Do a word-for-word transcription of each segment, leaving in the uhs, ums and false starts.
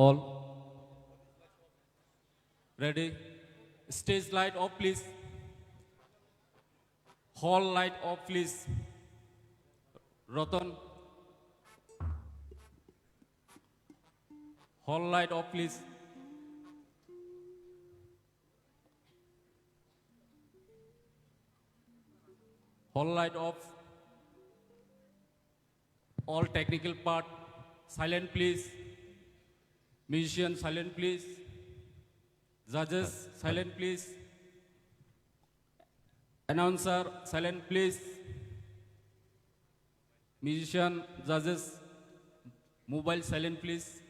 All ready? Stage light off, please. Hall light off, please. Roton. Hall light off, please. Hall light off. All technical part, silent please. Musician, silent please. Judges, silent please. Announcer, silent please. Musician, judges, mobile, silent please.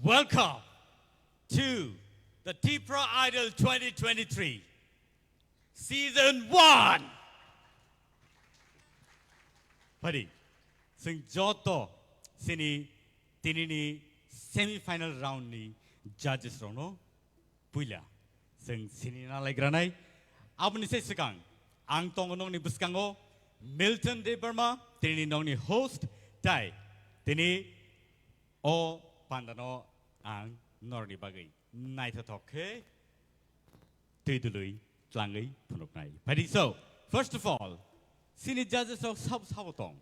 Welcome to the Tipra Idol twenty twenty-three Season one. Padi, sing joto sini tinini semi-final round ni judges rokno puila sing sini na laigra nai. Aboni se sikang ang tongo nongni bwskango Milton Debbarma, tinini nongni host, tai tini o pandano ang norni bagwi naithothok khe twi dului tlangwi phunuknai. Padi, so, first of all, sini judges rok sabo sabo tong.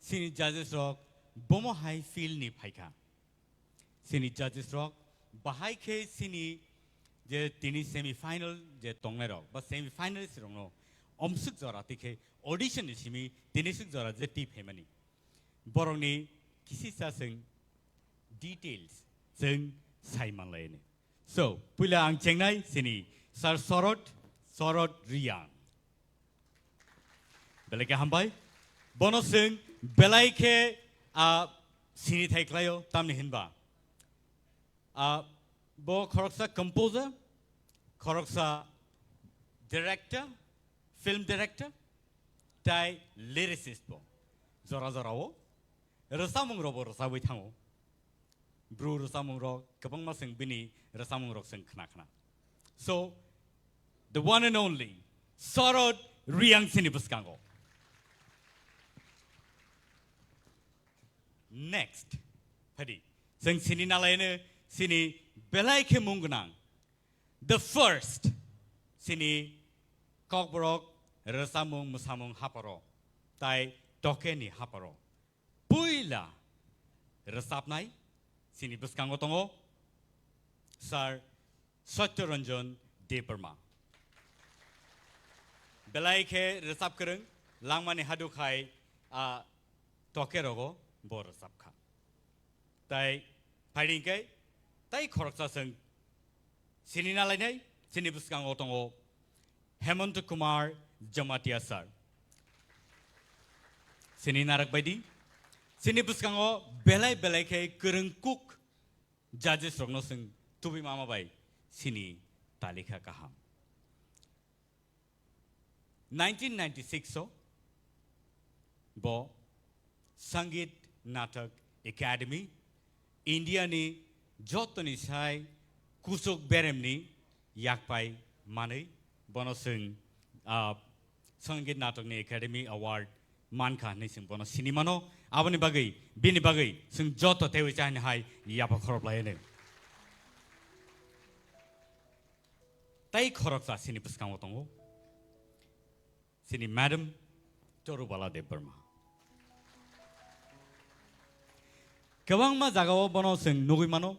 Sini judges rok bomo hai field ni phaikha. Sini judges rok bahai khe sini je tini semi final je tongnai rok ba semi finalist rokno omswk jora tikhe audition ni simi tini swk jora je twi phaimani. Borokni kisisa chwng details chwng sai manlaini. So, puila ang chengnai sini Sir Sorot, Sorot Riyang. Belai khe hambai. Bono chwng belai khe, ah, sini thai khlaio, tamni hinba. Ah, bo khoroksa composer, khoroksa director, film director, tai lyricist bo. Jora jora o rwchapmung rok bo rwchapwi thango. Bru rwchapmung rok kwbangma chwng bini rwchapmung rok chwng khna khna. So, the one and only Sorot Riyang sini bwskango. Next, phadi, chwng sini nalaino sini belai khe mung gwnang. The first, sini Kokborok rwchapmung mwsamung haparo, tai tokeni haparo. Puila rwchapnai sini bwskango tongo Sir Satya Ranjan Debbarma. Belai khe rwchap kwrwng, langmani hadukhai a toke rogo bo rwchap kha. Tai phaidi hwnkhe tai khoroksa chwng sini nalainai, sini bwskango tongo Hemanta Kumar Jamatia sir. Sini narak baidi, sini bwskango belai belai khe kwrwng kuk judges rokno chwng tubui mama bai sini talikha kaham. Nineteen ninety-six o bo Sangeet Natak Academy, India ni jotoni sai kuchuk beremni yakpai manwi bono chwng, ah, Sangeet Natak ni Academy Award mankha hinwi chwng bono sini mano. Aboni bagwi, bini bagwi chwng joto teiwi chahini hai yapha khorop lai hwnwi. Tai khoroksa sini bwskango tongo. Sini Madam Torubala Debbarma. Kwbangma jagao bono chwng nugwi mano,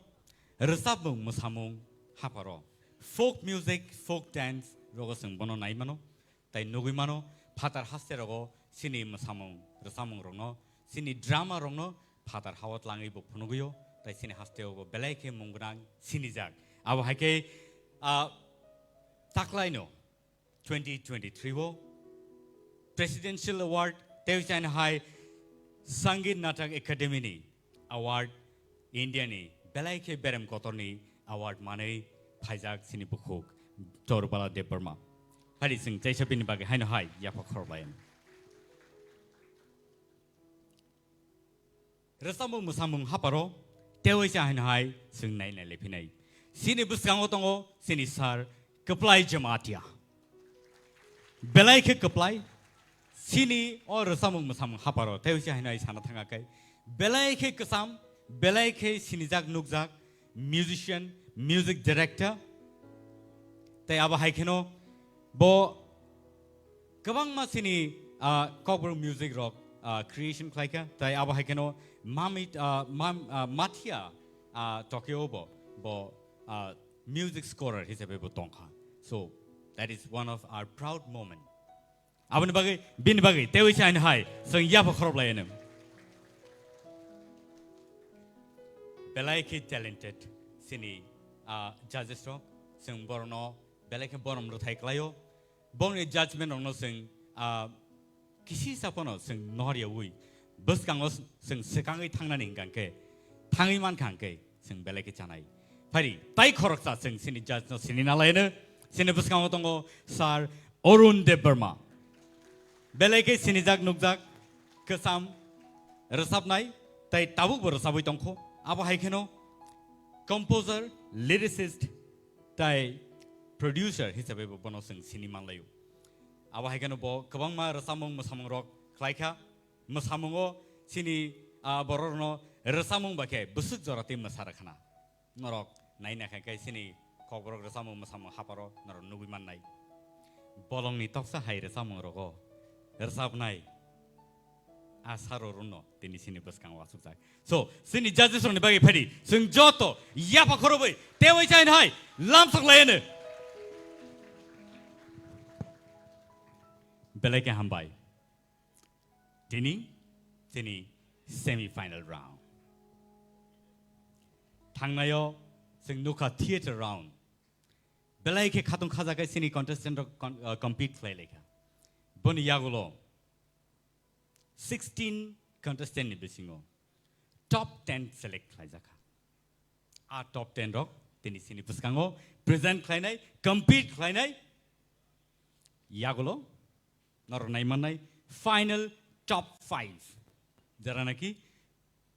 rwchapmung, mwsamung, haparo. Folk music, folk dance rogo chwng bono nai mano, tai nugwi mano, phatar haste rogo sini mwsamung, rwchapmung rokno, sini drama rokno phatar hao tlangwi bo phunugwio, tai sini hasteo bo belai khe mung gwnang sinijak. Abo hai khe, ah, taklaino twenty twenty-three o Presidential Award tei chani hai Sangeet Natak Academy ni award, India ni belai khe berem kotor ni award manwi phaijak sini bukhuk Torubala Debbarma. Phadi chwng teisa bini bagwi haino hai yapha khorok lai. Rwchapmung mwsamung haparo teiwi se haino hai chwng nai nai lephinai. Sini bwskango tongo sini sir Kwplai Jamatia. Belai khe kwplai, sini o rwchapmung mwsamung haparo teiwi se haino hai sana thanga khe. Belai khe kwcham, belai khe sinijak nukjak, musician, music director. Tei abo hai kheno bo kwbangma sini, ah, Kokborok music rok, ah, creation khlai kha. Tai abo hai kheno Mamit, ah, Mam-, ah, Mathia, ah, Tokyo bo, bo, ah, music scorer hisabe bo tong kha. So, that is one of our proud moment. Aboni bagwi, bini bagwi, teiwi se haino hai, chwng yapha khorop lai hwnwi. Belai khe talented sini, ah, judges rok, chwng borokno belai khe borom rwthai klaio. Bongni judgment rokno chwng, ah, kisisa phano chwng nor yaui bwskango chwng swkangwi thangnani hwnkha khe thangwi mankha hwnkhe chwng belai khe chanai. Phaidi, tai khoroksa chwng chini judge no sini nalaino, chini bwskango tongo Sir Arun Debbarma. Belai khe sinijak nukjak, kwcham rwchapnai, tai tabukbo rwchapwi tongkho. Abo hai kheno composer, lyricist, tai producer hisabaibo bono chwng sini manlaio. Abo hai kheno bo kwbangma rwchapmung mwsamungrok khlaikha. Mwsamungo chini, ah, bororokno rwchapmung bai khe bwswk jora tei mwsa rwkhana. Norok naina khe khe chini kokborok rwchapmung mwsamung haparo norok nugwi mannai. Bolongni toksa hai rwchapmungrogo rwchapnai a Sir Arunno tini chini bwskango achukjak. So, chini judges rokni bagwi phaidi, chwng joto yapha khorobwi teiwi chaino hai lamsok laiano. Belai khe hambai. Tini, tini semi final round. Thangnaio chwng nukha theater round. Belai khe khatung khajakai chini contestant rok con-, uh, compete khlai laikha. Boni yagulo sixteen contestant ni bisingo top ten select khlaijakha. A top ten rok tini chini bwskango present khlainai, compete khlainai yagulo norok nai mannai final top five. Jera naki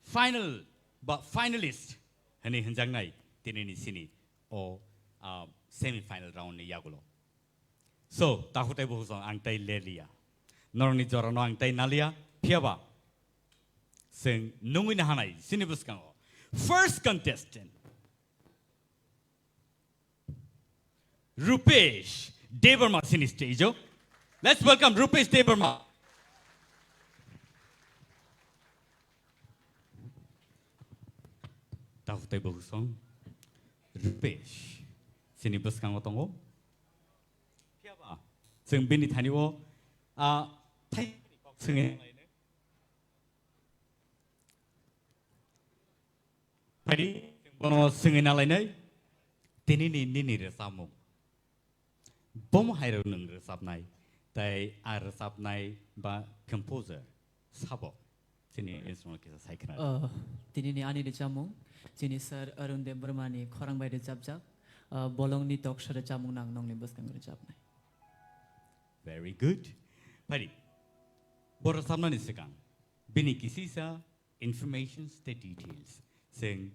final ba finalist hwnwi hwnjaknai tini ni chini o, ah, semi final round ni yagulo. So, takhuk tei bukhuk song ang tai leliya. Norokni jorano ang tai naliya, phiyaba chwng nungwi nahanai chini bwskango. First contestant, Rupesh Debbarma chini stage o. Let's welcome Rupesh Debbarma. Takhuk tei bukhuk song Rupesh chini bwskango tongo. Phiyaba chwng bini thani o, ah, thai swngwi Phaidi, bono swngwi nalainai, tini ni nini rwchapmung. Bomo hai rw nwng rwchapnai, tai a rwchapnai ba composer sabo chini instrument kisa sai khna. Uh, tini ni ani rwchapmung, chini Sir Arun Debbarma ni khorang bai rwchapjak, uh, bolong ni toksa rwchapmung nang nongni bwskango rwchapnai. Very good. Phaidi, bo rwchapnani swkang bini kisisa informations tei details chwng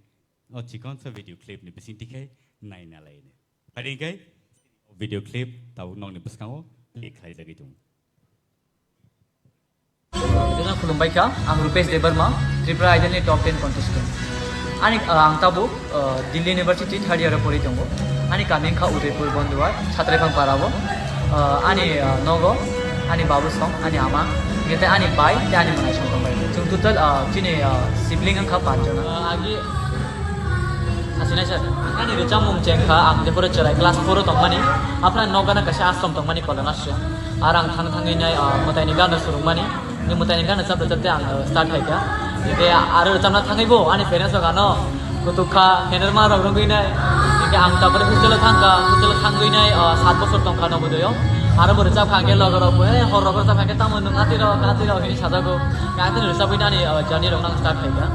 o chikonsa video clip ni bisingtwi khe naina laino. Phaidi hwnkhe video clip tabuk nokni bwskango play khlaijagwi tongo. Jotono khulumbai kha, ang Rupesh Debbarma, Tripura Idol ni top ten contestant. Ani, ah, ang tabuk, ah, Delhi University third year o pori tongo. Ani kami wngkha Udaipur Bonduar, Chhatraphang Para o. Ah, ani, ah, nogo, ani babu song, ani ama, hingke tei ani bai, tei ani mwnai song tongbai. Chwng total, ah, chini, ah, sibling wngkha panch jona. Ah, agi, sasinai sir, ani rwchapmung chengkha, ang jephuru chwrai class four o tongmani, aphra nokgana kaisa ashram tongmani Kolonasri. Ar ang thang thangwi nai, ah, mwtaini gana surungmani. Ni mwtaini gana chapta chapta ang, ah, start khaikha. Hingke aro rwchapna thangwi bo ani parents rok ano kutuk kha, henerma rok rwngwi nai. Hingke ang tabore hostel o thangkha, hostel o thangwi nai, ah, sat bosor tongkha Nobodoyo. Aro bo rwchapkha hingke logo rok bo, "Eh, hor rok rwchapkha hingke tamo nwng atwi rok, atwi rok," hinwi sajago. Hingke atwi rwchapwi nani, ah, journey rok nang start khaikha.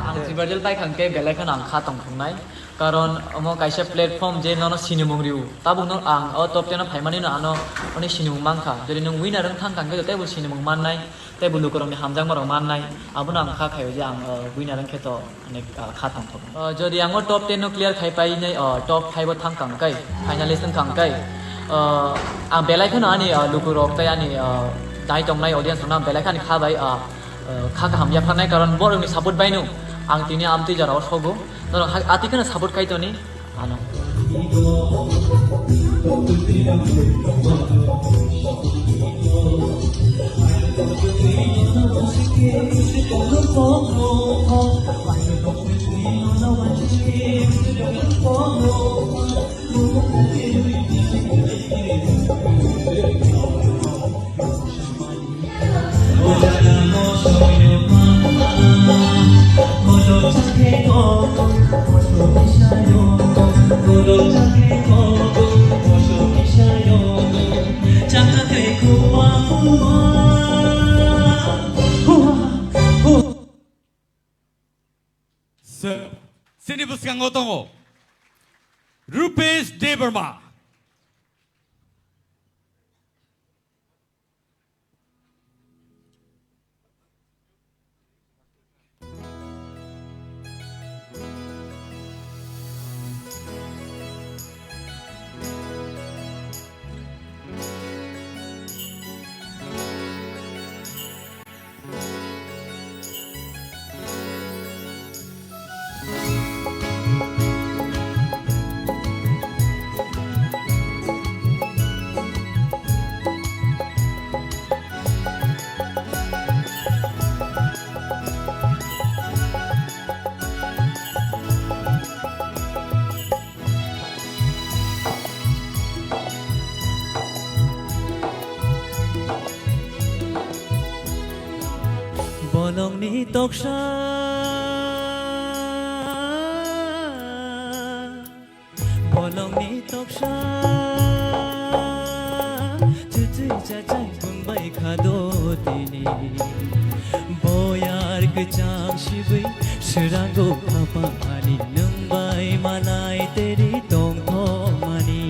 Ang Tribal Jail paikha hingke belai kheno ang kha tongthoknai. Karon omo kaisa platform je nono sinimung rio. Tabuk no ang o top ten o phaimani no ano oni sinimung mankha. Jodi nwng winner wng thang kha hingke teibo sinimung mannai, teibo lukurokni hamjakmarok mannai. Abono ang kha khaio je ang, o, winner wngkhe to onek, o, kha tongthok. O, jodi ang o top ten no clear khai painai, o, top five o thang kha hingke, finalist wng kha hingke, o, ang belai kheno ani, o, lukurok tei ani, o, nai tongnai audience rokno ang belai khani kha bai, o, o, kha kaham yapharnai, karon borokni support baino ang tini amtwi jorao sogo. Norok ha-, atwi kheno support khai toni ano. tini bwskango tongo Rupesh Debbarma. Bolongni toksa, bolongni toksa, chuchwi chachai pungbai khado tini. Boyar kwchang sibwi srango khapang ani nwng bai malai teri tongthokmani.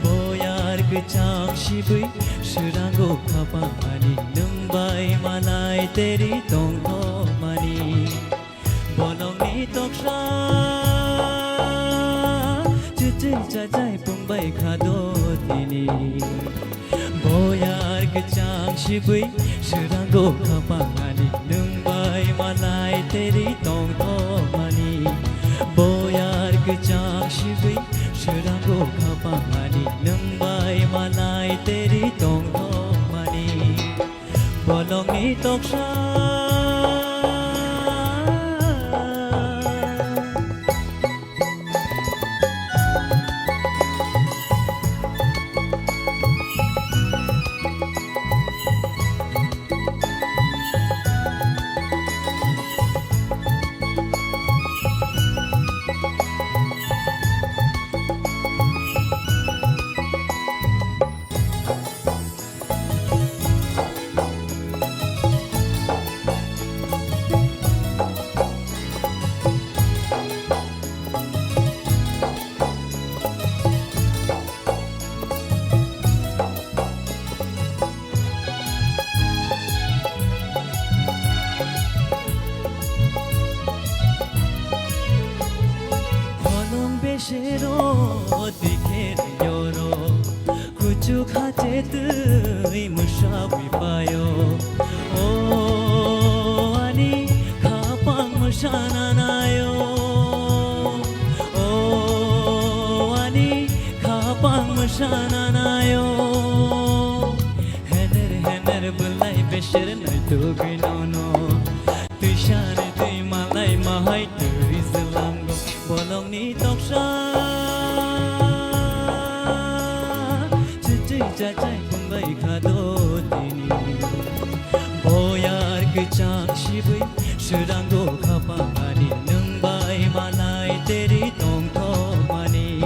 Boyar kwchang sibwi srango khapang ani nwng bai malai teri tongthokmani. Bolongni toksa, chuchwi chachai pungbai khado tini. Boyar kwchang sibwi srango khapang ani nwng bai malai teri tongthokmani. Boyar kwchang sibwi srango khapang ani nwng bai malai teri tongthokmani. Bolongni toksa. Holong besero dikher yoro, kuchuk hache twi mwsabwi payo. O ani khapang mwsana nayo, o ani khapang mwsana nayo. Hener hener bwlai beser naitugwi nono. Twi sari twi malai mahai twi zlango. Bolongni toksa. Chuchwi chachai pungbai khado tini. Boyar kwchang sibwi srango khapang ani nwng bai malai teri tongthokmani.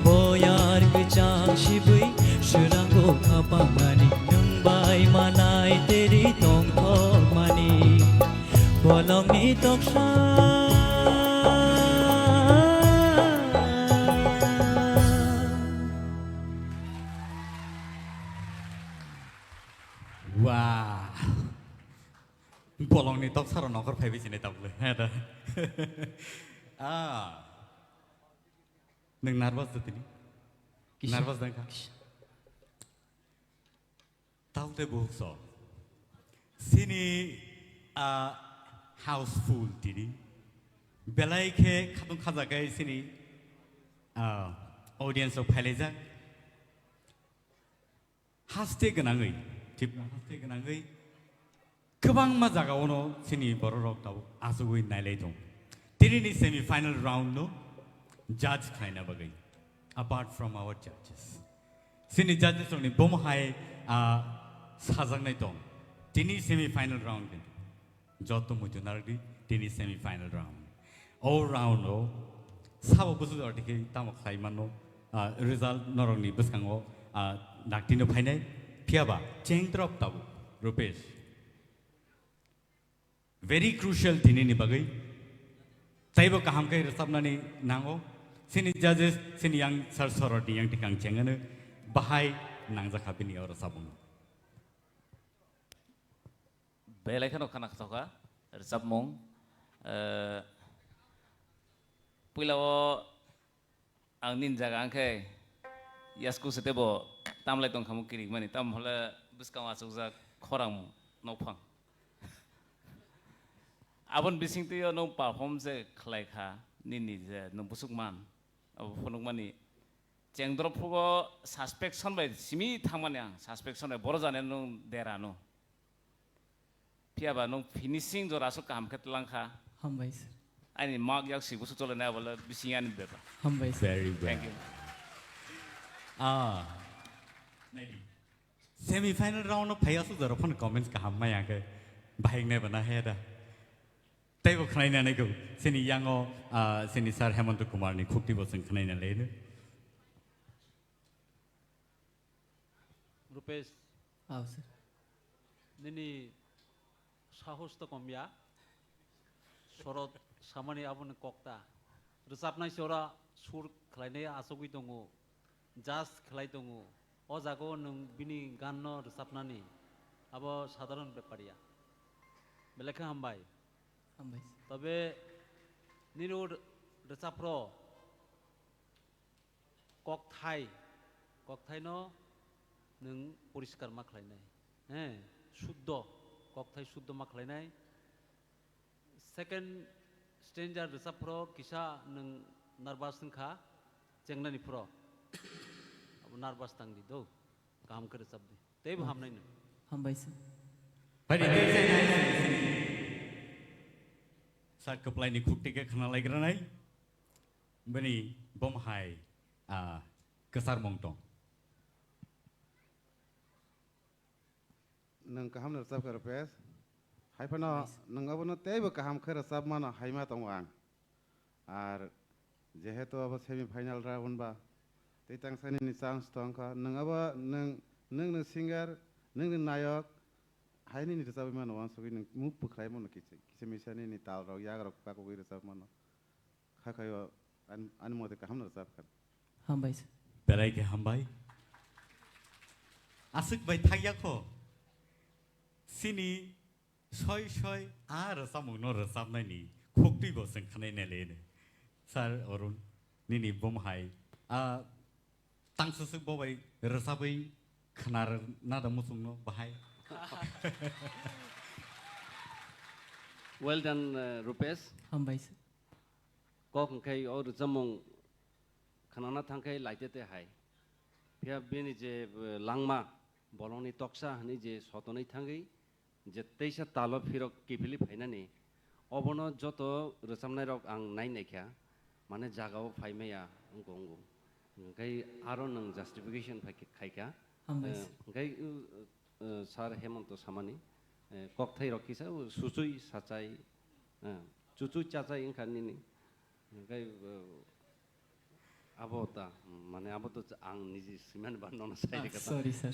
Boyar kwchang sibwi srango khapang ani nwng bai malai teri tongthokmani. Bolongni toksa. Wow. Bolongni toksa rok nokhor phaibi sini tabuk le. He da. Ah. Nwng nervous da tini? Kisa. Nervous da wngkha? Kisa. Taote buhukso. Sini, ah, houseful tini. Belai khe khatung khajakai sini, ah, audience rok phailaijak. Haste gwnangwi, Tripura haste gwnangwi kwbangma jagao no chini borok rok tabuk achugwi nailai tong. Tini ni semi final round no judge khlaina bagwi, apart from our judges, chini judges rok ni bomo hai, ah, sajaknai tong. Tini semi final round kintu. Joto muitu narwkdi, tini semi final round. O round o sabo busu jora dikhe tamo khlai mano, ah, result norokni bwskango, ah, daktino phainai. Phiyaba cheng drop tabuk, Rupesh. Very crucial tini ni bagwi. Teibo kaham khe rwchapnani nango. Chini judges, chini yang sir sorotni yang tikang chengano bahai nangjakha bini o rwchapmung. Belai kheno khana khatoka rwchapmung. Eh, puila o ang nini jaga ang khe yasku se tebo tamlai tong khamu kirik mani, tam hole bwskang achukjak khorang nokphang. Aboni bising twi o nwng perform je khlai kha, nini je nwng busuk man, abo phunukmani chengdrop phugo suspension bai simi thangmani ang, suspension bai boro jani nwng dera no. Phiya ba nwng finishing jora aswk kaham khe tlang kha. Hambai sir. Ani mak yak si busu chole nai bole bising ani beba. Hambai sir. Very well. Thank you. Ah. Semi final round no phai aswk jora phone comments kaham maya khe. Bahik nai bana he da. Teibo khnaina nai go. Sini yango, ah, sini sir Hemanta Kumar ni khukti bo sing khnaina le. Rupesh, Aw, sir. Nini sahos to komya. Sorot samani aboni kokta. Rwchapnai se ora sur khlainai achugwi tongo. Judge khlai tongo. O jaga o nwng bini gan no rwchapnani. Abo sadharon bepar ya. Belai khe hambai. Hambai, sir. Tobe nini o rwchapro kokthai, kokthaino nwng poriskar ma khlainai, he, suddo, kokthai suddo ma khlainai. Second stanza rwchap phro kisa nwng nervous wngkha, chengnani phro abo nervous tangdi do, kaham khe rwchapdi, teibo hamnai nwng. Hambai sir. Bai di, tei jai nai sini. Sir kwplaini khukti khe khna laikranai. Bini bom hai, ah, kwchar mung tong. Nwng kaham no rwchap kha, Rupesh. Hai phano nwng abono teibo kaham khe rwchap mano hai ma tongo ang. Ar jehetu abo semi final round ba, tei tangsa nini chance tong kha. Nwng abo nwng, nwng ni singer, nwng ni nayok, hai nini rwchapwi mano, uansugwi nwng muk pwkhlai mano kisa, kisa misa nini tal rok, yak rok pakugwi rwchap mano. Kha khaio ani, ani mote kaham no rwchap kha. Hambai sir. Belai khe hambai. Aswk bai thakya kho. Sini soi soi a rwchapmung no rwchapnai ni khukti bo chwng khwnai nai le. Sir Arun, nini bom hai a tangsa swk bo bai rwchapwi khwnar na da muchung no bahai. Well done, uh, Rupesh. Hambai sir. Kok hwnkhe o rwchapmung khwnana thangkhe laitete hai. Phiya bini je, eh, langma, bolongni toksa hwnwi je sotonwi thangwi je teisa talo phirok kiphilwi phainani, obono joto rwchapnairok ang nai naikha, mane jagao phai maya wngkha wngo. Hwnkhe aro nwng justification phai khe-, khaikha. Hambai sir. Eh, hwnkhe, uh, eh, Sir Hemanta samani, eh, kokthairok kisa, uh, suchui sachai, eh, chuchui chachai wngkha nini. Hwnkhe, uh, abo ta, mane abo to ang niji swimani ba nono sai Ah, rikha ta. Sorry, sir.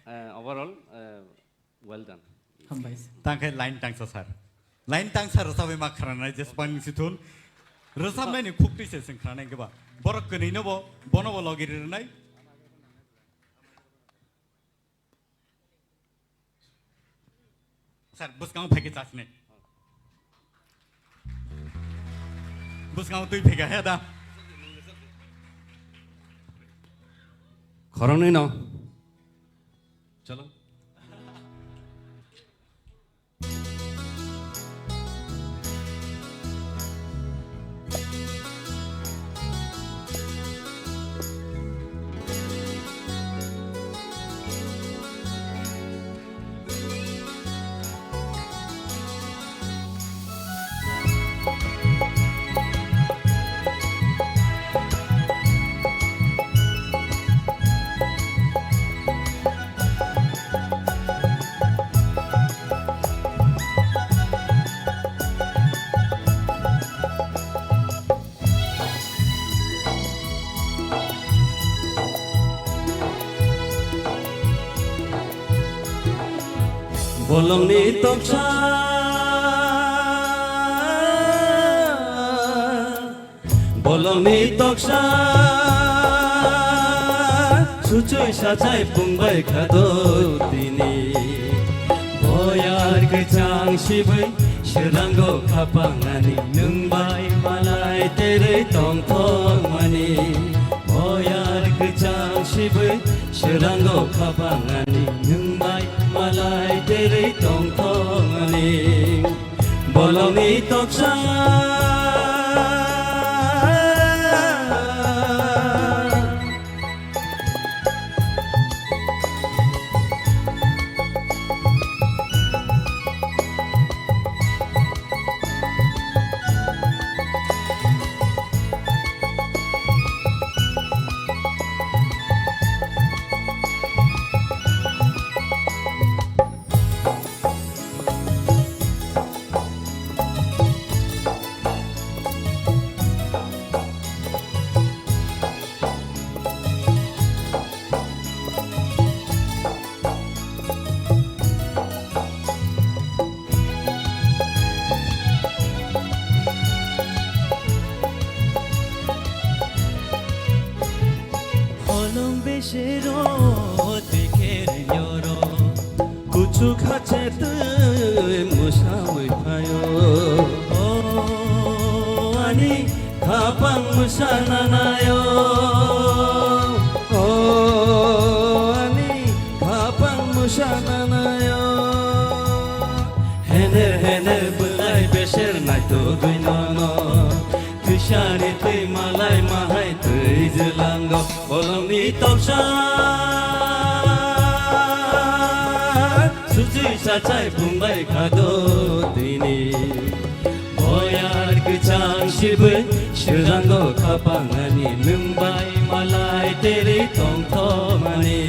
Eh, overall, eh, well done. Hambai sir. Tangkhe line tangsa sir. Line tangsa rwchapwi ma khranai jesbang sithun. Rwchapnaini khukti se sing khranai keba. Borok kwnwi no bo, bono bo logi rinai. Sir, bwskango phaikhe chasne. Bwskango twi phaikha he da. Khoroknwi no. Chalo. Bolongni toksa Bolongni toksa suchui sachai pungbai khado tini. Boyar kwchang sibui srango khapangani nwngbai malai terei tongthokmani. Boyar kwchang sibui srango khapangani nwngbai malai terei tongthokmani. Bolongni toksa. Holong besero tekher nyoro. Kuchuk hache twi mwsawi phaio. O ani khapang mwsana naio. O ani khapang mwsana naio. Hener hener bwlai beser naitugwi nono. Twisani twi malai mahai twi jwlango. Bolongni toksa suchui sachai pungbai khado tini. Boyar kwchang sibui srango khapangani nwngbai malai terei tongthokmani.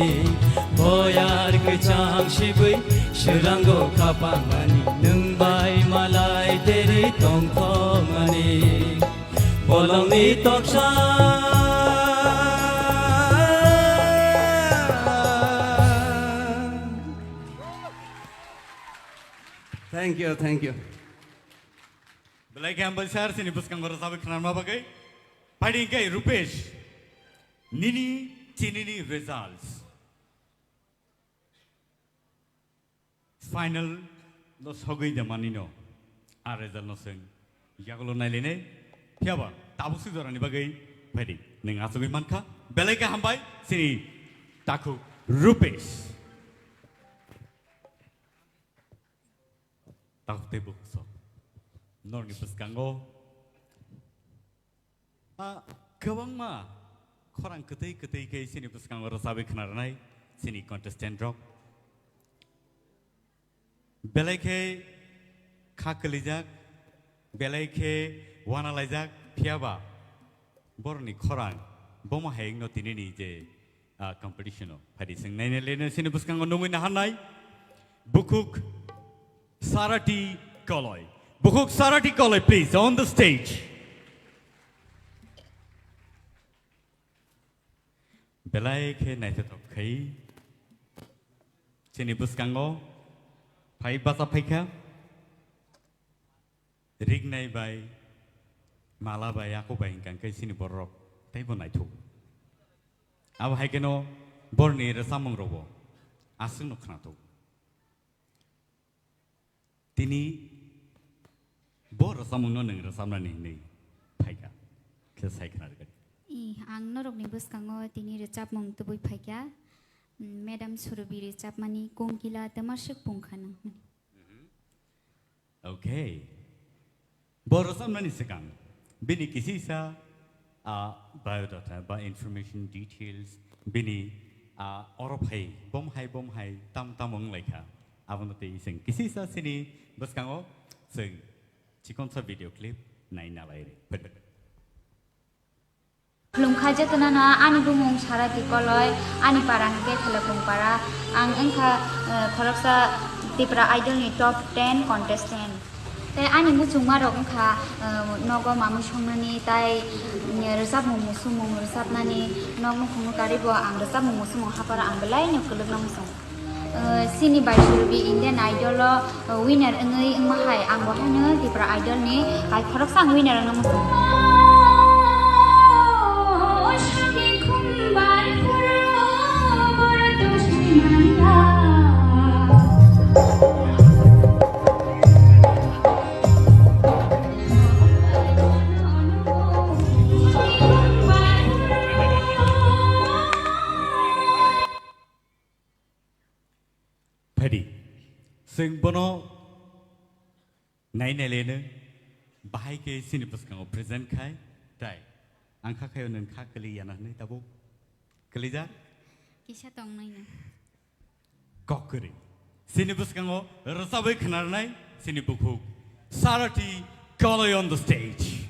Boyar kwchang sibui srango khapangani nwngbai malai terei tongthokmani. Bolongni toksa. Thank you, thank you. Belai khe hambai sir, chini bwskango rwchapwi khwnarma bagwi. Phaidi hwnkhe Rupesh, nini chinini results. Final no sogwi de manino. A result no swng yagulo nailainai. Phiyaba tabuk si jorani bagwi phaidi. Nwng achugwi mankha. Belai khe hambai chini takhuk Rupesh. Takhuk tei bukhuk sok. Norni bwskango a kwbangma khorang kwtwi kwtwi khe chini bwskango rwchabwi khna rwnai chini contestant rok. Belai khe kha kwlijak, belai khe uanalaijak, phiyaba borokni khorang bomo hai wngno tinini je, ah, competition-o phaidi chwng naina leno chini bwskango nungwi naharnai bukhuk Sarati Koloi. Bukhuk Sarati Koloi, please, on the stage. Belai khe naithothok khai chini bwskango phai bacha phaikha. Rignai bai, mala bai, ako bai hwnkha khe chini borok teibo naithok. Abo hai kheno borni rwchapmung rokbo aswkno khnathok. Tini bo rwchapmungno nwng rwchapnani hinwi phaikha khe sai khna rwgadi. I, ang norokni bwskango tini rwchapmung tubui phaikha. Madam Surubi rwchapmani Kongkila Twmaswk Pungkha nang. Okay. Bo rwchapnani swkang bini kisisa, ah, biodata ba information details bini, ah, oro phai bom hai bom hai tam tam wng lai kha. Abono tei chwng kisisa chini bwskango chwng chikonsa video clip nai nalai rw. Khulumkha jotono no, ani bumung Sarati Koloi, ani para hwnkhe Thelekung para. Ang wngkha, eh, khoroksa Tipra Idol ni top ten contestant. Tei ani muchungma rok wngkha, eh, nogo mamui songnani, tai, eh, rwchapmung musumung rwchapnani, nok nukhung nukaribo ang rwchapmung musumung haparo ang belai no kwlwkno muchung. Eh, chini bai Surubi Indian Idol o, eh, winner wngwi wngma hai, ang bo haino Tipra Idol ni bai khoroksa ang winner wngna muchung. Chwng bono nai nai leno bahai khe chini bwskango present khai, tai ang kha khayo nwng kha kwlwi yana hwnwi tabuk kwlijak. Kisa tongnaino. Kok kwrwi. Chini bwskango rwchabwi khwnarnai chini bukhuk Sarati Kaloi on the stage.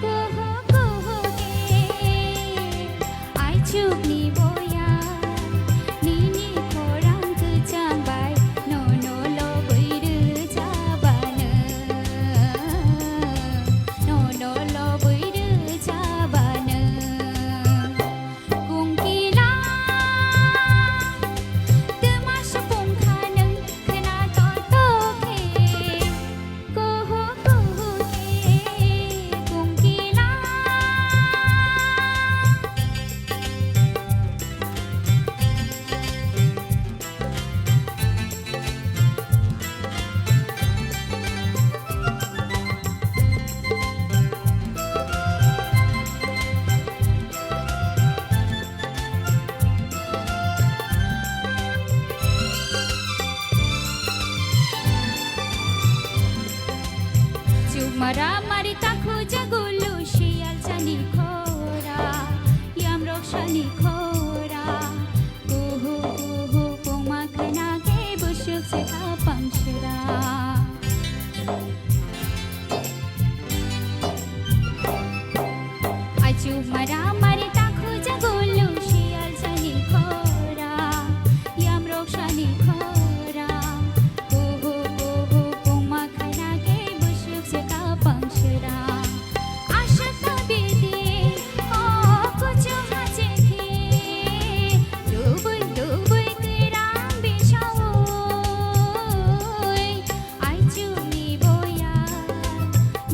Kuhu kuhu ke, aichukni boya, nini khorang kwchang bai, nono lobwi rwjabano, nono lobwi rwjabano. Kungkila, twma supung kha nwng khwna torto khe. Kuhu kuhu khe kungkila. Chukmara mari takhu jagulu siyal chani khora, yamrok sani khora, kuhu kuhu pungma khana ke busuk se kapang sera. Aichu mara mari takhu jagulu siyal sani khora, yamrok sani khora, kuhu kuhu pungma khaina ke busuk se kapang sera. Ashok ta bidi, o kuchu hache khe, lubui lubui kwrang bisaui. Aichukni boya,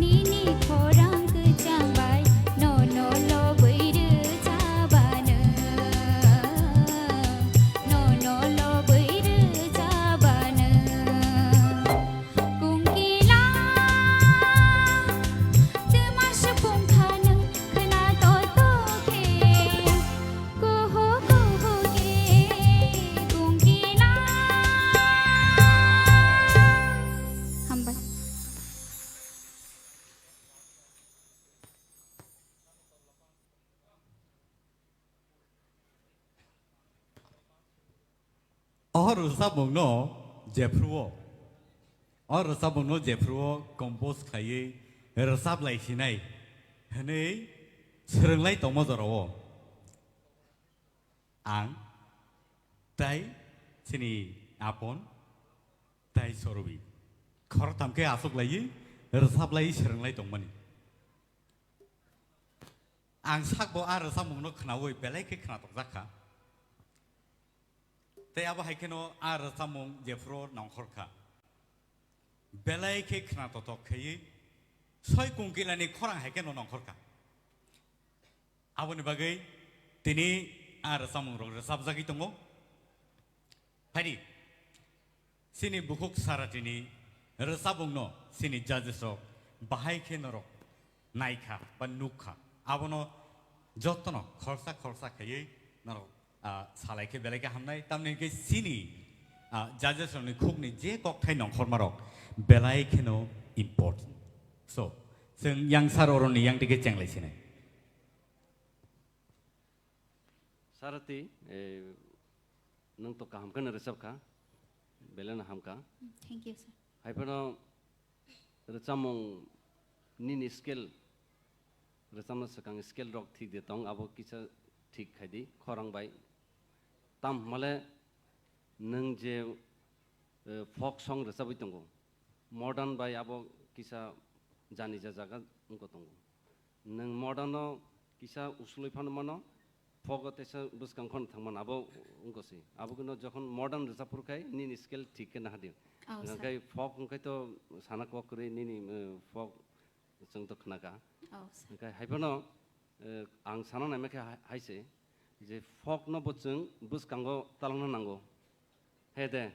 nini khorang kwchang bai, nono lobwi rwjabano, nono lobwi rwjabano. Kungkila, twma supung kha nwng khwna torto khe. Kuhu kuhu khe kungkila. Hambai. O rwchapmungno jephru-o, o rwchapmungno jephru-o compose khlaiwi rwchaplai sinai hwnwi swrwnglai tongma jorao ang tai chini apon tai Sorobi khoroktham khe achuklaiwi rwchaplaiwi swrwnglai tongmani. Ang sakbo a rwchapmungno khnaui belai khe khnatokjak kha. Tei abo hai kheno a rwchapmung jephru nongkhor kha. Belai khe khnatotok khaiwi soi kungkilani khorang hai kheno nongkhor kha. Aboni bagwi tini a rwchapmungrok rwchapjagwi tongo. Phaidi, chini bukhuk Saratini rwchapmungno chini judges rok bahai khe norok naikha ba nukkha. Abono jotono khorsa khorsa khaiwi norok, ah, salai khe belai khe hamnai. Tamni hwnkhe chini, ah, judges rokni khukni je kokthai nongkhormarok belai kheno important. So, chwng yang sir oroni yang dike chenglai sinai. Sarati, eh, nwng to kaham kheno rwchap kha, belai no ham kha. Mm, thank you, sir. Hai phano rwchapmung nini scale, rwchapna swkang scale rok thik de tong, abo kisa thik khai di, khorang bai. Tam hwnmale nwng je eh, folk song rwchabwi tongo. Modern bai abo kisa jani ja jaga wngkha tongo. Nwng modern no kisa usulwi phano mano, folk o teisa bwskang khon thangmano abo wngkha se. Abo khe no jokhon modern rwchap phuru khai nini scale thik khe naha di. Oh, sir. Hwnkhe folk hwnkhe to sana kok kwrwi nini, eh, folk chwng to khna kha. Oh, sir. Hwnkhe hai phano, eh, ang sana naima khe hai, hai se je folk no bo chwng bwskango talangna nango. He de,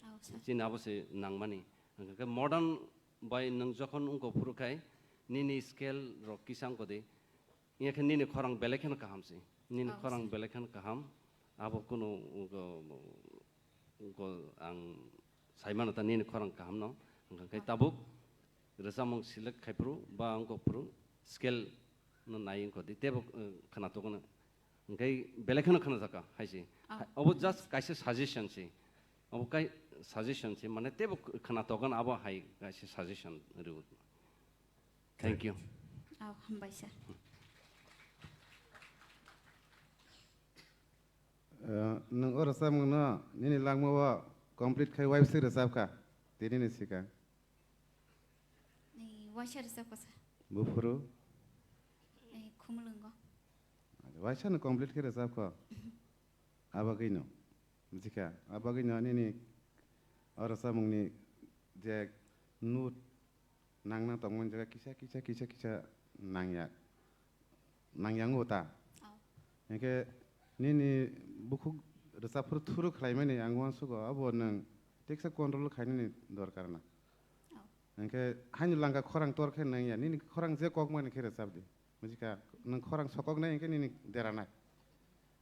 oh, sir, chini abo se nangmani. Hwnkhe modern bai nwng jokhon wngkha phuru khai nini scale rok kisa wngkha di. Wngya khe nini khorang belai kheno kaham se. Nini khorang belai kheno kaham. Abo kunu, go, go, ang saimano ta nini khorang kaham no. Hwnkha khe tabuk rwchapmung select khai phuru ba wngkha phuru scale no nai wngkha di. Tebo, eh, khna tokno. Hwnkhe belai kheno khna jaka hai se. Obo just kaisa suggestion se. Obo kai suggestion se. Mane tebo khna tokno abo hai kaisa suggestion rw. Thank you. Oh, hambai sir. Eh, nwng o rwchapmungno nini langmao complete khai waibwswk rwchapkha, tini ni swkang? Ni waisa rwchapkha sir. Buphuru? Ni khumulwngo. Waisa no complete khe rwchapkha. Abagwino. Bujikha. Abagwino nini o rwchapmungni je note nangna tongmani jaga kisa, kisa, kisa, kisa nangya, nangya wngo ta. Oh. Hinkhe nini bukhuk rwchapphru thuru khlaimani ang uansugo, abo nwng teksa control khainani dorkar na. Oh. Hinkhe haino langka khorang tor khe nangya, nini khorang je kokmani khe rwchapdi. Bujikha, nwng khorang sokoknai hinkhe nini deranai.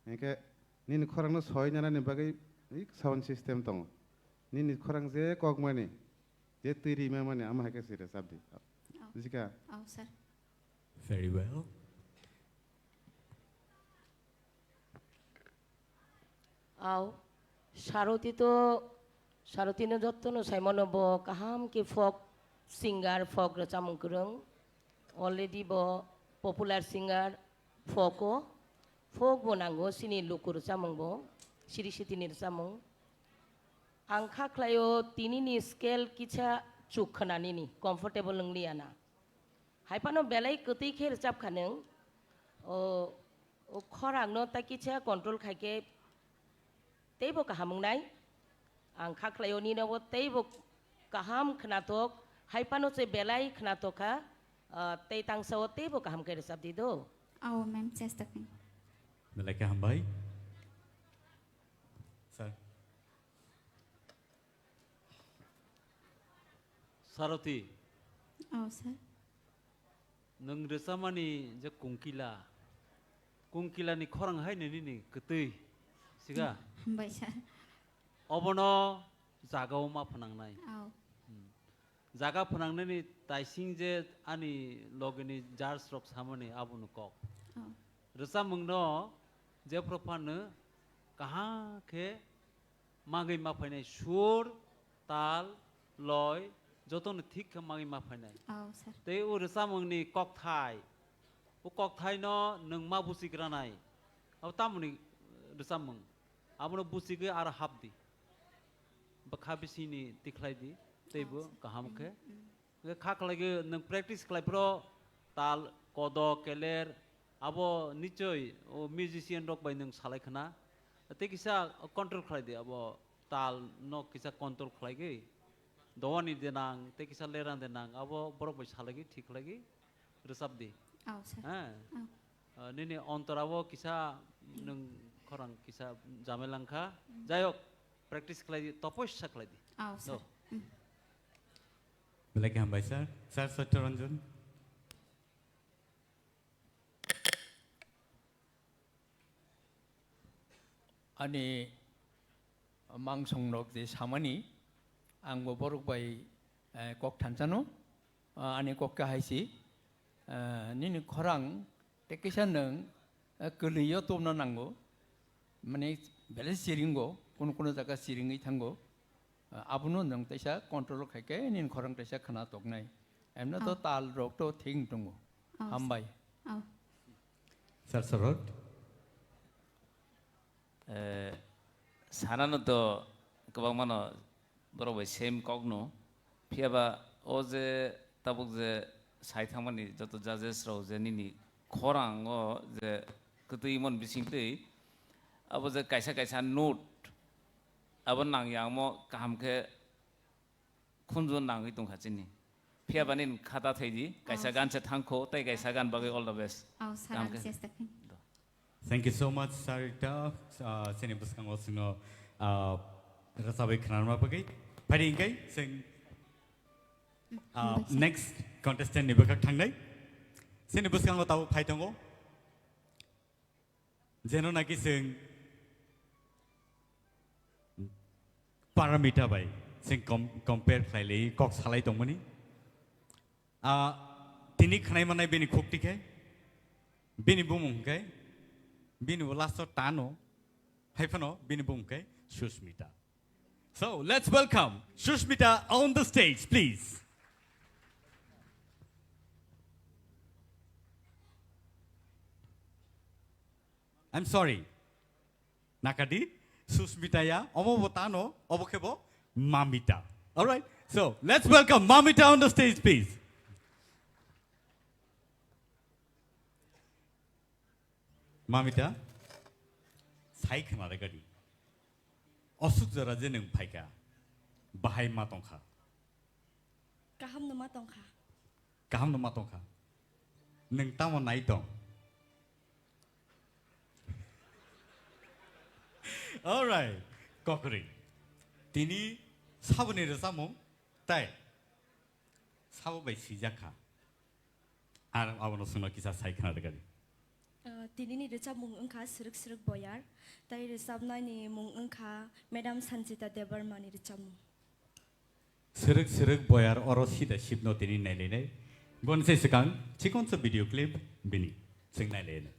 Hinkhe nini khorangno soi nanani bagwi sound system tongo. Nini khorang je kokmani, je twi rimamani, amo hai khe se rwchapdi. Oh. Bujikha? Oh, sir. Very well. Au, Saroti to, Saroti no jotto no saimano bo kaham khe folk singer, folk rwchapmung kwrwng. Already bo popular singer, folk o, folk bo nango, chini luku rwchapmung bo, siri sitini rwchapmung. Ang kha khlaio tini ni scale kisa chuk khna nini, comfortable wng liya na. Hai phano belai kwtwi khe rwchap kha nwng. O, o khorang no ta kisa control khai khe teibo kaham wngnai. Ang kha khlaio nini bo teibo kaham khnathok, hai phano se belai khnathok kha, ah, tei tangsa o teibo kaham khe rwchap di do. Oh, ma'am, chesta khain. Belai khe hambai. Sir. Saroti. Oh, sir. Nwng rwchapmani je Kungkila, Kungkilani khorang hai nini ni kwtwi, siga? Hambai, sir. Obono jagao ma phnangnai. Oh. Hmm. Jaga phnangnani taising je ani logini judge rok samani abono kok. Oh. Rwchapmungno jephru phano kaham khe magwi ma phainai sur, tal, loi, jotono thik khe magwi ma phainai. Oh, sir. Tei o rwchapmungni kokthai, o kokthaino nwng ma buchigranai. Abo tamoni rwchapmung? Abono buchigwi aro hapdi. Bwkha bisingni tikhlai di, teibo kaham khe. Hwnkhe kha khlaigwi nwng practice khlai phro tal, kodo, keler, abo nichoi o musician rok bai nwng salai khna. Tei kisa control khlai di, abo tal no kisa control khlaigwi. Dowani de nang, tei kisa leran de nang, abo borok bai salaigwi thik khlaigwi rwchap di. Oh, sir. Ha? Oh. Ah, nini ontorabo kisa nwng khorang kisa jamela wngkha. Jai hok, practice khlai di, topoisa khlai di. Oh, sir. Do. Belai khe hambai, sir. Sir Satya Ranjan. Ani mangsong rok je samani, ang bo borok bai, eh, kok thansa no, ah, ani kok khe hai si, eh, nini khorang tei kisa nwng, eh, kwlwi o tubna nango, mane belai siringo, kuno kuno jaga siringwi thango. Ah, abono nwng teisa control khai khe nini khorang teisa khna toknai. Emno to tal rok to thik tongo. Oh. Hambai. Oh. Sir Sorot. Eh, sanano to kwbangmano borok bai same kokno. Phiya ba o je tabuk je sai thangmani joto judges rok je nini khorang o je kwtwi mon bising twi abo je kaisa kaisa note abo nang ya omo kaham khe khunju nangwi tongkha chini. Phiya ba nini khata thai di, kaisa Oh, gan se thangkho, tei kaisa gan bagwi all the best. Oh, sir, Kaham ang khe. Chesta khe. Thank you so much, Sarita. Ah, chini bwskango chwngno, ah, rwchabwi khwnarma bagwi. Phai di hwnkhe chwng, ah, hambai sir. Next contestant ni bwkhak thangnai. Chini bwskango tabuk phai tongo. Jeno naki chwng Paramita bai chwng com-, compare khlai lai kok salai tongmani. Ah, tini khwnai manai bini khukti khe, bini bumung khe, bini bo last o tano, hai phano bini bumung khe Susmita. So, let's welcome Susmita on the stage, please. I'm sorry. Nakadi, Susmita ya, omo bo tano, obo khe bo Mamita. All right? So, let's welcome Mamita on the stage, please. Mamita, sai khna de gadi. Osuk jora je nwng phaikha, bahai ma tongkha. Kaham no ma tongkha. Kaham no ma tongkha. Nwng tamo nai tong? All right. Kokri. Tini saboni rwchapmung tai sabo bai swijak kha. Ar abono chwngno kisa sai khna rwgadi. Uh, tinini rwchapmung wngkha Srwk Srwk Boyar, tai rwchapnaini mung wngkha Madam Sanjita Debbarmani rwchapmung. Srwk Srwk Boyar oro sida sibno tini nailainai. Boni se swkang chikonsa video clip bini chwng nailainai.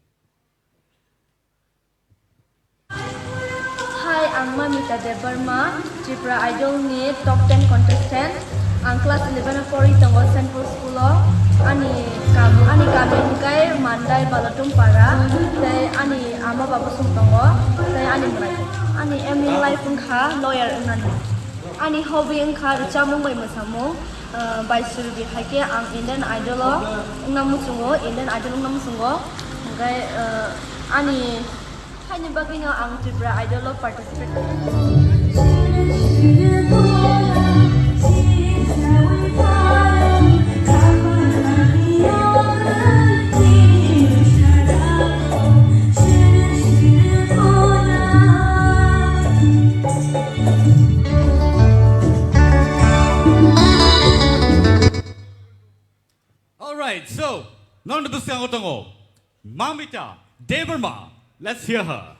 Hi, ang Mamita Debbarma, Tripura Idol ni top ten contestant. Ang class eleven o porwi tongo Saint Paul School o. Ani kam, ani kami hwnkhe Mandai Balotum Para, tei ani ama baba song tongo, tei ani mwrai. Ani aim in life wngkha lawyer wngnani. Ani hobby wngkha rwchapmung bai mwsamung. Ah, bai suri di hai khe ang Indian Idol o wngna muchungo, Indian Idol wngna muchungo. Hwnkhe, ah, ani Haini bagwino ang Tripura Idol o participate khainai. All right, so, nokni bwskango tongo Mamita Debbarma. Let's hear her.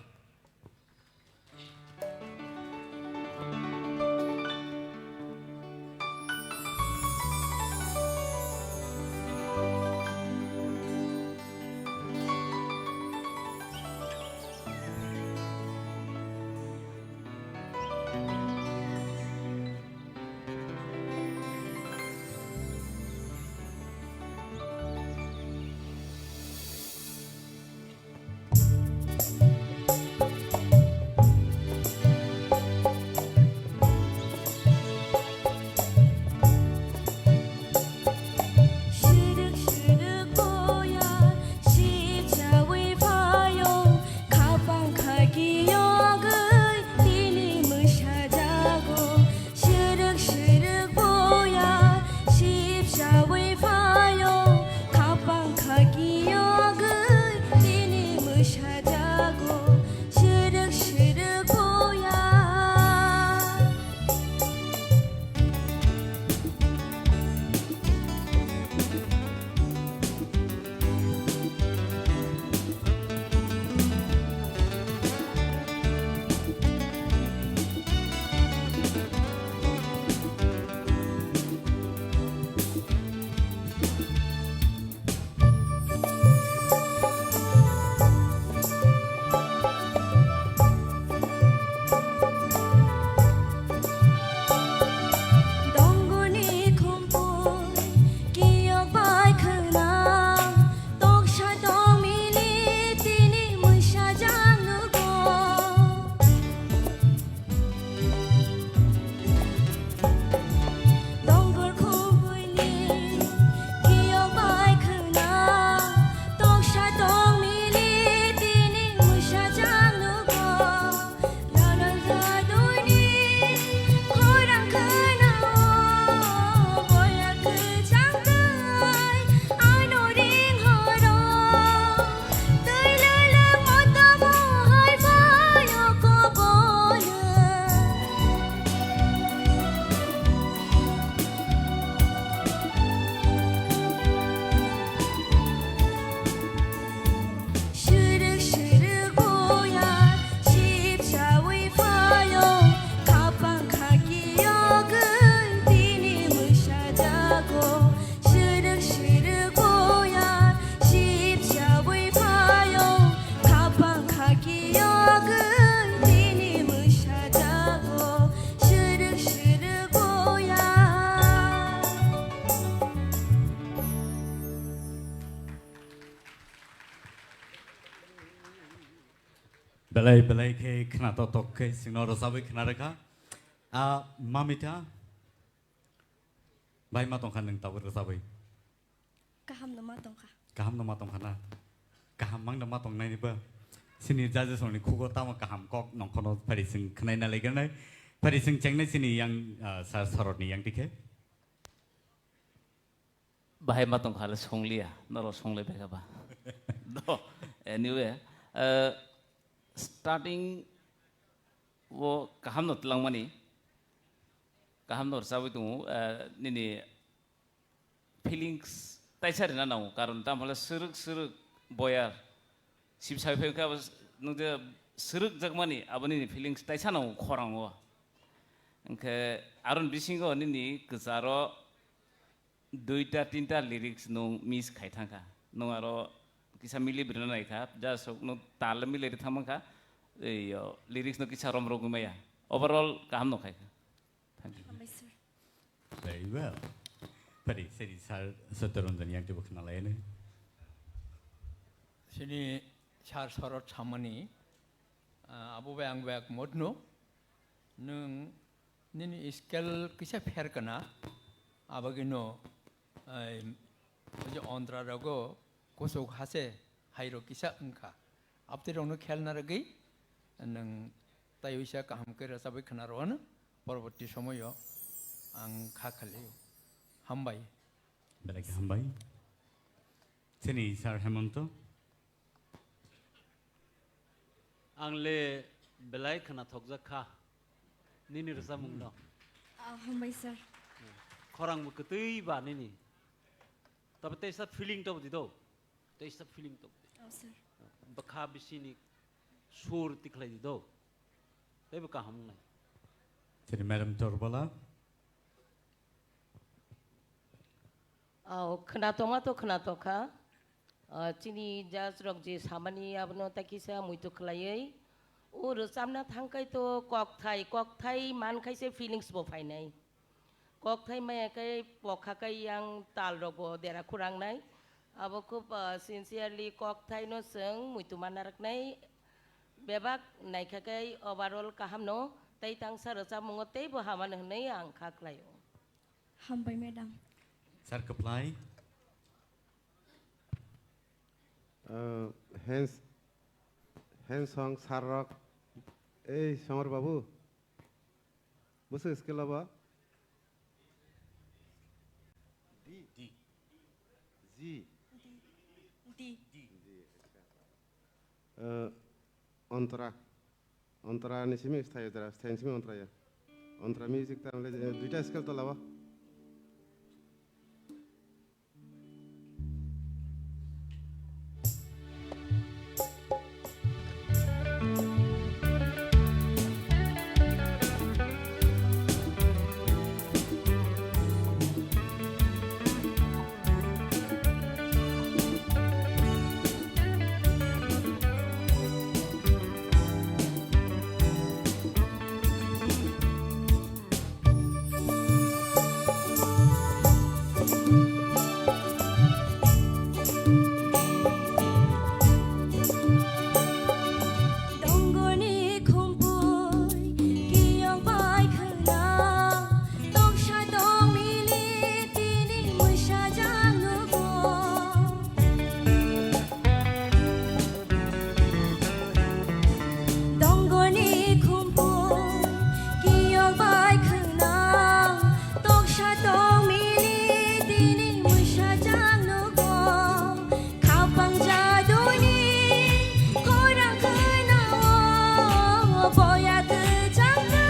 Belai belai khe khna tok tok khe chwngno rwchabwi khna rwkha. A Mamita, bai ma tongkha nwng tabuk rwchabwi? Kaham no ma tongkha. Kaham no ma tongkha na? Kaham mang no ma tongnaini ba? Chini judges rokni khugo tamo kaham kok nongkhono phari chwng khnaina laiganai. Phari chwng chengnai chini yang, ah, sir Sarotni yang tikhe. Bahai ma tongkha le songliya, norok songlai bai kha ba. No, anyway, eh, starting o kaham no twlangmani, kaham no rwchabwi tongo, eh, nini feelings taisa rina nango, karon tamo le swrwk swrwk boyar sibsai phai khe abo s-, nung je swrwk jakmani abo nini feelings taisa nango khorang o. Hwnkhe aron bisingo nini kwcharo duita tinta lyrics nung miss khai thangkha. Nung aro kisa mili brina naikha, just nung tal mili ri thangmankha, ei, yo, lyrics no kisa rom rogwi maya. Overall kaham no khaikha. Thank you. Hambai sir. Very well. Pari, seri sir Satyaranjan yang tibuk na laini. Sini sir Sarot samani, ah, abo bai ang bai modno. Nung nini scale kisa pher kana, abagino, ai, oje ontra rogo kusuk hase hairo kisa wngkha. Abtwi rokno khel narwgwi nwng taiwisa kaham khe rwchabwi khna rwano, porborti somoyo ang kha khalio. Hambai. Belai khe hambai. Chini sir Hemonto. Ang le belai khwnathokjak kha nini rwchapmung no. Ah, hambai sir. Khorang bo kwtwi ba nini. Tabe teisa feeling to di do. Teisa feeling to di. Oh, sir. Bwkha bisini sur tikhlai di do. Tei bo kaham nai. Chini madam Torbala. Oh, khwnathokma to khwnathok kha. Ah, chini judge rok je samani abono ta kisa muitu khlaiwi. O rwchapna thangkai to kokthai, kokthai mankhaise feelings bo phainai. Kokthai maya khe pokha khe yang tal rok bo dera khurang nai. Abo khub, ah, sincerely kokthai no chwng muitu manna rwknai. Bebak naikha khe overall kaham no tei tangsa rwchapmungo tei bo hamano hwnwi ang kha khlaio. Hambai, madam. Sir, kwplai. Uh, hands, hands song, sir rok. Ei, Somar babu. Bwswk scale abo? D. D. G. D. D. D, acha. Uh, Antara. Antara ni simi sthayo jara, sthaini simi Antara ya. Antara music ta le, eh, duita scale to labo. Dongorni khumpui kiyok bai khwna, toksa tong mili tini mwsajak nugo. Dongorni khumpui kiyok bai khwna, toksa tong mili tini mwsajak nugo. Khapang jaduni khorang khwnao, boya kwchangwi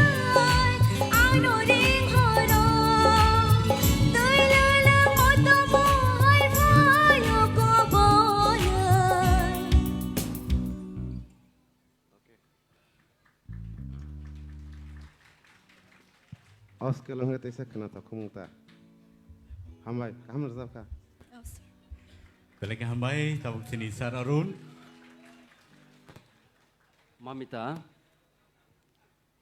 ano ringhoro. Twi lala motom hai phaio kobonwi. O scale wngkhe teisa khwnathok khumung ta. Hambai, kaham rwjap kha. Oh, sir. Belai khe hambai, tabuk chini sir Arun. Mamita,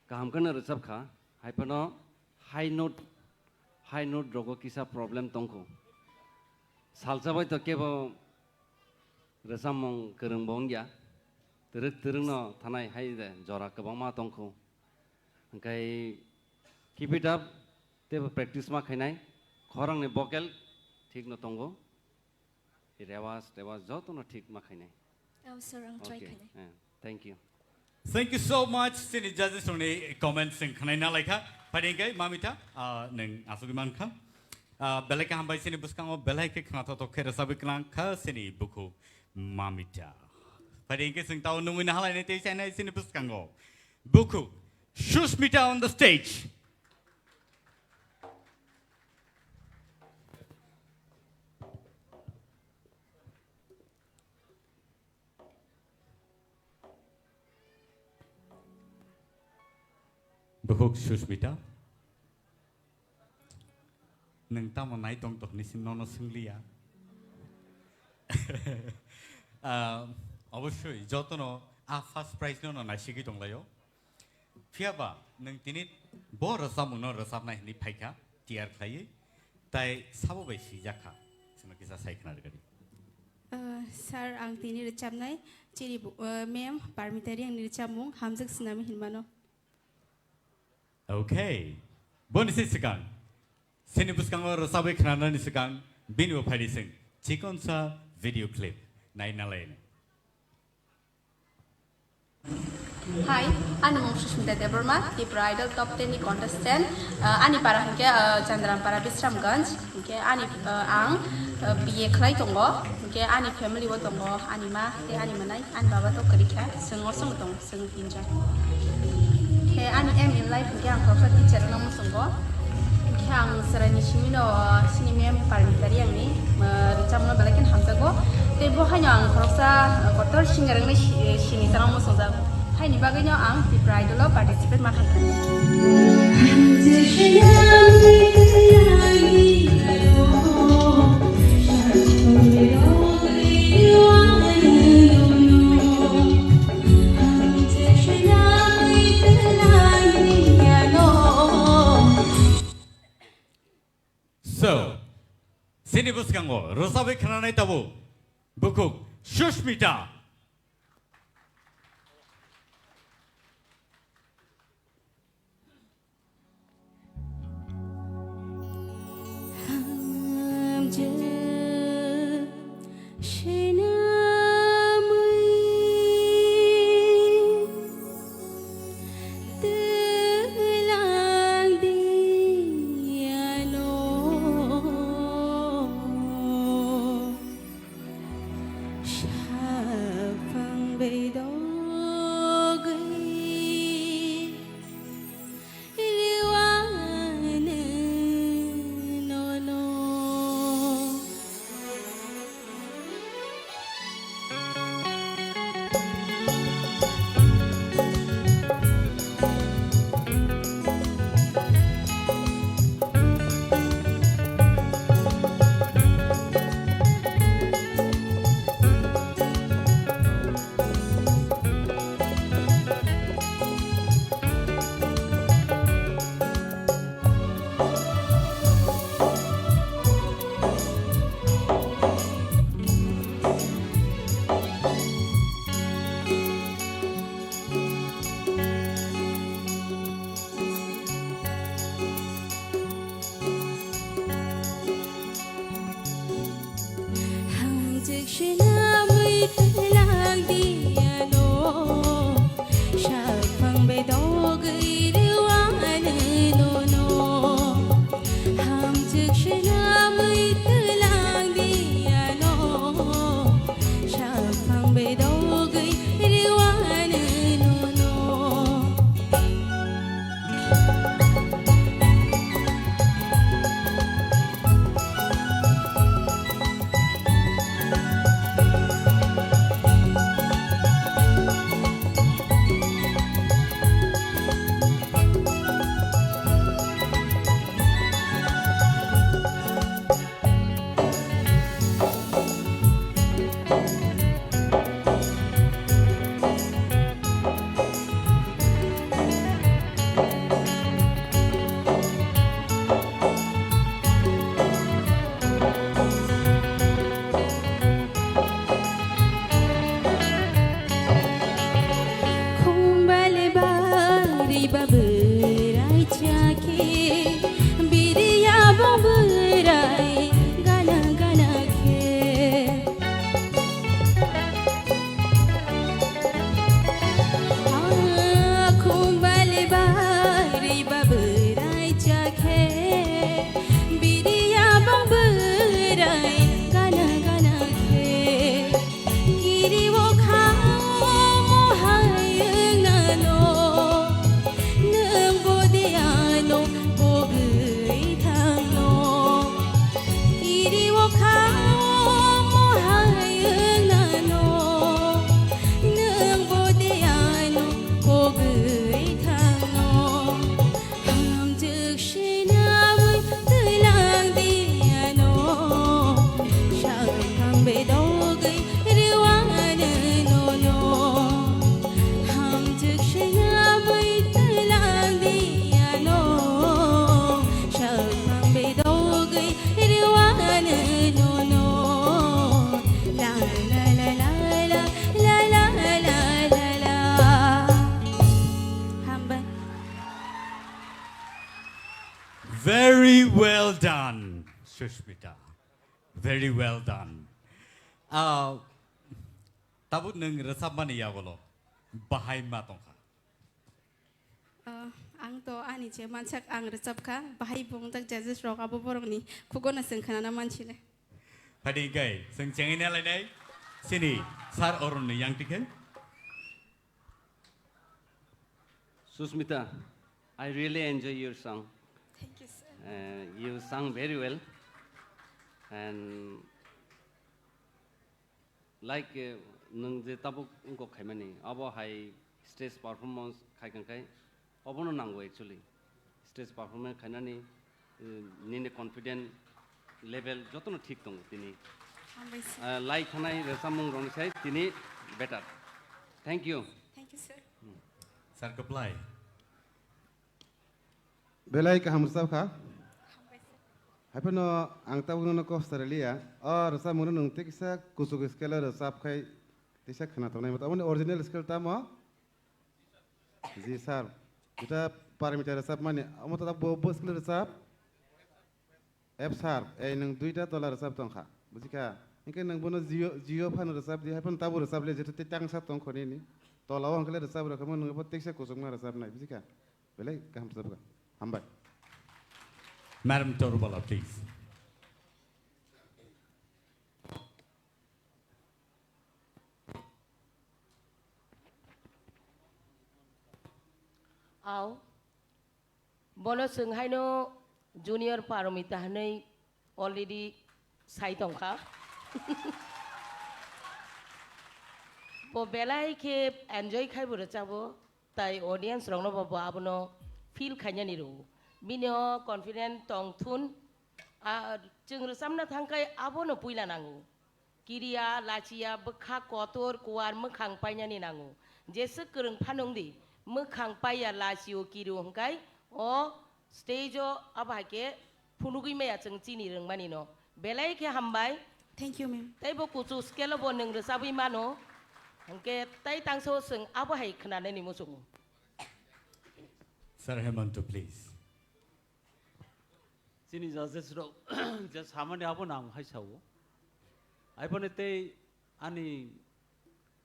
kaham kheno rwjap kha, hai phano high note, high note rogo kisa problem tongkho. Salsa bai to kebo rwchapmung kwrwngbo wngya. twrwk twrwkno thanai hai de jora kwbangma tongkhu. Hwnkhe keep it up, teibo practice ma khainai, khorangni vocal thikno tongo, rewas, rewas jotono thik ma khainai. Oh, sir, ang try Okay, khainai. Eh, thank you. Thank you so much, chini judges rokni comments chwng khwnaina laikha. Phaidi hwnkhe Mamita, ah, nwng asugwi mankha. Ah, belai khe hambai chini bwskango belai khe khnathokthok khe rwchabwi kwlang kha chini bukhuk Mamita. Phaidi hwnkhe chwng tao nungwi nahalainai tei chainai chini bwskango bukhuk Sushmita on the stage. Bukhuk Sushmita, nwng tamo nai tong tong hinwi nono swng liya? Ah, obosoi jotono a first prize no no naisigwi tonglaio. Phiyaba nwng tini bo rwchapmungno rwchapnai hinwi phaikha tiyar khlaiwi, tai sabo bai swijak kha, chwngno kisa sai khna rwgadi. Ah, sir, ang tini rwchapnai chini bu-, ah, ma'am Parmita Reangni rwchapmung Hamjwk Swnami hinmano. Okay. Boni se swkang, chini bwskango rwchabwi khnanani swkang bini bo phaidi chwng chikonsa video clip naina laini. Hi, ani mung Sushmita Debbarma, Tripura Idol Top ten ni contestant. Uh, ani para hwnkhe, uh, Chandrampara Bisramganj, hwnkhe ani, uh, ang, uh, B A khlai tongo, hwnkhe ani family o tongo, ani ma tei ani mwnai, ani baba to kwrwi kha, chwng osongo tongo, chwng tinjon. Khe ani aim in life hwnkhe ang khoroksa teacher wngna muchungo. Khe ang chwraini simino, chini ma'am Parmita Reangni, uh, rwchapmungno belai kheno hamjago. Tei bo haino ang khoroksa, uh, kotor singer wngwi si-, sini chwngno muchungjak. Haini bagwino ang Tripura Idol o participate ma khaikha. So, chini bwskango rwchabwi khnanai tabuk bukhuk Sushmita. Hamjwk swnamwi twlang di ano, saphang bedogwi rwani nono. Hamjwk swnamwi twlang di ano, saphang bedogwi rwani nono. Rwano nono. La la la la la la la la la la. Hambai. Very well done, Sushmita. Very well done. Ah, tabuk nwng rwchapmani yagolo bahai ma tongkha? Ah, ang to ani je mansak ang rwchapkha, bahai bo wngjak judges rok abo borokni khugono chwng khnana mansile. Phadi hwnkhe chwng chengwi nalainai chini Sir Arun ni yang tikhe. Susmita, I really enjoy your song. Thank you, sir. Uh, you sung very well. And like, uh, nwng je tabuk wngkok khaimani, abo hai stage performance khai kang khai, obono nango actually. Stage performance khainani, uh, nini confident level jotono thik tongo tini. Hambai sir. Uh, lai thanai rwchapmung rokni sai tini better. Thank you. Thank you, sir. Sir Kaplai. Belai kaham rwchap kha. Hambai sir. Haiphano ang tabuk nono kok swraliya. O rwchapmungno nwng tei kisa kuchuk scale o rwchap khai tisa khna tongnai. Aboni original scale tamo? Ji sir. Jeta Parmita rwchapmani. Omo to bo, bo scale rwchap. F sir, ei nwng duita tola rwchap tong kha, buji kha? Hinkhe nwng bono jio, jio phano rwchap di, hai phano tabuk rwchap le, jeto tei tangsa tong kho nini. Tola o hwnkhe le rwchap rw kha, nwng bo teksa kuchukma rwchap nai, buji kha? Belai kaham rwchap kha. Hambai. Madam Torubala, please. Au. Bono chwng haino Junior Paromita hwnwi already sai tongkha. Bo belai khe enjoy khai bo rwchabo, tai audience rokno bo, bo abono feel khainani rwo. Bini o confident tong thun, a, chwng rwchabna thang khai abono puila nango. Kiriya, lachiya, bwkha kotor, kuar, mwkhang painani nango. Jeswk kwrwng phano wng di, mwkhang paiya, lachio, kirio hwnkhe o stage o abo hai khe phunugwi maya chwng chini rwngmani no. Belai khe hambai. Thank you, ma'am. Tei bo kuchuk scale o bo nwng rwchabwi mano. Hwnkhe tai tangsa o chwng abo hai khwnanani muchungo. Sir Hemanto, please. Chini judges rok je samani abo nang hai sao. Aiboni tei ani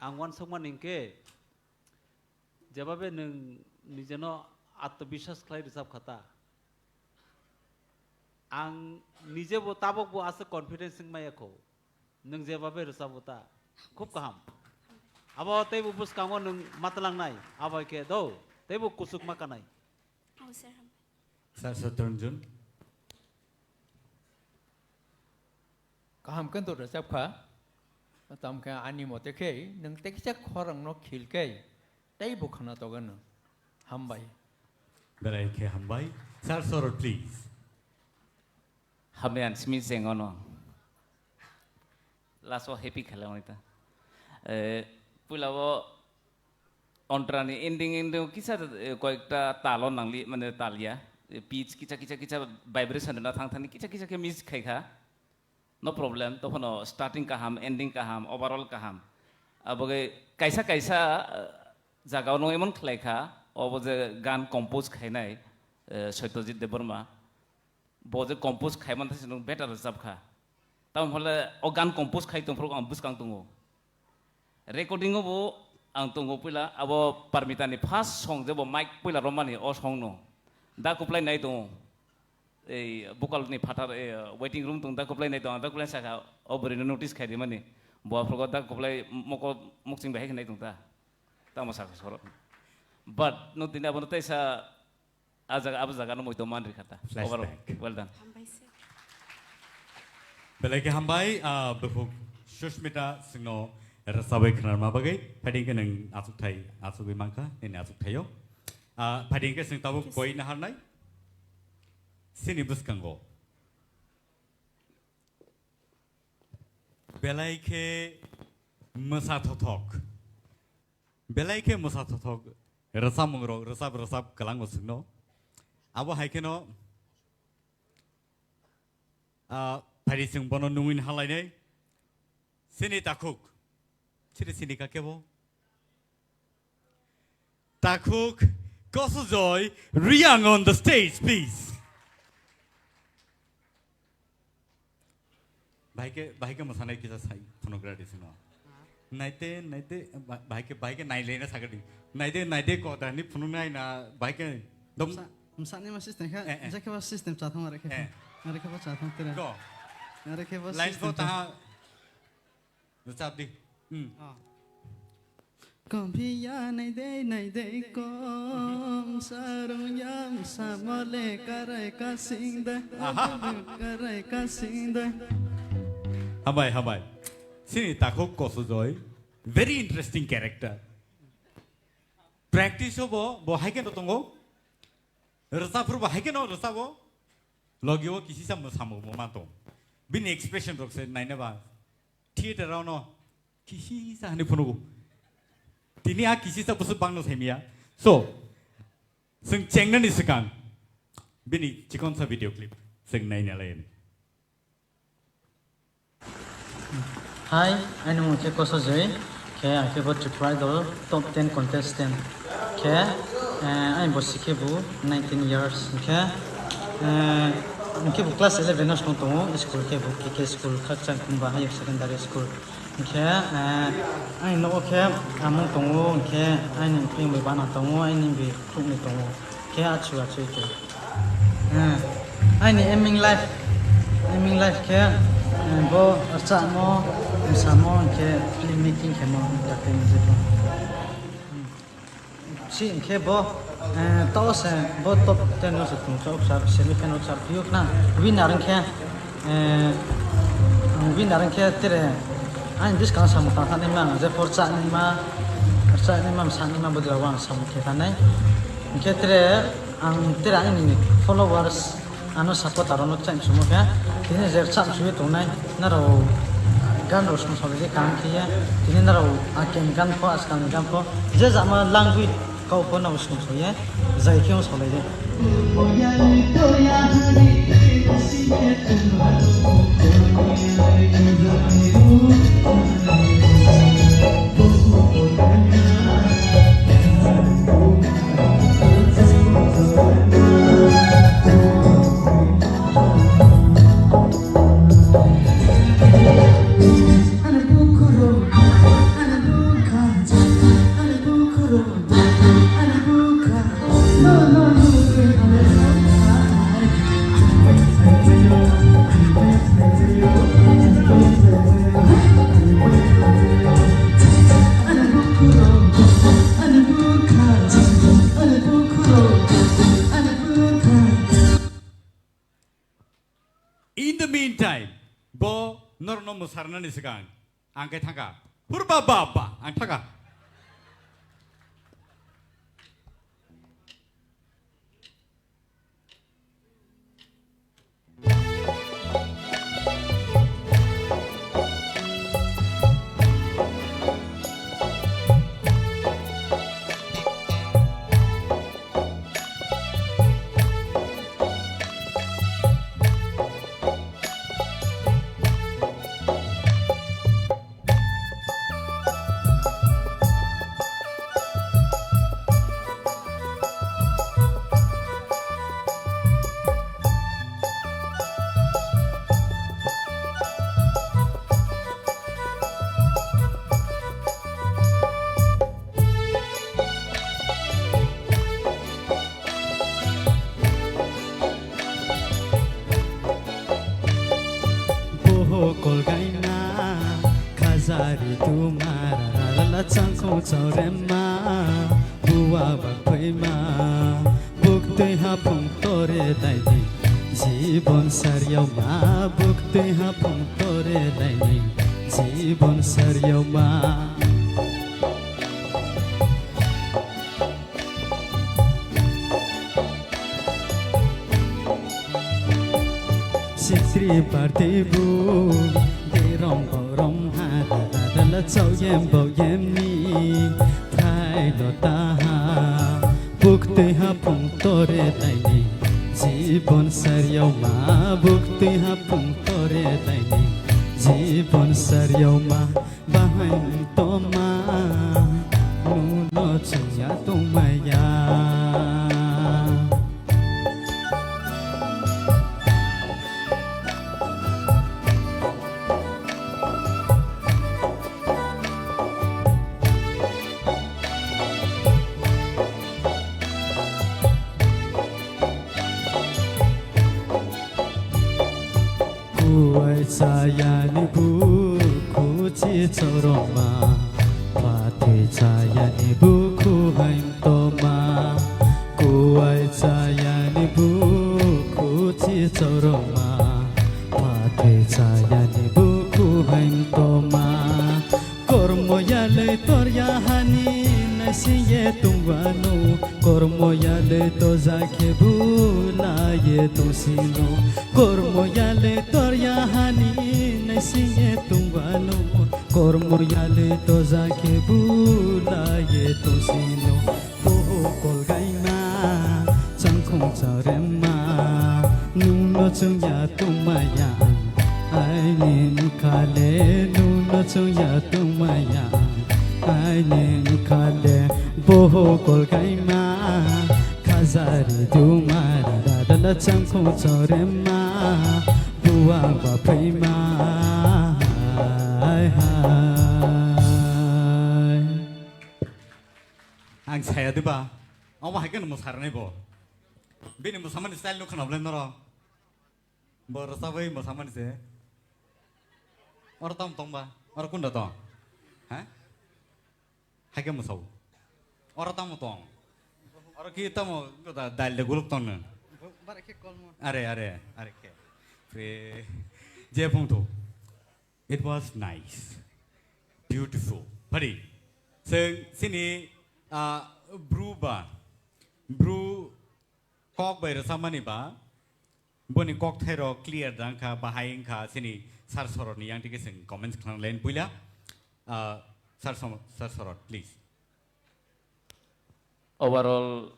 ang uansukmani hinkhe jebabe nwng nijeno atmobiswas khlai rwchap kha ta. Ang nijebo tabokbo aswk confidence wng maya kho. Nwng jebabe rwchabo ta. Khub kaham. Abo teibo bwskango nwng matwlangnai. Abo hai khe do. Teibo kuchuk ma kanai. Oh, sir. Sir Saturn Jun. Kaham khe to rwchap kha. Tamo khe ani mote khe nwng tekisa khorang no khil khe tei bo khna toga nwng. Hambai. Belai khe hambai. Sir Sorot, please. Hambai ang simi sengono. Last o happy khalamani ta. Eh, puila o ontrani ending ending kisa, eh, koyekta talo nangli mane talya. Eh, pitch kisa kisa kisa vibration na thang thani kisa kisa khe miss khai kha. No problem, tophano starting kaham, ending kaham, overall kaham. Aboge kaisa kaisa, eh, jagao no emon khlai kha, obo je gan compose khainai, eh, Satyajit Debbarma. Bo je compose khaimani thai se nwng better rwchap kha. Tamo hole o gan compose khai tongphuru ang bwskang tongo. Recording o bo ang tongo puila, abo Parmita ni first song je bo mic puila romani o song no. Da kuplai nai tongo. Ei vocal ni phatar, ei, waiting room tong da kuplai nai tongo, da kuplai saka o bwrwi no notice khai di mani. Bo aphuru da kuplai moko mukching bahai khe nai tong ta. Tamo saka soro. But no tini abo no teisa A jaga, abo jaga no moito man rikha ta. Flashback. Overall, well done. Hambai sir. Belai khe hambai, ah, bukhuk Sushmita singno rwchabwi khnarma bagwi. Phaidi khe nwng achukthai, achugwi mankha, nini achukthai-o. Ah, phaidi khe chwng tabuk koi naharnai. Sini bwskango. Belai khe mwsa thothok. Belai khe mwsa thothok rwchapmung rok rwchap rwchap kwlango chwngno. Abo hai kheno Ah, phari chwng bono nungwi halainai. Sini takhuk. Sini sini ka kebo? Takhuk Kosojoy Riang on the stage, please. Bahai khe, bahai khe mwsanai kisa sai phunukgra di sino. Naite, naite, ba-, bahai khe, bahai khe nailaina sagadi. Naite, naite ko dani phunuknai na bahai khe dom- Msa-, msani ma system kha, Eh, eh. Jekhe ba system chathang are khe. Eh. Are khe ba chathang tira. Go. Are khe ba Line system pho taha. Rwchap di. Hmm. Ah. Komphiya naidei naidei kom sarung yam samole karai kasing de. Aha. Karai kasing de. Hambai, hambai. Sini takhuk Kosojoy. Very interesting character. Practice o bo, bo hai khe no tongo. Rwchapphru bo hai khe no rwchabo. Logi o kisisa mwsamo bo ma tong. Bini expression rok se naina ba. Theater rok no kisisa hani phunugo. Tini a kisisa busu bangno saimia. So, chwng chengnani swkang bini chikonsa video clip chwng naina lai. Hi, ani mung khe Kosojoy, khe ang khe bo Tripura Idol top ten contestant khe, eh, ani bosi khe bo nineteen years khe, eh, ang khe bo class eleven no song tongo, school khe bo K K school, Khakchang Kumba Higher Secondary School. Hingkhe, eh, ani nogo khe amung tongo, hingkhe ani bwrwi bana tongo, ani bi khukni tongo, khe achu achu khe. Eh, ani aiming life, aiming life khe, eh, bo rwchapmo, mosamo, hingkhe film making khemo, entertainment khe. Si hingkhe bo, eh, to se bo top ten no se tong chok sar, semi final sar phiyok na winner hingkhe, eh, winner hingkhe tere ani bwskang samung tang thani ma, je por cha ni ma, cha ni ma, sa ni ma, bo dira wang samung khe thani. Hingkhe tere ang tere ani followers, ano support aro no chang sumo khe, tini je chang suyo tongnai, naro gan ro song song je kan khe, tini naro aken gan pho, askang gan pho, je jama langwi kau pho nabo song song ye, jai khe song lai de. In the meantime, bo norokno mwsarnani swkang ang khe thangkha. Hurba ba ba, ang thangkha. Boho kolgaina khajari tumara rala changkong chaurema buwa bakphaima buktwi haphung tore daini jibon sariyoma buktwi haphung tore daini jibon sariyoma. Sitri party bu, de rong bo rong ha, ha, ha, da la chau yem bo yem ni, thai lo ta ha, buk tui ha phung tore tai ni, ji Jibon sariyao ma buktwi hapung tore laini. Jibon sariyao ma bahai toma nuno chungya tongmaya. Kuwai chayani bukhuchi choroma, phathwi chayani bukhu haimtoma. Kuwai chayani bukhuchi choroma, phathwi chayani bukhu haimtoma. Kormo yalwi torya hani naisingye tongwano, kormo yalwi toja khe bulaye tongsino. Kormo yalwi torya hani naisingye tongwano, kormo yalwi toja khe bulaye tongsino. Boho kolgaima, changkhong charema, nungno chungya tongmaya ang. Aini mkhale, nungno chungya tongmaya ang. Aini mkhale, boho kolgaima, khajari duma, rada dala changkhong charema, buwa ba phaima, hai hai. Ang saya diba? Omo hai kheno mwsarnai bo. Bini mwsamani style no khwna bolai noro. Bo rwchabwi mwsamani se. Oro tamo tongba? Oro kunda tong? Ha? Hai khe mwsao. Oro tamo tong? Oro ki tamo da-, dal de guluk tong no? Are, are, are khe. Pre-, je phung thu. It was nice. Beautiful. Pari. Seng sini, ah, bru ba. Bru kok bai rwchapmani ba. Boni kok thairok clear da wngkha, bahai wngkha, sini sar sorotni yang tike seng comments khwlanglen puila. Ah, sar som-, sar sorot, please. Overall,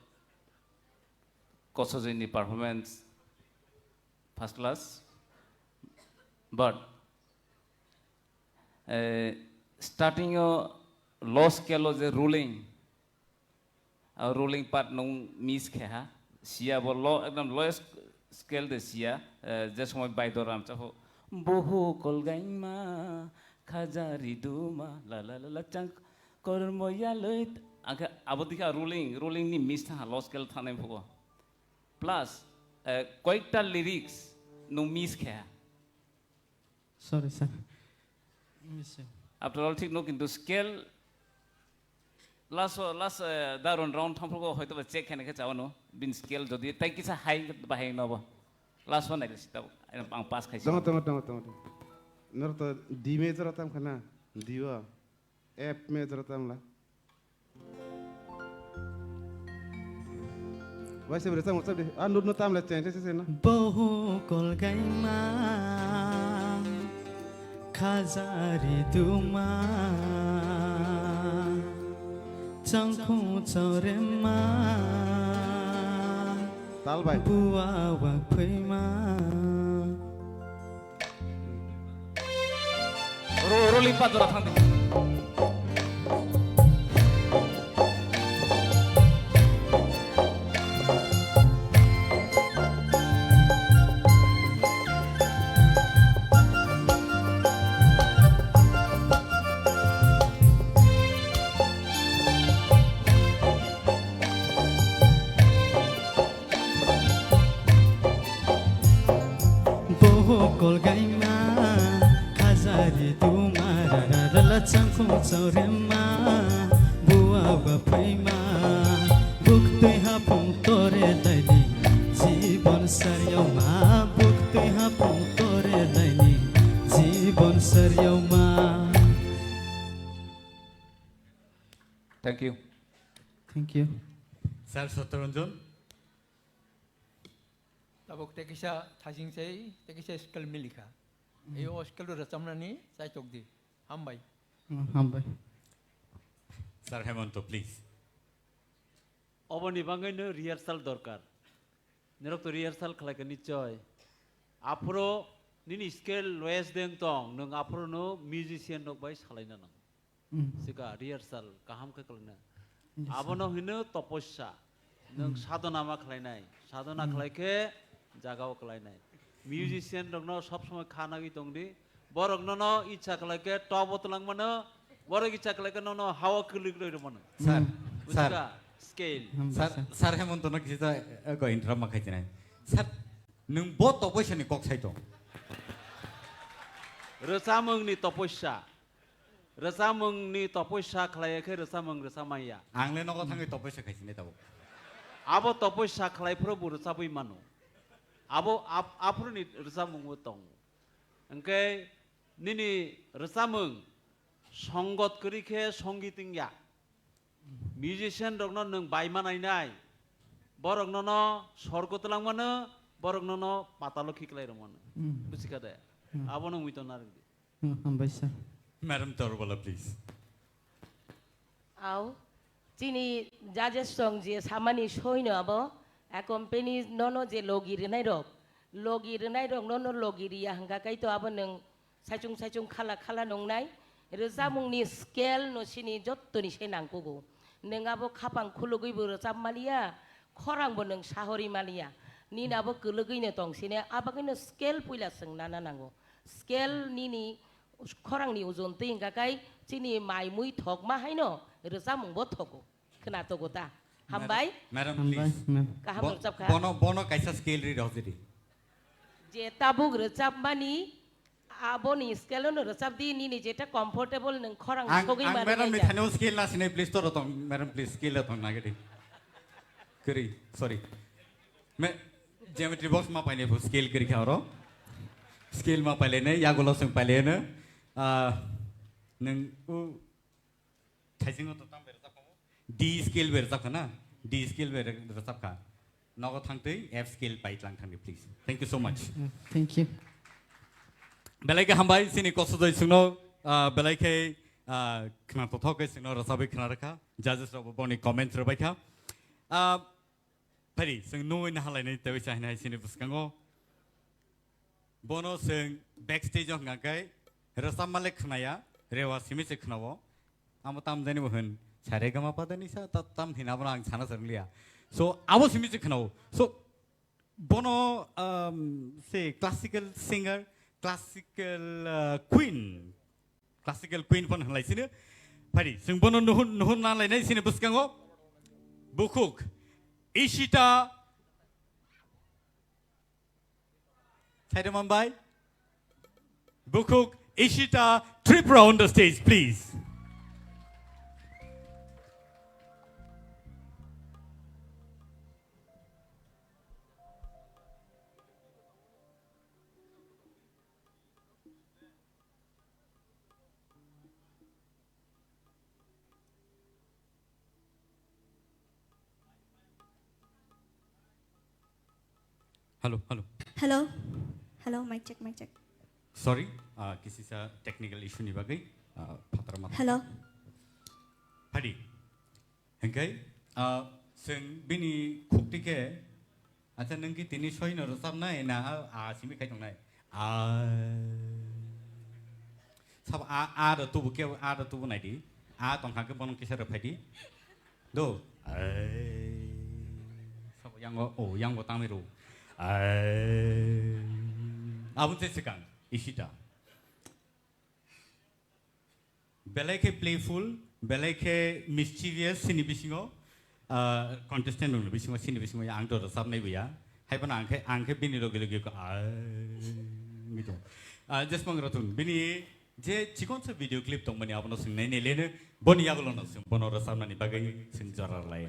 Kosojini performance first class, but, eh, starting o low scale o je ruling, a ruling part nung miss khe ha, siya bo low, ekdom lowest scale de siya, eh, je somoi Baido Ramcha pho, boho kolgaima, khaja riduma, la la la la chang, kormo yaloi, angkhe abo dikha ruling, ruling ni miss thang ha, low scale thangnai phugo. Plus, eh, koyekta lyrics nung miss khe ha. Sorry, sir. Miss. After all, thik no, kintu scale last o, last, eh, da round, round thangphrugo hoyto ba check khaina khe chawano, bin scale jodi tai kisa high bahai nobo. Last one nailesi tabo, ang pass khaisi. Tongo, tongo, tongo, tongo, tongo. Noro to D major tam khana, D o. F major tam la. Waisa bere chamo chabdi. Ah, nut no tam le cheng se se na. Boho kolgaima, khajari duma, changkhung chorema, tal bai. Buwa wak phaima. Ro-, rolling pa jora thang di. Boho kolgaima, khajari duma, rara rala changkhung chorema, buwa ba phaima, buktwi hapung tore laini, jibon sariyoma, buktwi hapung tore laini, jibon sariyoma. Thank you. Thank you. Sir Satyaranjan. Tabuk tekisa thajing sei, tekisa skill milikha. Mm. Ei o skill ro rwchapnani chaitok di. Hambai. Mm, hambai. Sir Hemanto, please. Oboni bangwi no rehearsal dorkar. Norok to rehearsal khlai kha nichoi. Aphuru nini scale lowest deng tong, nwng aphuru no musician rok bai salaina nang. Hmm. Sika rehearsal kaham khe khlaina. Yes, sir. Abono hino toposya. Nwng Hmm. sadhona ma khlainai. Sadhona Hmm. khlai khe jagao khlainai. Musician rokno sob somoi kha nagwi tongdi. Borok nono icha khlai khe top o twlang mano, borok icha khlai khe nono hao kwlwk rwi rw mano. Sir, Hmm. Sir. Bujiga? Scale. Hmm, Sir, sir. Sir Hemonto no kisa, eh, go interrupt ma khai tinai. Sir, nwng bo topoisya ni kok sai tong. Rwchapmung ni topoisya. Rwchapmung ni topoisya khlai khe rwchapmung rwchap manya. Ang le nogo thangwi topoisya khai sinai tabuk. Abo topoisya khlai phuru bo rwchapwi mano. Abo ap-, aphuru ni rwchapmung bo tongo. Hwnkhe nini rwchapmung songot kwrwi khe songit wngya. Musician rokno nwng bai ma nainai. Borok nono sorgo twlang mano, borok nono patalo khiklai rw mano. Hmm. Buji kha de? Hmm. Abono mui tong narwk di. Hmm, hambai sir. Madam Torbola, please. Au, chini judges rok je samani soino abo, a company nono je logi rwnai rok, logi rwnai rok nono logi riya hwnkha kai to abo nwng saichung saichung khala khala nungnai. Rwchapmung ni scale no sini jottoni se nangkugo. Nwng abo khapang khulugwi bo rwchap maliya, khorang bo nwng sahori maliya. Nini abo kwlwgwi no tong sini, abagwi no scale puila chwng nana nango. Scale nini khorangni ojon twi hwnka kai chini mai mui thokma haino rwchapmung bo thogo. Khna togo ta? Hambai? Madam, Hambai, please. Ma'am. Kaham Bo-, rwchap kha? Bono, bono kaisa scale ri rw jidi. Je tabuk rwchapmani aboni scale no rwchap di, nini jeta comfortable nwng khorang Ang, sogwi ang mani madam ni naija. Thani o scale na sinai, please, toro tong, madam, please, scale tong nagedi. Kiri, sorry. Me, geometry box ma paine phu scale kiri kha oro. Scale ma paile ne, yagulo sung paile ne. Ah, nung u, thaisingo to tam berajak kha mo? D scale berajak kha na? D scale berajak kha. Nogo thangtwi F scale pai tlang thangdi, please. Thank you so much. Mm, thank you. Belai khe hambai, chini kosodoi sungno, ah, belai khe, ah, khna tothok khe sungno rwchabwi khna rwkha. Judges rok bo boni comments rwbai kha. Ah, Phari, chwng nugwi nahalainai tei chahina hai chini bwskango. Bono chwng backstage o hwnkha khe rwchapma le khnaya, rewa simi se khnao. Amo tam jani bo hwn, sa re ga ma pa da ni sa, ta tam hina bono ang sana swrwng liya. So, abo simi se khnao. So, bono, um, se classical singer, classical, uh, queen, Classical queen phano hwnlai sino. Phari, chwng bono nuhun, nuhun na lainai sini bwskango. Bukhuk, Ishita. Saida Mumbai. Bukhuk, Ishita Tripura on the stage, please. Hello, hello. Hello. Hello, mic check, mic check. Sorry, ah, kisi sa technical issue ni bagwi, ah, phataro ma. Hello. Phadi. Hingkai, ah, chwng bini khukti khe, acha, nwng ki tini soino rwchapnai na a, a simi khai tongnai? A. Sabo a, a rw tubu khe, a rw tubu nai di. A tong kha khe bono kisa rw phai di. Do. Ai. Sabo yango, o, yango tangwi rw. Ai. Abo se swkang, Ishita. Belai khe playful, belai khe mischievous, sini bisingo, ah, contestant rokni bisingo, sini bisingo ang to rwchapnai buya. Hai phano ang khe, ang khe bini loge loge ko, ah, mi to. Ah, Jasmang Ratun, bini je chikonsa video clip tongmani abono swngnai ne lene, boni yagulo no swng, bono rwchapnani bagwi swng jora lai.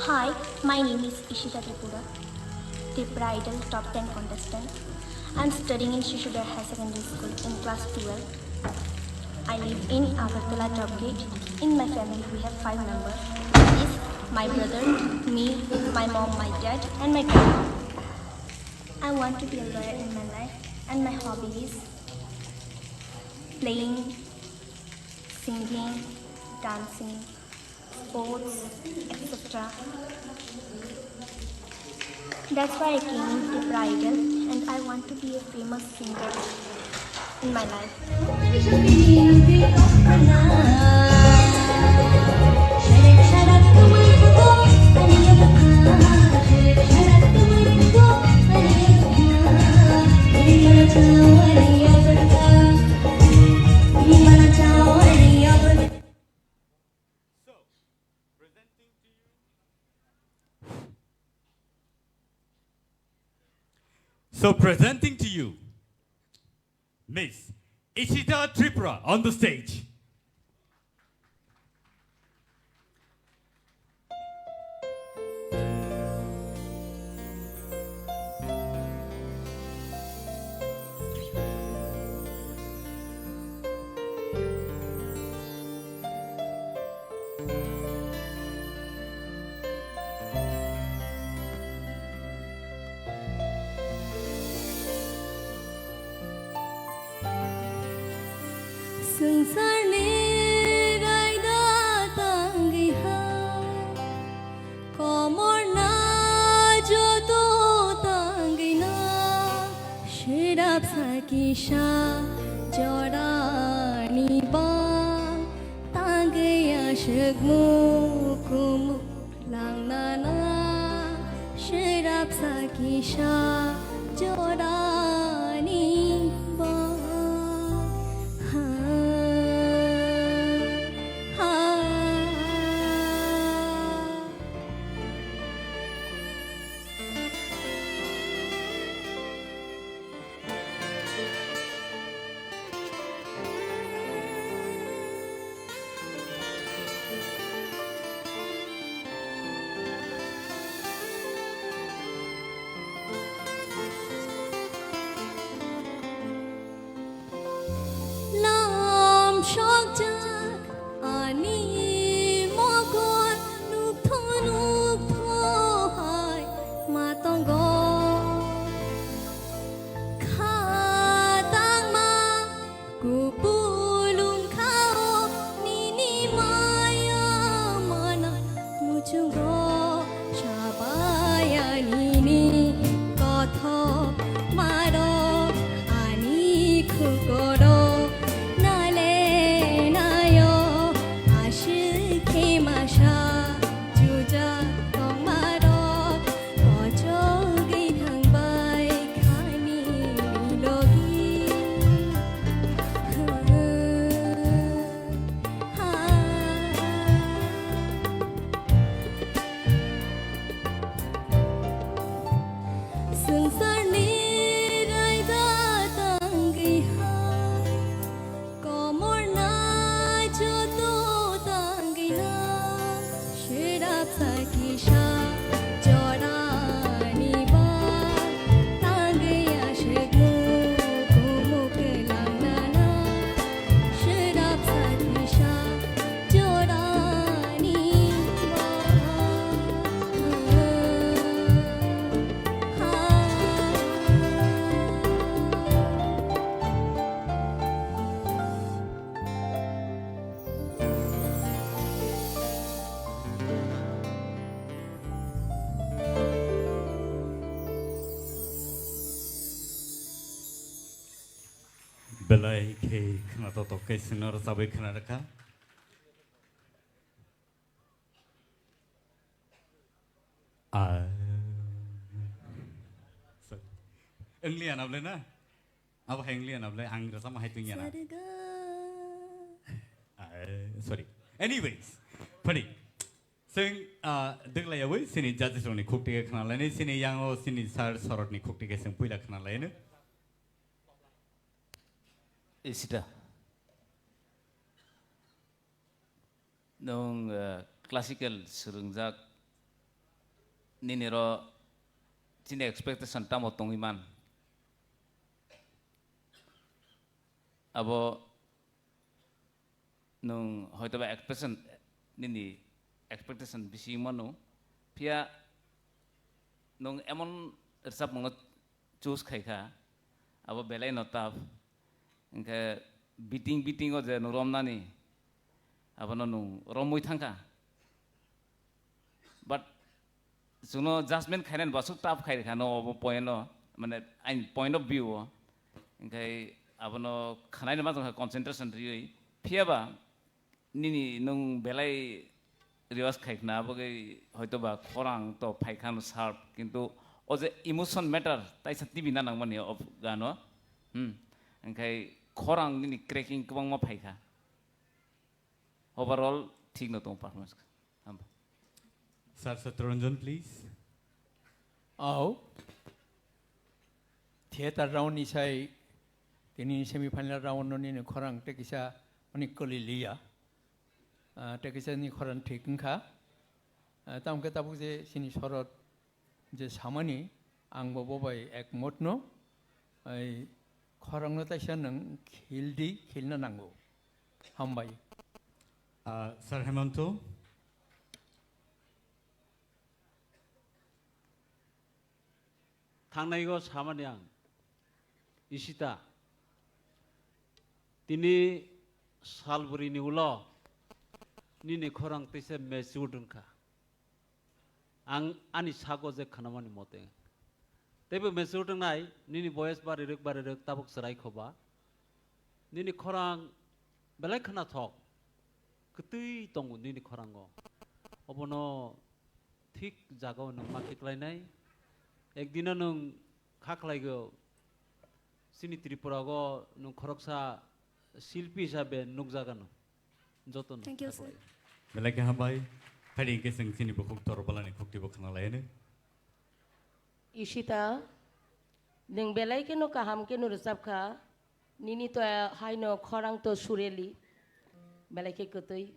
Hi, my name is Ishita Tripura, Tripura Idol top ten contestant. I'm studying in Shishuder Higher Secondary School in class twelve. I live in Agartala Top Gate. In my family, we have five members. Is my brother, me, my mom, my dad, and my grandma. I want to be a lawyer in my life, and my hobby is playing, singing, dancing. sports, et cetera. That's why I came in Tipra Idol, and I want to be a famous singer in my life. So, presenting to you, so, presenting to you, Miss Ishita Tripura on the stage. Swngcharni raida tangwi hai, komorna joto tangwi no, swrapsa kisa jorani ba tangwi aswk mukumu. Langnana swrapsa kisa jorani ba. Ha, ha. Lam sokjak ani mokol nukthok nukthok hai ma tongo. Kha tangma kupulung khao nini maya mana muchungo sabai ani ni kothok maro ani khukoro nale nayo aswk khe masa juja tongmaro. Kochogwi thangbai khani logi. Swngcharni raida tangwi hai. Komorna joto tangwino, swrapsa kisa jorani ba tangwi aswk mukumuk langnana, swrapsa kisa jorani ba. Belai khe khwnatok tok khe chwngno rwchabwi khwna rwkha. Ah. Sorry. Wngli anable na? Abo hai wngli anable, ang rwchapma hai tungya na. Ah, sorry. Anyways, phani. Chwng, ah, dwglaiyawi chini judges rokni khukti khe khna lainai, chini yango chini sir Sorotni khukti khe chwng puila khna laino. Isita. Nwng, eh, classical swrwngjak, nini ro chini expectation tamo tongwi man? Abo nwng hoitoba expectation, nini expectation bisi mano, phiya nwng emon rwchapmungno choose khaikha, abo belai no tough. Hinkhe beating, beating o je nwng romnani, abono nwng romwi thangkha. But chwngno judgment khainani bo aswk tough khai rwkha no obo point o, mane aini point of view o. Hinkhe abono khwnaino ma tongkha concentration riwi. Phiyaba nini nwng belai rehearse khai khna, aboni bagwi hoito ba khorang to phai khano sharp, kintu o je emotion matter taisa tibi na nangmani o gano. Hmm. Hinkhe khorang nini cracking kwbangma phai kha. Overall thik no tongo performance. Hamba. Sir Satyaranjan, please. Au. Theater round ni sai tini semi final round no nini khorang tei kisa mani kwlwi liya. Ah, tei kisa ni khorang thik wngkha. Ah, tamo khe tabuk je sini sorot je samani, ang bo bo bai ekmotno, ai, khorangno taisa nwng khildi, khilna nango. Hambai. Ah, Sir Hemanto. Thangnaigo samani ang, Ishita, tini salbrini ulo nini khorang teisa matured wngkha. Ang ani sago je khnamani mote. Teibo matured wngnai, nini boyes barirwk barirwk tabuk chwrai khoba. Nini khorang belai khnathok. Kwtwi tongo nini khorango. Obono thik jagao nwng ma khe klainai. Ekdino nwng kha khlaigo, chini Tripura o nwng khoroksa silpi hisabe nukjagano. Jotono. Thank you, sir. Belai khe hambai. Phaidi hinkhe chwng chini bukhuk Dorbalani khuktibo khna laiyano. Ishita, nwng belai kheno kaham kheno rwchapkha. Nini to haino khorang to sureli. Belai khe kwtwi.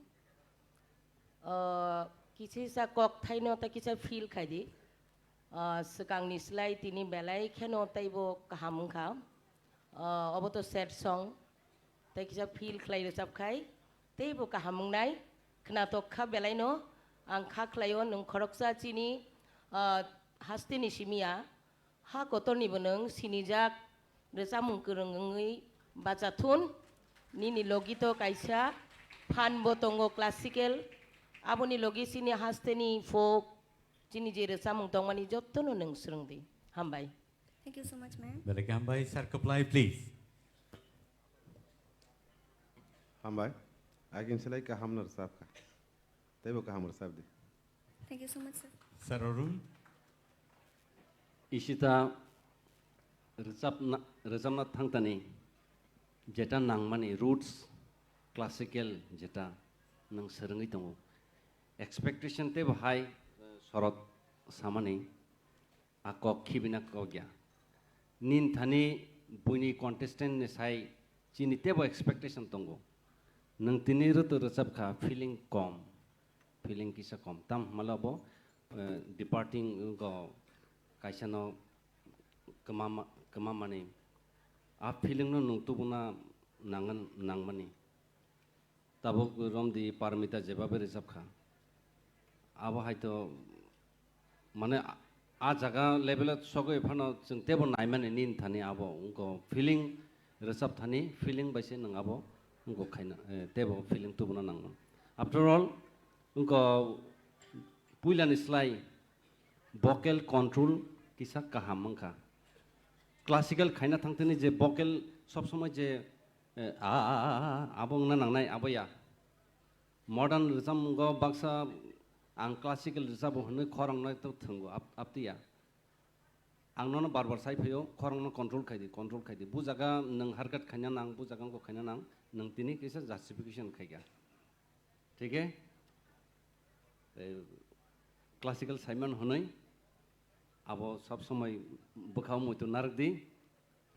Ah, kisa kok thaino ta kisa feel khaidi. Ah, swkangni slai tini belai kheno teibo kaham wngkha. Ah, obo to sad song. Tei kisa feel khlai rwchap khai, teibo kaham wngnai, khnatok kha belai no, ang kha khlai o nwng khoroksa chini, ah, hasteni simi ya, ha kotor ni bo nwng sinijak rwchapmung kwrwng wngwi bacha thun, nini logi to kaisa phan bo tongo classical, aboni logi chini hasteni folk, chini je rwchapmung tongmani joto no nwng swrwng di. Hambai. Thank you so much, ma'am. Belai khe hambai, Sir Kwplai, please. Hambai. Agin selai kaham no rwchapkha. Teibo kaham rwchapdi. Thank you so much, sir. Sir Arun. Ishita rwchapna, rwchapna thangtani jeta nangmani roots, classical jeta nwng swrwngwi tongo. Expectation teibo high, sorot samani. A kok khibina kok ya. Nin thani buini contestant ni sai chini teibo expectation tongo. Nwng tini rwtwi rwchapkha feeling kom, feeling kisa kom. Tam hwnmale bo, eh, departing go kaisa no kwma ma-, kwma mani. A feeling no nwng tubuna nangan, nangmani. Tabuk romdi Parmita jebabe rwchapkha. Abo hai to, mane, a, a jaga level o sogwi phano chwng teibo naimani nini thani abo wngkha feeling, rwchap thani feeling bai se nwng abo wngkha khaina, eh, teibo feeling tubuna nangno. After all, wngkha puilani slai vocal control kisa kaham wngkha. Classical khaina thangtini je vocal sob somoi je Eh, a, a, a, a, abo wngna nangnai, abo ya. Modern rwchapmungo baksa ang classical rwchabo hwnwi khorangno to thwngo, ap-, aptiya. Ang nono bar bar sai phaio, khorangno control khai di, control khai di. Bu jaga nwng harkat khaina nang, bu jaga wngkha khaina nang, nwng tini kisa justification khai kha. Thik he? Eh, classical Simon hwnwi abo sob somoi bwkhao muitu narwk di.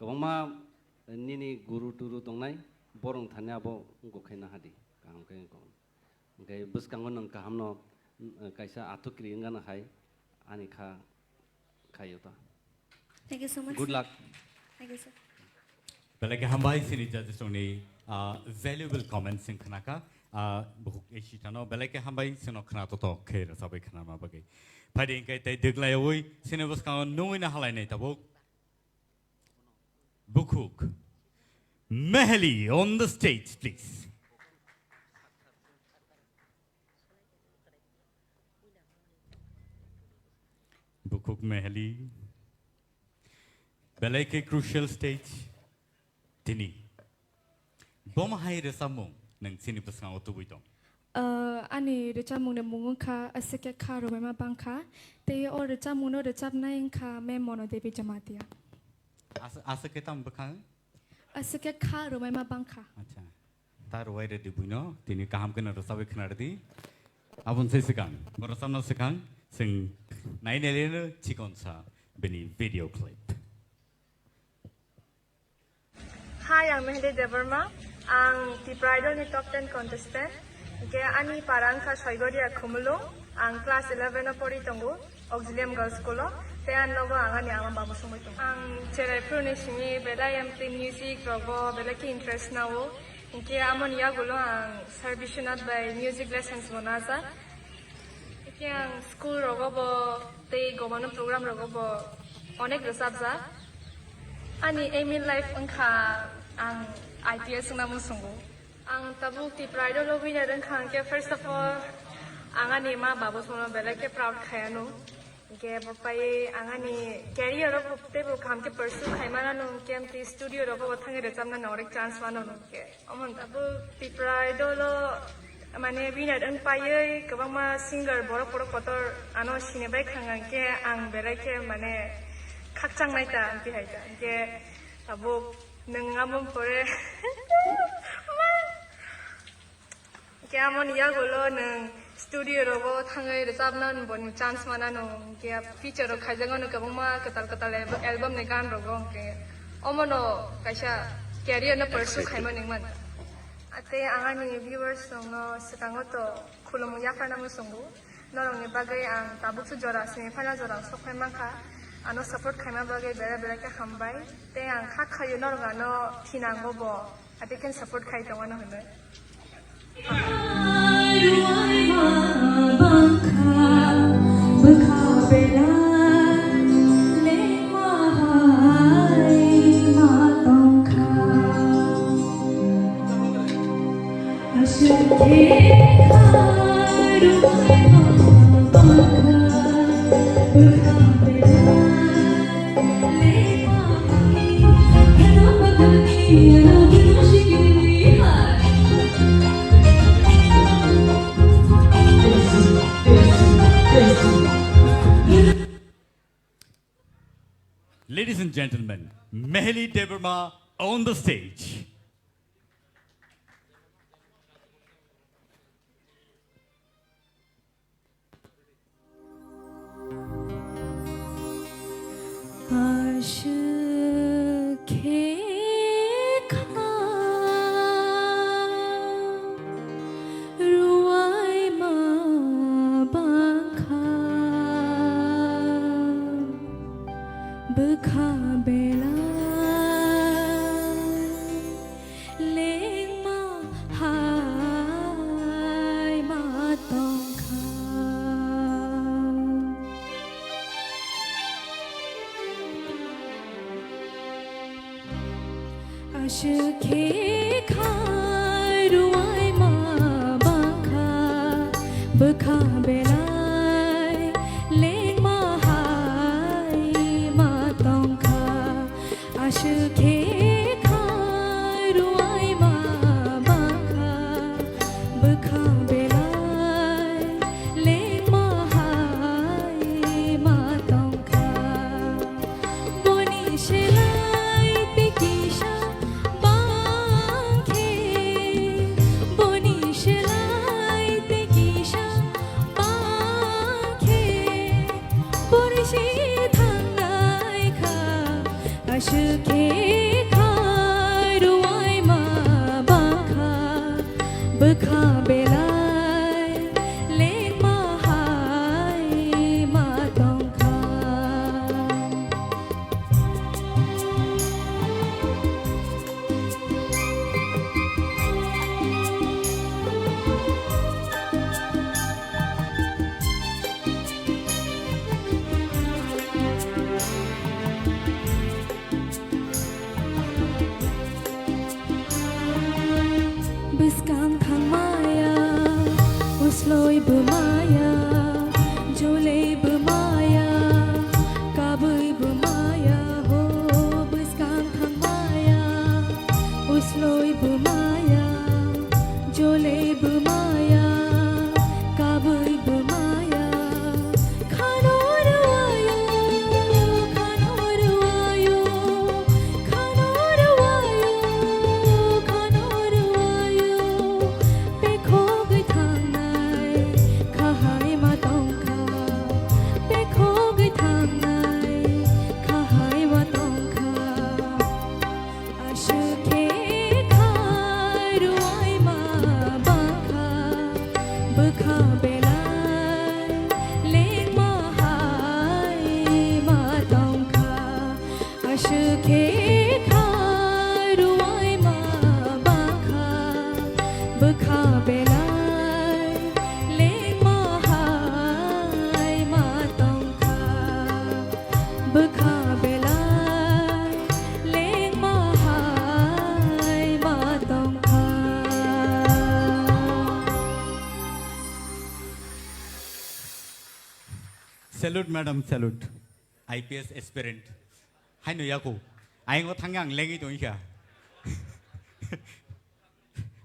Kwbangma nini guru turu tongnai, borok thani abo wngkha khe nahadi, kaham khe wngkha. Hwnkhe bwskango nwng kahamno, mm, kaisa athukri wngano hai ani kha khaio ta. Thank you so much, sir. Good luck. Thank you, sir. Belai khe hambai chini judges rokni, ah, valuable comments chwng khnakha. Ah, bukhuk Ishitano belai khe hambai chwngno khna toto khe rwchabwi khnama bagwi. Phaidi hwnkhe tei dwglaiwi chini bwskango nungwi na halainai tabuk. Bukhuk Meheli on the stage, please. Khuk Meheli. Belai khe crucial stage tini. Bomo hai rwchapmung nwng chini bwskango tubui tong? Ah, ani rwchapmungni mung wngkha Aswk Khe Kha Rwbaima Bangkha, tei o rwchapmungno rwchapnai wngkha Ma'am Mono Devi Jamatia. As-, aswk khe tamo bwkhang? Aswk khe kha rwbaima bangkha. Acha. Ta rwai rwdi buino, tini kaham kheno rwchabwi khna rwdi. Aboni se swkang, bo rwchapna swkang, chwng nai nailino chikon sa bini video clip. Hi, ang Meheli Debbarma. Ang Tipra Idol ni top ten contestant. Hingke ani para wngkha Soigoria Khumulwng. Ang class eleven o pori tongo, Auxilium Girls School o. Tei ani nogo ang ani ama babo songwi tongo. Ang cherai phuru ni simi belai amtwi music rogo belai khe interest nao. Hingke amoni yagulo ang Sir Biswanath bai music lessons bo najak. Hingke ang school rogo bo tei gomano program rogo bo onek rwchapjak. Ani aim in life wngkha ang I P S wngna muchungo. Ang tabuk Tipra Idol o winner wngkha hingke first of all ang ani ma babo sono belai khe proud khayano. Hingke bo pai ang ani career o bo teibo kaham khe pursue khaimano hingke amtwi studio rogo bo thangwi rwchapna norek chance mano hingke. Omo tabuk Tipra Idol o mane winner wng paiwi kwbangma singer borok borok kotor ano sini bai khang ang khe ang belai khe mane khakchang nai ta amtwi hai ta. Hingke tabuk nwng amo pore khe amoni yagulo nwng studio rogo thangwi rwchapna boni chance manano, hingke feature rok khaijak mano kwbangma kwtal kwtal alb-, album ni gan rogo, hingke omono kaisa career no pursue khaima ningmano. Tei ang ani viewers rokno swkango to khulumung yapharna muchungo. Norokni bagwi ang tabukso jora semi final jora sokphai mankha. Ano support khaima bagwi bera bera khe hambai. Tei ang kha khaio norok ano thinango bo. Ati khe support khai tongmano hwnwi. Ladies and gentlemen, Meheli Debbarma on the stage. Aswk khe kha rwai ma bangkha bwkha belai lengma hai ma tongkha. Aswk khe kha rwai ma bangkha bwkha belai lengma hai ma tongkha. Aswk khe kha rwai ma bangkha bwkha belai lengma hai ma tongkha. Boni selai tei kisa bang khe, boni selai tei kisa bang khe, boni se thangnai kha. Aswk khe kha rwai ma bangkha bwkha belai lengma hai ma tongkha. Bwskang thangmaya, usloi bwmaya, jolei bwmaya, Salute, madam, salute. I P S aspirant. Haino yako. Aingo thangya ang lengwi tongikha.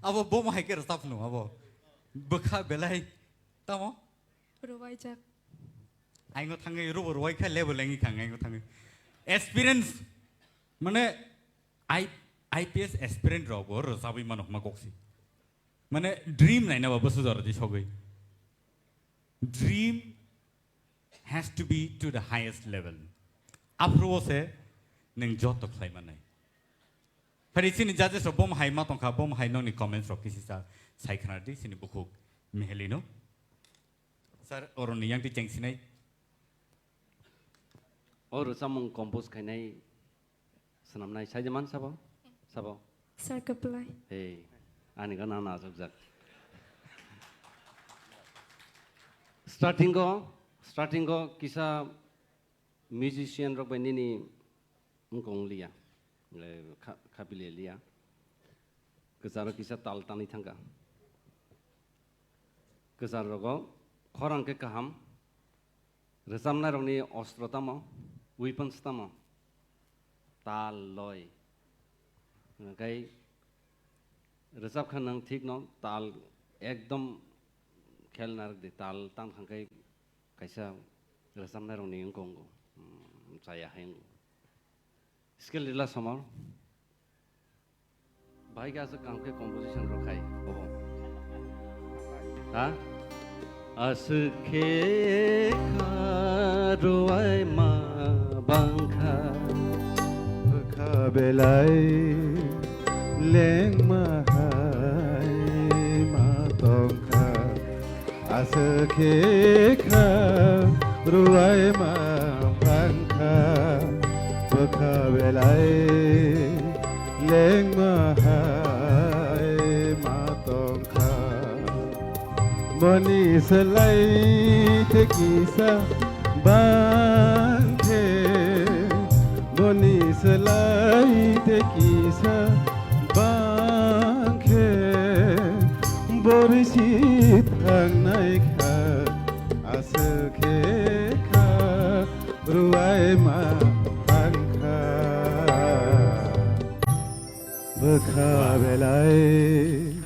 Abo bom hai ke rwchapno abo. Bwkha belai. Tamo? Rwbaijak. Aingo thangwi rubo rwai kha lebo lengwi kha aingo thangwi. Experience mane I, I P S aspirant rok bo rwchabwi mano hma koksi. Mane dream naina ba bwsajora di sogwi. Dream has to be to the highest level. Aphuru o se nwng joto khlai manai. Phari chini judges rok bom hai ma tongkha, bom hai nokni comments rok kisi sa sai khna di chini bukhuk Miheli no. Sir, oroni yang ti cheng sinai. O rwchapmung compose khainai swnamnai sai de man sabo? Sabo? Sir Kaplai. Hey, ani gana na ajak jak. Starting o, starting o kisa musician rok bai nini wngkong liya. Eh, kha-, khapile liya. Kwcharo kisa tal tanwi thangkha. Kwchar rogo khorang khe kaham. Rwchapnairokni ostro tamo, weapons tamo? Tal, loi. Hwnkhe rwchap kha nwng thik no, tal ekdom khel narwk di, tal tang thang khe kaisa rwchapnairokni wngkok wngo, hmm, chaya hai wngo. Skill rila somor. Bahai khe aswk kaham khe composition rw khai, obo. Ha? Aswk khe kha rwai ma bang kha. Bwkha belai lengma hai ma tong kha. Aswk khe kha rwai ma bang kha, bwkha belai lengma hai ma tong kha. Boni slai te kisa bang khe, boni slai te kisa bang khe, borisi thangnai kha, aswk khe kha, rwai ma thang kha. Bwkha belai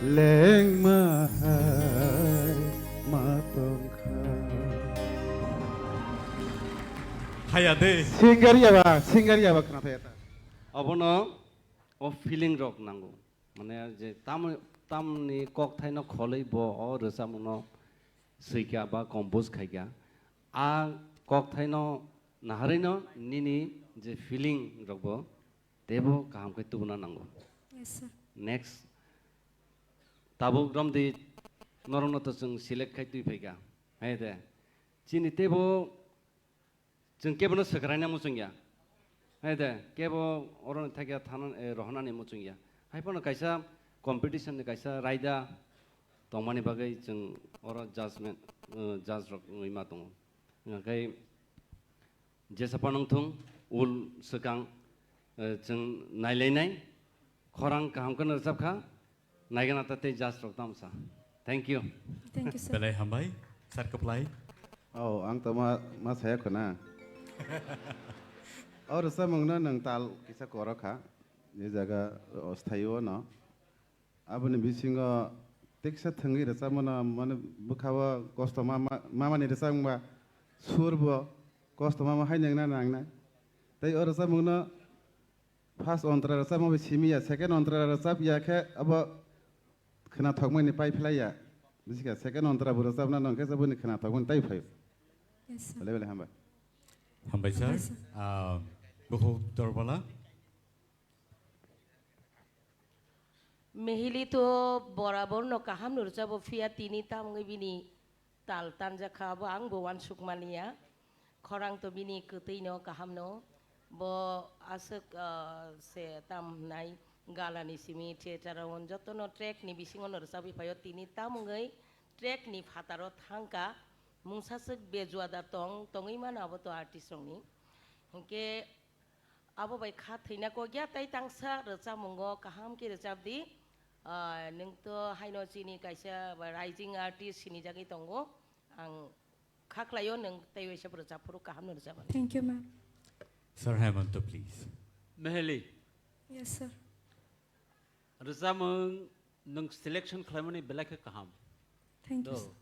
lengma hai ma tong kha. Haya de. Singer ya ba, singer ya ba khna thaya ta. Abono o feeling rok nango. Mane je tam, tamni kokthaino kholwi bo o rwchapmungno swikha ba compose khaikha. A kokthaino naharwino nini je feeling rokbo teibo kaham khe tubuna nango. Yes, sir. Next, tabuk romdi norokno to chwng select khai twi phaikha. Hai de. Chini teibo Chwng kebono swkraina muchungya. Hai de, kebo oro thakya thana, eh, rohornani muchungya. Hai phano kaisa competition ni kaisa raida tongmani bagwi chwng oro judgment, eh, judge rok wngwi ma tongo. Hwnkhe jesa phano wngthung, ul swkang, eh, chwng nailainai, khorang kaham kheno rwchapkha. Naigana ta tei judge rok tamo sa. Thank you. Thank you, sir. Belai hambai, sir Kwplai. Oh, ang to ma, ma saya khuna. Oh, rwchapmungno nwng tal kisa koro kha. Ni jaga, oh, sthaio no. Aboni bisingo teksa thwngwi rwchapmano, mane bwkhao kosto ma, ma, mamani rwchapmungba surbo kosto mama hai nangna nangnai. Tei oh rwchapmungno First ontra rwchapma bai simi ya, second ontra rwchap ya khe abo khwnathokmani pai phlai ya. Bisi kha second ontra bo rwchapna nang khe saboni khwnathokmani tai phai. Yes, sir. Belai belai hambai. Hambai, sir. Hambai, sir. Ah, bukhuk Dorbala. Mihili to borabor no kaham no rwchabo phiya tini tamungwi bini tal tanjakha abo ang bo uansukmaniya. Khorang to bini kwtwi no kaham no. Bo aswk, ah, se tam hwnai gala ni simi theater o joto no track ni bisingo no rwchapwi phaio tini tamungwi track ni phataro thangka mungsa swk bejua da tong tongwi mano abo to artist rok ni. Hinkhe Abo bai kha thwina kok ya, tei tangsa rwchapmungo kaham khe rwchap di. Ah, nwng to haino chini kaisa rising artist sinijagwi tongo. Ang kha khlaio, nwng tei waisa bo rwchap phuru kaham no rwchapmani. Thank you, ma'am. Sir Hemanta, please. Meheli. Yes, sir. Rwchapmung nwng selection khlaimani belai khe kaham. Thank you, sir.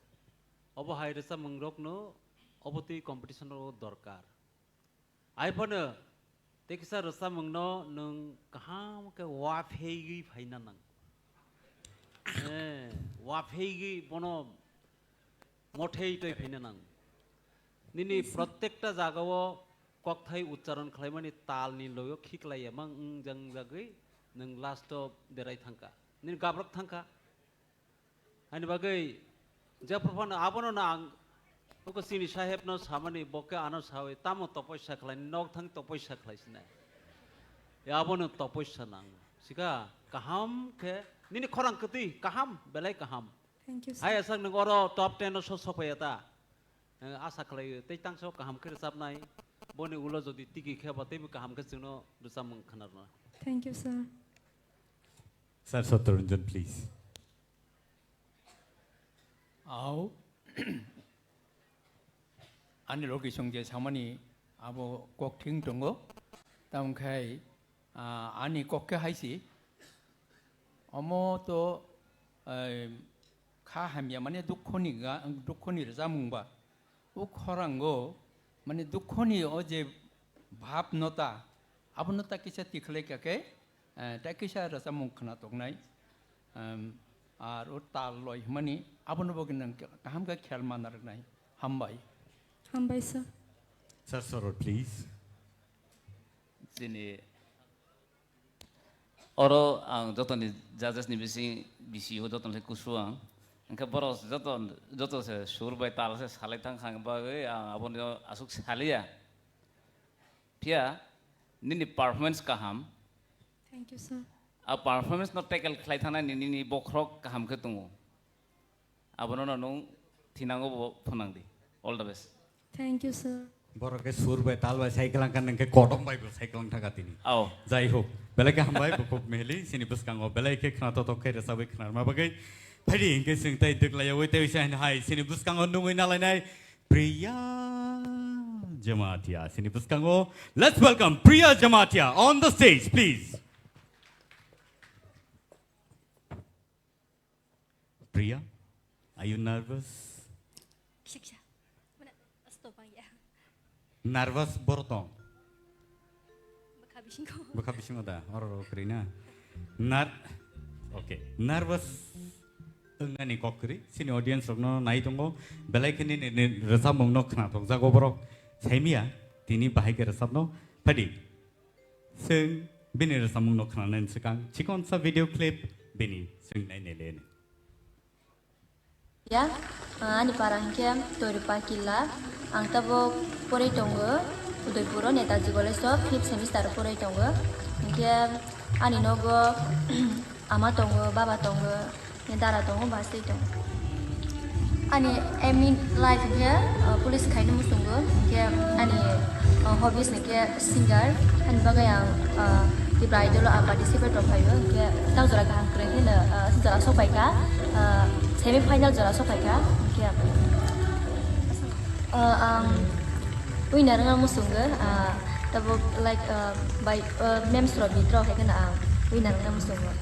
Obo hai rwchapmung rokno obo twi competition rok dorkar. Ai phano tei kisa rwchapmungno nwng kaham khe wapheigwi phaina nang. Eh, wapheigwi bono mothei twi phaina nang. Nini prottekta jagao kokthai uchcharon khlaimani talni loyo khiklaiya mang wngjak wngjagwi nwng last o derai thangkha. Nini gabrok thangkha. Ani bagwi jephru phano abono no ang uko chini sahebno samani, bo khe ano sawi tamo topoisa khlai, nok thang topoisa khlai sinai. Ya abono topoisa nang. Sika kaham khe nini khorang kwtwi kaham, belai kaham. Thank you, sir. Hai asak nwng oro top ten o so sophaiya ta. Eh, asa khlai tei tangso kaham khe rwchapnai. Boni ulo jodi tigi khe ba teibo kaham khe chwngno rwchapmung khwnarwna. Thank you, sir. Sir Satyaranjan, please. Au. Ani logi song je samani abo kok thing tongo. Tamo khai, ah, ani kok khe hai si. Omo to, eh, kha hamya mane dukhoni ga, dukhoni rwchapmung ba. O khorango, mane, dukhoni o je bhab no ta, abono ta kisa tikhlai kha khe, eh, ta kisa rwchapmung khna toknai, em, ar o tal loi hwnmani, abono bo gwnang kaham khe khel manna rwnai. Hambai. Hambai, sir. Sir Sorot, please. Chini oro ang jotoni judges ni bising, bisi o jotoni se kusu ang. Hingke borok joto, joto se sur bai tal se salai thang kha bagwi ang abono aswk saliya. Phiya nini performance kaham. Thank you, sir. A performance no tackle khlai thangna nini, nini bokhorok kaham khe tongo. Abono no nwng thinango bo phwnang di. All the best. Thank you, sir. Borok khe sur bai tal bai cycle ang kan khe kodom bai bo cycle ang thaga tini. Ao. Jai hok, belai khe hambai bukhuk mehli sini bwskango belai khe khna totok khe rwchapwi khna rwma bagwi. Phaidi hinkhe chwng tai dwklaiyawi tei wisa hin hai sini bwskango nungwi nalainai Priya Jamatia sini bwskango. Let's welcome Priya Jamatia on the stage, please. Priya, are you nervous? Kisa kisa. Mana, asto bang ya. Nervous borok tong? Bwkha bisingo. Bwkha bisingo da, oro oro kwrwi na. Nar-, okay, nervous wngnani kok kwrwi. Chini audience rokno nai tongo. Belai khe nini, nini rwchapmungno khnathokjago borok. Saimia, tini bahai khe rwchapno. Phaidi. Chwng bini rwchapmungno khnanani swkang chikonsa video clip bini chwng nainai le. Ya, ani para hinkhe Toirupa Killa. Ang tabuk porwi tongo Udaipuro Netaji College o fifth semester o porwi tongo. Hinkhe ani nogo ama tongo, baba tongo. Ni dara tongo, bus twi tongo. Ani aim in life hinkhe, uh, police khaina muchungo, hinkhe ani, uh, hobbies hinkhe singer, ani bagwi ang, uh, Tipra Idol o ang participate rok khlaio, hinkhe tang jora kaham kwrwi kheno, uh, jora sok pai kha, uh, semi final jora sok pai kha, hinkhe, uh, ang winner wngna muchungo, uh, tabuk like, uh, by, uh, memes rok bit rok hai kheno ang winner wngna muchungo.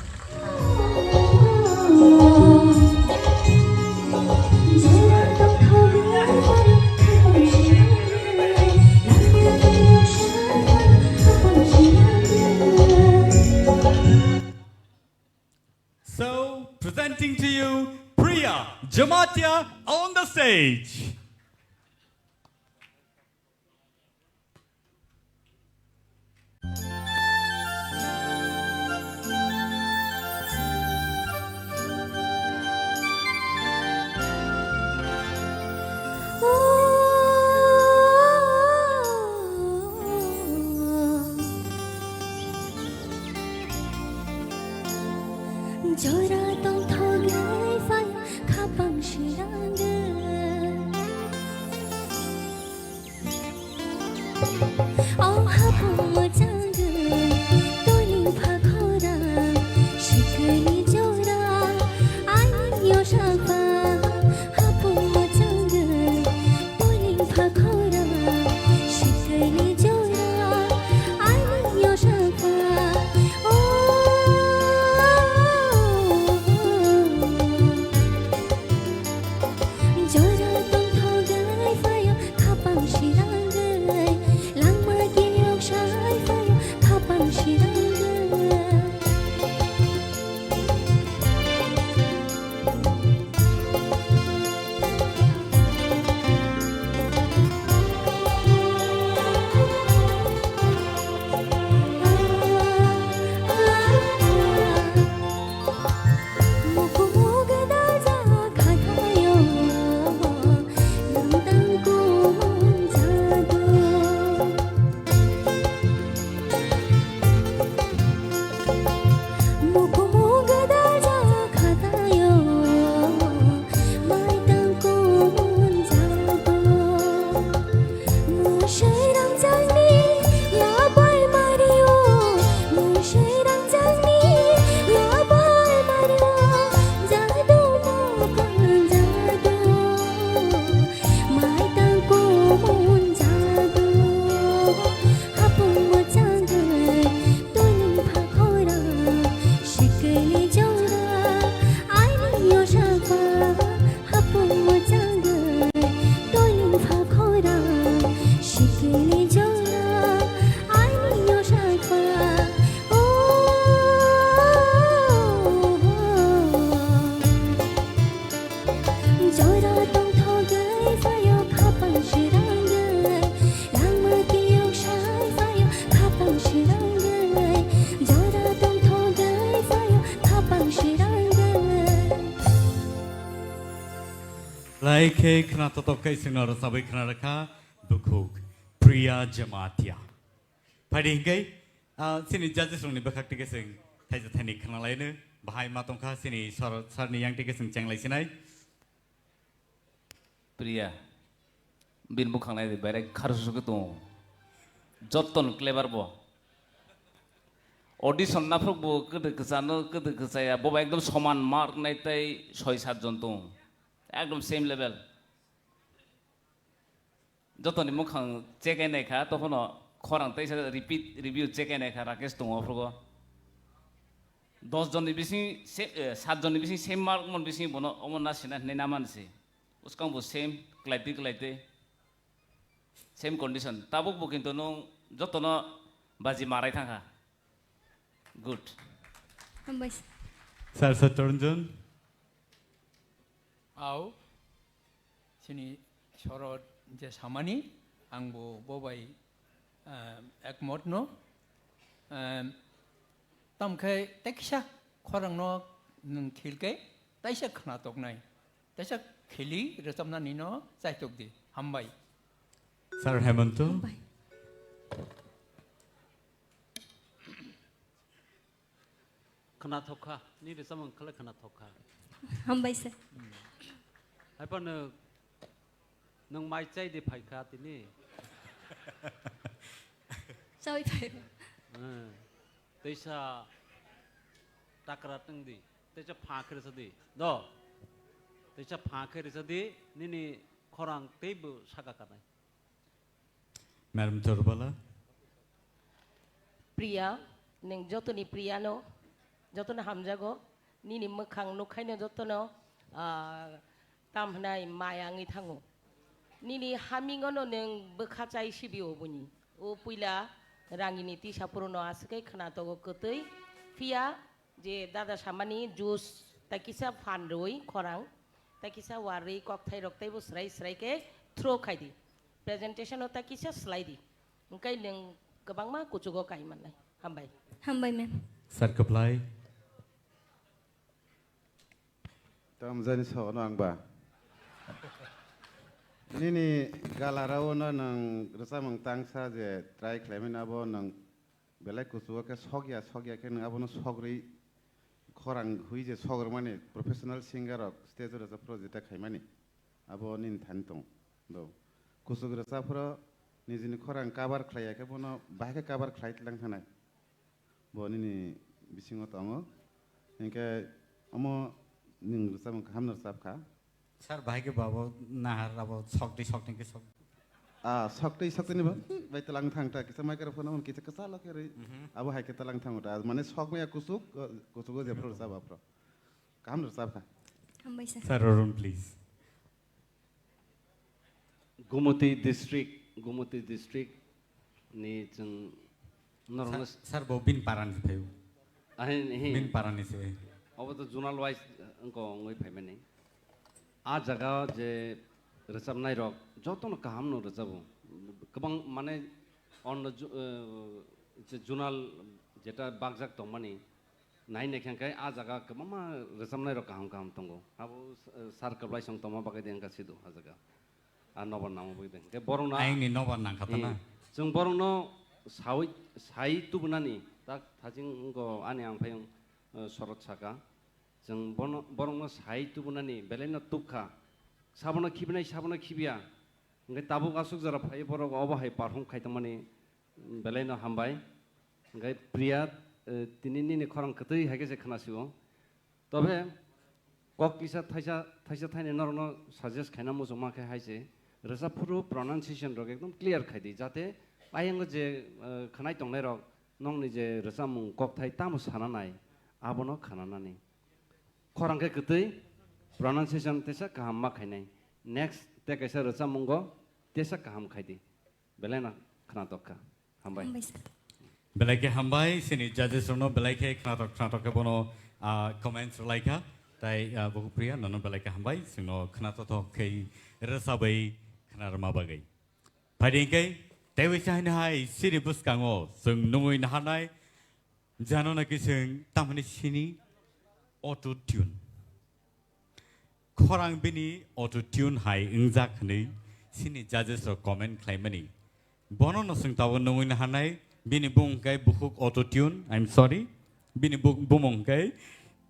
So, presenting to you, Priya Jamatia on the stage. Jora tongthok lai phai khapang sirang. O hapung mwchangwi toiling pha khorang, sikini jora ani yosakha. Hapung mwchangwi Ai khe khna totok khe chwngno rwchabwi khna rwkha bukhuk Priya Jamatia. Phaidi hinkhe, ah, chini judges rokni bwkhak tike chwng thaisa thaini khna laino bahai ma tongkha chini sir, sir ni yang tike chwng chenglai sinai. Priya, bini bwkhang nai di, berek kharsu khe tongo. Jotton clever bo. Audition naphuk bo kwdw kwchano, kwdw kwchaya, bo ekdom soman mark nai tei soi sat jon tongo. Ekdom same level. Jotoni mukhang check nai kha, tokhono khorang teisa repeat review check nai kha, Rakesh tongo aphrugo. Dos jonni bising se, eh, sat jonni bising same mark mon bising bono omo na sina hinwi na man se. Uskang bo same, klaitwi klaitwi. Same condition. Tabuk bo kintu nung jotono baji marai thangkha. Good. Hambai. Sir Satyaranjan. Au. Chini sorot je samani, ang bo bo bai, ah, ekmot no. Ah, tam khe teksa khorang no nwng khil khe taisa khna toknai. Taisa khili rwchapnani no chaitok di. Hambai. Sir Hemanto. Hambai. Khwnathok kha, nini rwchapmung khlai khwnathok kha. Hambai sir. Haiphano nwng mai chai di phai kha tini. Chawi phai. Eh, teisa takra tong di, teisa pha khe rwsa di. Do. Teisa pha khe rwsa di, nini khorang teibo saka kanai. Madam Torbala. Priya, nwng jotoni Priya no, jotono hamjago, nini mwkhang nukhaino jotono, ah, tam hwnai maya wngwi thango. Nini hamingono nwng bwkha chai sibi oboni. O puila rangini tisa purono aswk khe khwna togo kwtwi, phiya je dada samani juice ta kisa phan rwi khorang, ta kisa warwi kokthai rok teibo srai srai khe throw khai di. Presentation o ta kisa slai di. Hwnkhe nwng kwbangma kuchugo kai mannai. Hambai. Hambai, ma'am. Sir Kwplai. Tamjani sono ang ba. Nini galarao no nwng rwchapmung tangsa je try khlaimani abo nwng belai kuchugo khe sokya, sokya khe nwng abono sogrwi khorang hui je sogrwmani professional singer rok stage o rwchapphuru jeta khaimani abo nini thani tongo. Do. Kuchuk rwchapphuru nijini khorang cover khlaiya khe bono bahai khe cover khlai tlang thanai. Bo nini bisingo tongo. Hinkhe omo nwng rwchapmung kaham no rwchap kha. Sir, bahai khe babo nahar abo sokti sokti khe sok. Ah, sokti sokti ni ba, bai talang thang ta kisa microphone on kisa kisa lo khe rwi. Mhm. Abo hai khe talang thang ta. Mane sok maya kuchuk, kuchugo je phuru rwchap aphuru. Kaham rwchap kha. Hambai sir. Sir Arun, please. Gumoti district, Gumoti district ni chwng norokno Sir, sir, bo bin parani phaio. Ahin, hin. Bin parani se. Obo to zonal wise wngko wngwi phaimani. A jaga je rwchapnai rok jotono kaham no rwchabo. Kwbang mane onno ju-, eh, je zonal jeta bakjak tongmani, nai naikha khe a jaga kwbangma rwchapnai rok kaham kaham tongo. Abo, eh, sir kwplai song tongma bagwi de wngkha sido a jaga. A nobar nangma bagwi de. Hwnkhe borokno Ayangni nobar nangkha ta na? Hmm. Chwng borokno sawi, sai tubunani tak thaching wngkho ani ang phai, eh, sorot saka. Chwng bono, borokno sai tubunani belaino tukha. Sabono khibinai, sabono khibiya. Hwnkhe tabuk aswk jora phai borok obo hai perform khai tongmani. Belaino hambai. Hwnkhe Priya, eh, tini nini khorang kwtwi hai khe se khwnasio. Tobe kok kisa thaisa, thaisa thaini norokno suggest khaina muchungma khe hai se, rwchap phuru pronunciation rok ekdom clear khai di, jate ayang je, eh, khwnai tongnai rok nokni je rwchapmung kokthai tamo sana nai, abono khwnanani. Khorang khe kwtwi, pronunciation tesa kaham ma khainai. Next te kaisa rwchapmungo tesa kaham khai di. Belai no khwnatok kha. Hambai. Hambai sir. Belai khe hambai, chini judges rokno belai khe khwnatok khwnatok khe bono, ah, comments rwlai kha. Tai, ah, Bukupriya, nono belai khe hambai, chwngno khwnatok khe rwchabwi khwnarwma bagwi. Phaidi hinkhe, teiwi chaini hai siri bwskango chwng nungwi naharnai, jano naki chwng tamhani sini auto tune. khorang bini auto tune hai wngjak hwnwi sini judges rok comment khlaimani. Bono no chwng tabuk nungwi no hanai, bini bumung khe Bukhuk Auto Tune, I'm sorry. Bini bu-, bumung khe,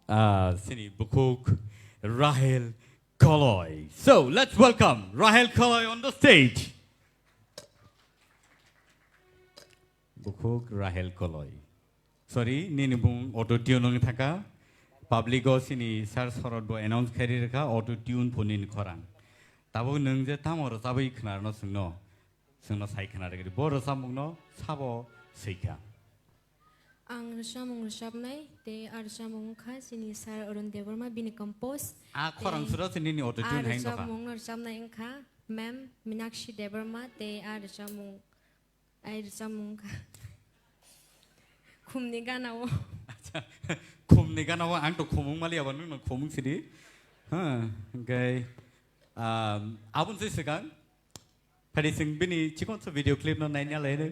ah, sini Bukhuk Rahel Koloi. So, let's welcome Rahel Koloi on the stage. Bukhuk Rahel Koloi. Sorry, nini bumung Auto Tune wngwi thangkha. Public o sini Sir Sorot bo announce khairi rwkha, Auto Tune pho nini khorang. Tabuk nwng je tamo rwchabwi khwnarwno chwngno, chwngno sai khwnarwgwi bo rwchapmungno sabo swikha. Ang rwchapmung rwchapnai, tei a rwchapmung wngkha chini Sir Arun Debbarma, bini compose. A khorang tei suro se nini Auto Tune hai wngkha. A rwchapmung rwchapnai wngkha Ma'am Minakshi Debbarma, tei a rwchapmung Ai rwchapmung wngkha. Khumni gana o. Acha, khumni gana o ang to khumung mali abo nwng no khumung sidi. Ha, hwnkhe, um, aboni se swkang. Phadi chwng bini chikonsa video clip no naina lai no.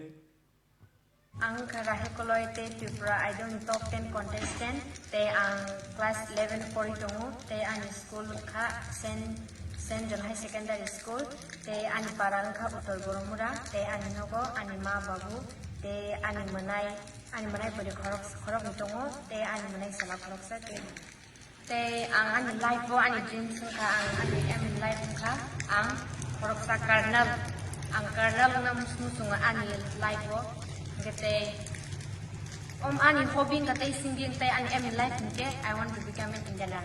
Ang wngkha Rahel Koloi tei Tripura Idol ni top ten contestant. Tei ang class eleven pori tongo, tei ani school wngkha Saint, Saint John High Secondary School, tei ani para wngkha Uttor Boromura, tei ani nogo ani ma babu, tei ani mwnai, ani mwnai bwrwi khorok, khoroknwi tongo, tei ani mwnai chwla khoroksa, tei, tei ang ani life o ani dreams wngkha, ang ani aim in life wngkha, ang khoroksa colonel, ang colonel wngna muchungo ani life o, hwnkhe tei Om ani hobby wngkha tei singing tei ani aim in life hinkhe I want to become an engineer.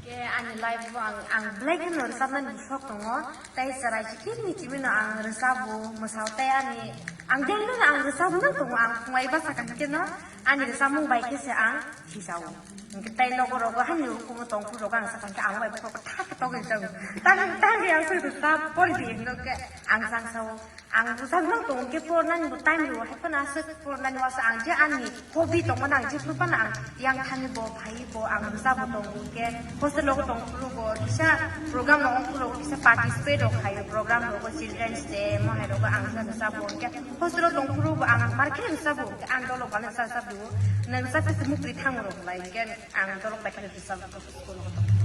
Hinkhe ani life o ang, ang belai kheno rwchapnani sok tongo. Tei chwrai chikirni chibino ang rwchabo, mwsao tei ani, ang daily no ang rwchabo nang tongo, ang phungai bwsa kaham kheno ani rwchapmung bai khe se ang thijao. Hinkhe tei nogo rogo hani ukumo tongphuru rogo ang sakha hinkhe ang bai bokhorok khe thak khe togwi rwchabo. Tang, tang ang se rwchap pori di hinokhe ang sangsao. Ang bwsajwk tongo khe pornani bo time rwo, hai phano aswk pornani waisa ang je ani hobby tongmani ang jephru phano ang yang thani bo phai bo ang bwsa bo tongo khe hostel rogo tong phuru bo kisa program rogo phuru kisa participate rok khaio program rogo children's day mo hai rogo ang bwsa bwsa bo khe hostel o tong phuru bo ang mar khe bwsa bo ang dolok bana bwsa bwsa bo nang bwsa bwsa mukri thango rok lai khe ang dolok bai khe bwsa bo school rogo tong phuru.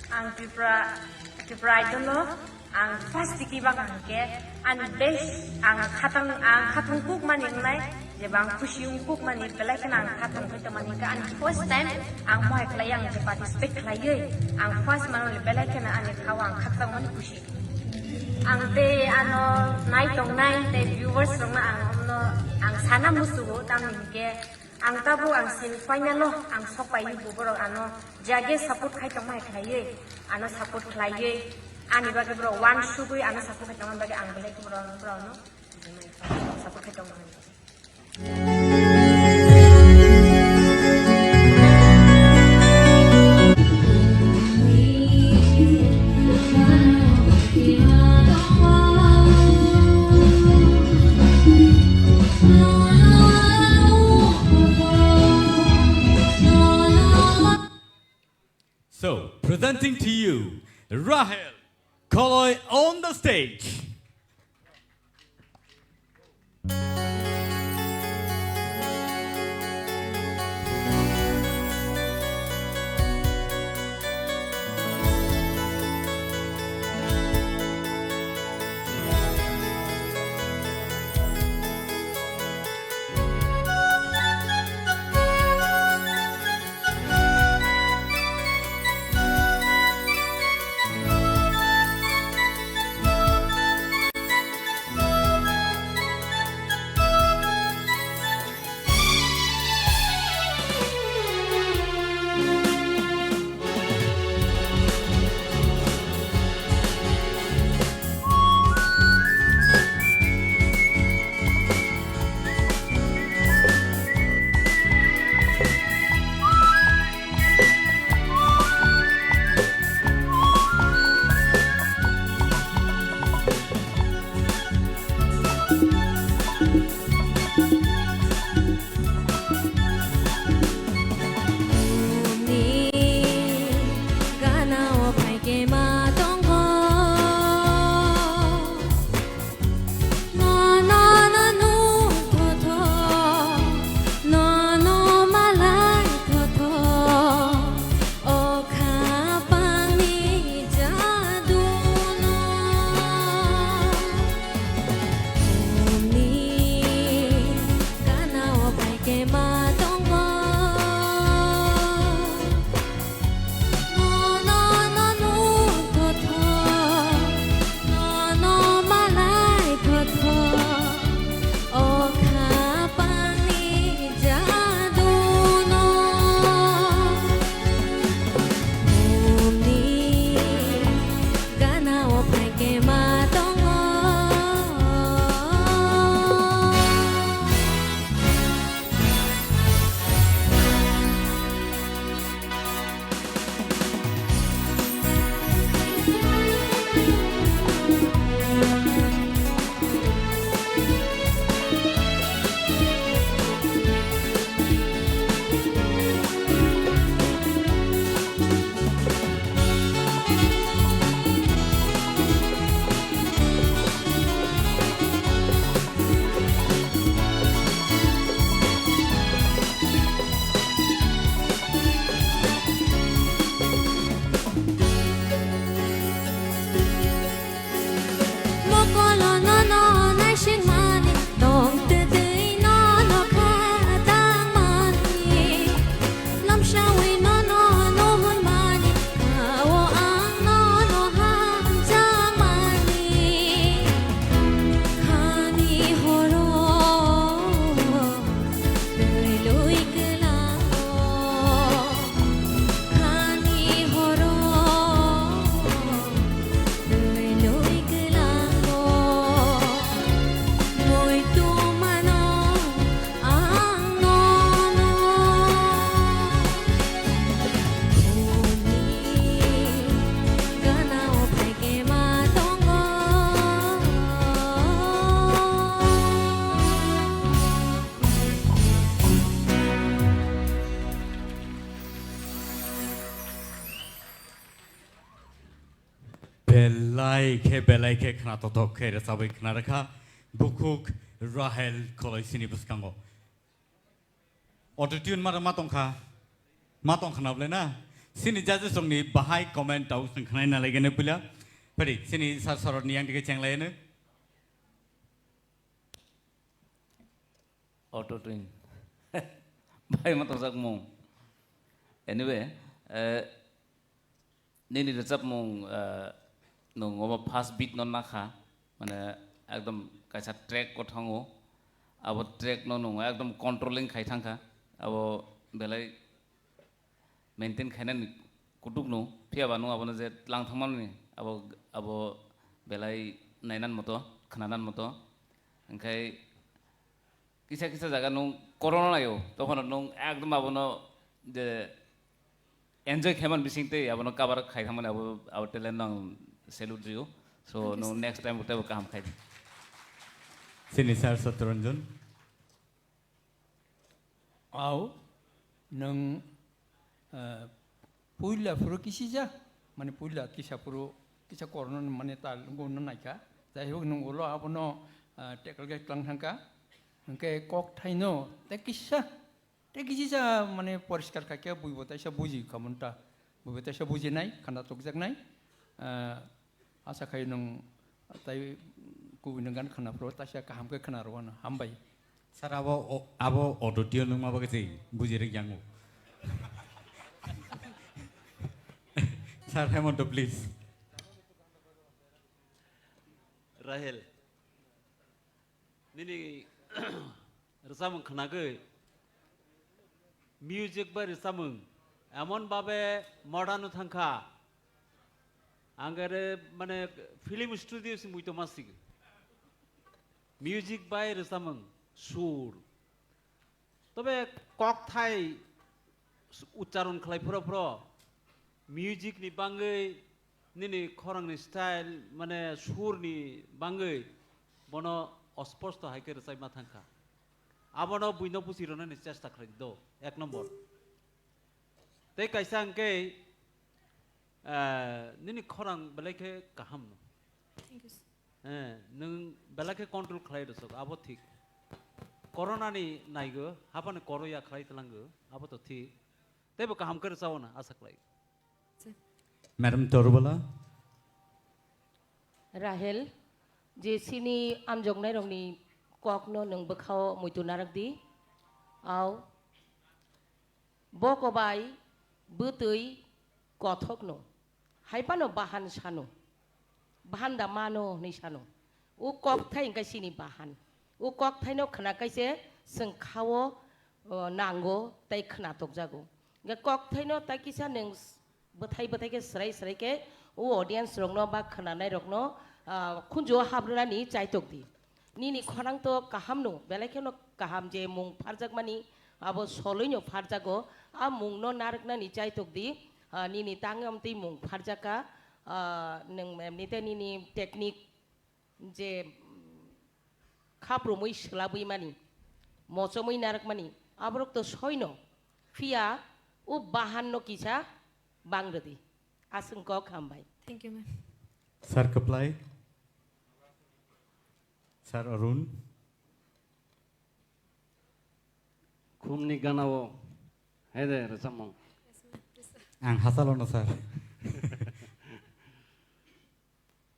Ang Tripura, Tripura Idol o ang first tiki bak ang ke, ani best ang khatang, ang khatang kuk mani wngnai, je bang khusi ung kuk mani belai kheno ang khatang khaito mani ka, ani first time ang mohai khlai ang je participate khlaiwi, ang first mano le belai kheno ani khao ang khatang mani khusi. Ang tei ano nai tongnai tei viewers rokno ang omno ang sana musugo, tamni hwnkhe, Ang tabuk ang semi final o ang sok pai bo borok ano jage support khai tongma hai khlaiwi ano support khlaiwi ani bagwi borok one sugwi ano support khai tongma bagwi ang belai khe borok borok no support khai tongma hai. So, presenting to you, Rahel Koloi on the stage. Ma tongo, no, no, no, no, tho, tho, no, no, malai, tho, tho, o kha pani jadu no. Bumni gana o phaikhe ma tongo. Mokolo no no naisingmani, tong twtwi no no kha tangmani. Lamsawi no no no hwnmani, ao ang no no hamjakmani. Khani horo twi lui kwlango, khani horo twi lui kwlango. Muitu mano ang nono, bumni gana o phaikhe ma tongo. Belai khe, belai khe khnatothok khe rwchabwi khna rwkha bukhuk Rahel Koloisini bwskango. Auto tune mara ma tongkha, ma tongkha na bwle na? Sini judges rokni bahai comment tau chwng khnai na laigene puila. Phadi sini sir sorotni yang dige chenglaino. Auto tune. Bai ma tongjakmung. Anyway, eh, nini rwchapmung, eh, nwng omo first beat no nakha, mane ekdom kaisa track o thango, abo track no nwng ekdom controlling khai thangkha, abo belai maintain khainani kutuk no, phiya ba nwng abono je tlang thangmani abo, abo belai nainan moto, khnanan moto, hwnkhe kisa kisa jaga nwng corona naio, tokhono nwng ekdom abono je enjoy khaiman bising tei abono cover khai thangmani abo, abo talent no ang salute rio. So nwng next time teibo kaham khai di. Sini sir Satyaranjan. Au, nwng, eh, puila phuru kisija, mane puila kisa phuru, kisa korno mane tal wngno naikha. Jai hok nwng ulo abono, eh, tackle khe tlang thangkha. Hwnkhe kok thaino tei kisa, tei kisija mane poriskar khaikhe buibo taisa buji khamon ta. Buibo taisa bujinai, khana tokjaknai. Eh, Asa khai nwng tai kubui nwng gan khwna phuru taisa kaham khe khwna rwano. Hambai. Sir, abo o-, abo auto tune nwngma bagwi se buji rwk yango. Sir Hemanta, please. Rahel. Nini rwchapmung khnagwi music bai rwchapmung emon babe modern thangkha, ang ere mane film studio se muitu masigi. Music bai rwchapmung sur. Tobe kokthai ucharon khlai phuro phuro music ni bangwi nini khorang ni style mane sur ni bangwi bono osposto hai khe rwchapma thangkha. Abono buino pusi rwnani chesta khlai do, ek nombor. Tei kaisa hwnkhe, eh, nini khorang belai khe kaham no. Thank you, sir. Eh, nwng belai khe control khlai rwsok, abo thik. Corona ni naigo, haphano koro ya khlai tlango, abo to thik. Teibo kaham khe rwchao na asa khlai. Madam Torubala. Rahel, je sini amjoknairokni kokno nwng bwkhao muitu narwk di. Au, boko bai bwtwi kothokno, hai phano bahan sano, bahan da mano hwnwi sano. O kokthai hwnkhe chini bahan. O kokthaino khna kaise chwng khao, o, nango tei khna tokjago. Hwnkhe kokthaino tai kisa nwng s-, bwthai bwthai khe swrai swrai khe o audience rokno ba khwnanai rokno, ah, khunju o habrwnani chaitok di. Nini khorang to kaham no, belai kheno kaham je mung pharjakmani, abo soloi no pharjago, a mung no narwknani chaitok di, ah, nini tangwi amtwi mung pharjaka, ah, nwng emnite nini technique je, mm, khaprumwi swlabwi mani, mochomwi narwkmani, aborok to soino, phiya o bahan no kisa bang rwdi. Aswng kok hambai. Thank you, ma'am. Sir Kwplai, Sir Arun. Khumni ganao hai de rwchapmung. Ang hasalo no, sir.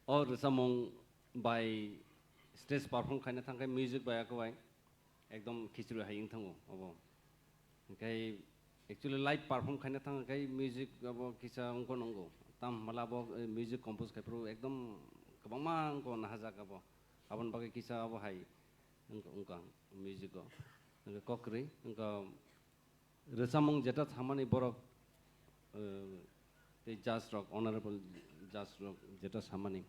O rwchapmung bai stage perform khaina thangkhe music bai akwbai ekdom khichri hai wng thango obo. Hwnkhe actually live perform khaina thang khe music abo kisa wngkha nwngo. Tam hwnba abo, eh, music compose khai phuru ekdom kwbangma wngkha nahajak abo. Aboni bagwi kisa abo hai wngkha, wngkha music o. Hwnkhe kokrwi wngkha rwchapmung jeta samani borok, eh, tei judge rok, honorable judge rok jeta samani.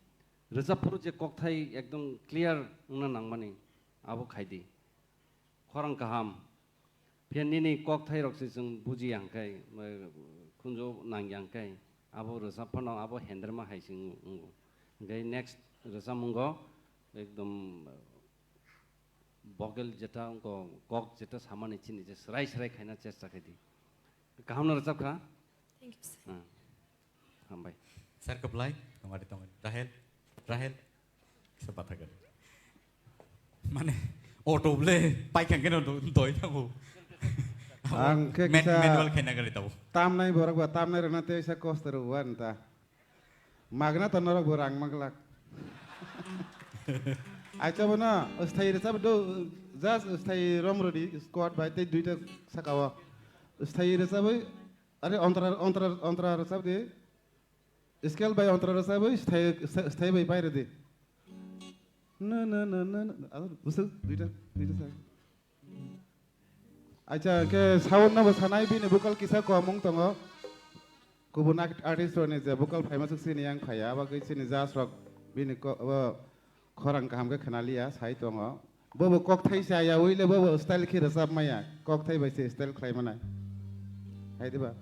Rwchap phuru je kokthai ekdom clear wngna nangmani abo khaidi. Khorang kaham. Phiya nini kokthai rok se chwng buji ya hwnkhe, eh, khunju nang ya hwnkhe, abo rwchap phano abo henderma hai se wngo. Hwnkhe next rwchapmungo ekdom, eh, vocal jeta wngkha, kok jeta samani chini je swrai swrai khaina chesta khaidi. Kaham no rwchap kha? Thank you, sir. Ah. Hambai. Sir Kwplai, tongari tongari. Rahel, Rahel, kisa patha gari. Mane, auto ble, paikang keno do-, doi thango. Ang khe Men-, kisa manual khaina gari tabo. Tamnai borok ba, tamnai rwna tei sa kosto rw wan ta. Magna ta norok bo rang maglak. Acha bono, sthai rwchap do, just sthai rom rodi, squad bai tei duita saka o. Sthai rwchap bai, are ontra, ontra, ontra rwchap di. Scale bai ontra rwchapwi sthai, sthai, sthai bai pairwdi. Na, na, na, na, na. Aro bwswk duita, duita sa. Acha, khe sound no bo sanai, bini vocal kisa kom wng tongo. Kubun art-, artist rokni je vocal phaima swk chini yang phaiya, abo khe chini judge rok bini ko-, abo khorang kaham khe khna liya, sai tongo. Bobo kokthai chaya, uile bobo style khe rwchap maya, kokthai bai se style khlai manai. Hai diba?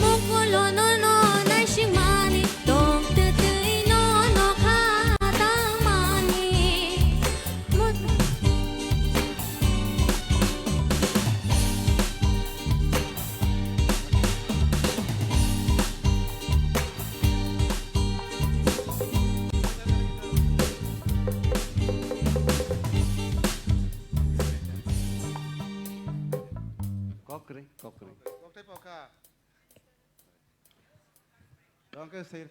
Mokolo nono naisingmani, tong twtwi nono kha tangmani. Mot- Kokre, kokre. Kokthai pokha. Tongke sir.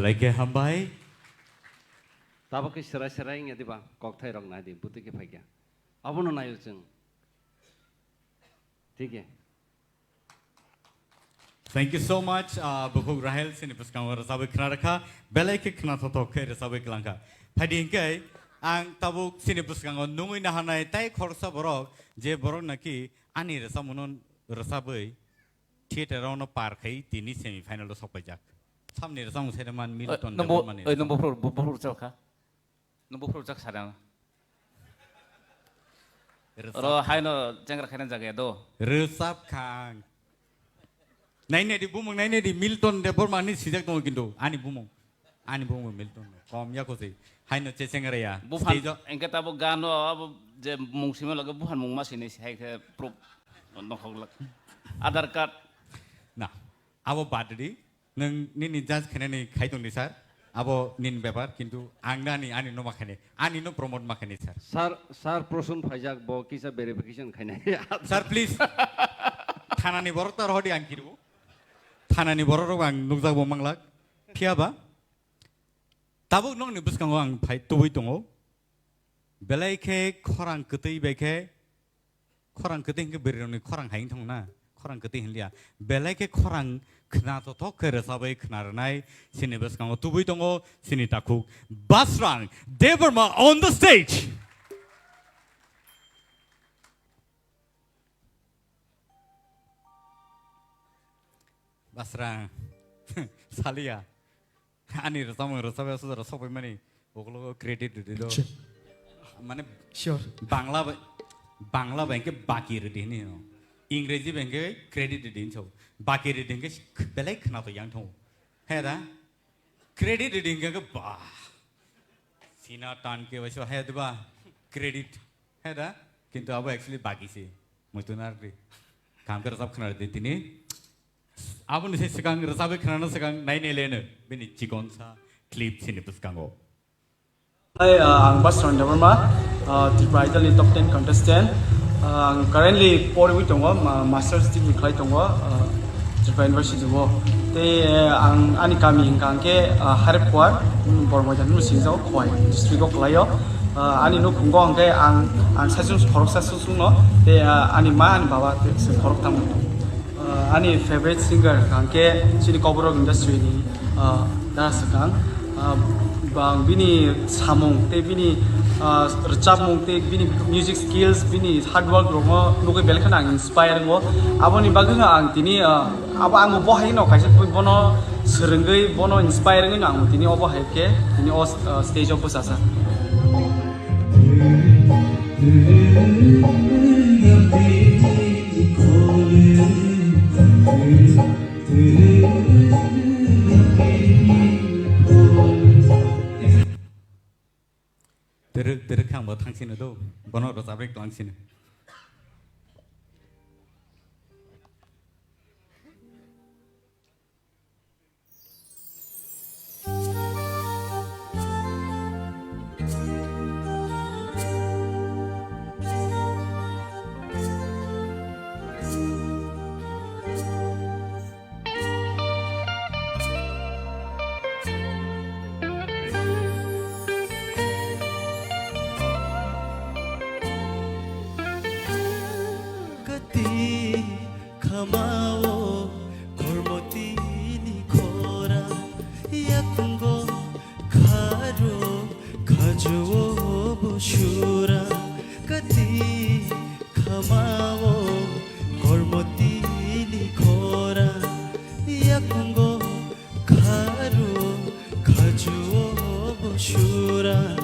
Bai khe hambai. Tabuk khe serai serai wngya diba, kokthai rok nai di, bwtwi khe phaikha. Abono naio chwng. Thik khe. Thank you so much, ah, Bukhuk Rahel, chini bwskango rwchabwi khna rwkha, belai khe khna thothok khe rwchabwi kwlangkha. Phaidi hinkhe ang tabuk chini bwskango nungwi naharnai tai khoroksa borok, je borok naki ani rwchapmungno rwchabwi theater-o no par khai tini semi final-o sokpaijak. Samni rwchapmung sede man Milton Debbarmani. Oi, nungbo phuru, bo phuru rwchapkha. Nungbo phuru rwchak sadang. Rwchap. Oro haino chengra khaina jaga do. Rwchap khang. Nainedi bumung nainedi Milton Debbarmani sijak tongo kintu ani bumung. Ani bumung Milton. Kom ya kosi. Haino chechengra ya. Buphan stage-o. Engke tabo gano abo je mung sima lage buphan mung ma sini hai khe proof nokhok lak. Aadhaar card. Na. Abo bad di. Nwng nini judge khainani khai tongdi, sir. Abo nini bepar, kintu ang nani, ani no ma khainai, ani no promote ma khainai, sir. Sir, sir, Prosun phaijak, bo kisa verification khainai. Sir, please. Thanani borok ta rohodi ang kiru. Thanani borok rok ang nukjak bo manglak. Phiya ba? Tabuk nokni bwskango ang phai tubui tongo. Belai khe khorang kwtwi bai khe Khorang kwtwi hinkhe bwrwirokni khorang hai wngthang na? Khorang kwtwi hinliya. Belai khe khorang khna tothok khe rwchabwi khna rwnai. Chini bwskango tubui tongo chini takhuk Basrang Debbarma on the stage. Basrang. Saliya. Ani rwchapmung rwchapya sujaro sokpaimani ukologo credit rwdi do. Acha. Mane sure. Bangla bai, Bangla bai hwnkhe baki rwdi hwnwi no. Ingreji bai hwnkhe credit rwdi hwnwi sao. Baki rwdi hwnkhe belai khwnato yang thango. He da? Credit rwdi hwnkhe ba. Sina tan ke bai so he da ba? Credit. He da? Kintu abo actually baki se. Muitu narwkdi. Kaham khe rwchap khwna rwdi tini. Aboni se swkang rwchabwi khwnana swkang nainai leno bini chikonsa clip chini bwskango. Hi, uh, ang Basrang Debbarma, uh, Tripura Idol ni top ten contestant. Uh, ang currently poriwi tongo, ma-, masters degree khlai tongo, uh, Tripura University o. Tei, uh, ang ani kami hwnkha hwnkhe, uh, Harephuar, um, Bormoidan hwnwi swijak Khowai district o khlaio. Uh, ani nukhungo hwnkhe ang, ang saichung khoroksa susungno, tei, uh, ani ma, ani baba tei se khoroktham. Uh, ani favorite singer hwnkha khe chini Kokborok industry ni, uh, dara swkang. Uh, bang bini samung tei bini, uh, rwchapmung tei bini music skills, bini hard work rokno nugwi belai kheno ang inspire wngo. Aboni bagwino ang tini, uh, abo ang bo hai no kaisa bono swrwngwi bono inspire wngwi no ang tini obo hai khe tini o, uh, stage o bwchajak. Twrwk, twrwk khe ang bo thangsino do, bono rwchapwi tong sino. Kati khamao kormotini khorang, yakungo kharo khajuo bo surang. Kati khamao kormotini khorang, yakungo kharo khajuo bo surang.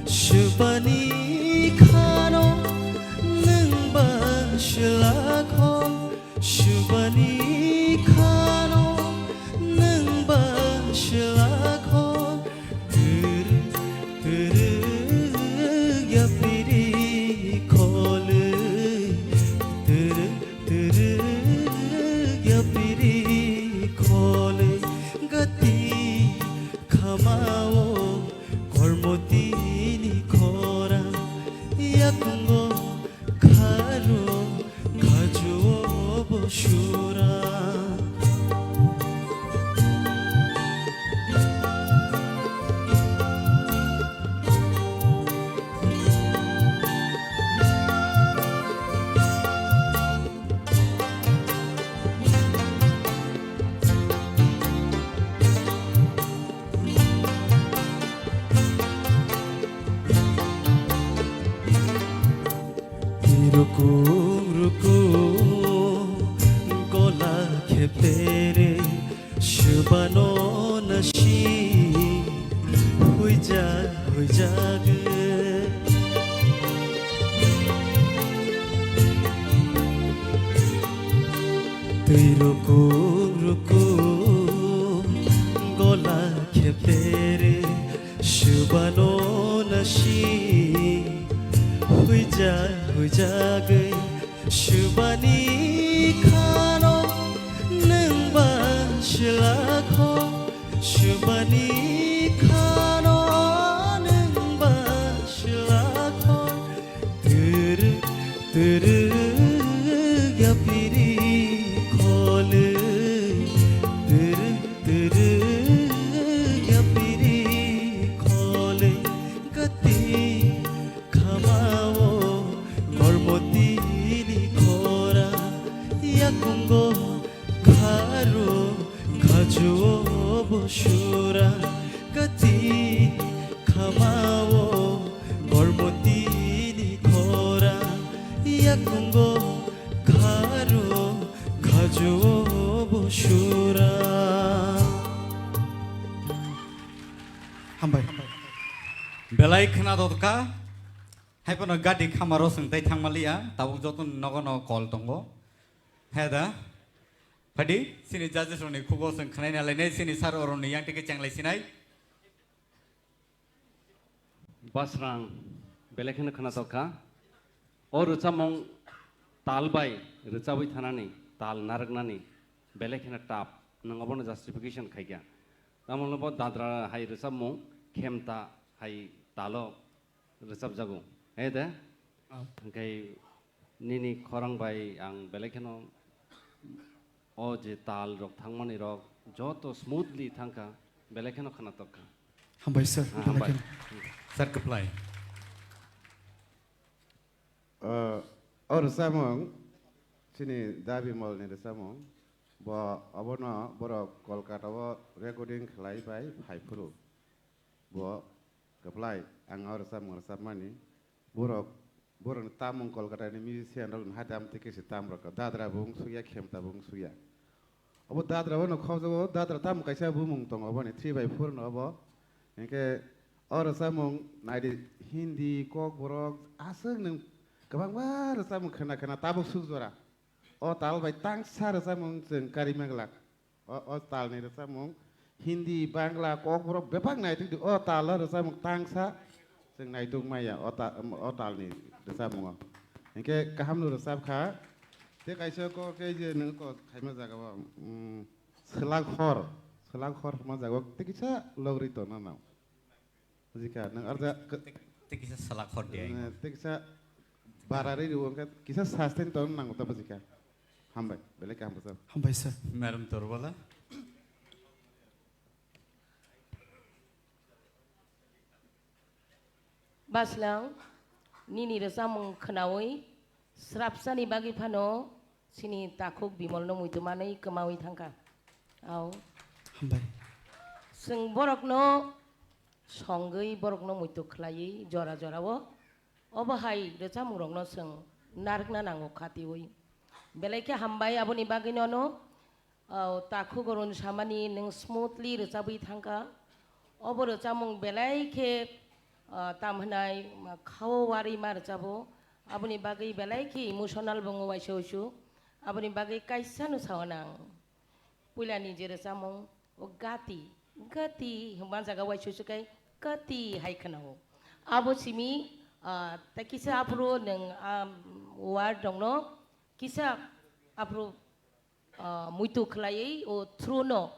Swbani khano nwng ba swlakho, swbani khano nwng ba swlakho. Twrwk, twrwk yapiri khole, twrwk, twrwk yapiri khole. Gati khamao kormotini khorang, yakungo kharo khajuo bo surang. Tere shubano nashi huijak huijak. Twi rukung rukung gola khepere shubano nashi huijak huijagwi. Shubani khano nwng ba silakho, shubani khano nwng ba silakho. Turu turu yapiri khole, turu turu yapiri khole. Gati khamao Gormotini khora, yakungo kharo khajuo bo sura. Gati khamao Gormotini khora, yakungo kharo khajuo bo sura. Hambai. Belai khna dotka. Hai phano gati khamaro swng tei thangmaliya, tabuk joto nogo nogo kol tongo. He da? Phadi, chini judges rokni khugo swng khnaina lainai, chini sir oroni yang teke chenglai sinai. Basrang, belai kheno khna tokha. O rwchapmung tal bai rwchabwi thanani, tal narwknani, belai kheno tough. Nwng obono justification khaikha. Tamoni bo dadra hai rwchapmung, khemta hai talo rwchapjago. He de? Ah. Hwnkhe nini khorang bai ang belai kheno o je tal rok thangmani rok joto smoothly thangkha, belai kheno khna tokha. Hambai sir, Ah, belai hambai. Kheno. Sir, kwplai. Ah, o rwchapmung, chini Da Bimal ni rwchapmung, bo obono borok Kolkata o recording khlai bai phai phuru. Bo kwplai, ang o rwchapmung rwchapmani. Borok, borokni tamung Kolkata ni musician rokni haitham tei kisi tam rok. Dadra bo wng sukya, khemta bo wng sukya. Obo dadra bono khobjago, dadra tamung kaisa bumung tongo oboni, three by four no obo. Hinkhe o rwchapmung naidi Hindi, Kokborok, aswk nwng kwbangma rwchapmung khna khna tabuk suk jora. O tal bai tangsa rwchapmung chwng kari manglak. O, o talni rwchapmung Hindi, Bangla, Kokborok bebak naituk di. O talo rwchapmung tangsa chwng naituk maya o ta-, o talni rwchapmungo. Hinkhe kahamno rwchapkha. Tei kaisa kok khe je nwng kok khaima jagao, mm, swlak hor, swlak hor hwnma jagao tei kisa logri tongna nang. Bujikha, nwng arja k-, Tei, tei kisa swlak hor di ai. Eh, tei kisa bara rwi rwo, wngkha kisa sustain tong nango ta bujikha. Hambai, belai kaham bwsajak. Hambai sir. Madam Torbala. Baslang, nini rwchapmung khnaui srapsani bagwi phano chini takhuk Bimalno muitu manwi kwmaui thangkha. Au. Hambai. Chwng borokno songwi borokno muitu khlaiwi jora jorao obo hai rwchapmungrokno chwng narwkna nango khatiui. Belai khe hambai aboni bagwi nono, o, takhuk Arun samani nwng smoothly rwchabwi thangkha. Obo rwchapmung belai khe, o, tam hwnai, ma, khao warwi ma rwchabo. Aboni bagwi belai khe emotional bo wngo waisa waisuk. Aboni bagwi kaisa no sao nang. Puilani je rwchapmung, o gati, gati hwnba jaga waisa waisuk kai gati hai khwnao. Abo simi, ah, tei kisa aphuru nwng, ah, word rokno kisa aphuru, ah, muitu khlaiwi o through no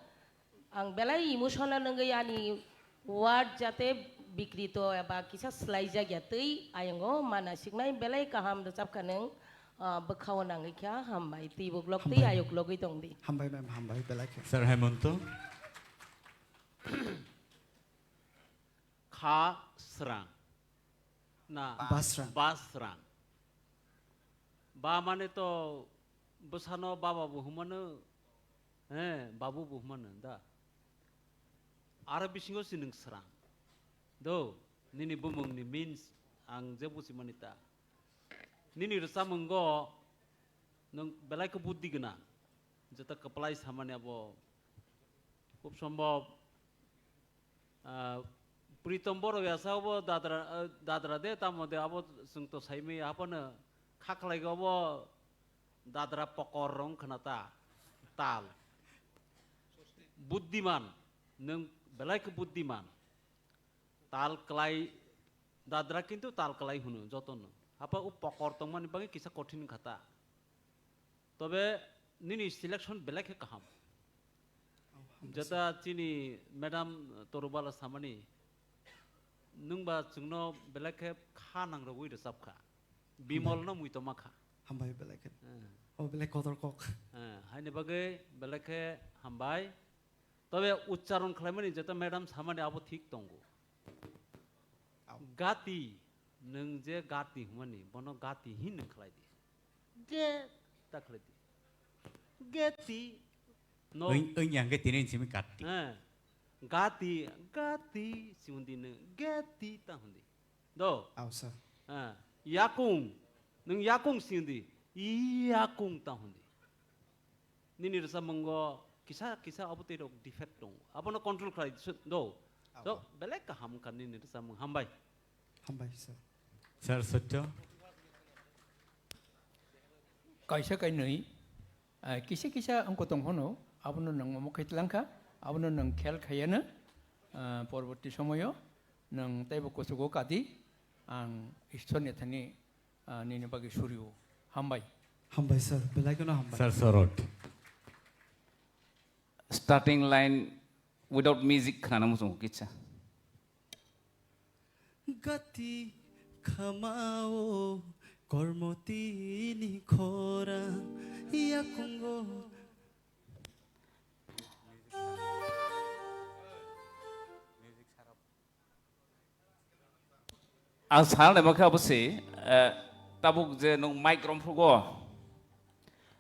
ang belai emotional wngwi ani word jate bikrito eba kisa swlaijak ya twi ayongo mana siknai belai kaham rwchapkha nwng, ah, bwkhao nangwi kha hambai twi buklok twi Hambai. Ayuk logwi tongdi. Hambai ma'am, hambai belai khe. Sir Hemonto. Kha srang. Na. Basrang. Basrang. Ba mane to bwsano baba bo hwnmano, eh, babu bo hwnmano da. Aro bisingo si nwng srang. Do, nini bumungni means ang je buchimani ta. Nini rwchapmungo nwng belai khe buddi gwnang. Jeta kwplai samani abo khub sombhob, ah, Pritom Borok ya sa abo dadra, ah, dadra de tamo de abo chwng to saimaya haphano kha khlai abo dadra pokor rong khna ta tal. Buddiman, nwng belai khe buddiman. Tal kwlai, dadra kintu tal kwlai hwno jotono. Hapa o pokor tongmani bagwi kisa kothin wngkha ta. Tobe nini selection belai khe kaham. Jeta chini madam Torubala samani, nwngba chwngno belai khe kha nangrogwi rwchapkha. Bimolno mui tongma kha. Hambai belai khe. Eh. O belai kotor kok. Eh, haini bagwi belai khe hambai. Tobe uchcharon khlaimani jeta madam samani abo thik tongo. Au. Gati, nwng je gati hwnmani, bono gati hin nwng khlai di. Ge ta khlai di. Geti. No. Oi, oi, yang ke tini simi gati. Eh. Gati, gati, si hundi nwng, geti ta hundi. Do. Au, sir. Eh. Yakung, nwng yakung si hundi, yakung ta hundi. Nini rwchapmungo kisa kisa abo tei rok defect tongo. Abono control khlai di, do. Abo. So, belai kaham wngkha nini rwchapmung. Hambai. Hambai, sir. Sir Sotyo. Kaisa kainwi, ah, kisa kisa wngkha tong phano, abono nwng omo khai tlangkha, abono nwng khel khaiya no, ah, porborti somoyo nwng teibo kuchugo kadi, ang Ishwar ni thani ah, nini bagwi surio. Hambai. Hambai, sir. Belai kheno hambai. Sir Sorot. Starting line without music khana muchungo kisa. Gati khamao kormotini khorang yakungo. Ang sana naima khe abo se, eh, tabuk je nwng mic rom phrugo,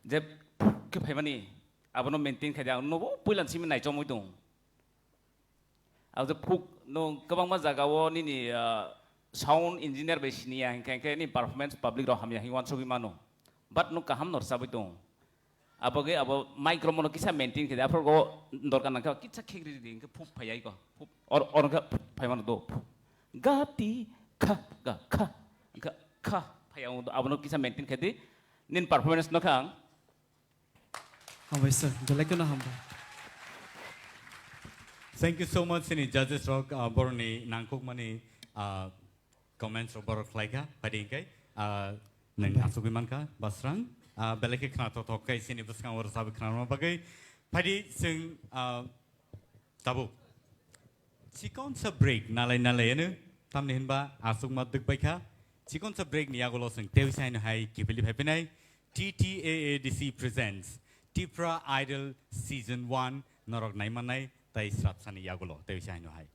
je phuk khe phaimani, abono maintain khai di, ang nobo puila simi naichomwi tong. Abo je phuk nwng kwbangma jaga o nini, eh, sound engineer bai siniya hinkhe, hinkhe ni performance public rok hamya hinwi uansugwi mano. But nwng kaham no rwchabwi tong. Abo khe abo mic rok mono kisa maintain khe, aphuru go dorkar nang khe kisa khegri di, hinkhe phup phai ai go. Phup, or, or khe phai mano do. Phup. Ga ti kha, ga kha. Ga kha phai ang do, abono kisa maintain khe di. Nin performance no kha ang. Hambai sir, belai kheno hambai. Thank you so much, sini judges rok, ah, boroni nangkukmani, ah, comments rok borok khlai kha, phaidi hinkhe, ah, nwng Hambai. Asugwi mankha, Basrang, ah, belai khe khna thok thok khe sini bwskango rwchapwi khnarwna bagwi. Phaidi chwng, ah, tabuk chikonsa break nalai nalai eno, tamni hinba aswkma dwk bai kha. Chikonsa break ni yagulo chwng tei wisa haino hai kiphilwi phai phinai T T A A D C presents Tipra Idol Season one norok nai mannai tai srapsani yagulo tei wisa haino hai.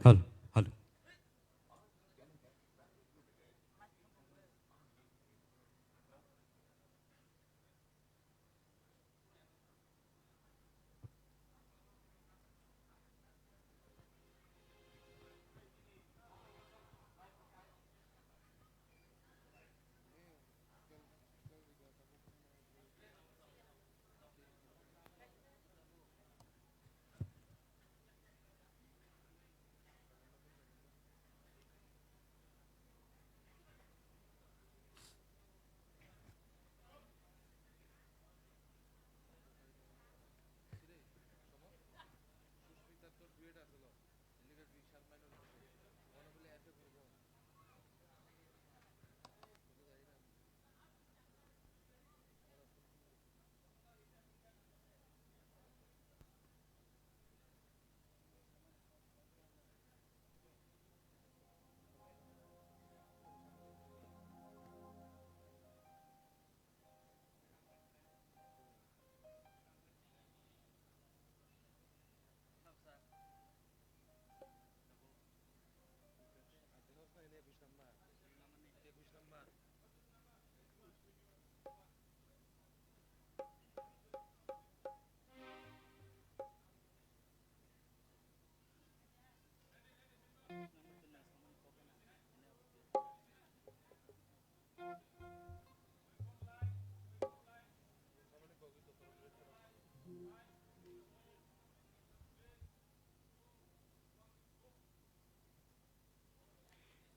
Hello, hello.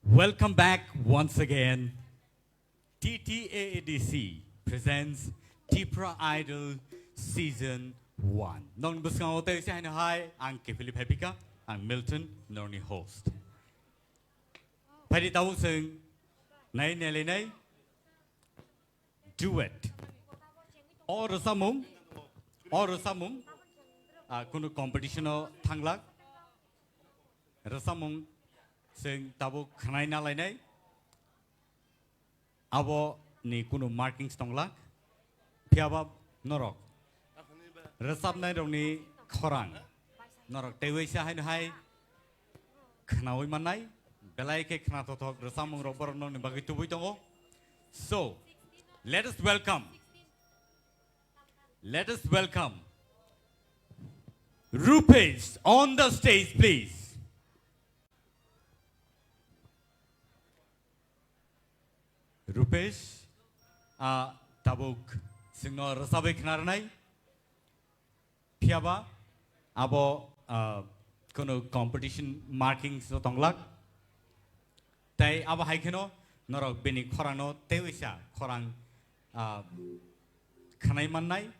Welcome back once again. T T A A D C presents Tipra Idol Season one. Nong bwskango tei se haino hai, ang Kefili Phepika, ang Milton, norni host. Phaidi tabuk chwng nai nai lai nai duet. O rwchapmung, o rwchapmung, ah, kunu competition o thanglak. Rwchapmung chwng tabuk khwnai na lainai. Abo ni kunu markings tonglak. Phiyaba norok rwchapnai rokni khorang norok teiwi se haino hai khnaui mannai, belai khe khna thothok rwchapmung rok borok nokni bagwi tubui tongo. So, let us welcome, let us welcome Rupesh on the stage, please. Rupesh, ah, tabuk chwngno rwchabwi khna rwnai. Phiyaba abo, ah, kunu competition markings o tonglak. Tei abo hai kheno norok bini khorangno teiwisa khorang, ah, khwnai mannai,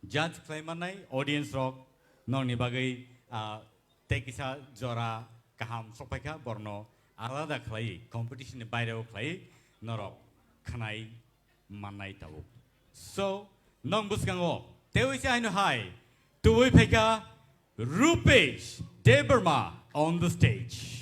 judge khlai mannai, audience rok nokni bagwi, ah, tei kisa jora kaham sokphaikha, borno alada khlaiwi, competition ni baireo khlaiwi norok khwnai mannai tabuk. So, nong bwskango teiwi se haino hai tubui phaikha Rupesh Debbarma on the stage.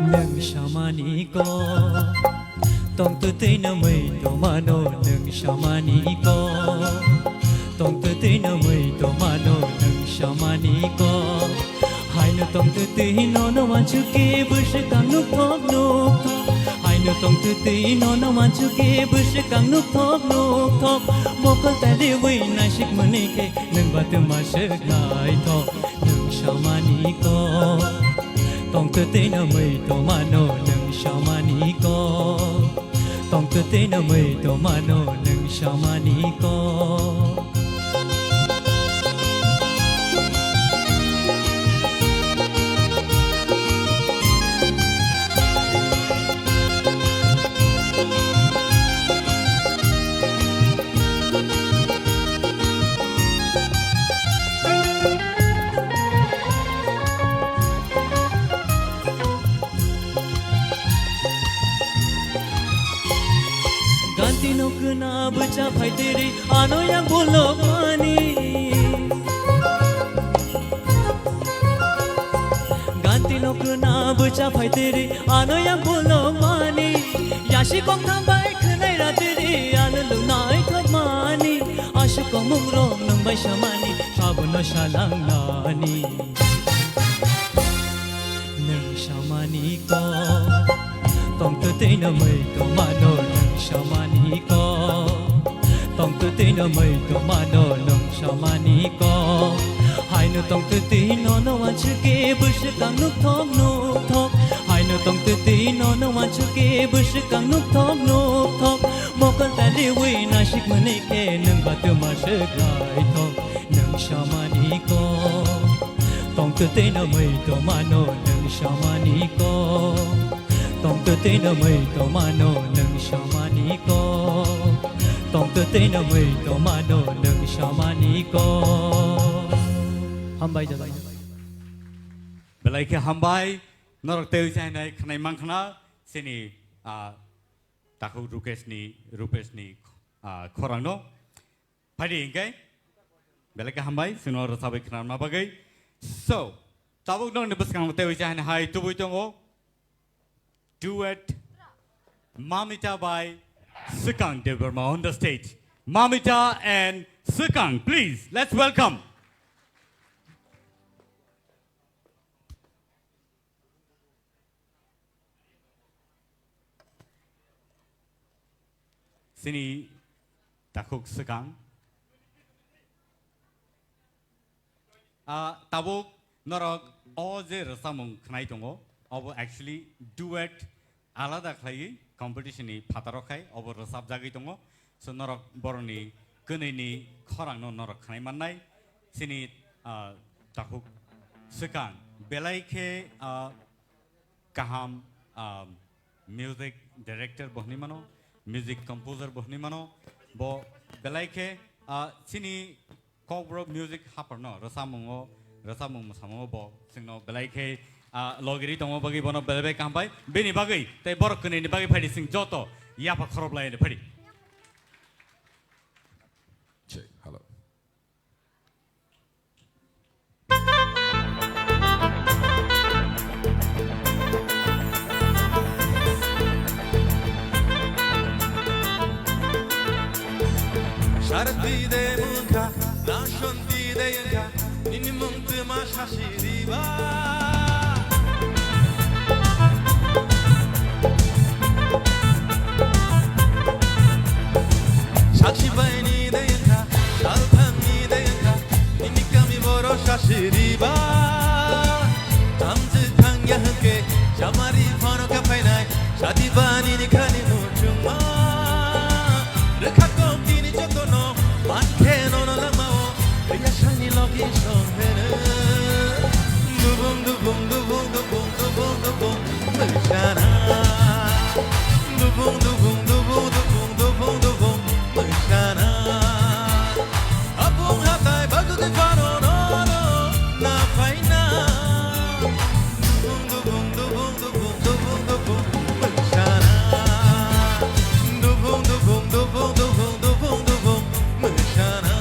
Nwng samani ko, tongtwtwi no mui tomano nwng samani ko, tongtwtwi no mui tomano nwng samani ko. Haino tongtwtwi nono wansukhe bwswk ang nukthok nukthok. Haino tongtwtwi nono wansukhe bwswk ang nukthok nukthok. Mokol taliwi naisik mwnwi khe nwng ba twma swk naithok. Nwng samani ko, tongtwtwi no mui tomano nwng samani ko. Tongtwtwi no mui tomano nwng samani ko. Ganti no kwna Bwcha phaitiri ano yang bulok mani. Ganti no kwna bwcha phaitiri ano yang bulok mani. Yasi kok thambai khwnai ratiri ano lunai thok mani. Asuk komung rok nung bai samani sabuno salang nani. Nwng samani kok, tongtwtwi no mui tongmano nwng samani kok. Tongtwtwi no mui tongmano nwng samani kok. Haino tongtwtwi nono wansukhe bwswkang nukthok nukthok. Haino tongtwtwi nono wansukhe bwswkang nukthok nukthok. Mokol taliwi nasik mwnwi khe nwng ba twma swk naithok. Nwng samani kok. Tongtwtwi no mui tongmano nwng samani kok. Tongtwtwi no mui tongmano nwng samani kok. Tongtwtwi no mui tongmano nwng samani kok. Hambai jalo. Belai khe hambai, norok tei chainai khwnai mankha chini, ah, takhuk Rukeshni, Rupeshni, ah, khorangno. Phaidi hingke, belai khe hambai, chwngno rwchabwi khwnarma bagwi. So, tabuk nokni bwskango tei uisa hai tubui tongo. Duet Mamita by Swkang Debbarma on the stage. Mamita and Swkang, please, let's welcome. Chini takhuk Swkang. Ah, tabuk norok o je rwchapmung khwnai tongo, obo actually duet alada khlaiwi competition ni phataro khai obo rwchapjagwi tongo. So norok borokni kwnwi ni khorang no norok khwnai mannai. Chini, ah, takhuk Swkang belai khe, ah, kaham, ah, music director bo hwnwi mano, music composer bo hwnwi mano. Bo belai khe, ah, chini Kokborok music haphar no rwchapmung o, rwchapmung mwsamung o bo chwngno belai khe, ah, logiri tongma bagwi bono belai bai kaham bai. Bini bagwi tei borok kwnwi ni bagwi phaidi chwng joto yapha khoroplai phaidi. Check, hello. Sarati de munka, nashanti de yanka, nini mungtu ma shashiriba. Sakshi baini de yanka, salphangni de yanka, nini kami boro shashiriba. Tamjwk thangya hwnkhe, chamari phano kha phainai, sadi bani ni khani muchungma. Rwkha kok tini jotono, mankhe nono langmao, riyasani logi song heno. Dubung, dubung, dubung, dubung, dubung, dubung, mwchana. Dubung, dubung, dubung, dubung, dubung, dubung, mwchana. Apung hatai bagwi phano nono na phaina. Dubung, dubung, dubung, dubung, dubung, dubung, mwchana. Dubung, dubung, dubung, dubung, dubung, dubung, mwchana.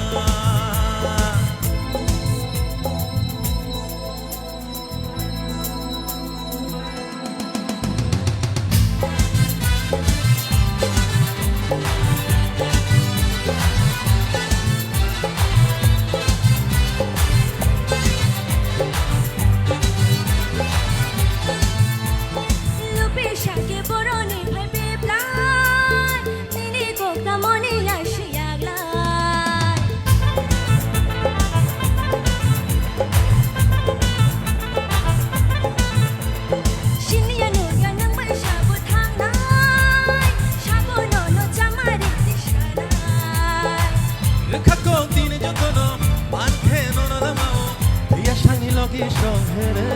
Lupi shake boroni phai biplai, nini kok tamoni ya shiyaglai. Siniya nurya nang bai sabo thangnai, sabo nono chamari tisanai. Rwkha kok tini jotono, mankhe nono lamao, thwiya sangni logi song heno.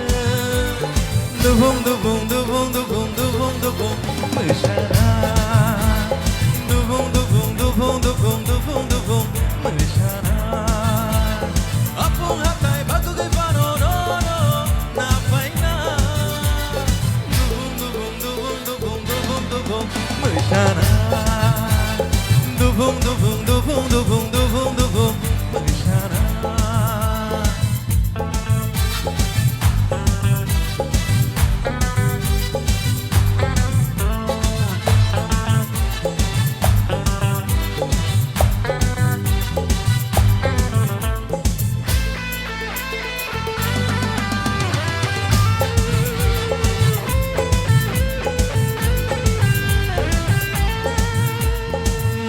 Dubung, dubung, dubung, dubung, dubung, dubung, mwchana. Dubung, dubung, dubung, dubung, dubung, dubung, mwchana. Apung hatai bagwi phano nono na phaina. Dubung, dubung, dubung, dubung, dubung, dubung, mwchana. Dubung, Dubung, dubung, dubung, dubung, dubung, dubung, mwsana.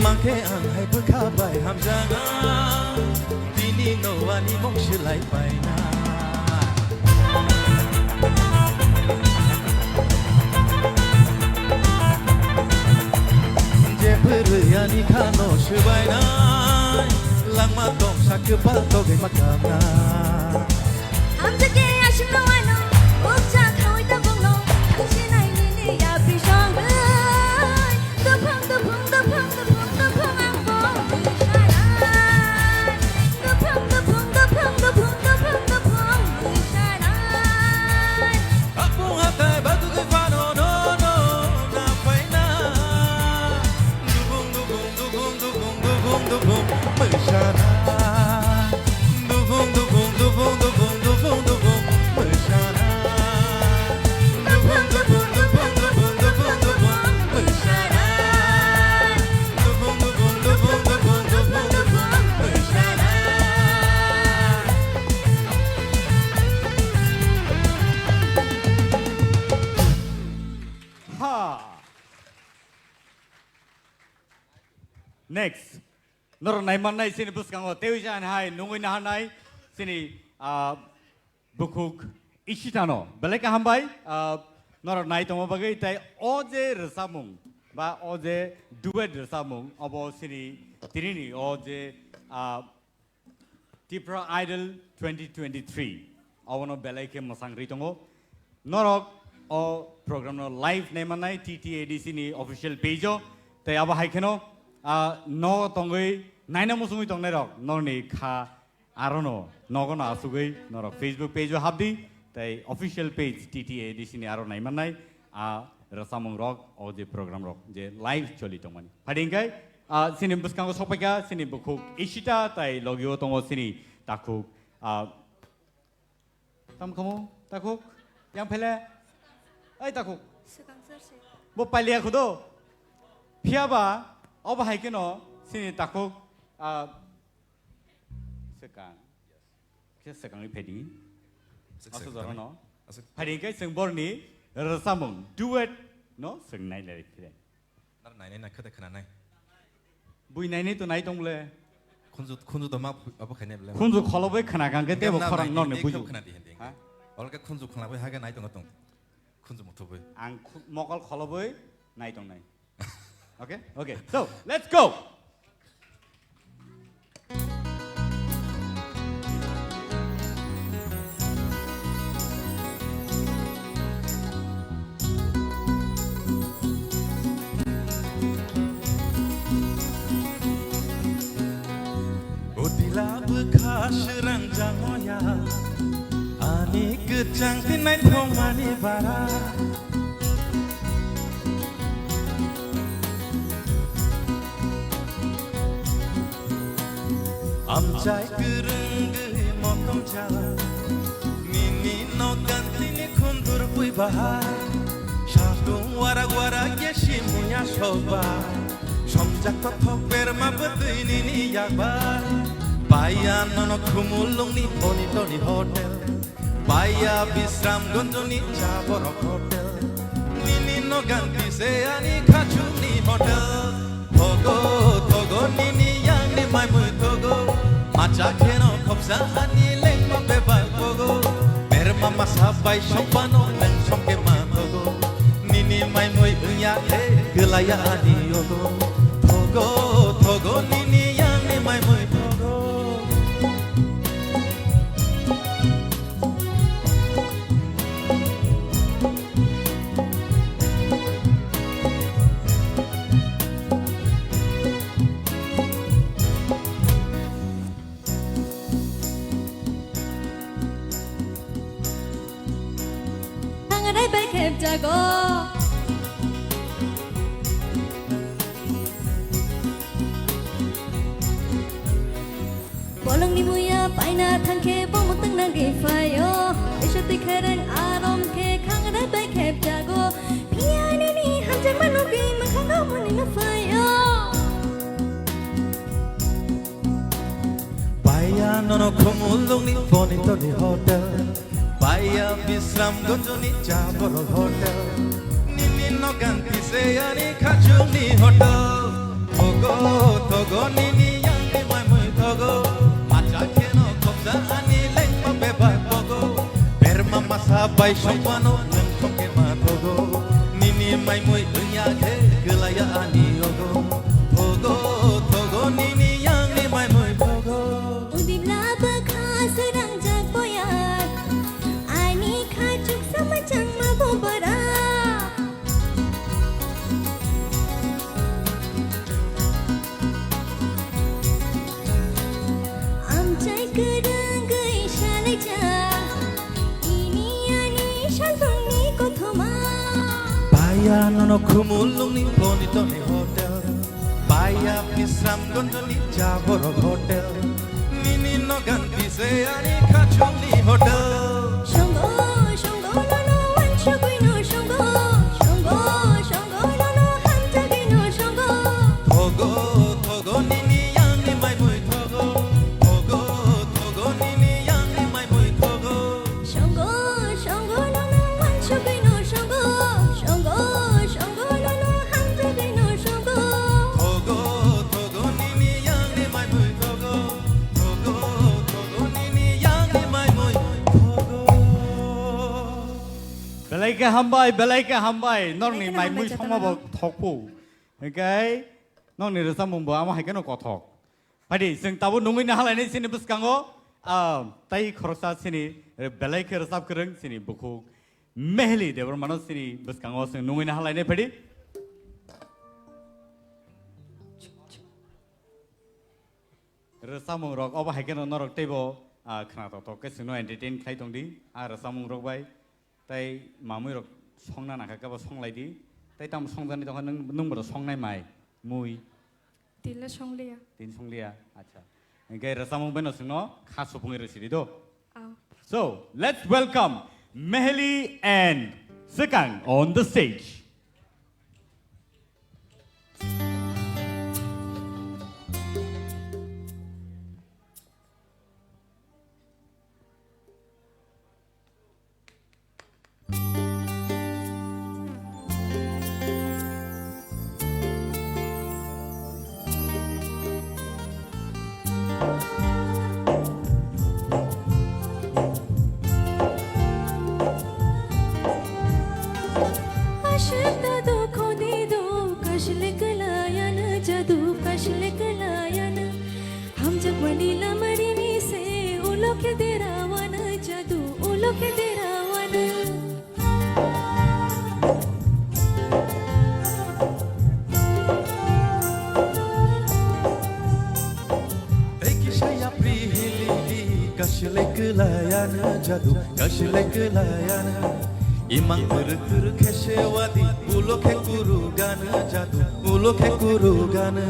Mankhe ang hai bwkha bai hamjaknai, tini no ani mung swlai paina. Je bwrwi ani khano swbainai, langma tongsa kwpal togwi ma kapnai. Amjake aswk no ano, ukja khawi tabuk no, thangsinai nini yapri songwi. Duphang, duphang, duphang, duphang, duphang, ang bongwi sanai. Duphang, duphang, duphang, duphang, duphang, duphang, bongwi sanai. Apung hatai batugwi phano no, no, na phaina. Duphang, duphang, duphang, duphang, duphang, duphang, mwsana. Duphang, duphang, duphang, duphang, duphang, duphang, mwsana. Duphang, duphang, duphang, duphang, duphang, duphang, mwsana. Duphang, duphang, duphang, duphang, duphang, duphang, mwsana. Ha. Next. Norok naimannai chini bwskango teiwi jani hai nungwi naharnai chini, ah, bukhuk Ishitano. Belai kaham bai, ah, norok nai tongma bagwi tei o je rwchapmung ba o je duet rwchapmung obo chini tinini o je, ah, Tipra Idol twenty twenty-three, abono belai khe mwsang rwi tongo. Norok o program no live naimannai T T A D C ni official page o. Tei abo hai kheno, ah, nogo tongwi naina muchungwi tongnairok norni kha arono nogono asugwi norok Facebook page o habdi tei official page T T A D C ni aro naimannai. A rwchapmung rok, o je program rok je live choli tongmani. Phadi hwnkhe, ah, chini bwskango sokpaikha chini bukhuk Ishita tai logio tongo chini takhuk, ah, tam khamu takhuk, yang phele, ai takhuk. Swkang sir se. Bo pailiya khudo. Phiyaba obo hai kheno chini takhuk, ah, swkang. Khe swkangwi phaidi. Aswk aswk jora no. Aswk. Phaidi hwnkhe chwng borni rwchapmung duet no chwng nailai phire. Nar nainai na khade khwnanai. Bui nainai to nai tong bole. Khunju, khunju to ma phu-, abo khainai bole. Khunju kholobwi khwna kang khe tebo khorang norni buju. Khwna di hindi. Ha? Olke khunju khwna bai hage nai tongo tong. Khunju muthubwi. Ang khu-, mokol kholobwi nai tongnai. Okay? Okay. So, let's go. Utila bwkha swrang jamoya, ani kwchang twi naithokmani bara. Amchai kwrwngwi motomjak, nini nok gantini khundur bui bahai. Satung warak warak ye simuya soba, somjak tothok berma bwtwi nini yakbar. Paiya nono Khumulwngni Toni Toni Hotel. Paiya Bisramganjni cha borok hotel, nini nogan kise ani khachukni hotel. Thogo, thogo nini yangni maimui thogo, macha kheno khopsa ani lengma bebak thogo. Berma masa bai sompano neng somke ma thogo, nini maimui wngya khe kwlaiya ani yogo. Thogo, thogo nini yangni maimui thogo. Ang rai bai khep jago. Nini muya paina thangkhe bomo twngnagwi phaio. Teisa twi khereng arom khe khangra bai khepjago. Phiya nini hamjakma nugwi mwkhango munino phaio. Paiya nono Khumulwngni Bonitoni Hotel. Paiya Bisramganjni Cha Borok Hotel. Nini nogan tise ani khachukni hotel. Thogo, thogo, nini yangni maimui thogo. Macha kheno khoksa ani lengma bebak bogo. Berma masa bai songmano nwng thongke ma thogo. Nini maimui wngya khe kwlaiya ani ogo. Thogo, thogo, nini yangni maimui thogo. Udibla bwkha srangjak boya. Ani khachuk samachangma bobara. Amchai kwrwngwi salaijak, ini ani salbumni kothoma. Paiya nono Khumulwngni Bonitoni Hotel, paiya Bisramganjni Cha Borok Hotel, nini nogan tise ani khachukni hotel. Songo, songo, nono wansugwino songo. Songo, songo, nono hamjagwino songo. Thogo, thogo, nini yangni maimui thogo. Thogo, thogo, nini yangni maimui thogo. Songo, songo, nono wansugwino songo. Songo, songo, nono hamjagwino songo. Thogo, thogo, nini yangni maimui thogo. Thogo, thogo, nini yangni maimui thogo. Belai khe hambai, belai khe hambai. Norokni belai khe maimui hambai songma bo jotoni thokphu. Hingkhe norokni rwchapmung bo amo hai kheno kothok. Phaidi, chwng tabuk nungwi nahalainai chini bwskango, ah, tei khoroksa chini belai khe rwchap kwrwng chini bukhuk Meheli Debbarmano chini bwskango chwng nungwi nahalainai phaidi. Rwchapmung rok obo hai kheno norok teibo, ah, khna tok tok khe chwngno entertain khlai tong di, ah, rwchapmung rok bai. Tei mamui rok songna nangkha khe bo songlai di. Tei tamo songjani tongkha nwng, nwng bono songnai mai, mui. Tila songliya. Tin songliya, acha. Hingkhe rwchapmung beno chwngno kha supungwi rw sidi do. Aw. So, let's welcome Meheli and Swkang on the stage. Ashik dadu khoni do, kashlik layan jadu, kashlik layan. Hamjakmani lamarini se, ulo khe derawana jadu, ulo khe derawana. Tei kisa yapri hili di, kashle kwlayana jadu, kashle kwlayana. Imang kwrwk kwrwk khe sewadi, ulo khe kuru gana jadu, ulo khe kuru gana.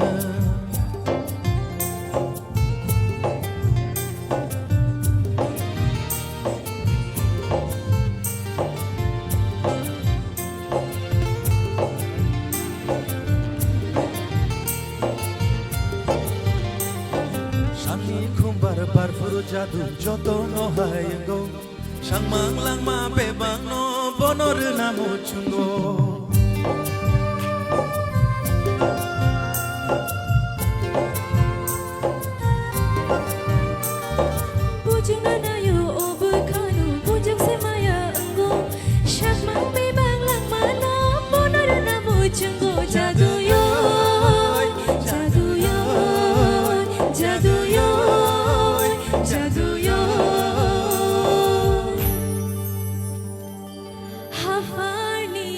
Sani khumbar barfuru jadu joto no hayango. Sangmang langma bebang no bono rwna muchungo. Bujungna nayo o bwkhano, bujung se maya wngo. Sakmang bebak langmano, bono rwna muchungo. Jadu yoi, jadu yoi, jadu yoi, jadu yoi. Haphani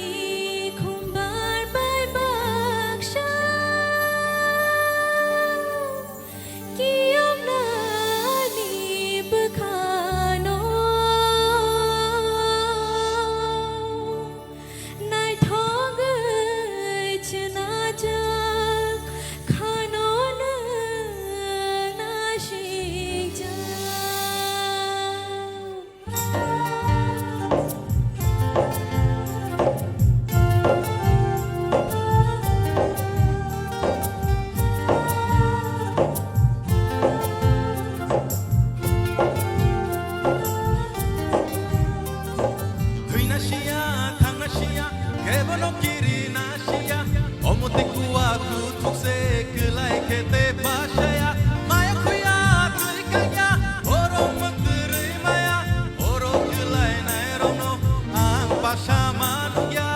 Kebono kiri na siya, omo tei kua kuthuk se kwlai khe tei basaya. Maya khuya twi kanya, borok mwtwrwi maya, borok kwlai nai rokno ang basa manukya.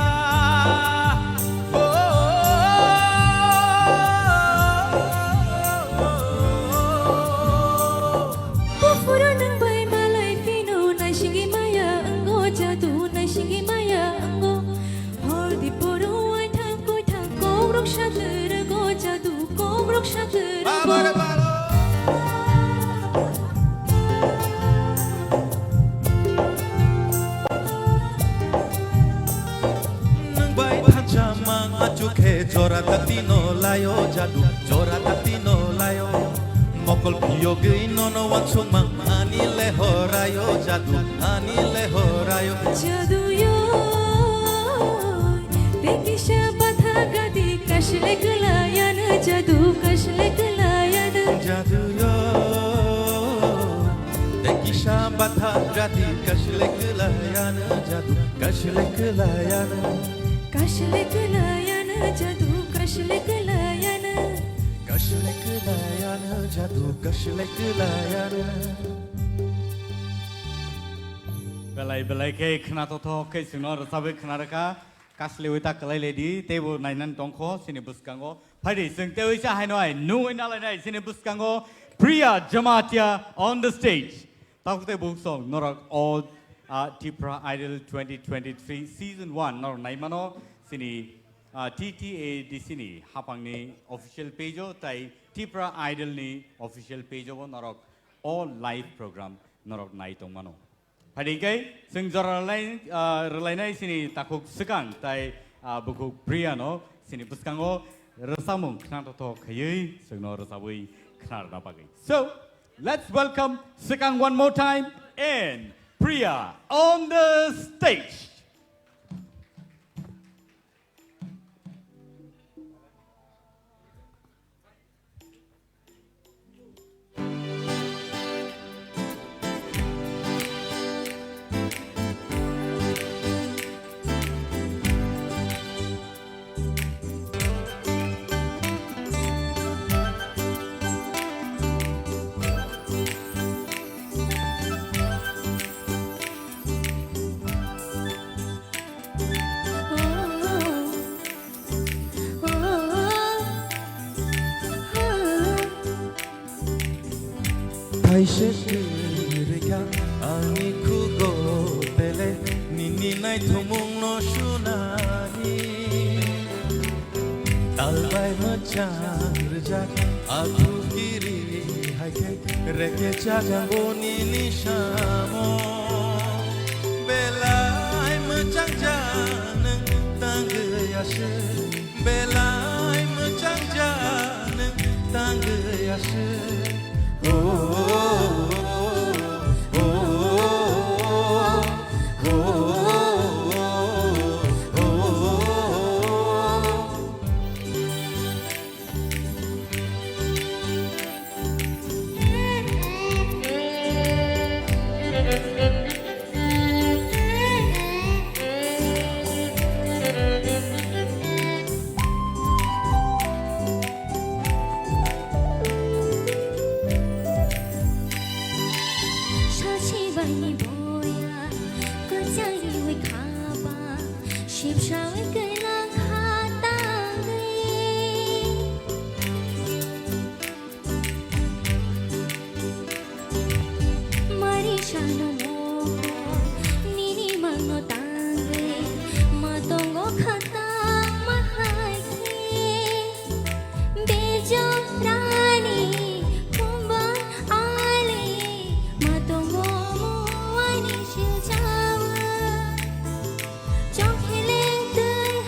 Oh. Buphuru nwng bai malai phino naisingwi maya wngo, jadu naisingwi maya wngo. Hor di poro waithang koithang kokrok satwrwgo, jadu kokrok satwrwgo. Balo re balo. Nwng bai thansa mang achukhe jora dati no layo jadu, jora dati no layo. Mokol phiyogwi nono wansukmang ani lehorayo jadu, ani lehorayo. Jadu yo, tei kisa batha gadi kasle kwlayano jadu, kasle kwlayano. Jadu yo, tei kisa batha gadi kasle kwlayano jadu, kasle kwlayano. Kasle kwlayano jadu, kasle kwlayano. Kasle kwlayano jadu, kasle kwlayano. Belai belai khe khna totho khe chwngno rwchabwi khna rwkha. Kaslewi ta kwlai ledi, teibo nainani tongkho chini bwskango. Phaidi chwng teiwi cha haino ai nungwi nalainai chini bwskango Priya Jamatia on the stage. Tabuk tei buk song norok all, ah, Tipra Idol twenty twenty-three season one norok naimano chini, ah, T T A D C ni hapangni official page o tai Tipra Idol ni official page o bo norok all live program norok nai tongmano. Phaidi khe chwng jora rwlai, ah, rwlainai chini takhuk swkang tai, ah, bukhuk Priya no chini bwskango rwchapmung khna totho khaiwi chwngno rwchabwi khna rwna bagwi. So, let's welcome swkang one more time and Priya on the stage. Thaise kwrwikha ani khugo tele nini naithumungno sunani. Talbai mwchang rwjak athu kiri hai khe reke chajango nini samo. Belai mwchang ja nwng tangwi aswk. Belai mwchang ja nwng tangwi aswk. Oh, oh, oh, oh, oh. Sachi bai ni boya, kwchang riwi khaba, sipsawi kwlang kha tangwi. Mari sano mo, nini mangno tangwi, ma tongo khata ma hai khe. Bejo rani, kumban ali, ma tongo mo ani silchawa. Chokheleng twi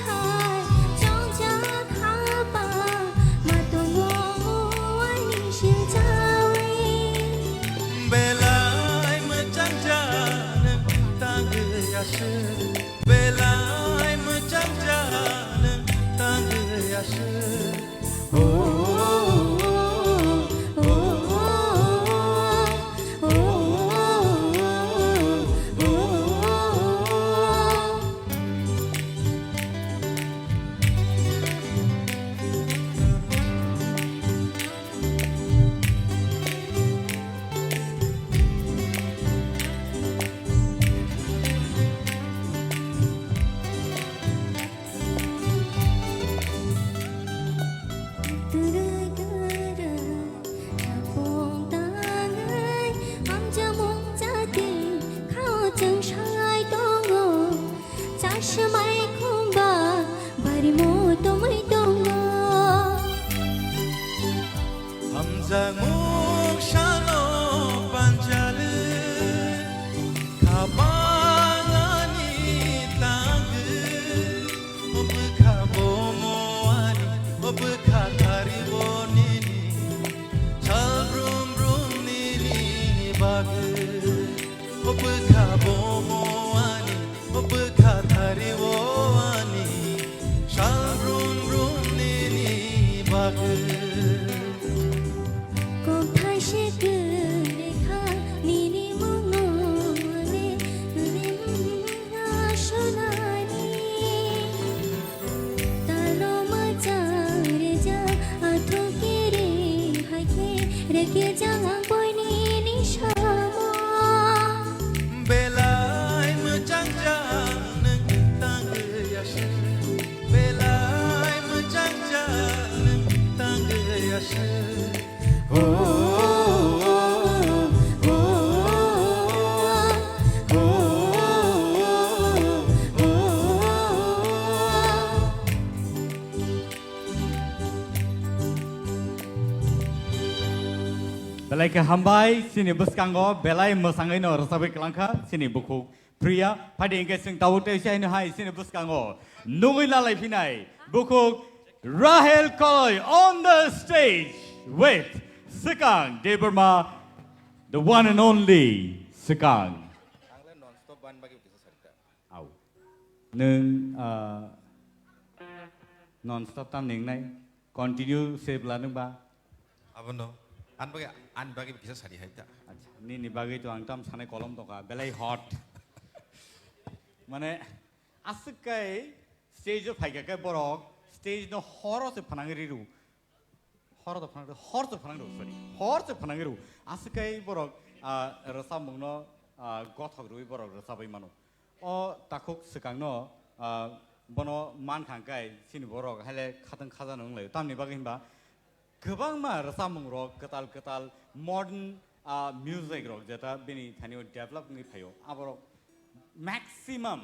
Rimo tongwi tongo. Hamjakmung sano panjale, khabangani tangwi, obwkha bomo ani, obwkha thari bo nini, sal brum brum nini bagwi. Obwkha bomo ani, obwkha thari o ani, sal brum brum nini bagwi. Kok thaise kwrwi kha nini mungo le, nini mungo sonani. Talo mwchang rwjak, athuk kiri hai khe rwkhe jang ang boini ni samo. Belai mwchang jang nwng tangwi aswk, belai mwchang jang nwng tangwi aswk. Belai khe hambai, chini bwskango belai mwsangwi no rwchapwi kwlangkha chini bukhuk Priya. Phaidi hwnkhe chwng tabuk tei se haino hai chini bwskango nugwi lalai phinai bukhuk Rahel Koloi on the stage with Swkang Debbarma, the one and only Swkang. Ang le non stop ban bagwi kisa sarita. Au. Nwng, ah, non stop tam ningnai, continue se bla nwng ba? Abono, an bagwi, an bagwi kisa sari hai ta. Acha, nini bagwi to ang tam sanai kolom tongkha, belai hot. Mane, aswk kai stage o phaikha khe borok, stage no horo se phanangwi riru. Hor to phanang, hor to phanang rw, sorry. Hor to phanang rw. Aswk kai borok, ah, rwchapmung no, ah, gothok rwui borok rwchapwi mano. O takhuk Swkang no, ah, bono man kha hwnkhe chini borok haile khatang khaja no wng lai. Tamni bagwi hinba kwbangma rwchapmung rok kwtal kwtal modern, ah, music rok jeta bini thani o develop wngwi phaio. Aborok maximum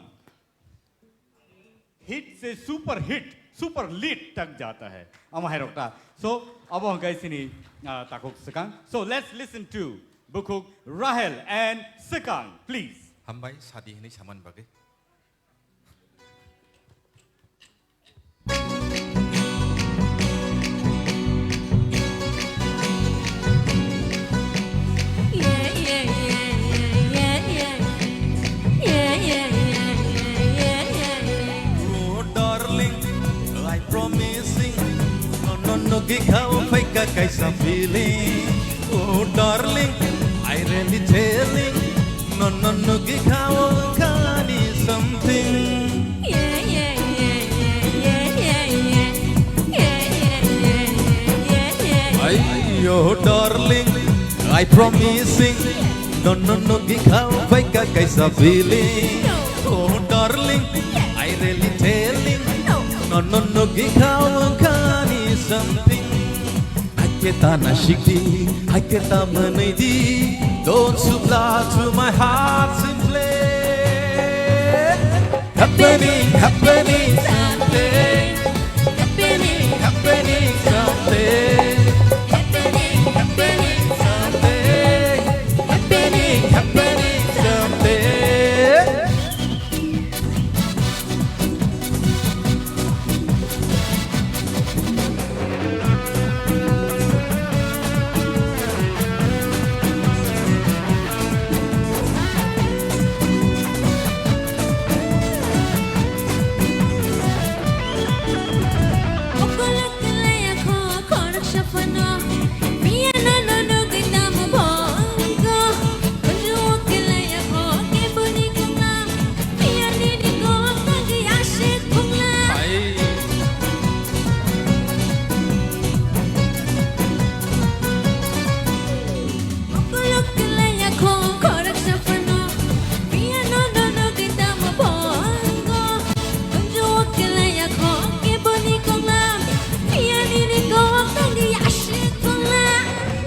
hit se super hit, super lit tak jata hai. Amo hai rok ta. So, abo hwnkhe chini, ah, takhuk Swkang. So, let's listen to bukhuk Rahel and Swkang, please. Hambai, sadi hinwi saman bagwi. Oh, darling, I promising, no, no, no, gikha o phaika kaisa feeling. Oh, darling, I really telling, no, no, no, gikha o khani something. Ayo, darling, I promising, no, no, no, gikha o phaika kaisa feeling. Oh, darling, I really telling, no, no, no, gikha o khani something. Hakhe ta nasikdi, hakhe ta mwnwidi, don't supply to my heart simply. Happening, happening someday. Happening, happening someday. Happening, happening someday. Happening, happening someday.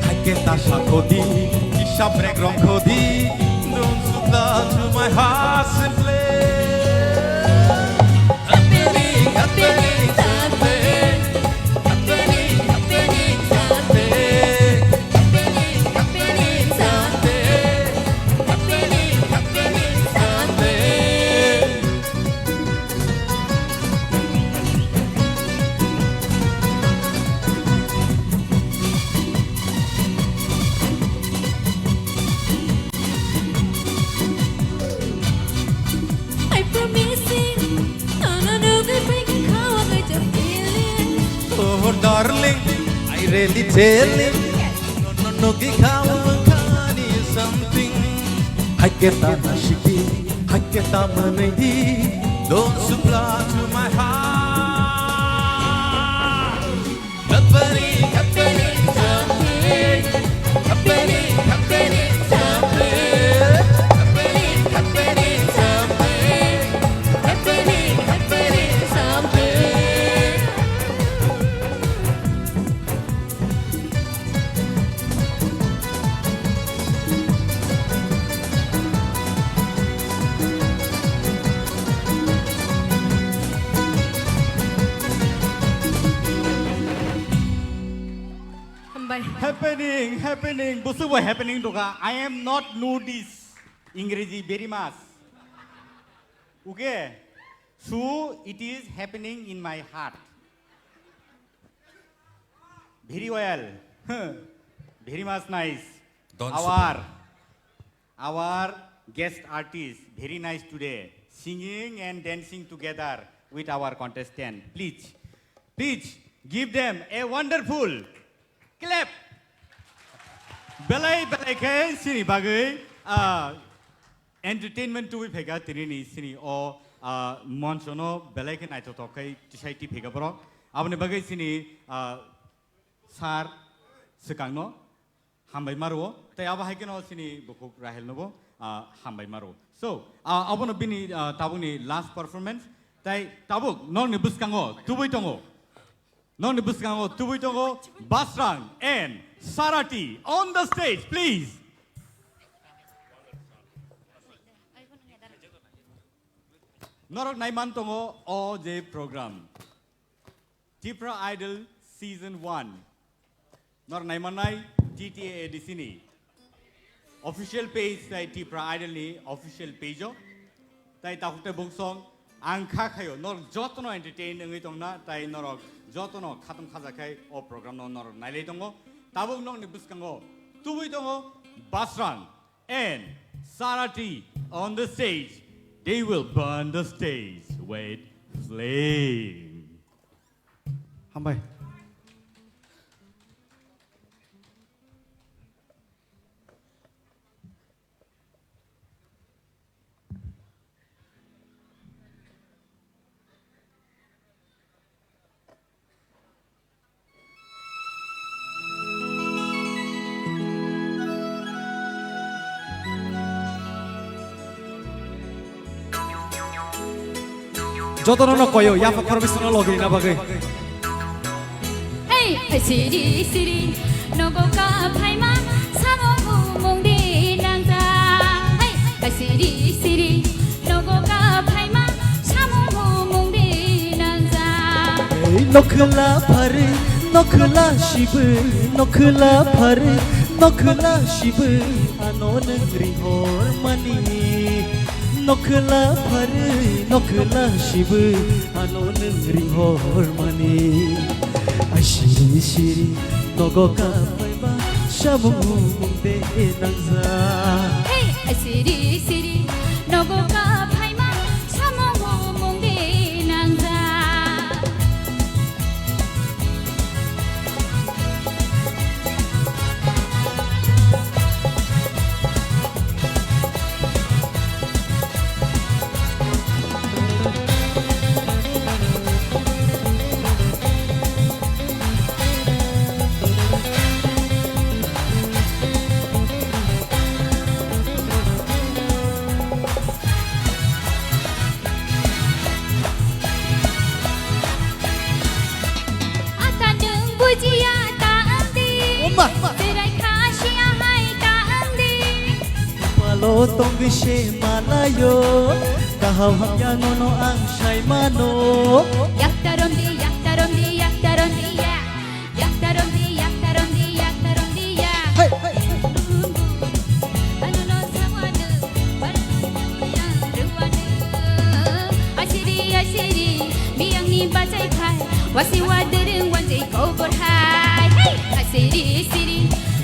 Hakhe ta sakhodi, hisab rek rongkhodi, don't supply to my heart simply. Happening, happening Really telling, no, no, no, gikha, khani something. Haketa na shiki, haketa manidi, don't supply to my heart. Happening, happening, something. Happening, happening, something. Happening, happening, something. Happening, happening, something. Hambai. Happening, happening, busu bo happening doka. I am not notice Ingreji very much. Okay? So it is happening in my heart. Very well. Very much nice. Don't our, super. Our guest artist, very nice today. Singing and dancing together with our contestant. Please, please give them a wonderful clap. Belai, belai khe sini bagwi, ah, entertainment tubui phaikha tini ni sini o, ah, moncho no belai khe naithothok khai tisai ti phaikha borok. Aboni bagwi sini, ah, sir swkang no hambai ma rwo. Tai abo hai kheno sini bukhuk Rahel no bo, ah, hambai ma rwo. So, ah, abono bini, ah, tabuk ni last performance. Tai tabuk nokni bwskango tubui tongo. Nokni bwskango tubui tongo Basrang and Sarati on the stage, please. Norok naiman tongo o je program. Tipra Idol Season one. Norok naimannai T T A A D C ni official page tai Tipra Idol ni official page o. Tai takhuk tai bungsong ang kha khaio norok jotono entertain wngwi tongna tai norok jotono khatung khaja khai o program no norok nailai tongo. Tabuk nokni bwskango tubui tongo Basrang and Sarati on the stage. They will burn the stage with flame. Hambai. Jotono no koyo, yapha khoroknwi songno logi rina bagwi. Hey, siri siri, nogo ka phaima, samung mung di nangja. Hey, siri siri, nogo ka phaima, samung mung di nangja. Ei nokhla phari, nokhla sibu, nokhla phari, nokhla sibu, ano nung ri hor mani. Nokhla phari, nokhla sibu, ano nung ri hor mani. Ai siri siri, nogo ka phaima, samung mung de nangja. Hey, siri siri, nogo ka phaima, samung mung de nangja. Ata nwng bujiya ta wngdi. Oma. Berai kha siya hai ta wngdi. Palo tongwi se malayo. Kaham hamya nono ang sai mano. Yakta romdi, yakta romdi, yakta romdi ya. Yakta romdi, yakta romdi, yakta romdi ya. Hey, hey, hey. Ano no sawano, barani sawano, ruwano. Asiri, asiri, biyangni bachai khai, wasi wadereng wanjai kobor hai. Hey, asiri, siri,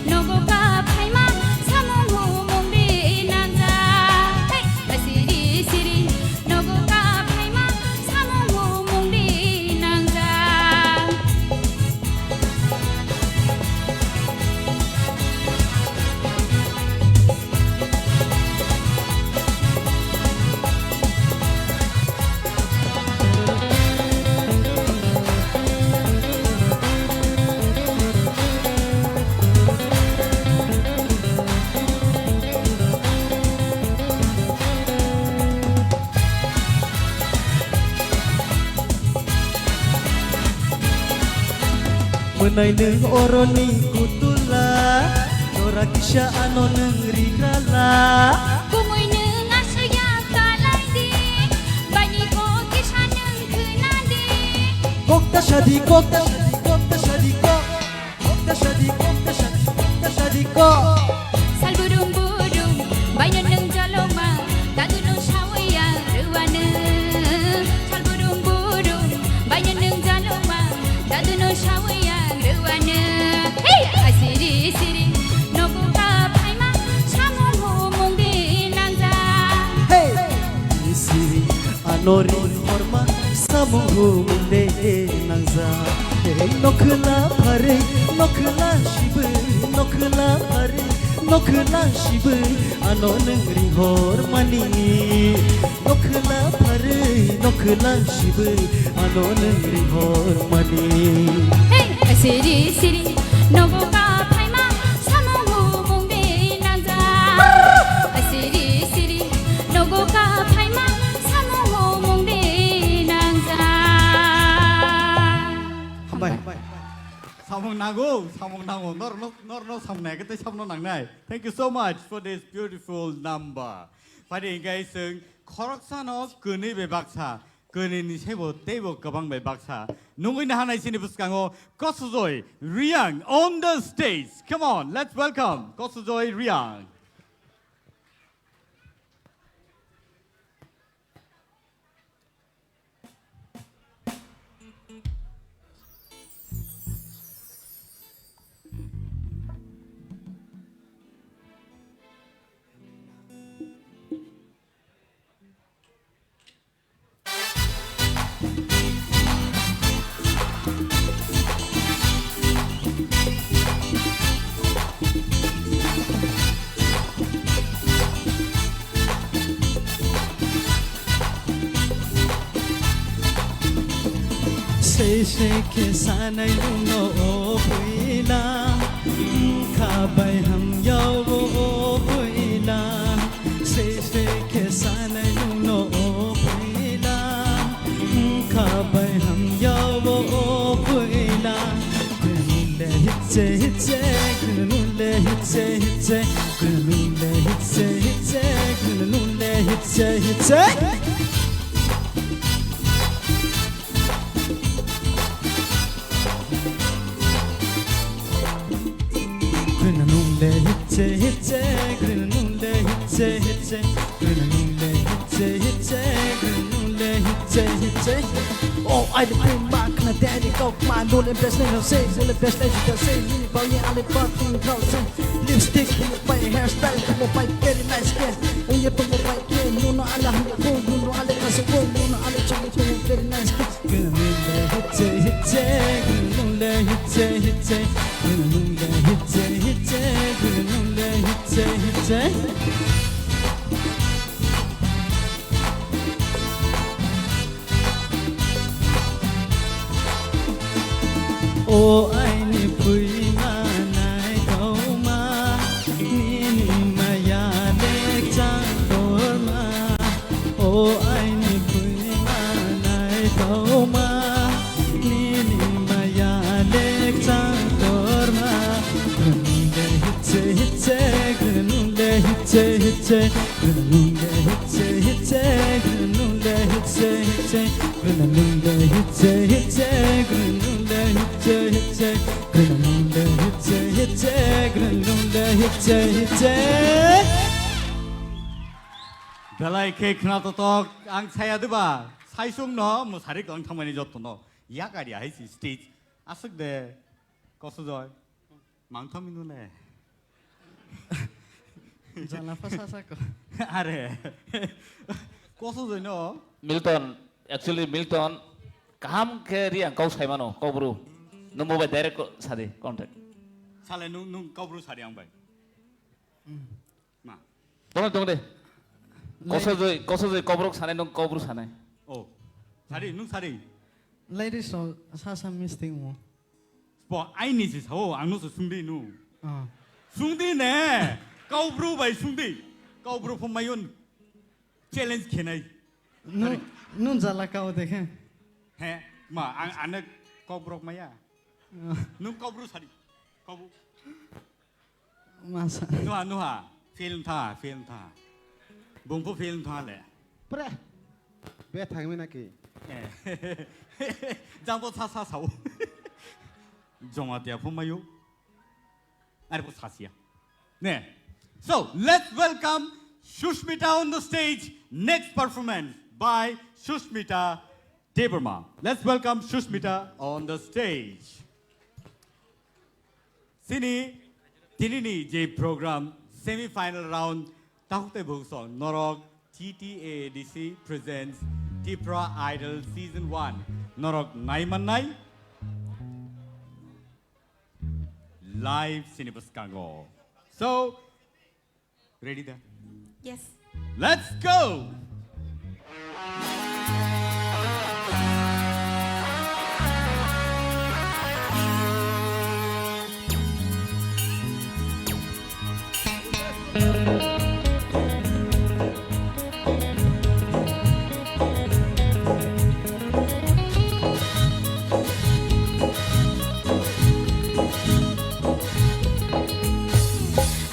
nogo ka phaima, samung humung ri nangja. Hey, asiri, siri, nogo ka phaima, samung humung ri nangja. Nai nwng oroni kutula, jora kisa ano nwng rigrala. Kumui nwng aswk ya kalai di, baini kok kisa nwng khna di. Kok ta sadi, kok ta sadi, kok ta sadi, kok. Kok ta sadi, kok ta sadi, kok ta sadi, kok. Salburum burum, baino nwng jaloma, dadu no sawi ang rwano. Salburum burum, baino nwng jaloma, dadu no sawi ang rwano. Hey! Asiri siri, nogo ka phaima, samung humung di nangja. Hey! Siri, ano ri horma, samung humung de nangja. Hey, nokhla pharwi, nokhla sibwi, nokhla pharwi, nokhla sibwi, ano nwng ri hormani. Nokhla pharwi, nokhla sibwi, ano nwng ri hormani. Hey, siri siri, nogo ka phaima, samung humung de nangja. Siri siri, nogo ka phaima, samung humung de nangja. Hambai. Samung nango, samung nango. Nor, nor, nor, nor samung nai, kete samung nangnai. Thank you so much for this beautiful number. Phaidi hingkai chwng khoroksano kwnwi bai baksa, kwnwini saibo teibo kwbang bai baksa. Nungwi nahanai chini bwskango Kosujoi Riang on the stage. Come on, let's welcome Kosujoi Riang. Sei sei khe sanai nwngno o bwila, wngkha bai hamya o bwila. Sei sei khe sanai nwngno o bwila, wngkha bai hamya o bwila. Kwrwngmung le hitse hitse, kwrwngmung le hitse hitse, kwrwngmung le hitse hitse, kwrwngmung le hitse hitse. Kwrwngmung le hitse hitse, kwrwngmung le hitse hitse, kwrwngmung le hitse hitse, kwrwngmung le hitse hitse. Oh, I did bring back na daddy coke, my nule best name say, nule best name say, ni bang ye ale party girl say, lipstick, my hairstyle, my very nice girl, and you put my kid, no no, I love you, no no, I like us, no no, I like you, very nice girl. Kwrwngmung le hitse hitse, kwrwngmung le hitse hitse, kwrwngmung le hitse hitse, kwrwngmung le hitse hitse. O aini bwima naithokma, nini maya lekchang torma. O aini bwima naithokma, nini maya lekchang torma. Kwrwngmung le hitse hitse, kwrwngmung le hitse hitse, kwrwngmung le hitse hitse, kwrwngmung le hitse hitse, kwrwngmung le hitse hitse, kwrwngmung le hitse hitse, kwrwngmung le hitse hitse, kwrwngmung le hitse hitse. Belai khe khna totok, ang saya diba? Saisung no mwsari kwlang thangmani joto no. Yak ari ahai si stage. Aswk de, Kosujoi. Mangthami nune. Jala pha sa sa ko. Are. Kosujoi no. Milton, actually Milton, kaham khe Riang kok sai mano, kok bru. Nwng bo bai direct ko-, sadi, contact. Sale nwng, nwng kok bru sadi ang bai. Ma. Tong, tong de. Lai- Kosojoi, Kosojoi kobrok sanai, nwng kok bru sanai. Oh. Sadi, nwng sadi. Ladies so, sa sa mistake mo. Bo, aini se sao, ang no se sungdi nu. Ah. Sungdi ne, kok bru bai sungdi. Kok bru phum mayun challenge khenai. Nu, Sorry. Nu jala kao dekhe. He, ma, ang, ane kok brok maya. Nung kobru sadi. Kobu. Masa. Nuha, nuha. Film tha, film tha. Bungpu film tha le. Pre. Be thangmi naki. Eh. Jangbo sa sa sao. Joma tia phu mayu. Are bo sasia. Ne. So, let's welcome Sushmita on the stage. Next performance by Sushmita Debbarma. Let's welcome Sushmita on the stage. Sini, tinini je program semi-final round, tahuk tei buhuk song norok T T A D C presents Tipra Idol Season one. Norok nai mannai live sini bwskango. So, ready da? Yes. Let's go!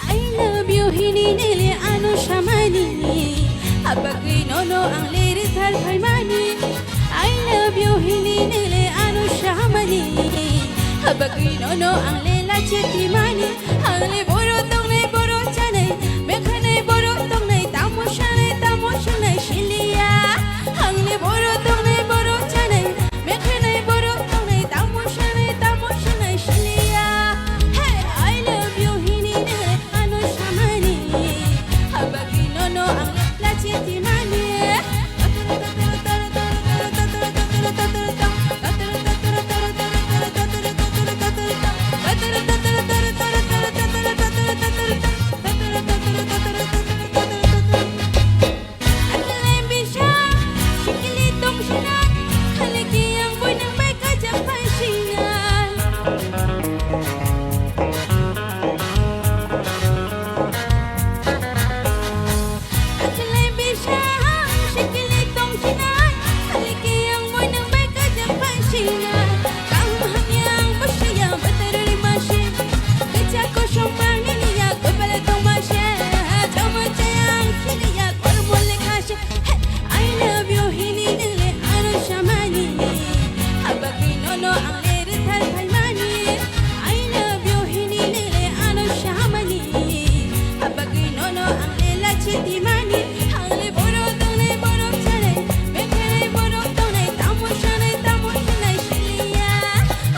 I love you hini nele ano samani, abagwi nono ang lere thar phaimani. I love you hini nele ano samani, abagwi nono ang lela chetimani. Ang le boro tongnai boro chanai, mekhanai boro tongnai, tamo sanai tamo sanai siliya. Ang le boro tongnai boro chanai, mekhanai boro tongnai, tamo sanai tamo sanai siliya. Hey, I love you hini nele ano samani, habagwi nono ang lachi timani. I love you hini nele ano samani, habagwi nono ang lere thar phaimani. I love you hini nele ano samani, habagwi nono ang lela chetimani. Ang le boro tongnai boro chanai, mekhanai boro tongnai, tamo sanai tamo sanai siliya.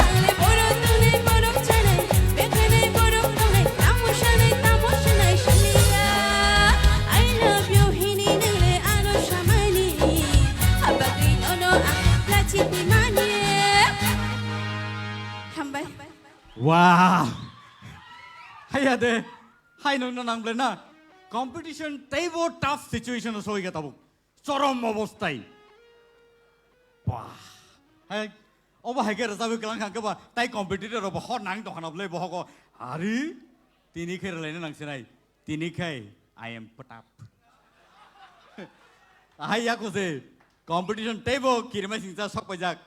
Ang le boro tongnai boro chanai, mekhanai boro tongnai, tamo sanai tamo sanai siliya. I love you hini nele ano samani, habagwi nono ang lachi timani. Hambai. Wow. Haya de. Hai nung nang ble na. Competition teibo tough situation o soi ga tabuk. Chorom obostai. Wah. Hai, obo hai khe rwchapwi kwlang kha khe ba, tai competitor rok bo hor nang tong khana bwlai bohogo. Ari, tini khe rwlaina nang sinai. Tini khai, I am put up. Ahai yako se, competition teibo kirima singcha sok paijak.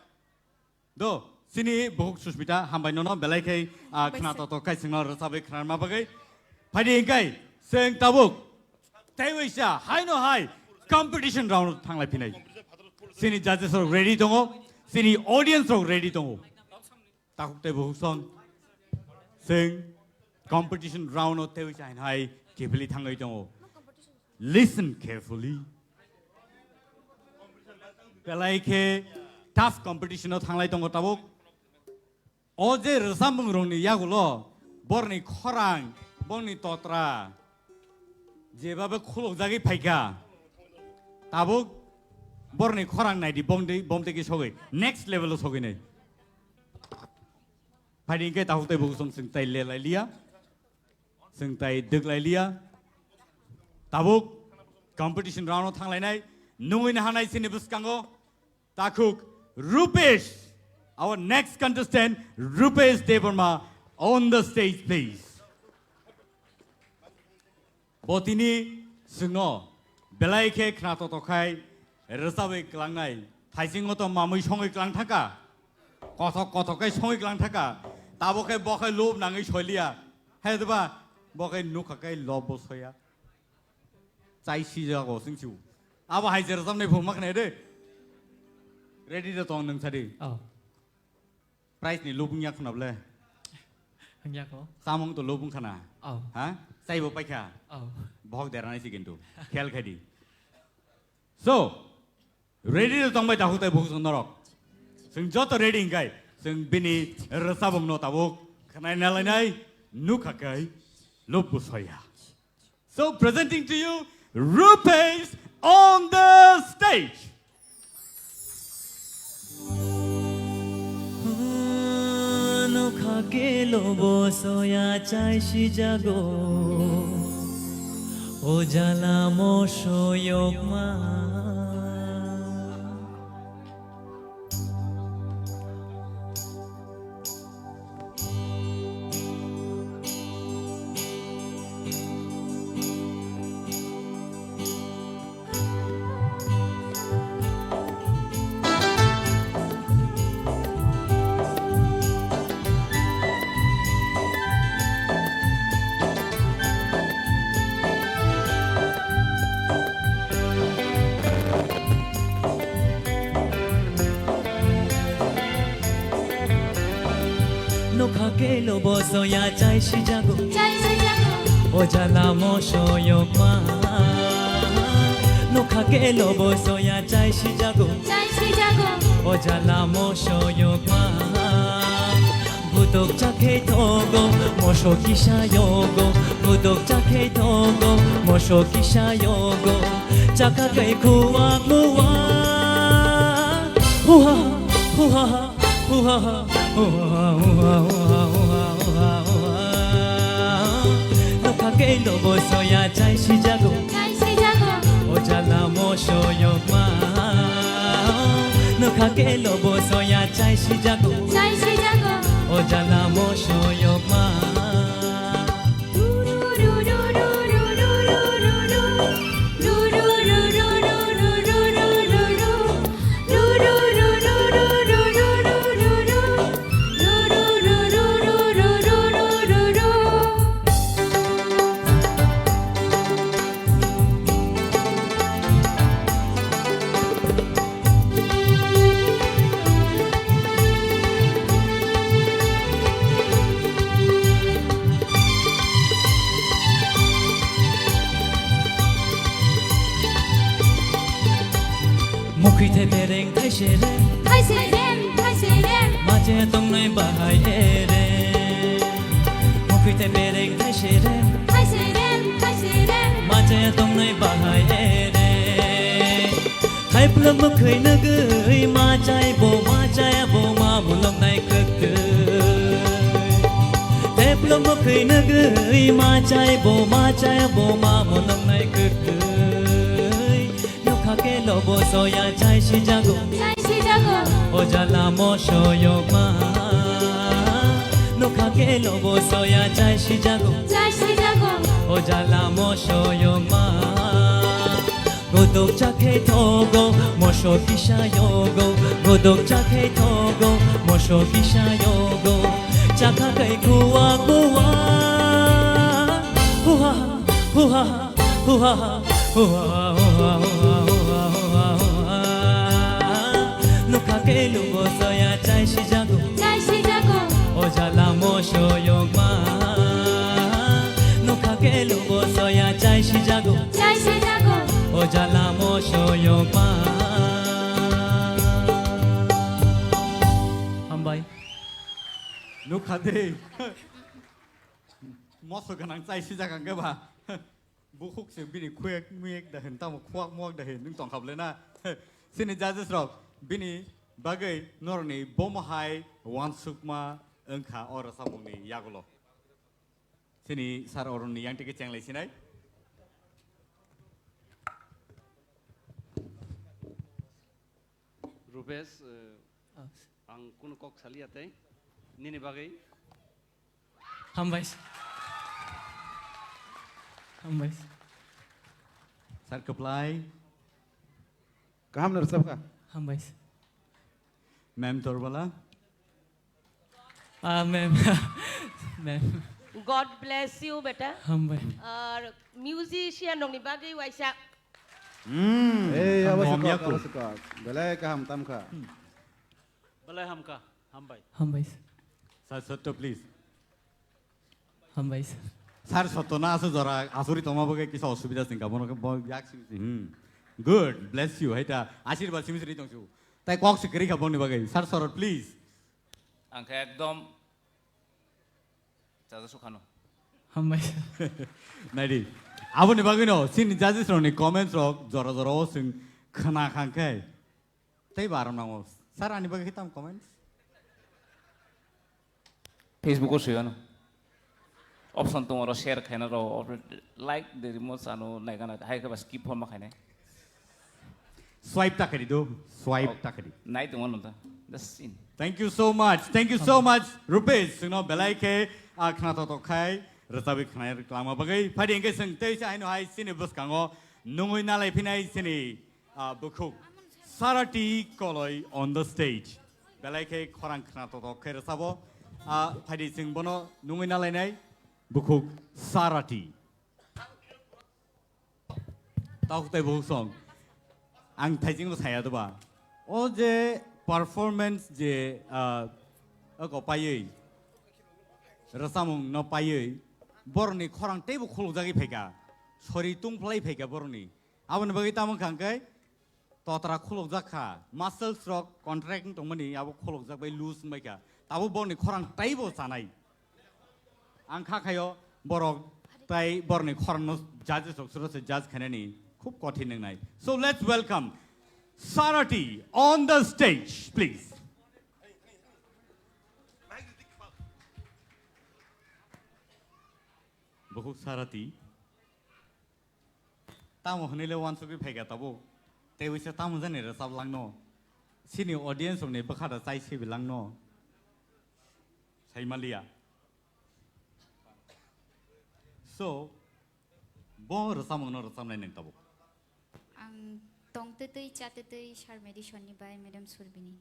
Do, sini buhuk Sushmita, hambai nono, belai khai, ah, Hambai khna se. Toto kai singno rwchapwi khna ma bagwi. Phaidi hingkai, seng tabuk. Tei waisa, hai no hai, competition round thanglai phinai. Sini judges rok ready tongo, sini audience rok ready tongo. Takhuk tei buhuk song. Seng competition round o tei waisa hai hai kiphilwi thangwi tongo. Listen carefully. Belai khe tough competition o thanglai tongo tabuk. O je rwchapmung rokni yagulo borni khorang, borni totra, jebabe khulukjagwi phaikha, tabuk borni khorang naidi, bomtwi, bomtwi khe sogwi next level o sogwi nai. Phaidi hingke takhuk tei buhuk song chwng tai lelai liya, chwng tai dwklai liya. Tabuk competition round o thanglainai, nungwi nahanai chini bwskango. Takhuk Rupesh, our next contestant, Rupesh Debbarma, on the stage, please. Bo tini chwngno belai khe khna toto khai rwchabwi klangnai, thaisingo to mamwi songwi klang thangkha. Kothok kothok khe songwi klang thaka. Tabo khe bo khe lub nangwi soiliya. Hai diba? Bo khe nukha khe lob bo soya. Chai sijago singsiu. Abo hai je rwchapnai phung ma khnai de. Ready de tong nwng sadi. Oh. Prize ni lub wngya khuna ble. Wngya kho. Samung to lub wngkhana. Oh. Ha? Chai bo paikha. Oh. Bohok deranai si kintu. Khel khai di. So, ready de tongbai takhuk tai bukhuk norok. Chwng joto ready hingkai. Chwng bini rwchapung no tabuk khnai nalainai nukha kai lub bo soya. So presenting to you, Rupesh on the stage. Nokha kelo bo soya chai sijago, o jala mo soyokma. Nokha kelo bo soya chai sijago. Chai sijago. O jala mo soyokma. Nokha kelo bo soya chai sijago. Chai sijago. O jala mo soyokma. Budok chakhe thogo, moso kisa yogo. Budok chakhe thogo, moso kisa yogo. Chaka kai khuak muak. Huha, huha, huha, huha, huha. Nokha kelo bo soya chai sijago. Chai sijago. O jala mo soyokma. Nokha kelo bo soya chai sijago. Chai sijago. O jala mo soyokma. Mukhwi thai bereng thai serem. Thai serem, thai serem. Mache tongnai bahai ere. Mukhwi thai bereng thai serem. Thai serem, thai serem. Mache tongnai bahai ere. Thaiplwm mukhwi nugwi machai bo machai bo ma mulok nai kwktwi. Thaiplwm mukhwi nugwi machai bo machai bo ma mulok nai kwktwi. Nokha kelo bo soya chai sijago. Chai sijago. O jala mo soyokma. Nokha kelo bo soya chai sijago. Chai sijago. O jala mo soyokma. Godok chakhe thogo, moso kisa yogo. Godok chakhe thogo, moso kisa yogo. Chakha kai khuak muak. Huha, huha. Huha, huha, huha. Nokha kelo bo soya chai sijago. Chai sijago. O jala mo soyokma. Nokha kelo bo soya chai sijago. Chai sijago. O jala mo soyokma. Hambai. Nukha de. Moso gwnang chai sijak ang khe ba. Bukhuk se bini khuyek muyek da hin, tamo khuak muak da hin, nwng tong kha bwle na? Chini judges rok bini bagwi norokni bomo hai uansukma wngkha o rwchapmungni yagulo. Chini sir Arun ni yang tike chenglai sinai. Rupesh, eh, Ah. Ang kunu kok saliya tei nini bagwi. Hambai. Hambai. Sir Kwplai. Kaham no rwchapkha. Hambai. Ma'am Torbala. Ah, ma'am. Ma'am. God bless you, beta. Hambai. Ar musician rokni bagwi waisa. Hmm. Ei, abo Hambai, sukok, hamyaku. Abo sukok. Belai kaham tamkha. Belai hamkha, hambai. Hambai, sir. Sir Sotto, please. Hambai, sir. Sir Sotto na asu jora asuri toma bagwi kisa osubida singka bono khe bo yak simi si. Hmm. Good, bless you. Haita ashirbad simi siri tongsu. Tai kok si kiri kha boni bagwi. Sir Sorot, please. Ang khe ekdom chaja sukhano. Hambai, sir. Naidi. Aboni bagwino chini judges rokni comments rok jora jora o chwng khna khang khe. Tei ba arom nango. Sir, ani bagwi khitam comments? Facebook o suyano. Option tongo ro share khaina ro, like de rimo sano naigana, hai khe ba skip hor ma khainai. Swipe ta khadi do, swipe Oh, ta khadi. Nai tongo no ta. Just in. Thank you so much. Thank you so much, Rupesh. Sungno belai khe, ah, khna to to khai, rwchabwi khnai rwklangma bagwi. Phadi hwnkhe sung tei sa haino hai sini bwskango nungwi nalai phinai sini, ah, bukhuk. Sarati Koloi on the stage. Belai khe khorang khna to to khe rwchabo. Ah, phadi sung bono nungwi nalainai bukhuk Sarati. Tok tei bukhuk song. Ang thaijingbo saya doba. O je performance je, ah, ako paiwi, rwchapmung no paiwi, borokni khorang teibo khulukjagwi phaikha. Sori tungphlai phaikha borokni. Aboni bagwi tamo wngkha hwnkhe totra khulukjak kha. Muscles rok contract wng tongmani abo khulukjak bai loose wngbai kha. Tabuk borokni khorang teibo chanai. Ang kha khaio borok tai borokni khorangno judges rok suro se judge khainani khub kothin wngnai. So let's welcome Sarati on the stage, please. Bukhuk Sarati. Tamo hwnwi le uansugwi phaikha tabuk. Tei uisa tamo jani rwchap langno. Chini audience rokni bwkha da chai sibi langno. Saimaliya. So, bo rwchapmungno rwchapnai nwng tabuk. Ang tongtwtwi chatwtwi Sir Madison ni bai Madam Surbini.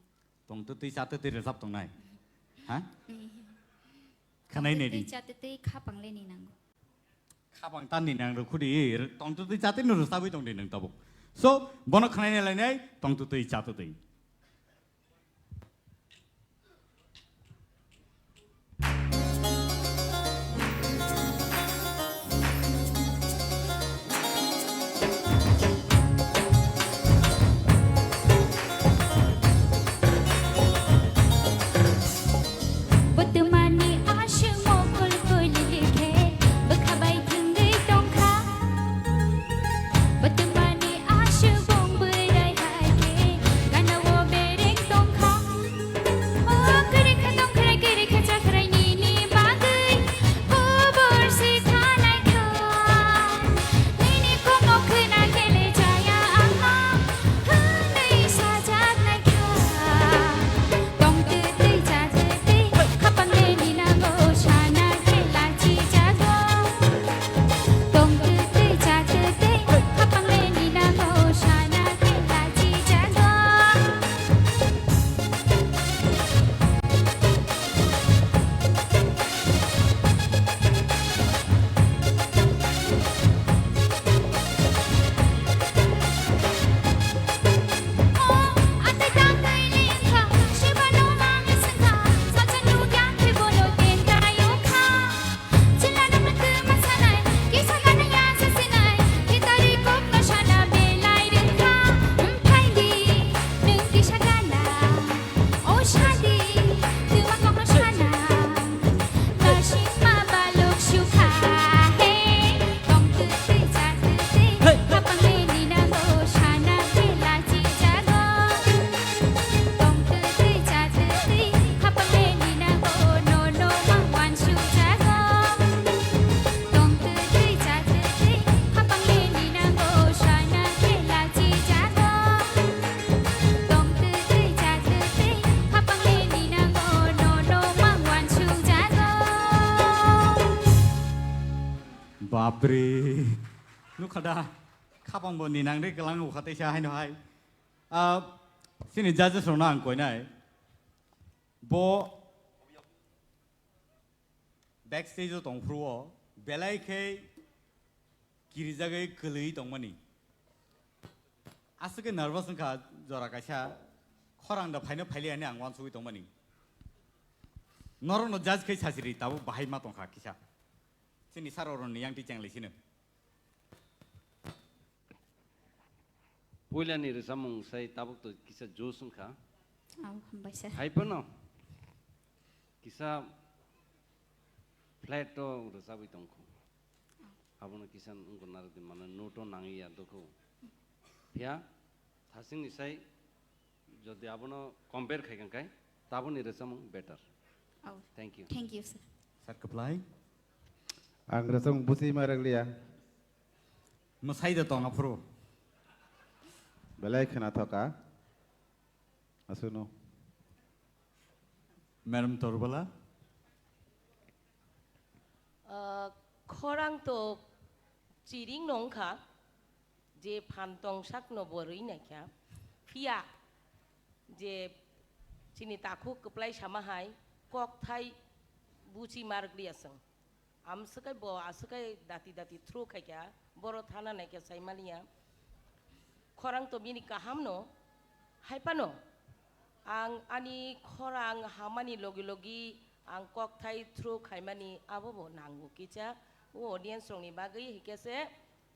Tongtwtwi chatwtwi rwchap tongnai. Ha? Khwnai nai di. Tongtwtwi chatwtwi khapang le ni nango. Khapang tan ni nang rwkhu di, tongtwtwi chatwtwi no rwchabwi tong di nwng tabuk. So, bono khwnai nai lainai, tongtwtwi chatwtwi. Bwtwmani aswk mokol kuli khe bwkha bai thwngwi tongkha. Bwtwmani aswk bong bwrwi hai khe gana-o bereng tongkha. O kwrwi kha tongkhrai, kwrwi kha chakhrai nini bagwi kubur se thanai kha. Nini komo khwna kele chaya ang no hwnwi sajaknai kha. Tongtwtwi chatwtwi khapang le ni nango sana khe lachijago. Tongtwtwi chatwtwi khapang le ni nango sana khe lachijago. Bapre. Nukha da, khapang bo ni nang de kelang ukha teisa haino hai. Ah, sini judges rokno ang koinai. Bo Backstage o tongphuru o belai khe kirijagwi kwlwi tongmani. Aswk khe nervous wngkha jora kaisa khorang da phaino phailiya hinwi ang uansugwi tongmani. Norokno judge khai sachiri tabuk bahai ma tongkha kisa. Chini sir oroni yang ti chenglai sino. Puilani rwchapmung sai tabuk to kisa josh wngkha. Au, hambai sir. Hai phano kisa flat to rwchapwi tongkho. Abono kisa wngkha narwkdi mane note o nangwi ya dokho. Phiya thasingni sai jodi abono compare khai kha khai taboni rwchapmung better. Au. Thank you. Thank you, sir. Sir kwplai. Ang rwchapmung buchi ma rwkliya. Mwsai da tong aphuru. Belai khwna thoka. Aswkno. Madam Torbala. Ah, khorang to chiring no wngkha, je phan tong sakno bo rwi naikha. Phiya je chini takhuk kwplai sama hai kokthai buchi ma rwkliya chwng. Amswkai bo aswkai dati dati through khaikha, boro thana naikha saimaliya. Khorang to bini kahamno, hai phano ang ani khorang hamani logi logi ang kokthai through khaimani abo bo nango kisa o audience rokni bagwi, hikhe se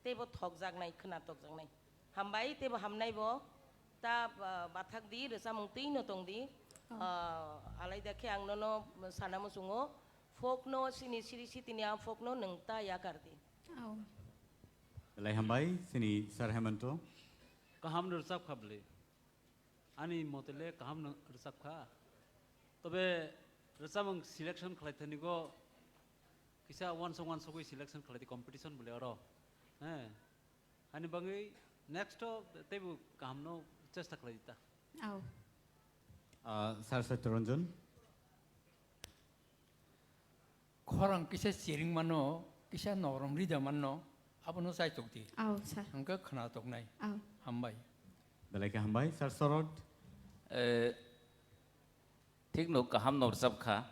teibo thokjaknai, khwna tokjaknai. Hambai teibo hamnai bo, ta, ah, bathak di, rwchapmung twi no tong di. Oh. Ah, alaida khe ang nono sana muchungo, folk no, chini siri sitini a folk no nwng ta yakar di. Oh. Belai hambai, chini Sir Hemanto. Kaham no rwchap kha bwle. Ani mote le kaham no rwchap kha. Tobe rwchapmung selection khlai thani go kisa wansok wansogwi selection khlai di competition bwle oro. He. Ani bagwi next o teibo kaham no chesta khlai di ta. Au. Ah, Sir Satya Ranjan. Khorang kisa chiring mano, kisa norom rida mano, abono chaitok di. Au, sir. Hwnkhe khwna toknai. Au. Hambai. Belai khe hambai, Sir Sorot. Eh, thik no kaham no rwchap kha.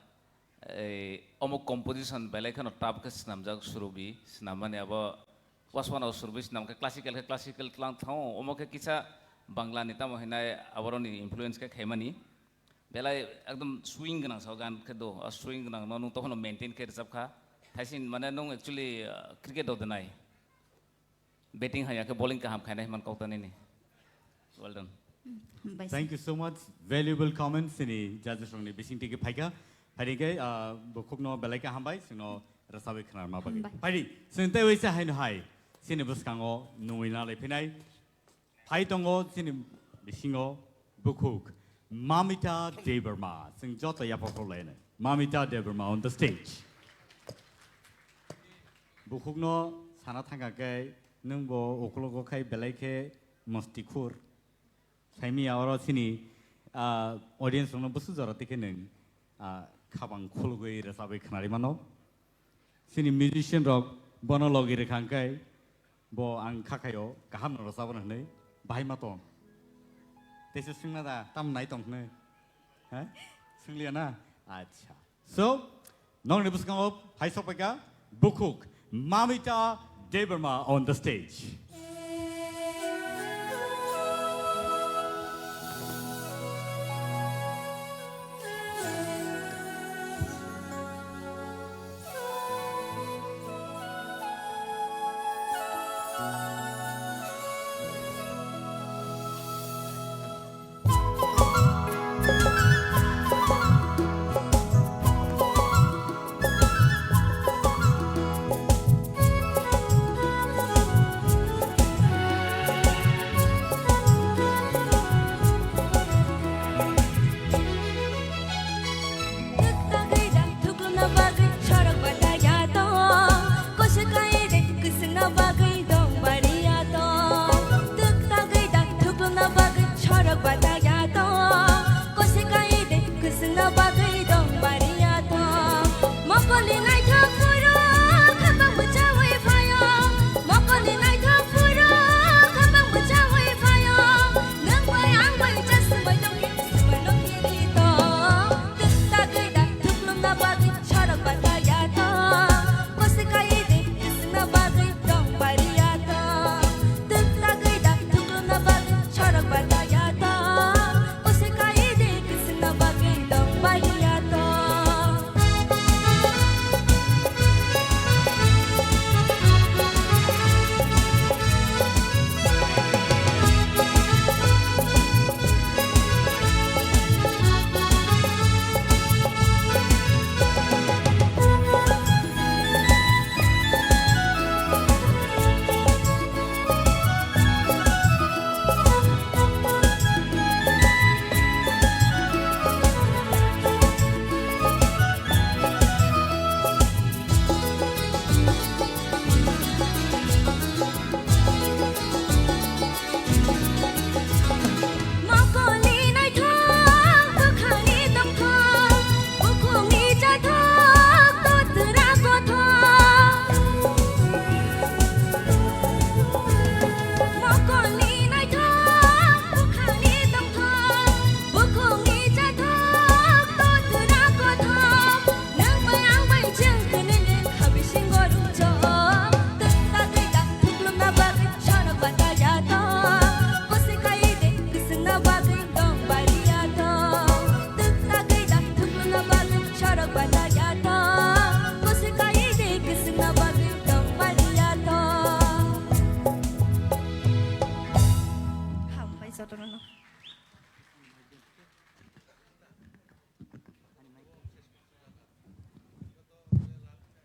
Eh, omo composition belai kheno tough khe swnamjak, surubi, swnam mani abo waswana surubi swnam khe classical khe classical tlang thango, omo khe kisa Bangla ni tamo hinai aboroni influence khe khaimani. Belai ekdom swing gwnang sao gan khe do, a swing gwnang no nwng tokhono maintain khe rwchap kha. Thaisin mane nwng actually, uh, cricket rok de nai. Batting haya khe bowling kaham khainai hwnman kok ta nini. Well done. Hambai sir. Thank you so much. Valuable comments chini judges rokni bising tiki phaikha. Phaidi khe, uh, bukhukno belai khe hambai, chwngno rwchabwi khwnarma bagwi. Hambai. Phaidi, chwng tei waisa haino hai, chini bwskango nungwi nalai phinai. Phai tongo chini bisingo bukhuk Mamita Debbarma. Chwng joto yapharkhorlaino. Mamita Debbarma on the stage. Bukhukno sana thangkha khe nwng bo uklogo khai belai khe mosti khur. Saimia oro chini, ah, audience rokno bwswk jora tikhe nwng, ah, khabang khulugwi rwchabwi khwnari mano. Chini musician rok bono logi rwkha hwnkhe bo ang kha khaio, kaham no rwchabo hwnwi, bahai ma tong. Teisa swngna da, tam nai tong hwnwi? Ha? Swngliya na? Acha. So, nokni bwskango phai sokpaikha bukhuk Mamita Debbarma on the stage.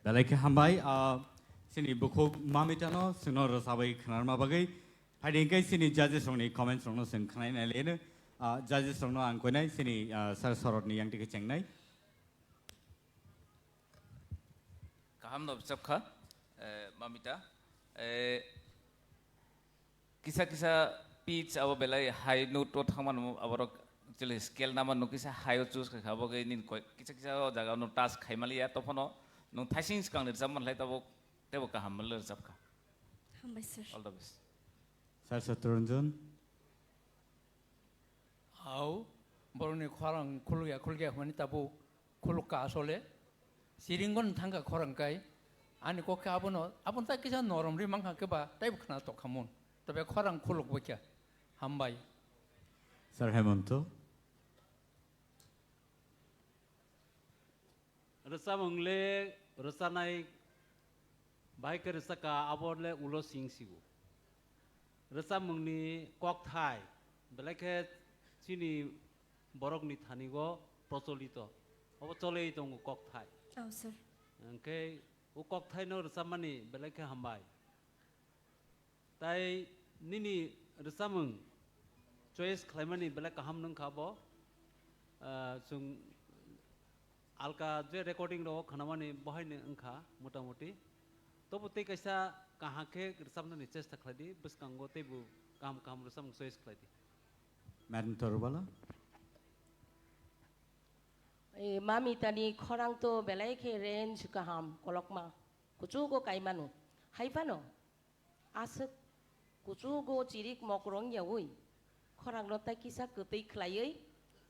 Belai khe hambai, ah, chini bukhuk Mamitano chwngno rwchabwi khwnarma bagwi. Phaidi hwnkhe chini judges rokni comments rokno chwng khwnai nai leno. Ah, judges rokno ang koinai chini, ah, Sir Sorotni yangti khe chengnai. Kaham no bwchap kha, eh, Mamita. Eh, Kisa kisa pitch abo belai high note o thangmano aborok actually scale namano kisa high o choose kha abo khe nini koi kisa kisa o jaga no touch khaimaliya tophano nwng thaising swkang ni rwchap manlai tabuk teibo kaham manlwi rwchap kha. Hambai sir. All the best. Sir Satranjan. Hau, borokni khorang khulukya khulukya hwnmani tabuk khulukka asole. Siringon thangkha khorang kai. Ani kok khe abono, aboni tai kisa norom ri mankha khe ba, taibo khna tokha mun. Tobe khorang khuluk bokya. Hambai. Sir Hemonto. Rwchapmung le rwchanai bai khe rwchapkha, abo le ulo sing sigo. Rwchapmungni kokthai belai khe chini borokni thani-o procholito. Obo cholwi tongo kokthai. Oh, sir. Hwnkhe o kokthaino rwchapmani belai khe hambai. Tai nini rwchapmung choice khlaimani belai kaham wngkha bo. Ah, chwng alka je recording rok khnamani bohaino wngkha motamoti. Tobo tei kaisa kaham khe rwchapnani chesta khlai di, bwskango teibo kaham kaham rwchapmung choice khlai di. Madam Torubala. Eh, Mamitani khorang to belai khe range kaham kolokma. Kuchugo kaimano. Hai phano. Aswk kuchugo chirik mokrong yaui, khorangno tai kisa kwtwi khlaiwi,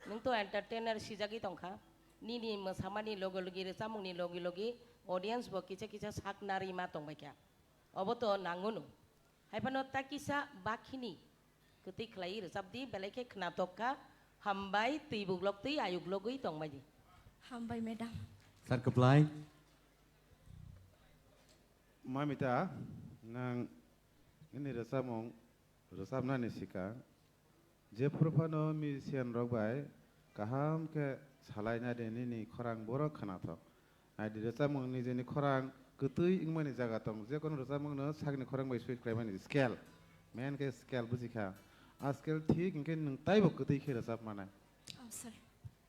nwng to entertainer sijagwi tongkha, nini mwsamani logi logi, rwchapmungni logi logi audience bo kisa kisa sak narwi ma tongbaikha, obo to nangono. Haiphano tai kisa bakhini kwtwi khlaiwi rwchapdi, belai khe khnatok kha, hambai, twi buklok twi ayuk logwi tongbaidi. Hambai, madam. Sir kwplai. Mamita, nwng nini rwchapmung rwchapnani swkang jephuru phano musician rok bai kaham khe salai nai di, nini khorang boro khnathok. Nai di, rwchapmung nijeni khorang kwtwi wngmani jaga tong, je kono rwchapmung no sakni khorang bai suit khlaimani scale, main khe scale buji kha. A scale thik hwnkhe nwng taibo kwtwi khe rwchap manai. Oh, sir.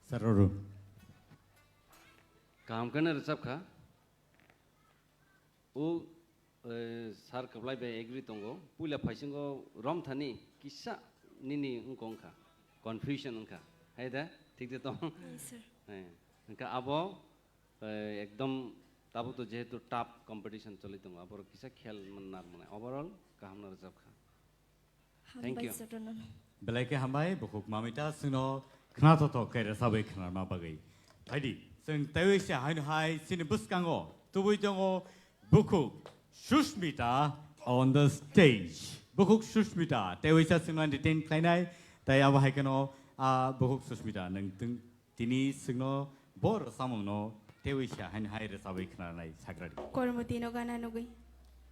Sir Arun. Kaham khe no rwchap kha. O, eh, sir kwplai bai agree tongo. Puila phaisingo romthani kisa nini wngkha, confusion wngkha. Hai da? Thik de tong? Yes, sir. Eh, wngkha abo, eh, ekdom tabuk to jehetu tough competition choli tongo. Abo kisa khel man nar mane. Overall kaham no rwchap kha. Thank you. Hambai, Sir Ronan. Belai khe hambai, bukhuk Mamita, chwngno khnathok thok khe rwchabwi khwnarma bagwi. Phaidi, chwng teiwi se haino hai chini bwskango tubui tongo bukhuk Sushmita on the stage. Bukhuk Sushmita, teiwi sa chwngno entertain khlainai, tai abo hai kheno, ah, bukhuk Sushmita, nwng twng Tini chwngno bo rwchapmungno teiwi se haino hai rwchabwi khwnanai sakradi. Kormoti no gana nugwi.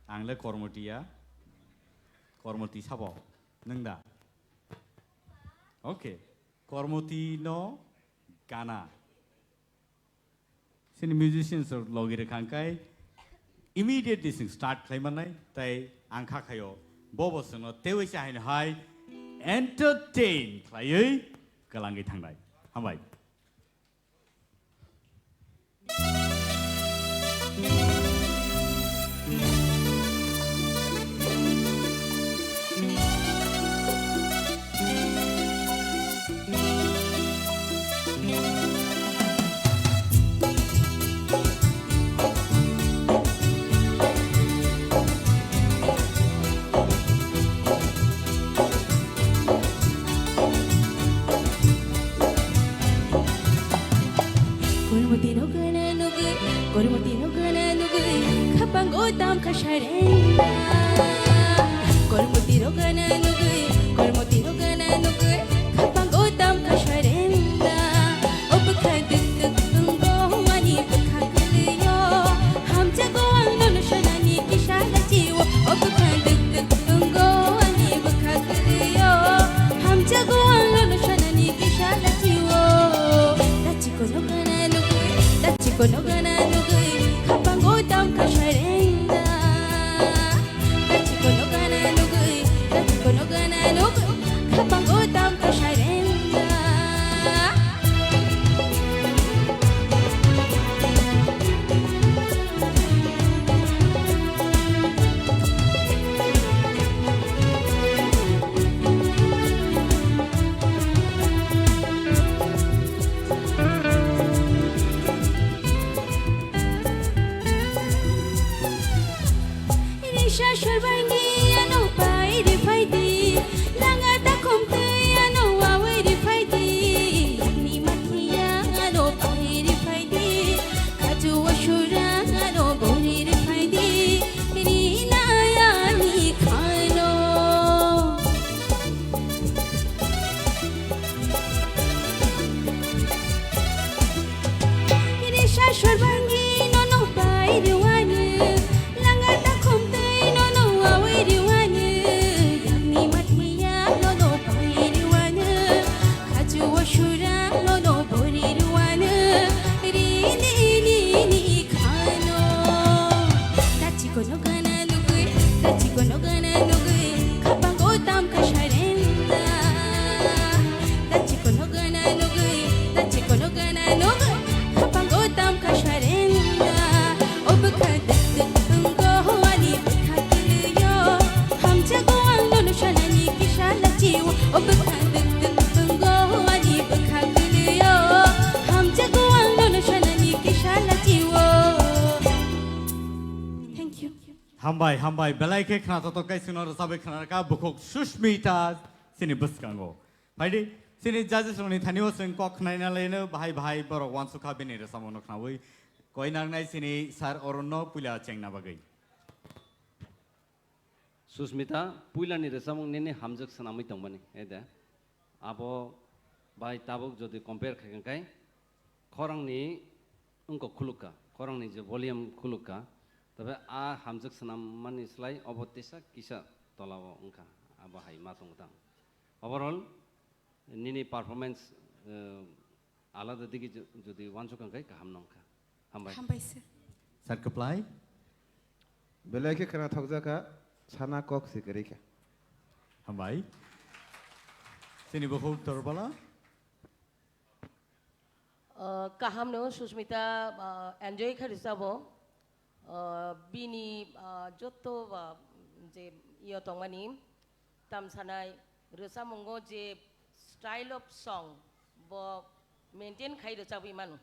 Ang le Kormoti ya. Kormoti sabo. Nwng da? Okay. Kormoti no gana. Chini musicians rok logi rwkha hwnkhe immediately chwng start khlai mannai, tai ang kha khaio bo bo chwngno teiwi se haino hai entertain khlaiwi kwlangwi thangnai. Hambai. Kormoti no gana nugwi, kormoti no gana nugwi, khapango tam kha sarenda. Kormoti no gana nugwi, kormoti no gana nugwi, khapango tam kha sarenda. O bwkha duk duk wngo ani bwkha kwlwio, hamjago ang nono sanani kisa lachiwo. O bwkha duk duk wngo ani bwkha kwlwio, hamjago ang nono sanani kisa lachiwo. Dachiko no gana nugwi, dachiko no gana nugwi, khapango Sorbangi nono pai rwani, langa takhum tei nono awi rwani, yangni mathiya nono pai rwani, khachu o sura nono bori rwani, rini ni ni khano. Dachi kono gana nugui, dachi kono gana nugui, khapango tam kasharenda. Dachi kono gana nugui, dachi kono gana nugui, khapango tam kasharenda. O bwkha dik dik wnggo ani bwkha kwlwio, hamjago ang nono sanani kisa lachiwo. O bwkha dik dik wnggo ani bwkha kwlwio, hamjago ang nono sanani kisa lachiwo. Thank you. Hambai, hambai. Belai khe khna totok kai sino rwchabwi khna rwkha bukhuk Sushmita sini bwskango. Phaidi, sini judges rokni thani o chwng kok khnaina laino bahai bahai borok wansukha bini rwchabmungno khnawi. Koi nangnai sini Sir Arunno puila chengna bagwi. Susmita, puilani rwchabmung nini hamjwk swnamwi tongmani, ede. Abo bai tabuk jodi compare khai khai, khorangni wngkok khulukha, khorangni je volume khulukha, tabe a hamjwk swnammani slai obo tesa kisa tolao wngkha, abo hai ma tongo tang. Overall, nini performance, eh, alada digi jo-, jodi wansuk wngkha, kaham nongkha. Hambai. Hambai, sir. Sir Kwplai. Belai khe khwnathokjakha, sana kok se kwrwi kha. Hambai. Sini bukhuk Torbala. Uh, kaham no Susmita, uh, enjoy kha rwchabo. Uh, bini, uh, jotto, uh, je iyo tongmani tamsanai rwchamungo je style of song bo maintain khai rwchabwi mano.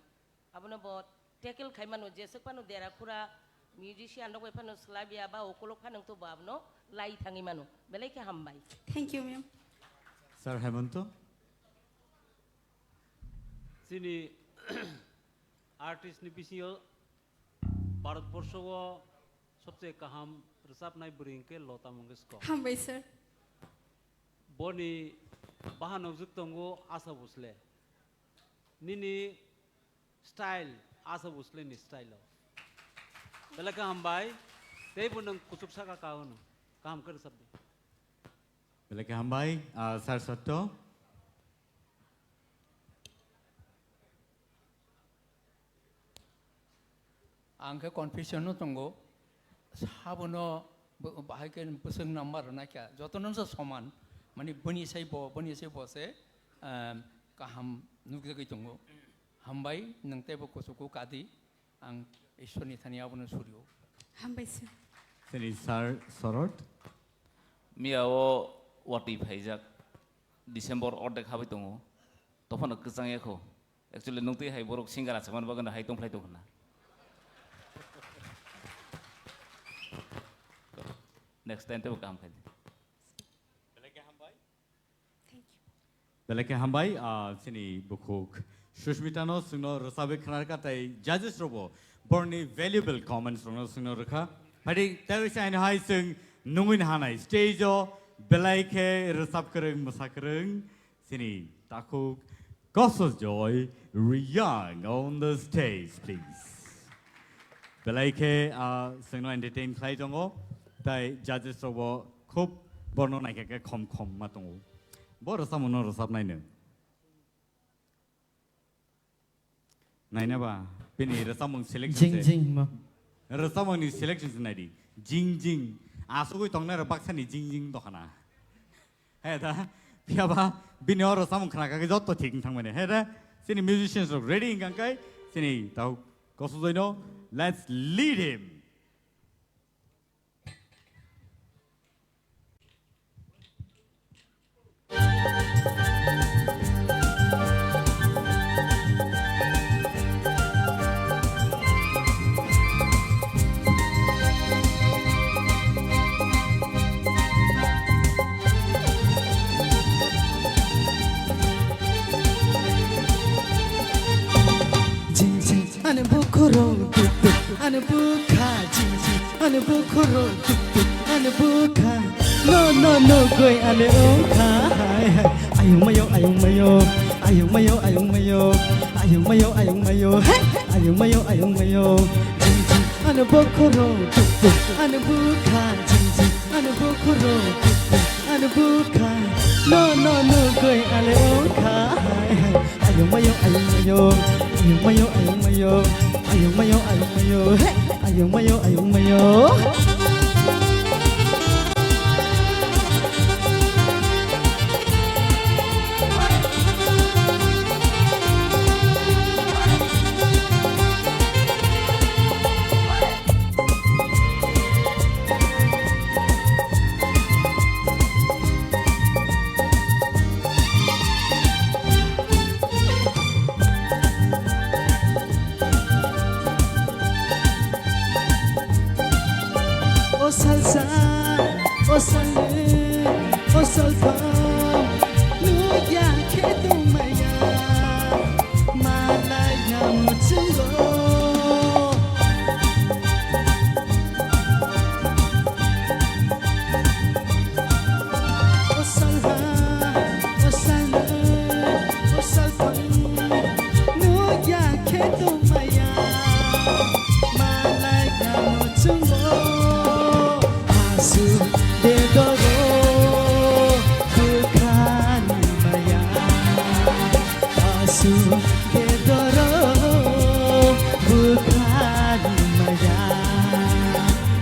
Abono bo tackle khai mano, jeswk phano dera khura musician rok bai phano swlaiya ba ukolok phano to bo abono lai thangwi mano. Belai khe hambai. Thank you, ma'am. Sir Hemanto. Chini artist ni bisingo Bharat borsho o sobse kaham rwchapnai bwrwi hwnkhe Lata Mangeshkar. Hambai, sir. Boni bahan nukjwk tongo Asha Bhosle. Nini style Asha Bhosle ni style o. Belai khe hambai. Teibo nwng kuchuk saka ka hwno. Kaham khe rwchapdi. Belai khe hambai, ah, Sir Satto. Ang khe confusion no tongo, sabono bo-, bahai khe bwswk number rwna kya, jotono se soman, mani bini sai bo, bini sai bo se, em, kaham nukjagwi tongo. Hambai, nwng teibo kuchugo kadi, ang Ishwarni thani abono surio. Hambai sir. Sini Sir Sorot. Miya o watwi phaijak, December ordek habai tongo, tophano kwchang ya kho. Actually, nung twi hai borok singer achai man bagwi hai tongphlai tong hwnna. Next time teibo kaham khai di. Belai khe hambai, ah, chini bukhuk Sushmita no chwngno rwchabwi khna rwkha tei judges rokbo borni valuable comments rokno chwngno rwkha. Phaidi tei waisa haino hai chwng nungwi nahanai stage o belai khe rwchap kwrwng, mwsa kwrwng, Chini takhuk Kosos Joy Riyang on the stage, please. Belai khe, ah, chwngno entertain khlai tongo, tai judges rokbo khub borno naikha khe khom khom ma tongo. Bo rwchapmungno rwchapnaino. Naina ba, bini rwchapmung selection Jing se. Jing ma. Rwchapmungni selection se naidi. Jing jing. Asugwi tongnai rok baksani jing jing dokhana. He da, phiya ba, bini o rwchapmung khna kha khe jotto thik wng thangmani. He da, chini musicians rok ready wng kha khe, chini tau Kosojoino, let's lead him. Jing jing ani bukhurok duk duk ani bukha jing jing ani bukhurok duk duk ani bukha no no no goi ani ongkha hai hai ayung mayo ayung mayo ayung mayo ayung mayo Ayung mayo, ayung mayo, hey! Ayung mayo, ayung mayo. Jing jing, ano bokhoro, tuk tuk, ano bukha. Jing jing, ano bokhoro, tuk tuk, ano bukha. No, no, no, goi ale ongkha. Hai, hai. Ayung mayo, ayung mayo. Ayung mayo, ayung mayo. Ayung mayo, ayung mayo, hey! Ayung mayo, ayung mayo. O salsa, o salni, o salphang, nukya khe tongmaya, malai namu chungo. O salha, o salni, o salphang, nukya khe tongmaya, malai namu chungo. Asu de doro, bukhani maya. Asu de doro, bukhani maya.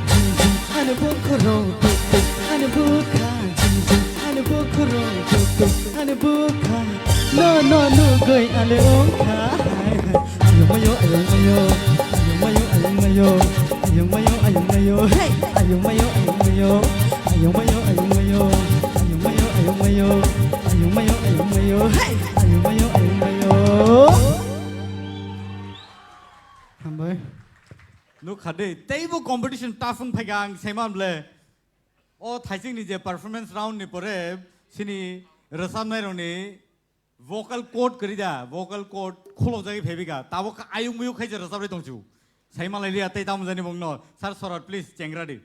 Jing jing, ano bokhoro, tuk tuk, ano bukha. Jing jing, ano bokhoro, tuk tuk, ano bukha. No, no, no, goi, ale ongkha. Hai, hai. Ayung mayo, ayung mayo. Ayung mayo, ayung mayo. Ayung mayo, ayung mayo. Hey! Ayung mayo, ayung mayo. Ayung mayo, ayung mayo. Ayung mayo, ayung mayo. Ayung mayo, ayung mayo. Hey! Ayung mayo, ayung mayo. Hambai. Nuk khade, teibo competition tough wng phaikha ang saiman ble. O thaisingni je performance round ni pore sini rwchapnai rokni vocal cord kwrwi da, vocal cord khulokjagwi phaibika. Tabuk ayung muyung khai je rwchapri tongchu. Saiman lai liya tei tamo jani bongno. Sir Sorot, please, chengra di.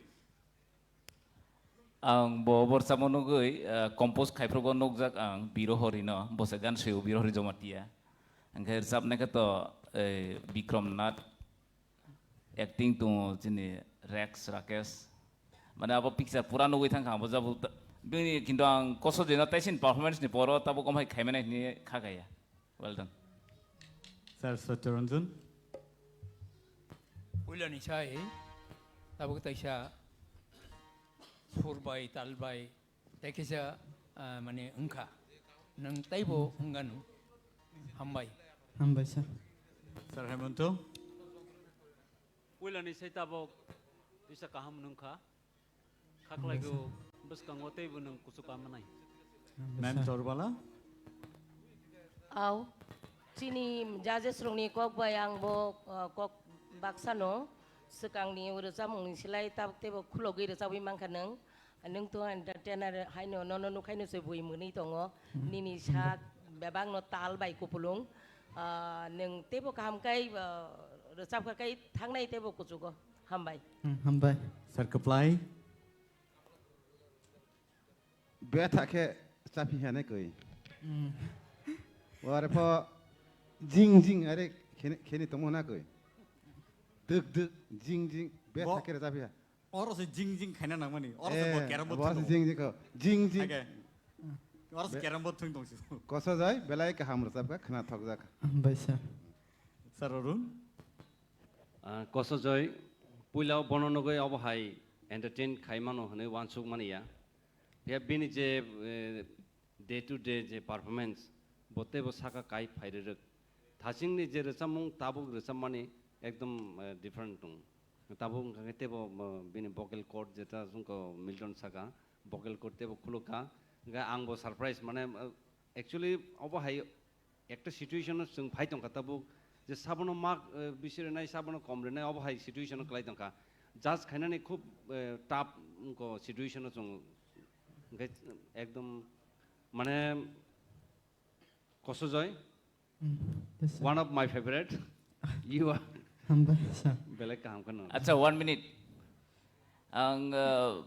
Ang bo borsa mo nugwi, eh, compose khaiphrugo nukjak ang Birohori no, bo se gan swiyo Birohori Jomatia. Angkhe rwchapnai khe to, eh, Bikrom Nath, acting tongo chini Rex Rakesh. Mane abo picture pura nugwi thangkha, abo jabo ta-, bini kintu ang koso jeno taisin performance ni poro tabuk omhai khaimani hini kha kaya. Well done. Sir Satyaranjan. Puilani sai, tabuk taisa sur bai, tal bai, tei kisa, ah, mane wngkha. Nang taibo wnganu. Hambai. Hambai, sir. Sir Hemanto. Puilani sai tabuk tisa kaham wngkha. Khaklaigo bwskango teibo nwng kuchuk amanai. Ma'am Chorbala. Au, chini judges rokni kok bai ang bo, uh, kok baksano swkangni rwchapmungni slai tabuk teibo khulogwi rwchapwi mankha nwng. Nwng to entertainer haino nono nukhaino se bui mwnwi tongo. Nini sak bebakno tal bai kupulung. Ah, nwng teibo kaham kai, ah, rwchapkha kai thangnai teibo kuchugo. Hambai. Hmm, hambai. Sir Kwplai. Betha khe chaphi hane koi. Hmm. Ore pho jing jing are kheni, kheni tongmo na koi. Duk duk jing jing betha khe chaphi ha. Oro se jing jing khaina nangmani. Oro se bo carrom board thung tongo. Jing jing kho. Jing jing. Age. Oro se carrom board thung tongsi. Koso jai belai kaham rwchapkha khna thokjak. Hambai sir. Sir Arun. Ah, Kosojoy, puila o bono nugwi obo hai entertain khai mano hwnwi uansuk mani ya. Phiya bini je, eh, day to day je performance, bo teibo saka kai phai rwrwk. Thachingni je rwchapmung tabuk rwchapmani ekdom, eh, different tongo. Tabuk wngkha khe teibo, eh, bini vocal cord jeta chwngkha Milton saka, vocal cord teibo khulukha. Hwnkhe ang bo surprise, mane, eh, actually obo hai ekta situation o chwng phai tongkha tabuk, je sabono mak, eh, bisi rwnai, sabono kom rwnai, obo hai situation o kwlai tongkha. Judge khainani khub, eh, tough wngkha situation o chwng, hwnkhe ekdom mane Kosojoy, mm, yes, sir, one of my favorite. You are. Hambai, sir. Belai kaham kheno. Acha, one minute. Ang, uh,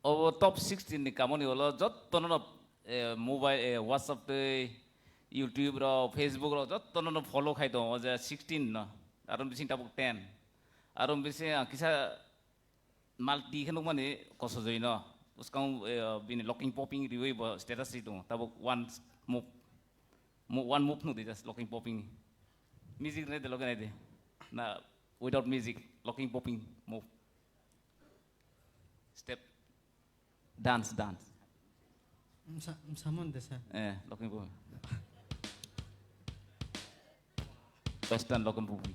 Obo top sixteen ni kamoni ulo jottono no, eh, mobile, eh, WhatsApp tei YouTube rok, Facebook rok jotono no follow khai tongo, o je sixteen no, aro bising tabuk ten. Aro bising ang kisa multi khe nukmani Kosojoi no. Bwskango, eh, bini locking popping riwi bo status ri tongo. Tabuk one move, mo-, one move nukdi just locking popping. Music nai de loge nai de. Na without music, locking popping move. Step. Dance, dance. Msa-, msamon desa. Eh, locking popping. Western locking popping.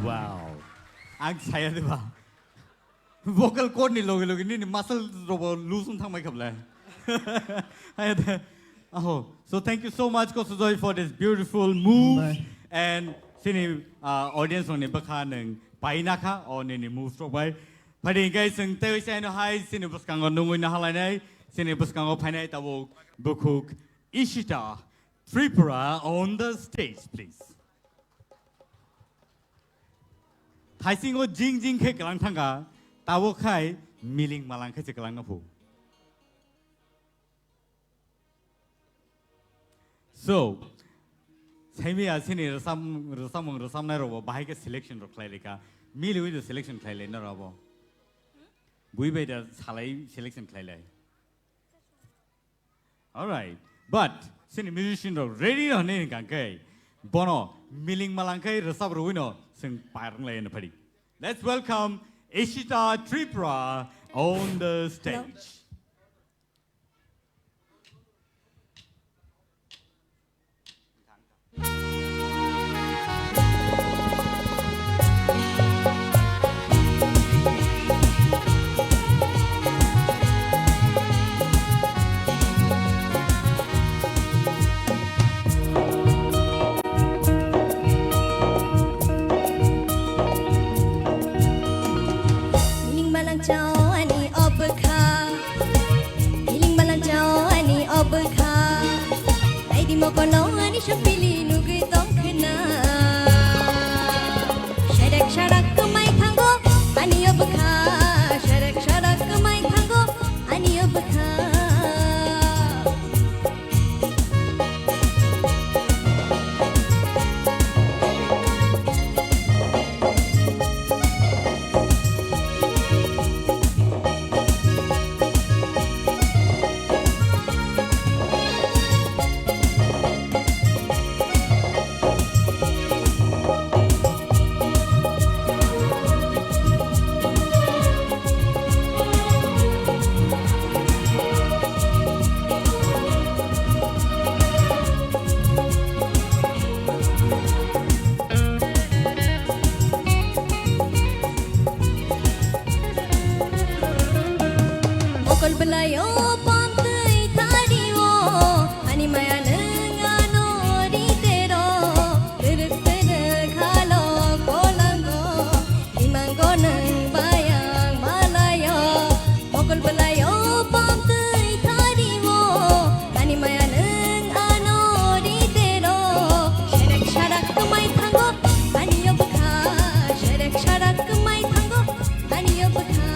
Wow. Ang saya de ba. Vocal cord ni loge loge nini muscle robo loose wng thangbai khablai. Hai de. Aho. So thank you so much, Kosojoi, for this beautiful move. Bye. And sini, uh, audience rokni bwkha nwng paina kha o nini moves rok bai. Phadi hingke chwng tei oisa eno hai sini bwskango nungwi nahalainai, sini bwskango phainai tabuk bukhuk Ishita Tripura on the stage, please. Thaisingo jing jing khe kwlang thangkha, tabuk khai miling malang khe se kwlang no phu. So, saimia sini rwchap-, rwchapmung rwchapnai rokbo bahai khe selection rok khlai laikha. Miliwi do selection khlai lai norok abo. Bui bai da salai selection khlai lai. Alright. But sini musician rok ready no hinwi hwnkha khe bono miling malang khe rwchap rwui no chwng par wng lai no phadi. Let's welcome Ishita Tripura on the stage. Miling malang chao ani obwkha. Miling malang chao ani obwkha. Naidi mokono ani sopili nugwi tongkhna. Serek sarak kwmai thango ani obwkha. Serek sarak kwmai thango ani obwkha. Mokol belai o pantwi thari o, ani maya nwng ano ri tero, twrwk twrwk halo kolango, imango nwng bayang malayo, mokol belai o pantwi thari o, ani maya nwng ano ri tero, serek sarak kwmai thango, ani obwkha, serek sarak kwmai thango. Ani obwkha,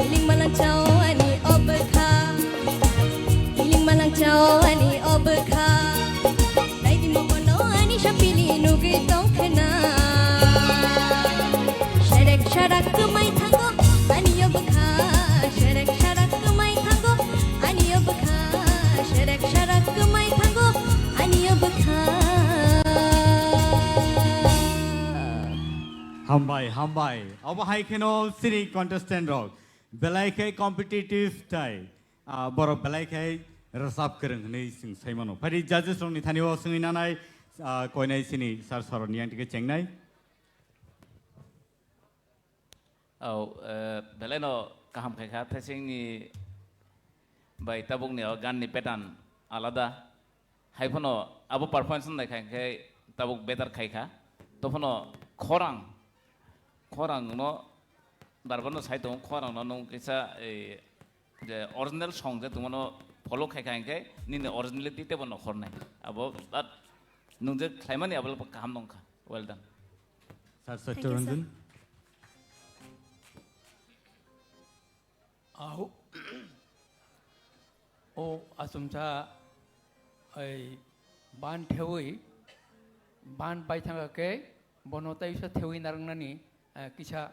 iling malang chao ani obwkha, iling malang chao ani obwkha. Naidi mokono ani sopili nugwi tongkhna. Serek sarak kwmai thango, ani obwkha, serek sarak kwmai thango, ani obwkha, serek sarak kwmai thango, ani obwkha. Hambai, hambai. Obo hai kheno sini contestant rok belai khe competitive tai, ah, borok belai khe rwchap kwrwng hwnwi chwng sai mano. Phai di judges rokni thani o swngwi nanai, ah, koinai sini sir soroni yang tike chengnai. Oh, eh, belai no kaham khai kha, thaisingni Bai, tabukni o ganni pattern alada. Hai phano abo performance naikha hwnkhe tabuk better khaikha. To phano khorang, khorang no barbar no sai tongo, khorang no nwng kisa, eh, je original song je tongmano follow khaikha hwnkhe nini originality tebo nokhornai. Abo, but nwng je khlaimani abo kaham nongkha. Well done. Sir, Thank you, sir. Satyaranjan. Au. O achomsa, ei, ban thewi, ban bai thangkha khe, bono tei sa thewi narwknani, eh, kisa,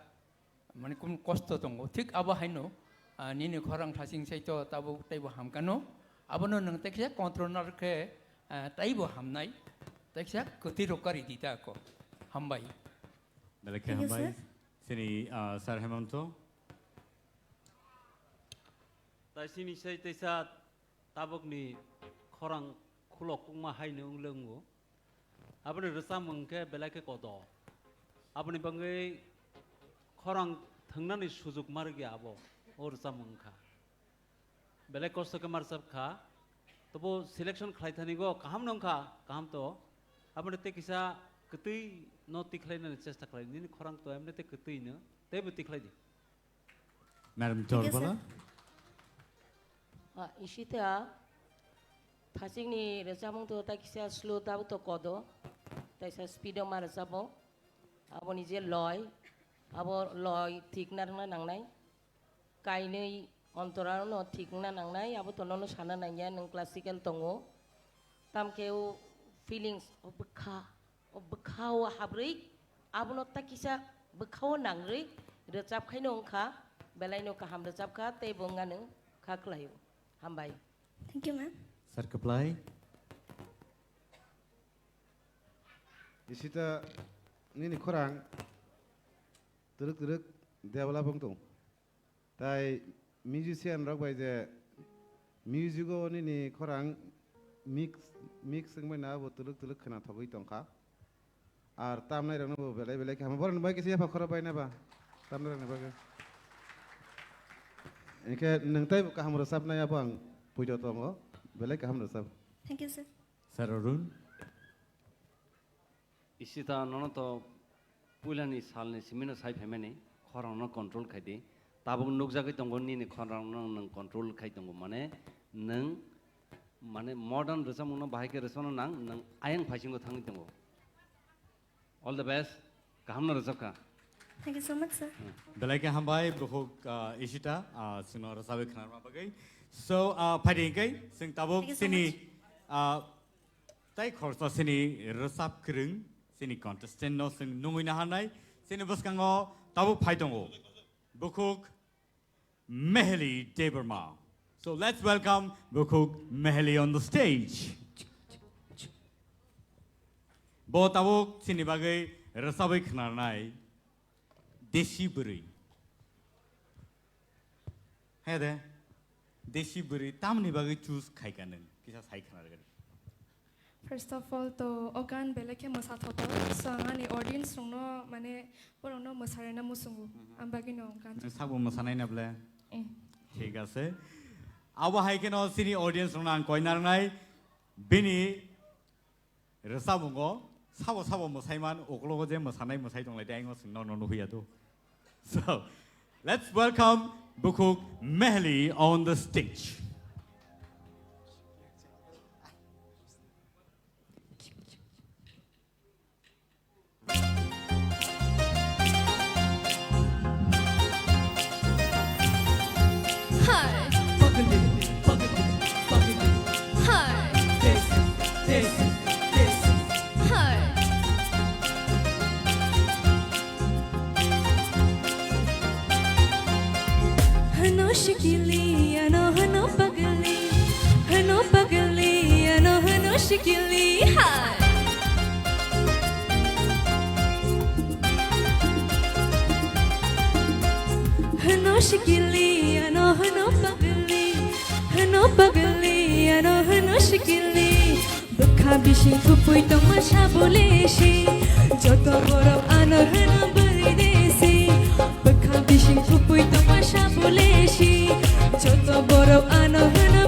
mane, kum kosto tongo. Thik abo haino, ah, nini khorang thaching saito tabuk teibo hamkano. Abono nwng tekhe control narwk khe, ah, teibo hamnai, tekhe kwtwi rok kari di ta ko. Hambai. Belai khe Thank you, hambai. Sir. Sini, ah, Sir Hemanto. Tai sini sai teisa tabukni khorang khulok kukma haino wng le wngo. Aboni rwchapmung khe belai khe kodo. Aboni bagwi khorang thwngnani sujuk ma rwgya abo, o rwchapmung wngkha. Belai kosto khe ma rwchap kha. Tobo selection khlai thani go kaham no wngkha, kaham to. Aboni tei kisa kwtwi no tikhlai nani chesta khlai. Nini khorang to emne tei kwtwi no. Teibo tikhlai di. Madam Thank you, sir. Torbala. Ah, Ishita, thachingni rwchapmung to ta kisa slow tabuk to kodo, taisa speed o ma rwchapmung. Aboni je loi, abo loi thik narwkna nangnai. Kainwi ontorano thik wngna nangnai, abo to nono sana nangya, nwng classical tongo. Tamkhe o feelings o bwkha, o bwkha o habrwi, abono ta kisa bwkha o nangrwi rwchap khaino wngkha, belaino kaham rwchap kha, tei bo wngya nwng kha khlaio. Hambai. Thank you, ma'am. Sir Kaplai. Ishita nini khorang twrwk twrwk develop wng tong. Tai musician rok bai je music o nini khorang mix, mix wngbai na abo twlwk twlwk khwna thogwi tongkha. Ar tamnai rokno bo belai belai khe hamo. Borokni bai kisa yapha khoro bai na ba? Tamnai rokni bagwi. Hinkhe nwng tei bo kaham rwchapnai abo ang puito tongo. Belai kaham rwchap. Thank you, sir. Sir Arun. Ishita, nono to puilani salni simino sai phaimani, khorangno control khai di. Tabuk nukjagwi tongo nini khorangno nwng control khai tongo, mane nwng, mane modern rwchapmungno bahai khe rwchapna nang, nwng ayang phaisingo thangwi tongo. All the best, kahamno rwchapkha. Thank you so much, sir. Belai khe hambai, bukhuk, ah, Ishita, ah, chwngno rwchapwi khwnarma bagwi. So, ah, phaidi hinkhe, chwng tabuk Thank you so chini, much. Ah, Tai khoroksa chini rwchap kwrwng, chini contestant no chwng nungwi naharnai, chini bwskango tabuk phai tongo. Bukhuk Meheli Debbarma. So let's welcome Bukhuk Meheli on the stage. Bo tabuk chini bagwi rwchabwi khwnarnai. Desi bwrwi. He de, desi bwrwi tamni bagwi choose khaikha nwng? Kisa sai khna rwgadi. First of all, to o gan belai khe mwsa thothok. So, ang ani audience rokno, mane, borokno mwsarina muchungo. Mhm. Ang bagwino gan. Nwng sakbo mwsanai na ble? Eh. Thik ase. Abo hai kheno chini audience rokno ang koi narwknai. Bini Rwchapmungo sabo sabo mwsaiman, uklogo je mwsanai mwsai tonglai de, ayung o chwng nono nuhya do. So, let's welcome Bukhuk Meheli on the stage. Hi. Hi. Hi. Hano shikili, ano hano pagli, hano pagli, ano hano shikili. Hi. Hano shikili, ano hano pagli, hano pagli, ano hano shikili. Bwkha bising kupui tongma sabole si, joto borok ano hano bwrwi desi. Bwkha bising kupui tongma sabole si, joto borok ano hano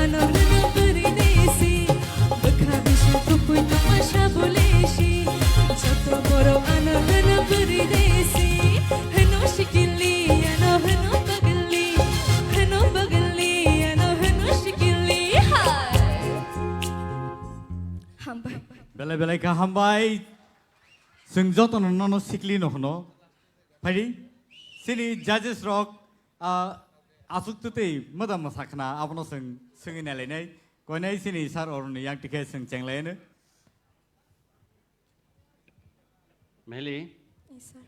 Ano hwno bwrwi desi, bwkha bising kupui tongma sabulesi. Joto borok ano hwno bwrwi desi, hwno sikili, ano hwno bagli, hwno bagli, ano hwno sikili. Hai. Hambai. Belai belai kha hambai. Chwng jotono nono sikli no hwno. Phaidi, chini judges rok, ah, aswk twtwi madam mwsa khna, abono chwng swngwi nailainai. Koinai chini sir oroni yang tikhe chwng chenglaino. Mehli, Yes, sir.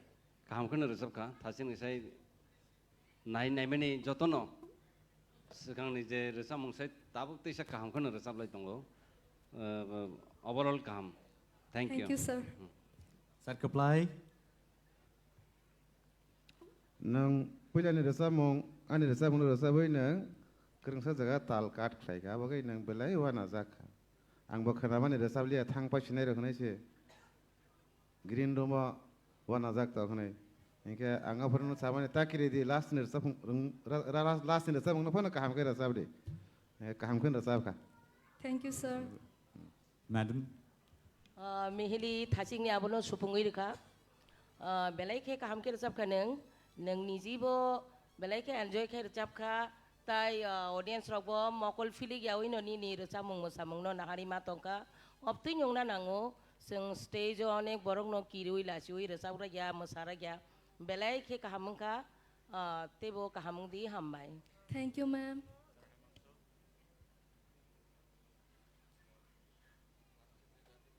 Kaham kheno rwchapkha, thachingni sai nai naimani jotono swkangni je rwchapmung sai tabuk teisa kaham kheno rwchaplai tongo. Uh, overall kaham. Thank Thank you. you, sir. Hmm. Sir, kwplai. Nwng puilani rwchapmung, ani rwchapmungno rwchabwi nwng kwrwngsa jaga tal cut khlaikha, abo khe nwng belai uanajak kha. Angbo khwnamani rwchapliya, thang pasinai rok hwnwi se green room-o uanajak tok hwnwi. Hinkhe ang aphuru samani ta kiri di, last ni rwchapmung, ra-, ra-, last ni rwchapmungno phano kaham khe rwchap di. Eh, kaham khe rwchap kha. Thank you, sir. Madam. Ah, Mihili thachingni abono supungwi rwkha. Ah, belai khe kaham khe rwchapkha nwng. Nwng nijibo belai khe enjoy khe rwchapkha. Tai, ah, audience rokbo mokol philik yaui no nini rwchapmung mwsamungno nahari ma tongkha. Obtwi nungna nango, chwng stage o onek borokno kiriui lachiui rwchaprakya, mwsarakya. Belai khe kaham wngkha, ah, teibo kaham wngdi, hambai. Thank you, ma'am.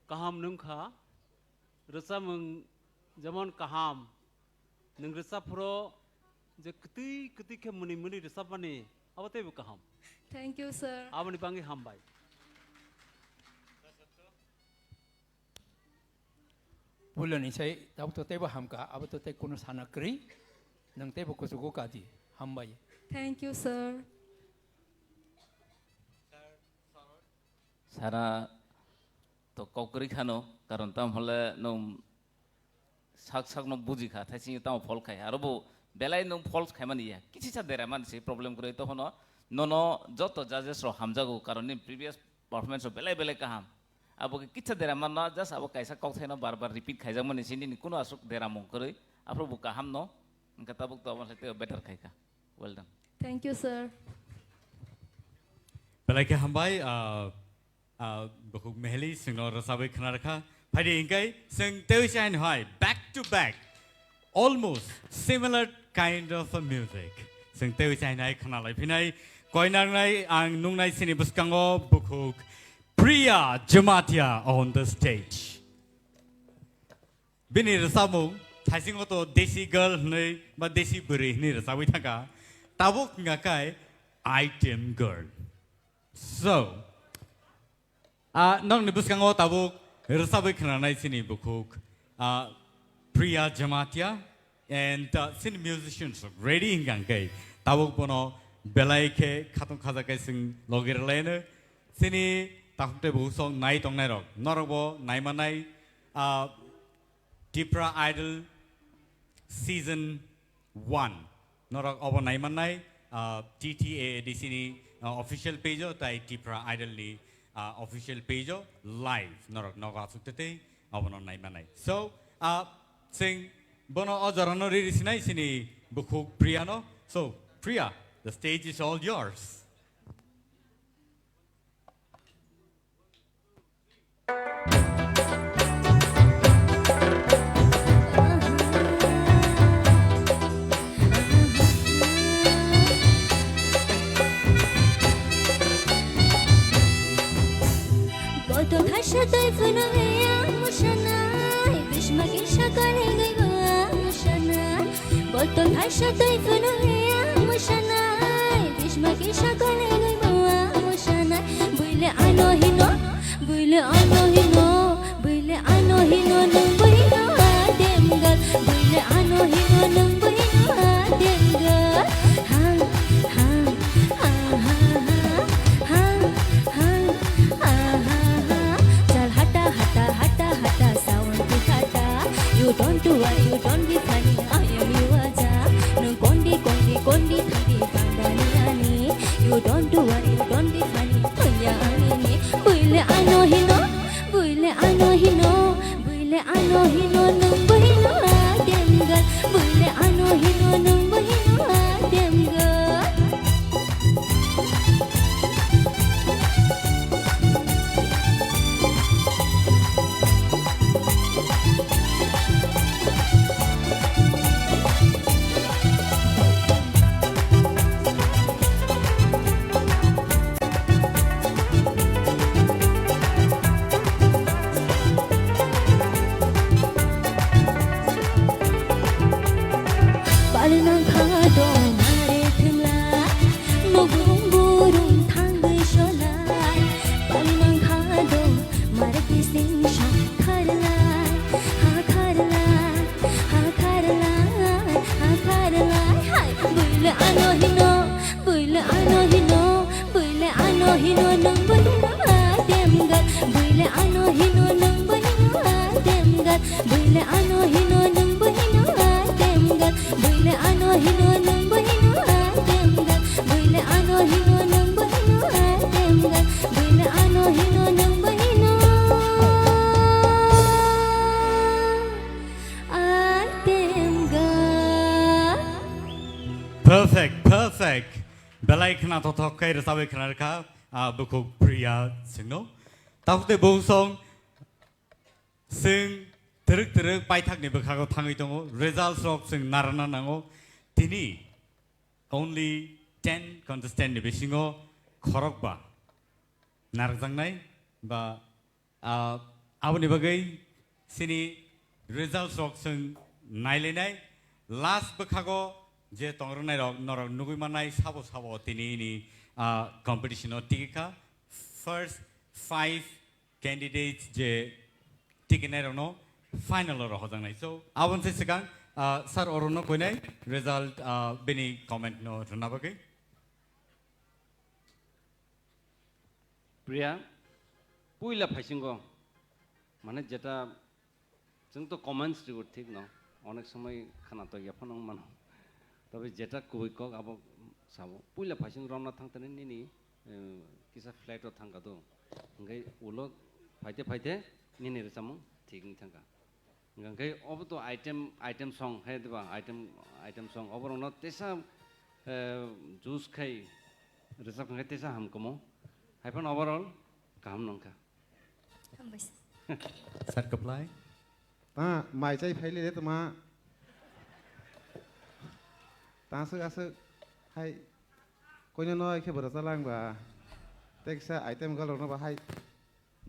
Kaham nungkha, rwchapmung jemon kaham, nwng rwchap phuru je kwtwi kwtwi khe mwnwi mwnwi rwchapmani, abo teibo kaham. Thank you, sir. Aboni bangwi hambai. Puilani sai tabuk to teibo hamkha, abo to tei kunu sana kwrwi, nwng teibo kuchugo kadi, hambai. Thank you, sir. Sara to kok kwrwi khano, karon tamo hole nwng sak sakno buji kha, thaising tamo fault khai, aro bo belai nwng fault khaimani ya, kichisa dera mani se problem kwrwi, tokhono nono joto judges rok hamjago, karon nini previous performance rok belai belai kaham, abo khe kichisa dera manna, just abo kaisa kok thaino bar bar repeat khaijakmani se nini kuno aswk dera mung kwrwi, aphuru bo kaham no, hwnkhe tabuk to abo se teibo better khaikha. Well done. Thank you, sir. Belai khe hambai, ah, ah, bukhuk Meheli chwngno rwchabwi khna rwkha. Phaidi hinkhe chwng teiwi chain hai back to back, almost similar kind of a music. Chwng teiwi chain hai khna lai phinai, koinangnai ang nungnai chini bwskango bukhuk Priya Jamatia on the stage. Bini rwchapmung thaisingo to Desi Girl hwnwi ba Desi Bwrwi hwnwi rwchabwi thangkha. Tabuk wngkha khe Item Girl. So, ah, nokni bwskango tabuk rwchabwi khwnanai chini bukhuk, ah, Priya Jamatia and, ah, chini musicians ready hwnkha khe tabuk bono belai khe khatung khajakhe chwng logi rwlaino. Chini takhuk tei bukhuk sok nai tongnairok, norokbo naimanai, ah, Tipra Idol Season one. Norok obo naimannai, ah, T T A A D C ni, ah, official page o tai Tipra Idol ni, ah, official page o live norok nogo aswk tei obono naimannai. So, ah, chwng bono o jorano riri sinai chini bukhuk Priya no. So, Priya, the stage is all yours. Koto thaisa twi phano heya musanai, bisma kisa kalengwi ba musanai. Botol thaisa twi phano heya musanai, bisma kisa kalengwi ba musanai. Buile ano hino, buile ano hino, buile ano hino nwng buino adem gal. Buile ano hino nwng buino adem gal. Ha, ha, ha, ha, ha, ha, ha, ha, ha. Chal hata, hata, hata, hata, sound ki hata. You don't worry, you don't be funny, I am your Raja. Nwng kondi, kondi, kondi thangdi bandani ani. You don't worry, you don't be Ano hino nwng bo hino atem gal, buile ano hino nwng bo hino atem gal. Pal nang kha do mare thwngla, mugrung burung thangwi solai. Pal nang kha do mare kising sha kharlai, ha kharlai, ha kharlai, ha kharlai. Hai, buile ano hino, buile ano hino, buile ano hino nwng bo hino atem gal, buile ano hino nwng bo hino atem gal, buile ano hino nwng bo hino atem gal, buile ano hino nwng bo hino atem gal, buile ano hino nwng bo hino atem gal, buile ano hino nwng bo hino atem gal. Perfect, perfect. Belai khna thothok khe rwchabwi khna rwkha, ah, bukhuk Priya singno. Tabuk tei bo song Chwng twrwk twrwk paithakni bwkhago thangwi tongo, results rok chwng narwkna nango. Tini only ten contestant ni bisingo khorokba narwkjaknai ba, ah, aboni bagwi chini results rok chwng nailainai. Last bwkhago je tongrwknai rok norok nugwi mannai sabo sabo tini ni, ah, competition o tigi kha. First five candidates je tikinai rokno final o rohorjaknai. So, aboni se swkang, ah, sir orono koinai result, ah, bini comment no rwna bagwi. Priya, puila phaisingo, mane jeta chwng to comments rigo thik no, onek somoi khana to yaphano wng mano. Tobe jeta kubui kok abo sabo. Puila phaising romna thangtani nini, eh, kisa flight o thangka do. Hingke ulo phaite phaite nini rwchapmung thik wng thangka. Hingke obo to item, item song hai diba? Item, item song. Obo rokno tesa, eh, juice khai rwchap khai tesa hamkamo. Haiphano overall kaham nongkha. Hambai sir. Sir, reply. Ta mai chai phaile le tuma. Ta aswk aswk hai koino no khe bwrwsa lang ba. Teksa item galrok no ba hai.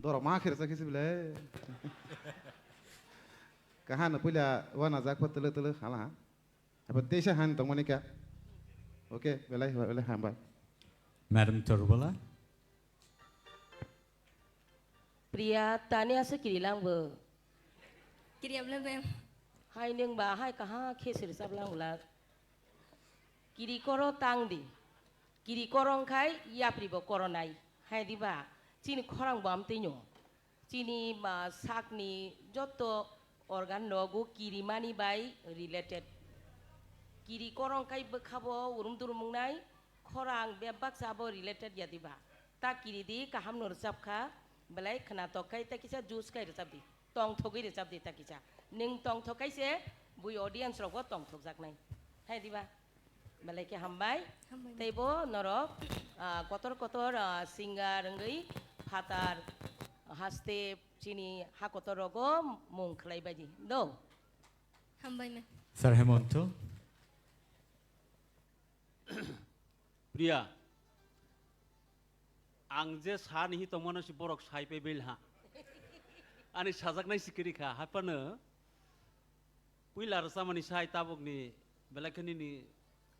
Dorok ma khe rwsa khe sibile. Kahano puila wana jak pho tele tele hala ha. Abo teisa han tongmani kha. Okay, belai belai hambai. Madam Torbala. Priya, tani aswk kiri lang bo? Kiri abla ma'am. Hai nwng ba hai kaha khe sir sab lang ulak. Kiri koro tang di. Kiri koro wngkhai yapri bo koro nai. Hai di ba? Chini khorang bo amtwi no. Chini ba sakni joto organ nogo kiri mani bai related. Kiri koro wngkhai bwkha bo urum durum wngnai. Khorang bebak sabo related ya diba? Ta kiri di, kaham no rwchap kha, belai khwnatok khai ta kisa juice khai rwchap di, tongthogwi rwchap di ta kisa. Nwng tongthok khai se bui audience rok bo tongthok jaknai. Hai diba? Belai khe hambai. Hambai. Tei bo norok, ah, kotor kotor, ah, singer wngwi phatar haste chini ha kotor rogo mung khlai bai di. Do. Hambai me. Sir Hemonto. Priya, ang je sa nihi tongmano si borok sai pe bil ha. Ani sajak nai sikiri kha, haphano puila rwchapmani sai tabukni belai khe nini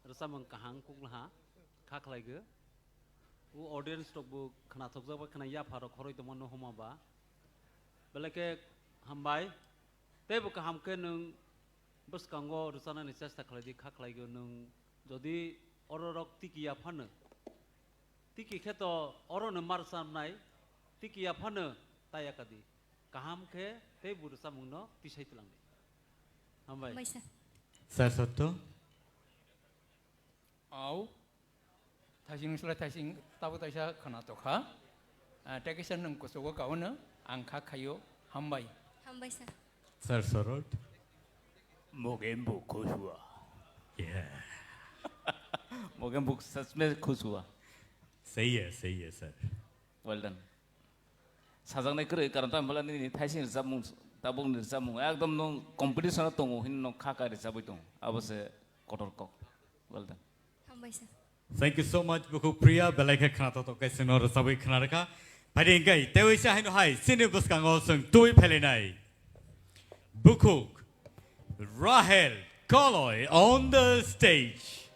rwchapmung kaham kuk laha, kha khlai go. O audience rok bo khwnathokjak ba khwna yapha rok khoroi tongmano homa ba. Belai khe hambai. Tei bo kaham khe nwng bwskango rwchanani chesta khlai di, kha khlai go nwng. Jodi oro rok tiki ya phano, tiki khe to oro no ma rwchamnai, tiki ya phano ta ya ka di. Kaham khe tei bo rwchapmung no tisai tlang di. Hambai. Hambai sir. Sir Sotto. Au. Thaising slai thaising tabo taisa khwnatok kha. Ah, tei kaisa nwng kuchugo kaono ang kha khaio. Hambai. Hambai sir. Sir Sorot. Mogembo Khusua. Yeah. Mogembo sachme Khusua. Sahi hai, sahi hai, sir. Well done. Sajaknai kwrwi, karon tamo hwnba nini thaising rwchapmung, tabukni rwchapmung ekdom nwng competition-o tongo hwnwi nwng kha kha rwchabwi tongo. Abo se kotor kok. Well done. Hambai sir. Thank you so much, Bukhuk Priya. Belai khe khna totok khe chwngno rwchabwi khna rwkha. Phaidi hwnkhe teiwi se haino hai chini bwskango chwng twi phailainai. Bukhuk Rahel Koloi on the stage.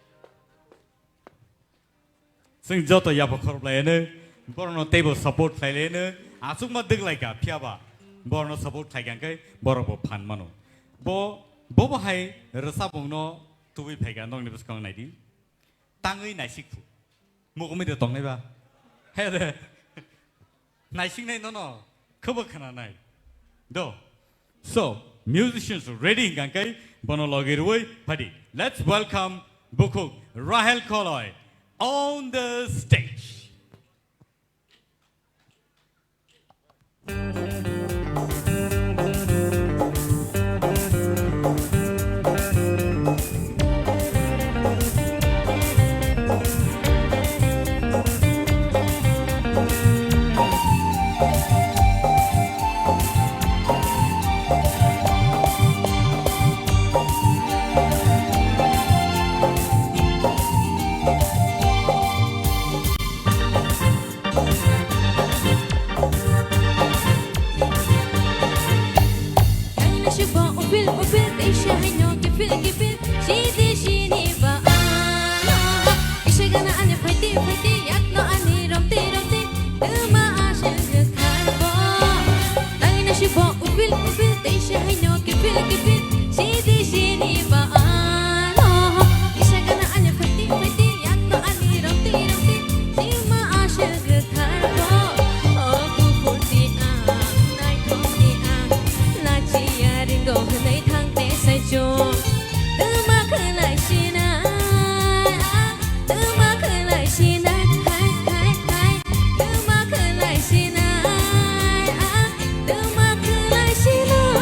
Chwng joto yapha khoroplaiano, borokno teibo support khlailaiano, achukma dwglaikha, phiyaba borokno support khlaikha hwnkhe borokbo phan mano. Bo, bobo hai rwchapmungno tubui phaikha, nokni bwskango naidi. Tangwi naisik phu. Mugumi de tongnai ba. He de. Naisingnai nono. Khobo khwnanai. Do. So, musicians ready hingkha khe bono logi rwui phadi. Let's welcome Bukhuk Rahel Koloi on the stage. Nangni shubo upil upil, teisa haino kipil kipil, sidi sini ba ano. Kisa gana ani phaiti phaiti, yakno ani romti romti, tuma aswk rwkharbo. Nangni shubo upil upil, teisa haino kipil kipil, sidi sini ba ano. Kisa gana ani phaiti phaiti, yakno ani romti romti, tuma aswk rwkharbo. O kuphurti ang, naithokni ang, nachiya ringo hwnwi thangte saichung. Tuma khwlai sinai ang, tuma khwlai sinai, hai, hai, hai. Tuma khwlai sinai ang, tuma khwlai sinai.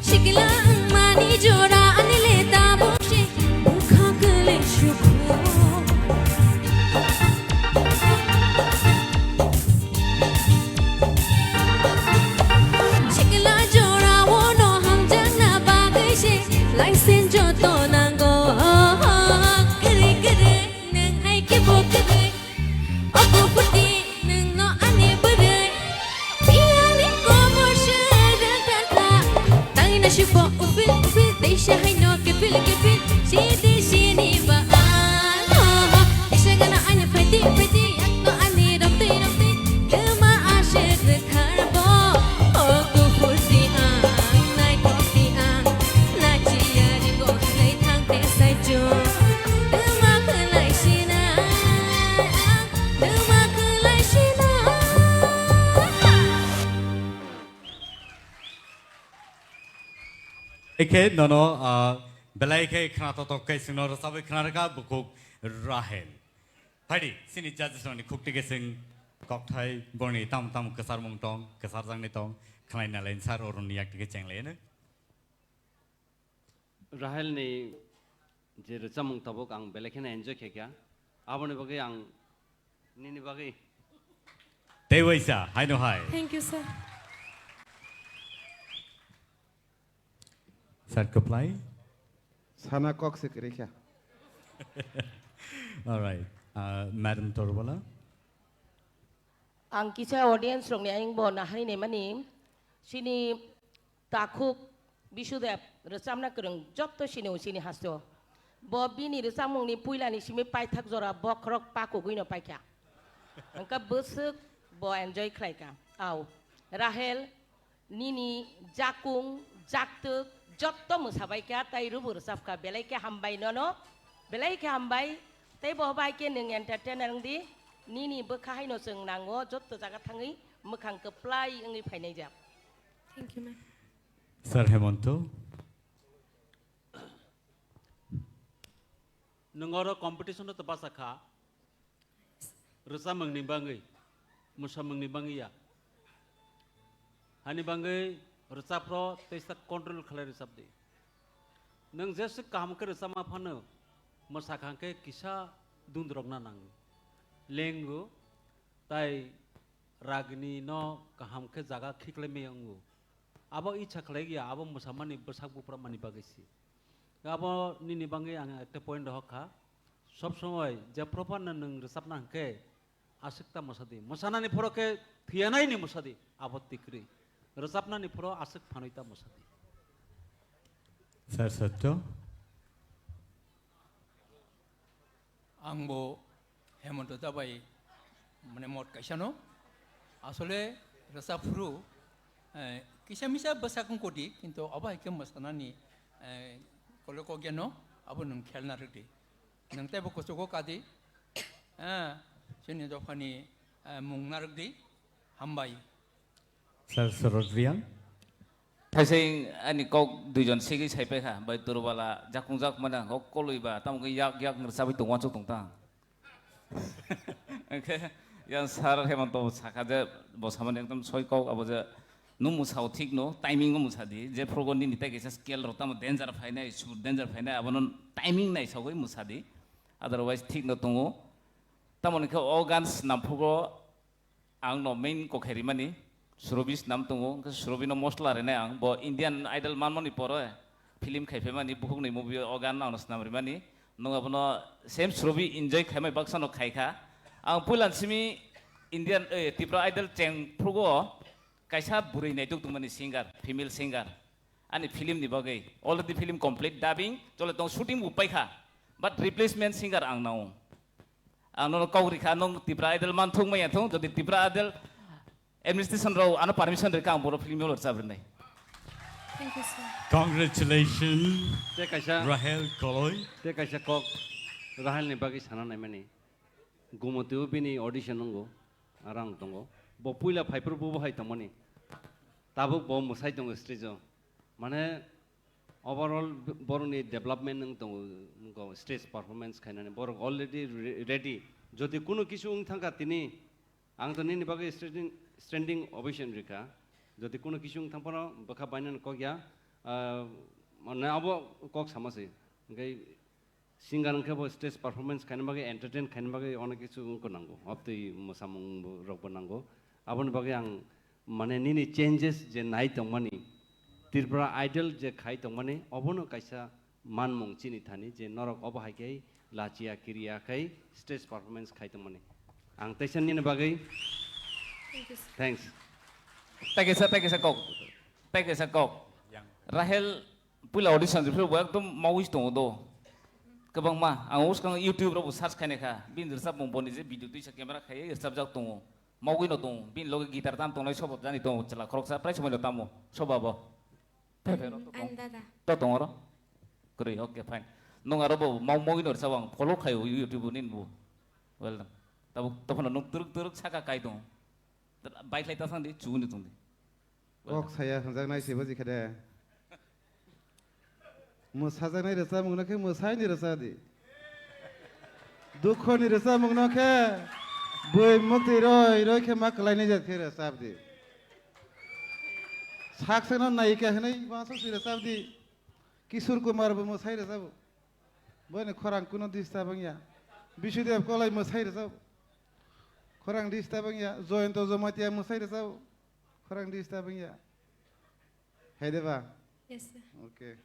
Sikla wngmani jora ani le tabuk se bwkha kwlwi sukhu. Sikla jora o no hamjakna bagwi se license joto nango. Kwrwi kwrwi nwng hai khe bo kwrwi. O kuphurti nwngno ani bwrwi. Biyani komor se rwngthar kha. Tangwi nasibo upil upil, teisa haino kipil kipil. Sidi sini ba ano. Kisa gana ani phaiti phaiti, yakno ani romtwi romtwi. Tuma aswk rwkharbo. O kuphurti ang, naithokti ang. Nachiya ringo hwnwi thangte saichung. Tuma khwlai sinai ang. Ekhe nono, ah, belai khe khna totok khe chwngno rwchabwi khna rwkha Bukhuk Rahel. Phaidi, chini judges rokni khukti khe chwng kokthai borni tamo tamo kwcharmung tong, kwcharjaknai tong, khlai nalai sar oroni yak tike chenglaiano. Rahel ni je rwchapmung tabuk ang belai kheno enjoy khe kha. Aboni bagwi ang nini bagwi. Tei waisa, haino hai. Thank you, sir. Sir, kwplai. Sana kok se kwrwi kha. All right. Uh, Madam Torbala. Ang kisa audience rokni ayang bo nahari naimani, chini takhuk Bisudev rwchapna kwrwng jotto sini o chini haste o. Bo bini rwchapmungni puilani simi paithak jora bokhorok pakugwino paikha. Hwnkhe bwswk bo enjoy khlaikha. Au, Rahel, nini jakung, jaktwk jotto mwsabaikha tai rwbo rwchapkha, belai khe hambai nono. Belai khe hambai, tei bo bai khe nwng entertainer wng di, nini bwkha haino chwng nango, jotto jaga thangwi mwkhang kwplai wngwi phainai jak. Thank you, ma'am. Sir Hemonto. Nwng oro competition-o to basa kha, rwchapmungni bangwi, mwsamungni bangwi ya. Hani bangwi rwchapro teisa control khlai rwchap di. Nwng jeswk kaham khe rwchapma phano mwsakha khe kisa dundrokna nango. Lengo, tai ragni no kaham khe jaga khiklai maya wngo. Abo icha khlai ya, abo mwsamani bwsak buphra mani bagwi si. Abo nini bangwi ang ekta point rohor kha. Sob somoi je proper no nwng rwchapna hwnkhe aswk ta mwsa di. Mwsanani phoro khe thwiyanai ni mwsa di, abo tikri. Rwchapnani phoro aswk phanwi ta mwsa di. Sir Satya. Ang bo Hemonto da bai mane mot kaisa no. Asole rwchap phuru, eh, kisa misa bwsak wng kodi, kintu abo hai khe mwsanani, eh, kolo kok ya no, abo nwng khel na rwk di. Nwng teibo kuchugo kadi, eh, chini dophani, eh, mung narwk di, hambai. Sir Sorot Riang. Thaising ani kok duijon sigwi saipai kha, bai Turbala jakungjak mane kok kolwi ba, tamo khe yak yak ngrwchabwi tong uansuk tong ta. Hwnkhe yang Sir Hemonto sakha je bo samani ekdom soi kok abo je nung mwsao thik no, timing o mwsa di, je phrugo nini tai kaisa scale rok tamo danger phainai, sur danger phainai, abono timing nai sagwi mwsa di, otherwise thik no tongo. Tamoni khe o gan swnam phrugo ang no main kokhe rimani, Surobi swnam tongo, hwnkhe Surobi no mosla rinai ang, bo Indian Idol manmani pore film khai phaimani, bukhukni movie o gan ang no swnam rimani, nwng abono same Surobi enjoy khaimai baksa no khai kha. Ang puilan simi Indian, eh, Tripura Idol cheng phrugo kaisa bwrwi naituk tongmani singer, female singer. Ani film ni bagwi already film complete dubbing chole tong, shooting bo paikha, but replacement singer ang nao. Ang nono kok rikha, nung Tripura Idol man thung maya thung, jodi Tripura Idol administration rao ano permission rikha, ang boro film hall rwchap rinai. Thank you, sir. Congratulations, Te kaisa, Rahel Koloi. Te kaisa kok Rahel ni bagwi sana naimani. Gumotio bini audition nungo, arang tongo. Bo puila phaiphuru bo hai tongmani. Tabuk bo mwsai tongo stage o. Mane overall borokni development wng tongo, wngkha stage performance khainani. Borok already re-, ready. Jodi kuno kisu wng thangkha tini, ang to nini bagwi standing, standing ovation rikha. Jodi kuno kisu wng thangphano bwkha bainani kok ya, ah, mane abo kok sama se. Hwnkhe singer wngkhe bo stage performance khaina bagwi, entertain khaina bagwi onek kisu wngkha nango. Obtwi mwsamung bo, rokbo nango. Aboni bagwi ang mane nini changes je nai tongmani, Tripura Idol je khai tongmani, obono kaisa manmung chini thani je norok obo hai khe lachia kiriya khai stage performance khai tongmani. Ang teisa nini bagwi Thank you, sir. Thanks. Thank you, sir. Thank you, sir. Kok. Thank you, sir. Kok. Yang. Rahel puila audition riphu bo ekdom mawi tongo do. Kwbangma ang uskang YouTube robo search khaina kha. Bini rwchapmung boni je video tuisa camera khai rwchapjak tongo. Mawi no tongo. Bini loge guitar tam tongnai sobo jani tongo chwla khoroksa prai somoi no tamo soba bo. Phai phai ro to tong. Ang dada. To tong oro. Kwrwi, okay, fine. Nung aro bo mau mawi no rwchap ang follow khai o YouTube nini bo. Well done. Tabuk tophano nung turuk turuk saka kai tongo. Bike lai ta sang di, chuguni tong di. Kok saya hwnjaknai se buji khe de. Mwsajaknai rwchapmung no khe mwsai ni rwchap di. Dukho ni rwchapmung no khe bui muktwi roi roi khe ma kwlai ni jat khe rwchap di. Saksa no nayika hwnwi ma sok si rwchap di. Kishore Kumar bo mwsai rwchabo. Boini khorang kuno disturb wngya. Bisudev Koloi mwsai rwchabo. Khorang disturb wngya. Joyonto Jamatia mwsai rwchabo. Khorang disturb wngya. Hai de ba? Yes, sir. Okay.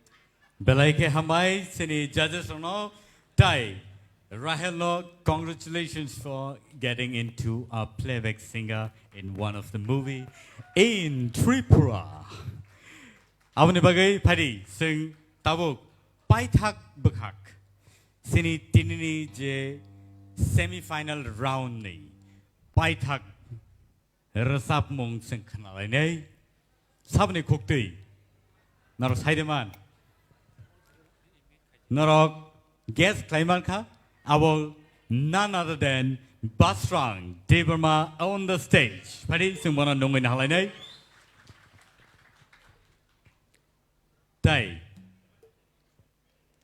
Belai khe hambai chini judges rokno. Tai Rahel no congratulations for getting into a playback singer in one of the movie in Tripura. Aboni bagwi phaidi chwng tabuk paithak bwkhak chini tinini je semi final round ni paithak rwchapmung chwng khnalainai. Saboni khuktwi norok saireman, norok Guest khlai mankha, abo none other than Basrang Debbarma on the stage. Phadi chwng bono nungwi nahalainai. Tai.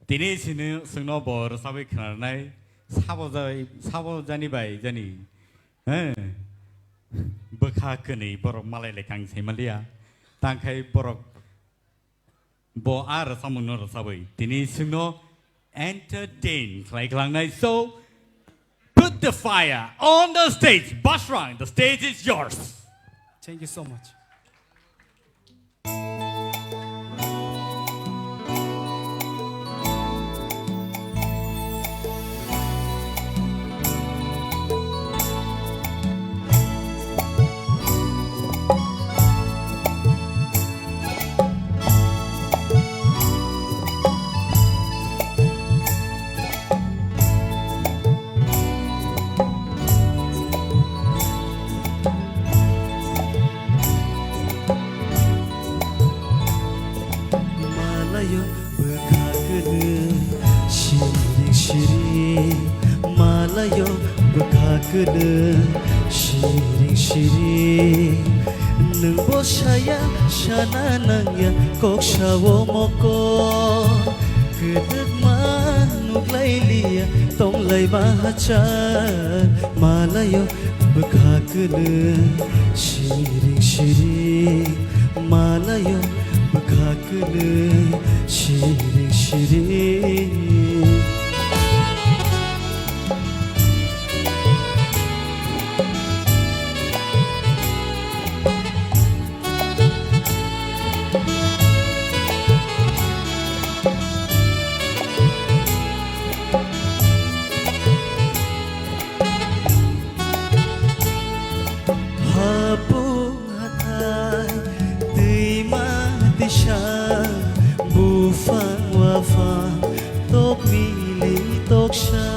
Tini sini sungno bo rwchabwi khwnarnai. Sabo jai, sabo jani bai jani. He. Bwkha kwnwi borok malai lekang saimanliya. Tangkhai borok Bo a rwchapmungno rwchabwi tini chwngno entertain khlai khwlangnai. So, put the fire on the stage. Basrang, the stage is yours. Thank you so much. Malayo bwkha kwlwng siring siring, malayo bwkha kwlwng siring siring. Nwng bo saya sana nangya kok sao mokol, kwdwkma nuklailiya tonglaiba hachal. Malayo bwkha kwlwng siring siring, malayo bwkha kwlwng siring siring. Hapung hathai twima tisa, buphang waphang tok mili toksa.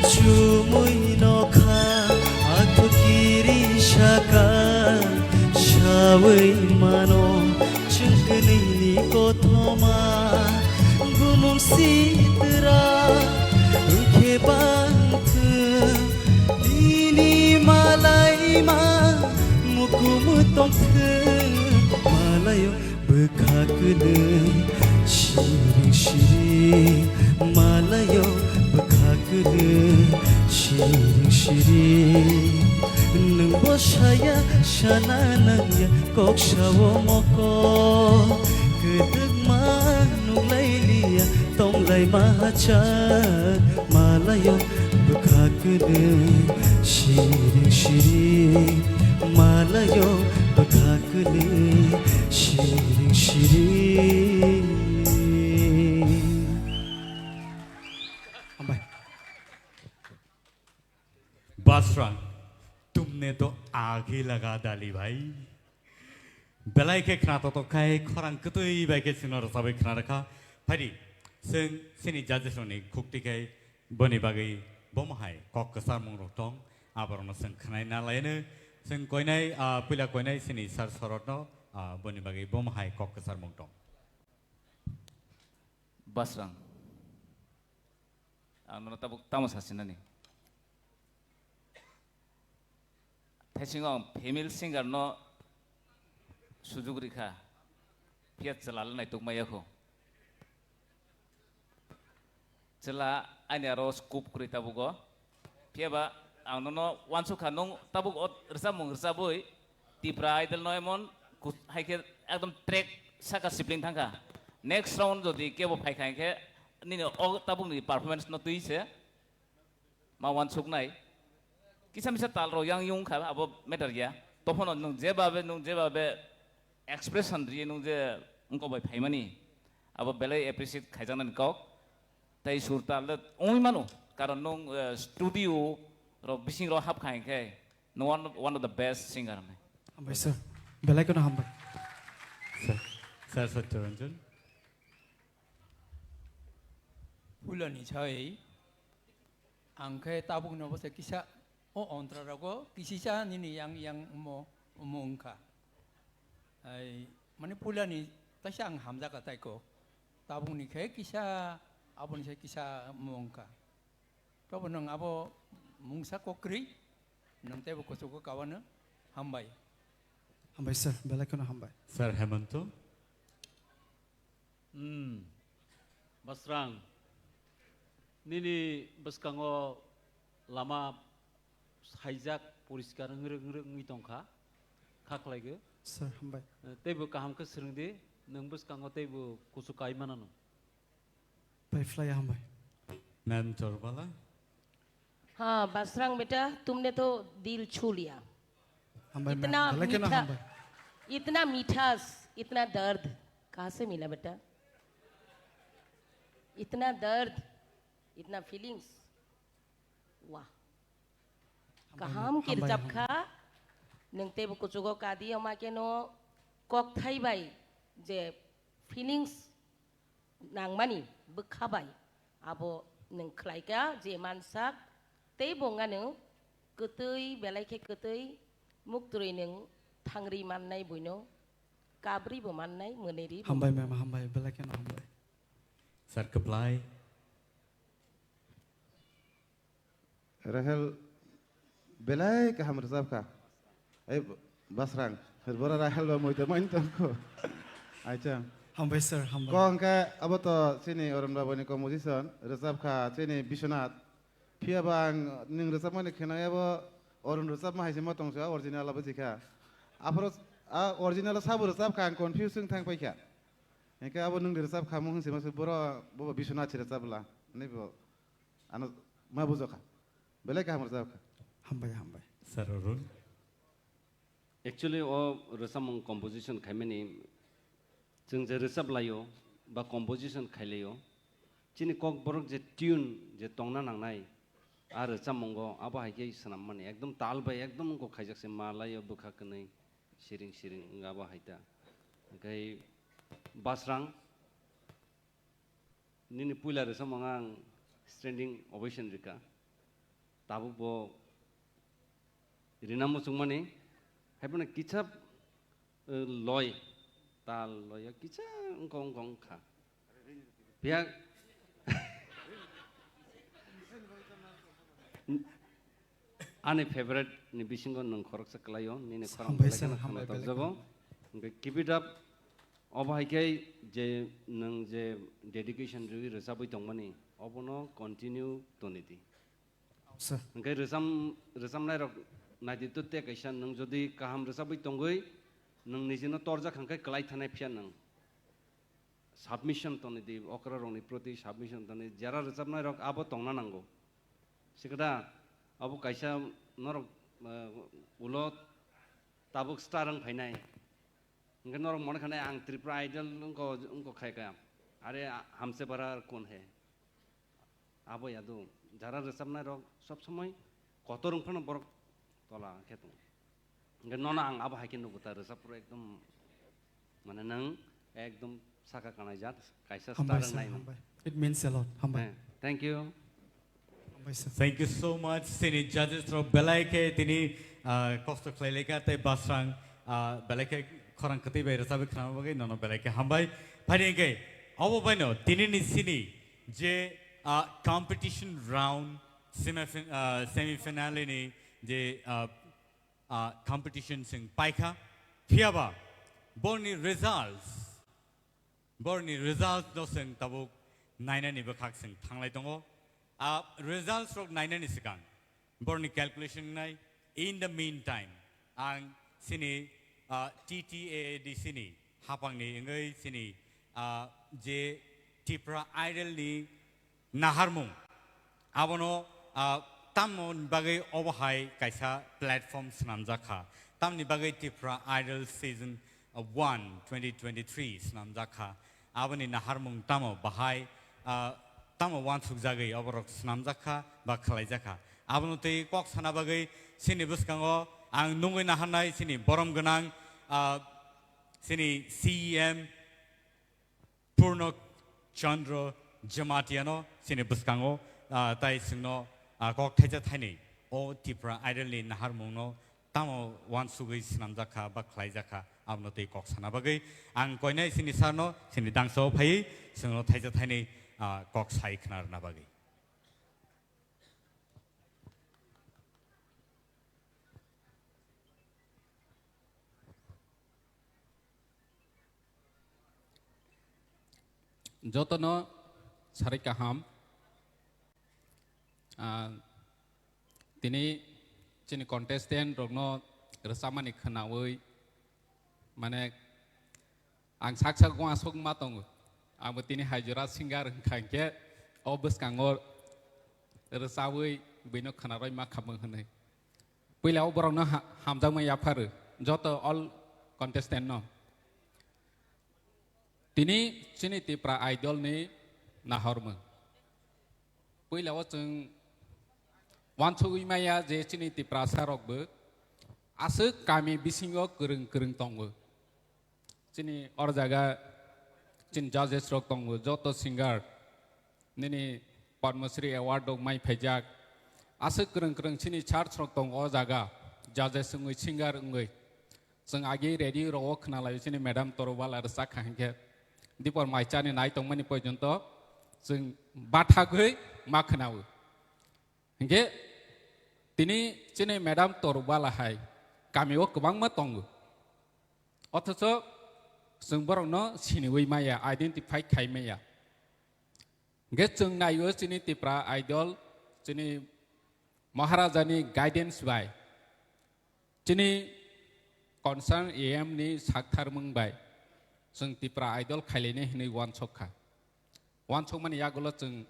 Chumui nokha athukiri saka, sawi mano chwng kwnwini kothoma. Bumung sitra wngkhe bangthwng, nini malaima mukumu tongthwng. Malayo bwkha kwlwng siring siring, malayo bwkha kwlwng siring siring. Nwng bo saya sana nangya kok sao mokol, kwdwkma nunglailiya tonglaima hachal. Malayo bwkha kwlwng siring siring, malayo bwkha kwlwng siring siring. Hambai. Basrang, tumne to aag hi laga dali bhai. Belai khe khna totok khai khorang kwtwi bai khe chwngno rwchabwi khna rwkha. Phaidi, chwng chini judges rokni khukti khai boni bagwi bomo hai kok kwcharmung rok tong, aborokno chwng khwnai na laino. Chwng koinai, ah, puila koinai chini sir Sorotno, ah, boni bagwi bomo hai kok kwcharmung tong. Basrang. Ang nono tabuk tamo sasinani. Thaisingo ang female singer no sujuk rikha. Phiya chwla le naituk maya kho. Chwla ani aro scope kwrwi tabugo. Phiya ba ang nono uansukha nwng tabuk o rwchapmung rwchabwi Tipra Idol no emon kus-, hai khe ekdom track saka sibling thangkha. Next round jodi kebo phaikha hinkhe nini o tabukni performance no twi se ma uansuknai. Kisa misa tal rok yang yung kha abo matter ya. Tophono nwng jebabe, nwng jebabe expression riye nwng je wngkok bai phaimani abo belai appreciate khaijaknani kok. Tei sur tal le wngwi mano, karon nwng, eh, studio rok bising rok hap kha hinkhe nwng one of, one of the best singer hwnwi. Hambai sir, belai kheno hambai. Sir, Sir Satya Ranjan. Pulani chai, ang khe tabuk no bo se kisa o ontra rogo kisisa nini yang yang omo omo wngkha. Ai Mane puilani taisa ang hamjakha taiko. Tabukni khe kisa, aboni se kisa mungkha. Tobo nwng abo mungsa kokrwi, nwng teibo kuchugo kawano. Hambai. Hambai sir, belai kheno hambai. Sir Hemanto. Hmm. Basrang, nini bwskango lama saijak poriskar wngwi wngwi tongkha, kha khlaigo. Sir, hambai. Eh, teibo kaham khe swrwngdi, nwng bwskango teibo kuchuk kai manano. Pai phlai hambai. Ma'am Chorbala. हाँ, बासरांग बेटा, तुमने तो दिल छू लिया। Hambai, इतना ma'am. Belai kheno मीठा, hambai. इतना मिठास, इतना दर्द कहाँ से मिला बेटा? इतना दर्द, इतना फीलिंग्स, वाह। Hambai, kaham ma'am. Hambai, kirjap hambai. Kha, nwng teibo kuchugo kadi, omakeno kokthai bai je feelings nangmani bwkha bai abo nwng khlaikha je mansak, tei bo wngano kwtwi, belai khe kwtwi, muktwrwi nwng thangri mannai buino, kabrwi bo mannai, mwnwi ri bo. Hambai mannai. Ma'am, hambai, belai kheno hambai. Sir, kwplai. Rahel belai kaham rwchapkha. Ei, Basrang, bora Rahel ba moita main tongkho. Acha. Hambai sir, hambai. Ko hwnkhe abo to chini Arun Babani composition, rwchapkha chini Biswanath. Phiya ba ang nwng rwchapmani khenai abo Arun rwchapma hai se ma tongsa, original abo jikha. Aphuru a original sabo rwchapkha, ang confuse wng thang paikha. Hwnkhe abo nwng rwchapkha mung se ma se boro bo Biswanath se rwchapla. Ani bo Ano ma bujokha. Belai kaham rwchapkha. Hambai, hambai. Sir Arun. Actually, o rwchapmung composition khaimani, chwng je rwchap laio ba composition khai laio, chini kokborok je tune je tongna nangnai, a rwchapmungo abo hai khe swnammani ekdom tal bai ekdom wngkok khaijak se ma laio bwkha kwnwi siring siring wng abo hai ta. Hwnkhe Basrang, nini puila rwchapmung ang standing ovation rwkha. Tabuk bo rina muchungmani, haiphano kisa, eh, loi, tal loi kisa wngkha, wngkha, wngkha. Phiya ani favorite ni bisingo nwng khoroksa kwlaio, nini khorang hambai belai sir, kheno hambai kheno belai tokjago. Kheno. Hwnkhe keep it up. Obo hai khe je nwng je dedication rwui rwchabwi tongmani, obono continue toni di. Sir. Hwnkhe rwcham-, rwchamnairok naidi to tei kaisa nwng jodi kaham rwchabwi tongwi nwng nijino torjak hwnkhe kwlai thanai phiya nwng. Submission toni di, okrarokni proti submission toni, jara rwchapnairok abo tongna nango. Sikada abo kaisa norok, eh, ulo tabuk star wng phainai. Hwnkhe norok mone khanai ang Tripura Idol wngko, wngko khai kha. Are a-, hamse bara ar kon hai. Abo yadu, jara rwchapnairok sob somoi kotor wng phano borok tola khe tongo. Hwnkhe nono ang abo hai khe nugo ta rwchap phuru ekdom, mane nwng ekdom saka kanai jat, kaisa hambai star sir, wng nai nwng. Hambai. It means a lot. Hambai. Eh, thank you. Hambai sir. Thank you so much. Chini judges rok belai khe tini, ah, kosto khlai laikha tei Basrang, ah, belai khe khorang kwtwi bai rwchabwi khwnama bagwi nono belai khe hambai. Phaidi hwnkhe obo baino tinini chini je, ah, competition round, semifin-, ah, semi finale ni je, ah, ah, competition chwng paikha, phiyaba borni results, borni results no chwng tabuk nainani bwkhak chwng thanglai tongo. Ah, results rok nainani swkang borni calculation wngnai. In the meantime, ang chini, ah, T T A A D C ni hapangni wngwi chini, ah, je Tipra Idol ni naharmung. Abono, ah, tamoni bagwi obo hai kaisa platform swnamjak kha. Tamni bagwi Tipra Idol Season, ah, one twenty twenty-three swnamjak kha. Aboni naharmung tamo bahai, ah, tamo uansukjagwi oborok swnamjak kha ba khlaijak kha. Abono twi kok sana bagwi chini bwskango ang nungwi naharnai chini borom gwnang, ah, chini C E M, Purno Chandra Jamatia no chini bwskango, ah, tai chwngno, ah, kok thaisa thainwi o Tipra Idol ni naharmung no tamo uansugwi swnamjak kha ba khlaijak kha, abono tei kok sana bagwi ang koinai chini sir no chini dangsa o phaiwi chwngno thaisa thainwi, ah, kok sai khna rwna bagwi. Jotono sarai kaham. Ah, tini chini contestant rokno rwchapmani khwnawi, mane, ang sak sak uansuk ma tongo. Abo tini hai jora singer wngkha hinkhe o bwskango rwchabwi buino khwnarwi ma khamung hwnwi. Puila o borokno ha-, hamjakma yapharu joto all contestant no. Tini chini Tipra Idol ni nahormung. Puila o chwng uansugwi maya je chini Tiprasa rokbo aswk kami bisingo kwrwng kwrwng tongo. Chini or jaga chini judges rok tongo, joto singer, nini Padma Shri Award rok mai phaijak. Aswk kwrwng kwrwng chini church rok tongo o jaga, judges wngwi, singer wngwi. Chwng agi radio rok o khwnalaio chini madam Torobala rwchak kha hinkhe dipor mai chani nai tongmani porjonto chwng bathagwi ma khwnao. Hinkhe tini chini madam Torobala hai kami o kwbangma tongo. Othocho chwng borokno siniwi maya, identify khai maya. Hinkhe chwng naio chini Tipra Idol, chini Maharaja ni guidance bai, chini concern A M ni saktharmung bai chwng Tipra Idol khailainai hwnwi uansuk kha. Uansukmani yagulo chwng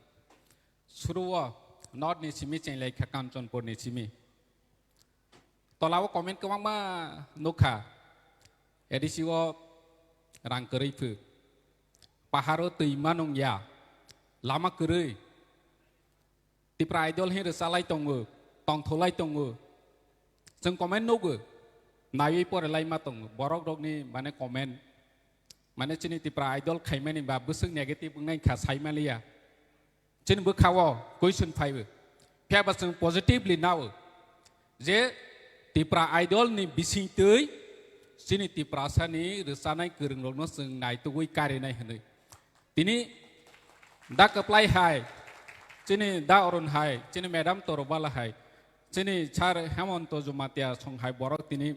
suruo North ni simi chenglai kha, Kanchanpur ni simi. Tolao comment kwbangma nukha, A D C o rang kwrwi phu, paharo twi ma nung ya, lama kwrwi. Tipra Idol hin rwchalai tongo, tongtholai tongo. Chwng comment nugo, naiwi porelai ma tongo. Borok rokni mane comment, mane chini Tipra Idol khaimani ba bwswk negative wngnai kha saimaliya. Chini bwkhao question phaibo. Phiya ba chwng positively nao je Tipra Idol ni bisingtwi chini Tiprasa ni rwchanai kwrwng rokno chwng naitugwi karinai hwnwi. Tini da kwplai hai, chini da Arun hai, chini madam Torobala hai, chini sir Hemonto Jamatia song hai borok tini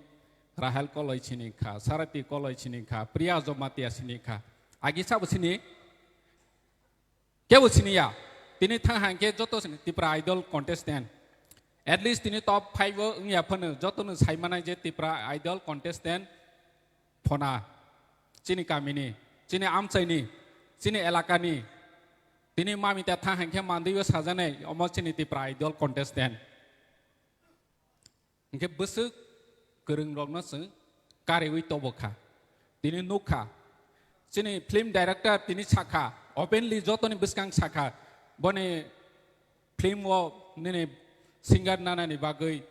Rahel Koloi sini kha, Sarati Koloi sini kha, Priya Jamatia sini kha. Agi sabo sini? Kebo sini ya. Tini thang hang khe joto sini Tipra Idol contestant. At least tini top five o wngya phano jotono sai manai je Tipra Idol contestant phona chini kamini, chini amchaini, chini elakani, tini mamita thang hang khe mandwi o sajanai omo chini Tipra Idol contestant. Hinkhe bwswk kwrwng rokno chwng kariwi tobo kha. Tini nuk kha. Chini film director tini sakha, openly jotoni bwskang sakha, boni film o nini singer nanani bagwi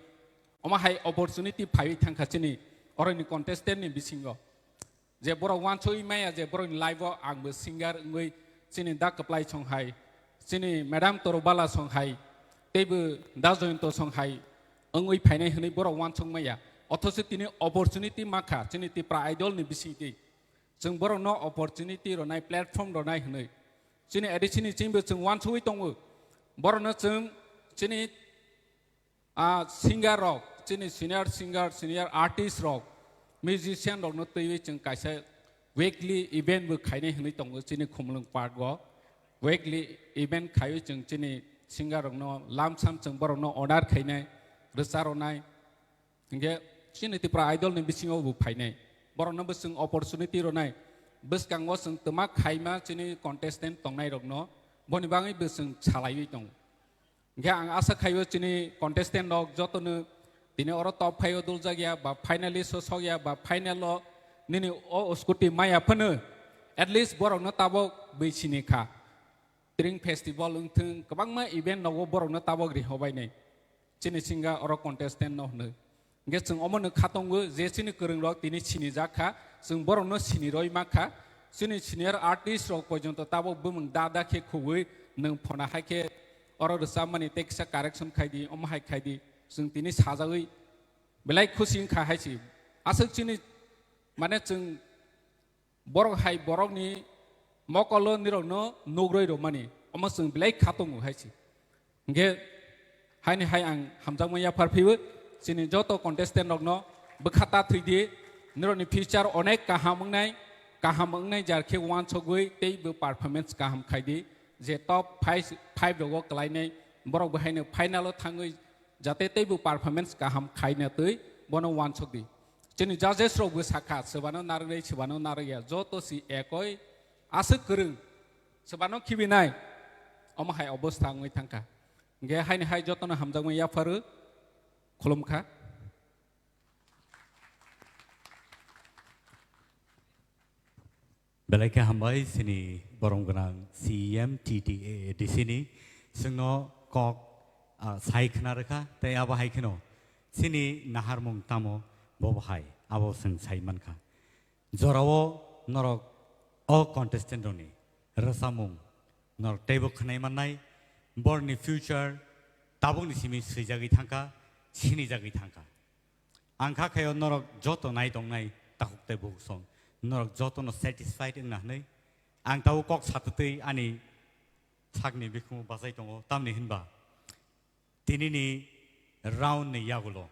omo hai opportunity phaiwi thangkha chini oroni contestant ni bisingo. Je borok uansugwi maya je borokni life o angbo singer wngwi chini da kwplai song hai, chini madam Torobala song hai, teibo da Joyonto song hai wngwi phainai hwnwi borok uansuk maya. Othocho tini opportunity mankha chini Tipra Idol ni bisingtwi. Chwng borokno opportunity rwnai, platform rwnai hwnwi. Chini A D C ni chwngbo chwng uansugwi tongo. Borokno chwng chini, ah, singer rok, chini senior singer, senior artist rok, musician rokno twiwi chwng kaisa weekly event bo khainai hwnwi tongo chini Khumulwng Park o. Weekly event khaiwi chwng chini singer rokno lamsam chwng borokno honor khainai, rwcha rwnai. Hinkhe chini Tipra Idol ni bisingo bo phainai. Borokno bo chwng opportunity rwnai. Bwskango chwng twma khaima chini contestant tongnai rokno boni bagwi bo chwng salaiwi tongo. Hinkhe ang asa khaio chini contestant rok jotono tini oro top five o duljak ya ba finalist o sok ya ba final o nini o scooty maya phano at least borokno tabok bwi sini kha. Tring festival wngthwng kwbangma event nogo borokno tabok rihobainai. Chini singa oro contestant no hwnwi. Hinkhe chwng omono khatongo je chini kwrwng rok tini sinijak kha, chwng borokno siniroi ma kha. Chini senior artist rok porjonto tabok bumung da da khe khugwi nwng phona hai khe oro rwchapmani tei kisa correction khai di, omo hai khai di. Chwng tini sajagwi Belai khusi wngkha hai se. Aswk chini, mane, chwng borok hai borokni mokolo nirokno nugroi rwmani, omo chwng belai kha tongo hai se. Hingke haini hai ang hamjakma yaphar phiyo, chini joto contestant rokno bwkha ta thwidi, nirokni future onek kaham wngnai, kaham wngnai jar khe wansogwi teibo performance kaham khaidi, je top five, five rogo kwlainai borok bo haino final o thangwi jate teibo performance kaham khaina twi bono wansokdi. Chini judges rok bo sakha, swbano narwknai, swbano narwkya, joto si ekoi aswk kwrwng, swbano khibinai, omo hai obostha wngwi thangkha. Hingke haini hai jotono hamjakmani yapharo khulumkha. Belai khe hambai chini borom gwnang C E M T T A A D C ni. Chwngno kok, ah, sai khna rwkha, tei abo hai kheno chini naharmung tamo bobo hai, abo chwng sai mankha. Jorao norok o contestant rokni rwchapmung norok teibo khwnai mannai, borni future tabukni simi swijagwi thangkha, sinijagwi thangkha. Ang kha khaio norok joto nai tongnai takhuk tei bukhuk song, norok jotono satisfied wngna hwnwi ang tabuk kok satutwi ani sakni bikhumu bachai tongo, tamni hinba tinini round ni yagulo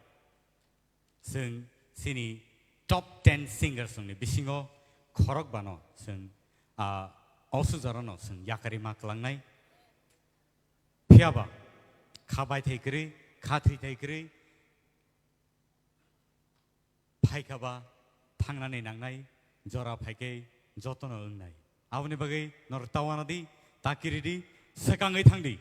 chwng chini top ten singers ni bisingo khorokbano chwng, ah, o sujarano chwng yakarima kwlangnai. Phiyaba kha baithai kwrwi, kha thwithai kwrwi, phaikha ba thangnani nangnai, jora phaikhe jotono wngnai. Aboni bagwi norok ta uanadi, ta kiridi, swkangwi thangdi.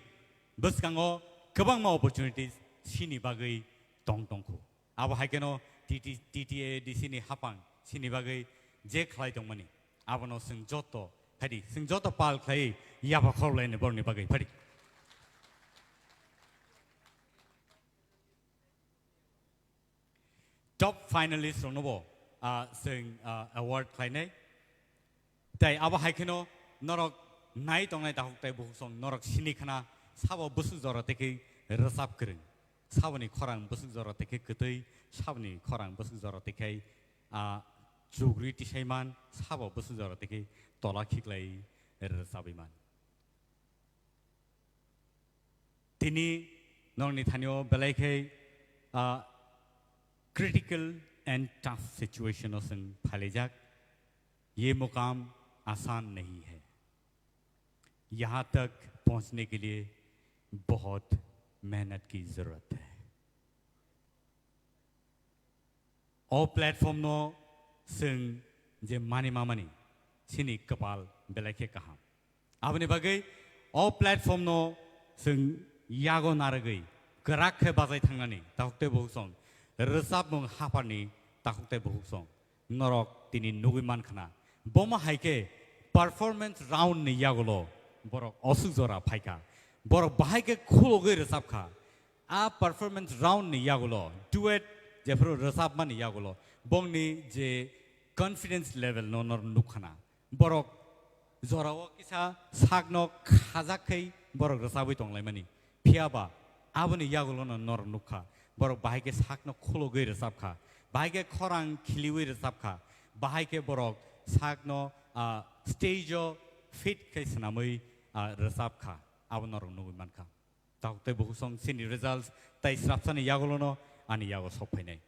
Bwskango kwbangma opportunities chini bagwi tong tongkhu. Abo hai kheno T T, T T A D C ni hapang chini bagwi je khlai tongmani, abono chwng joto phaidi, chwng joto pal khlai yapha khorlaini borokni bagwi phaidi. Top finalist rokno bo, ah, chwng, ah, award khlainai. Tei abo hai kheno norok nai tongnai takhuk tei bukhuk song norok sini khna sabo bwswk jora tei khe rwchap kwrwng, saboni khorang bwswk jora tei khe kwtwi, saboni khorang bwswk jora tei khe, ah, chugri tisai man, sabo bwswk jora tei khe tola khiklai rwchabwi man. Tini nongni thanio belai khe, ah, critical and tough situation o chwng phailaijak. Ye mukam asan nahi hai. Yahan tak pahunchne ke liye bahut mehnat ki zarurat hai. O platform no chwng je mani mamani chini kwpal belai khe kaham. Aboni bagwi o platform no chwng yago narwgwi kwrak khe bachai thangnani takhuk tei bukhuk song, rwchapmung hapharni takhuk tei bukhuk song norok tini nugwi mankhna. Bomo hai khe performance round ni yagulo borok osuk jora phaikha. Borok bahai khe khulogwi rwchapkha. A performance round ni yagulo duet jephru rwchapmani yagulo bongni je confidence level no nor nukkhana. Borok jorao kisa sakno khajak khai borok rwchabwi tonglaimani. Phiyaba aboni yagulono nor nukha. Borok bahai khe sakno khulogwi rwchapkha. Bahai khe khorang khiliwi rwchapkha. Bahai khe borok sakno, ah, stage o fit khai swnamwi, ah, rwchapkha. Abo norok nugwi mankha. Takhuk tei bukhuk song chini results tei srapsani yagulono ani yago sok phainai.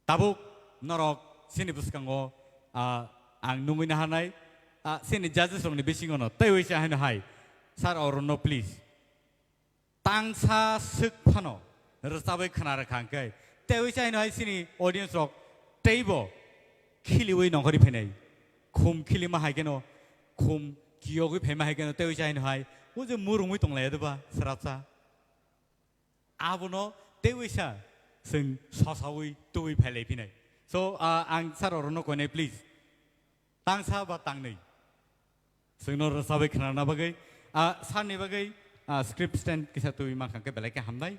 Tabuk norok chini bwskango, ah, ang nungwi naharnai, ah, chini judges rokni bisingono tei uisa haino hai, sir, orono please. Tangsa swk phano rwchabwi khna rwkha hwnkhe tei uisa haino hai chini audience rok teibo khiliwi nongkhorwi phainai. Khum khilima hai kheno, khum kiyogwi phaima hai kheno tei uisa haino hai, o je murungwi tonglai doba srapsa. Abono tei uisa chwng sosawi tubui phailai phinai. So, ah, ang sir orono koinai, please. Tangsa ba tangnwi. Chwngno rwchabwi khnana bagwi, ah, sir ni bagwi, ah, script stand kisa tubui mankha khe belai khe hamnai.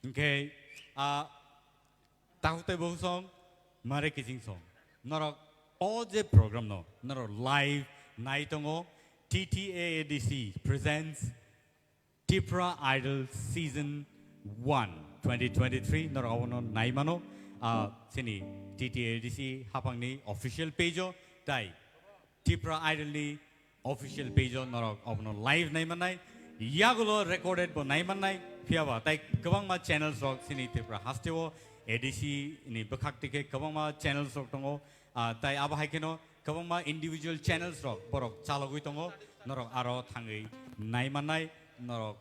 Hingke, ah, takhuk tei bukhuk song, mare kiching song. Norok o je program no, norok live nai tongo, T T A A D C presents Tipra Idol Season one twenty twenty-three norok abono nai mano, ah, chini T T A D C hapangni official page o, tai Tipra Idol ni official page o norok abono live nai mannai, yagulo recorded bo nai mannai, phiyaba tai kwbangma channels rok chini Tripura haste o A D C ni bwkhak tike kwbangma channels rok tongo, ah, tai abo hai kheno kwbangma individual channels rok borok chalogwi tongo, norok aro thangwi nai mannai, norok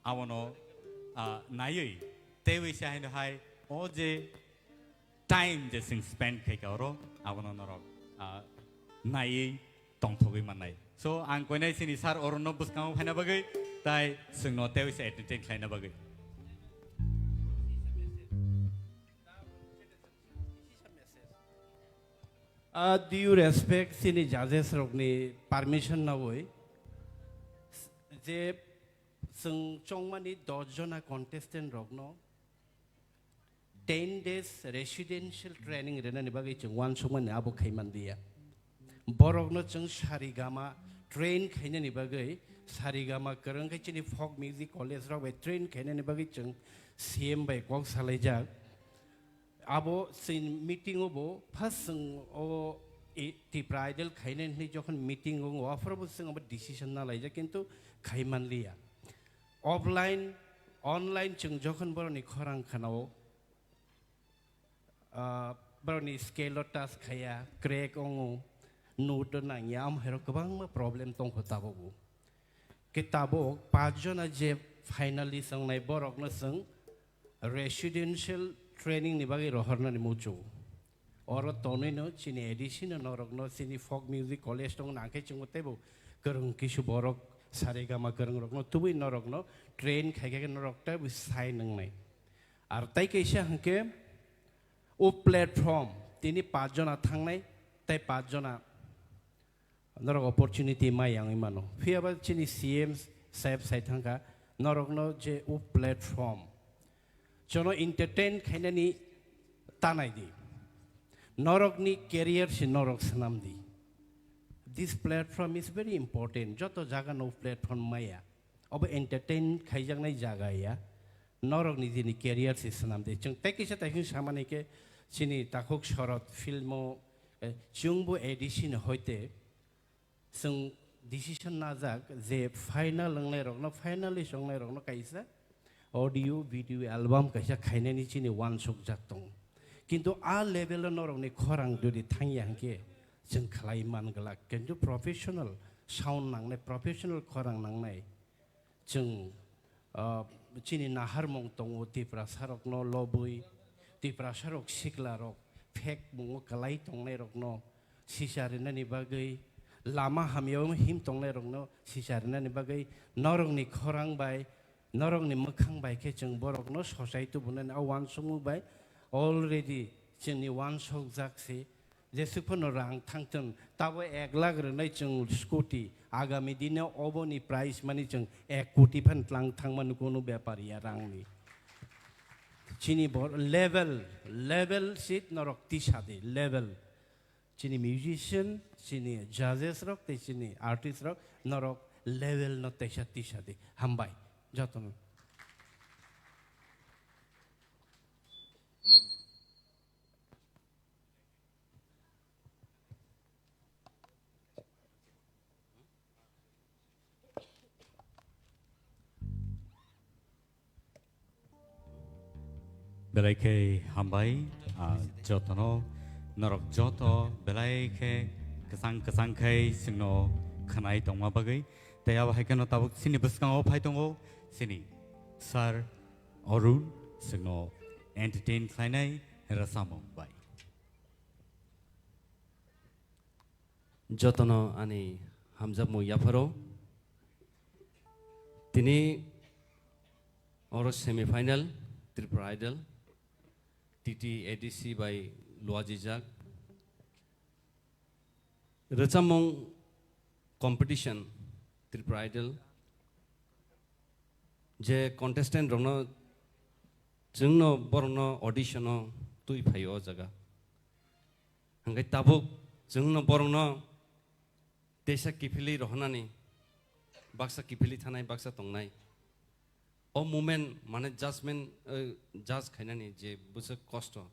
abono, ah, naiwi teiwi se haino hai o je time je chwng spend khaikha oro abono norok, ah, naiwi tongthogwi mannai. So ang koinai chini sir Arun no bwskango phaina bagwi tai chwngno teiwi se entertain khlaina bagwi. Ah, due respect chini judges rokni permission nawi je chwng chongmani dos jona contestant rokno ten days residential training rwnani bagwi chwng uansukmani abo khai manliya. Borokno chwng Sarigama train khainani bagwi, Sarigama kwrwng khe chini folk music college rok bai train khainani bagwi chwng C M bai kok salaijak. Abo chini meeting o bo first chwng o i-, Tipra Idol khainani hwnwi jokhon meeting o wngwi aphuru bo chwng abo decision na laijak, kintu khai manliya. Offline, online chwng jokhon borokni khorang khanao, ah, borokni scale o touch khaiya, crack wngo, note o nangya, amo hai rok kwbangma problem tongkho tabuk o. Khe tabuk paanch jona je finalist wngnai borokno chwng residential training ni bagwi rohornani muchungo. Oro tonwino chini A D C no norokno chini folk music college tong nangkhe chwngbo teibo kwrwng kisu borok Saregama kwrwng rokno tubui norokno train khaikhe norok teibo sign wngnai. Ar tai kaisa hwnkhe o platform tini paanch jona thangnai tei paanch jona norok opportunity mai yangwi mano. Phiyaba chini C M saheb sai thangkha, norokno je o platform, jono entertain khainani tanai di. Norokni career se norok swnam di. This platform is very important. Joto jaga no platform maya. Obo entertain khaijaknai jaga ya. Norokni jini career se swnam di. Chwng tei kisa tei samani khe chini takhuk Shorod film o, eh, chwngbo A D C ni hoite chwng decision najak je final wngnairokno, finalist wngnairokno kaisa audio video album kaisa khainani chini uansukjak tongo. Kintu a level o norokni khorang jodi thangya hwnkhe chwng khlai man glak. Kintu professional sound nangnai, professional khorang nangnai. Chwng, ah, chini naharmung tongo, Tiprasarokno lobwi, Tiprasarok siklarok phek mungo kwlai tongnairokno sisa rinani bagwi, lama hamyao him tongnairokno sisa rinani bagwi, norokni khorang bai, norokni mwkhang bai khe chwng borokno sochai tubunani a uansukmung bai already chwngni uansukjak se. Jesuk phano rang thangthun, tabo ek lakh rwnai chwng scooty, agami dino oboni price mani chwng ek koti phan tlang thangmani kunu bepar ya rangni. Chini bor level, level seat norok tisa di, level. Chini musician, chini judges rok, tei chini artist rok, norok level no teisa tisa di. Hambai, jotono. Belai khe hambai, ah, jotono, norok joto belai khe kwchang kwchang khai chwngno khwnai tongma bagwi. Tei abo hai kheno tabuk chini bwskango phai tongo chini sir Arun, chwngno entertain khlainai rwchapmung bai. Jotono ani hamjakmung yapharo. Tini oro semi final Tripura Idol, T T A D C bai luajijak. Rwchapmung competition Tripura Idol. Je contestant rokno, chwngno borokno audition o twi phaio o jaga. Hwnkhe tabuk chwngno borokno teisa kiphilwi rohornani, baksa kiphilwi thanai, baksa tongnai. O moment mane judgment, eh, judge khainani je bwswk kosto.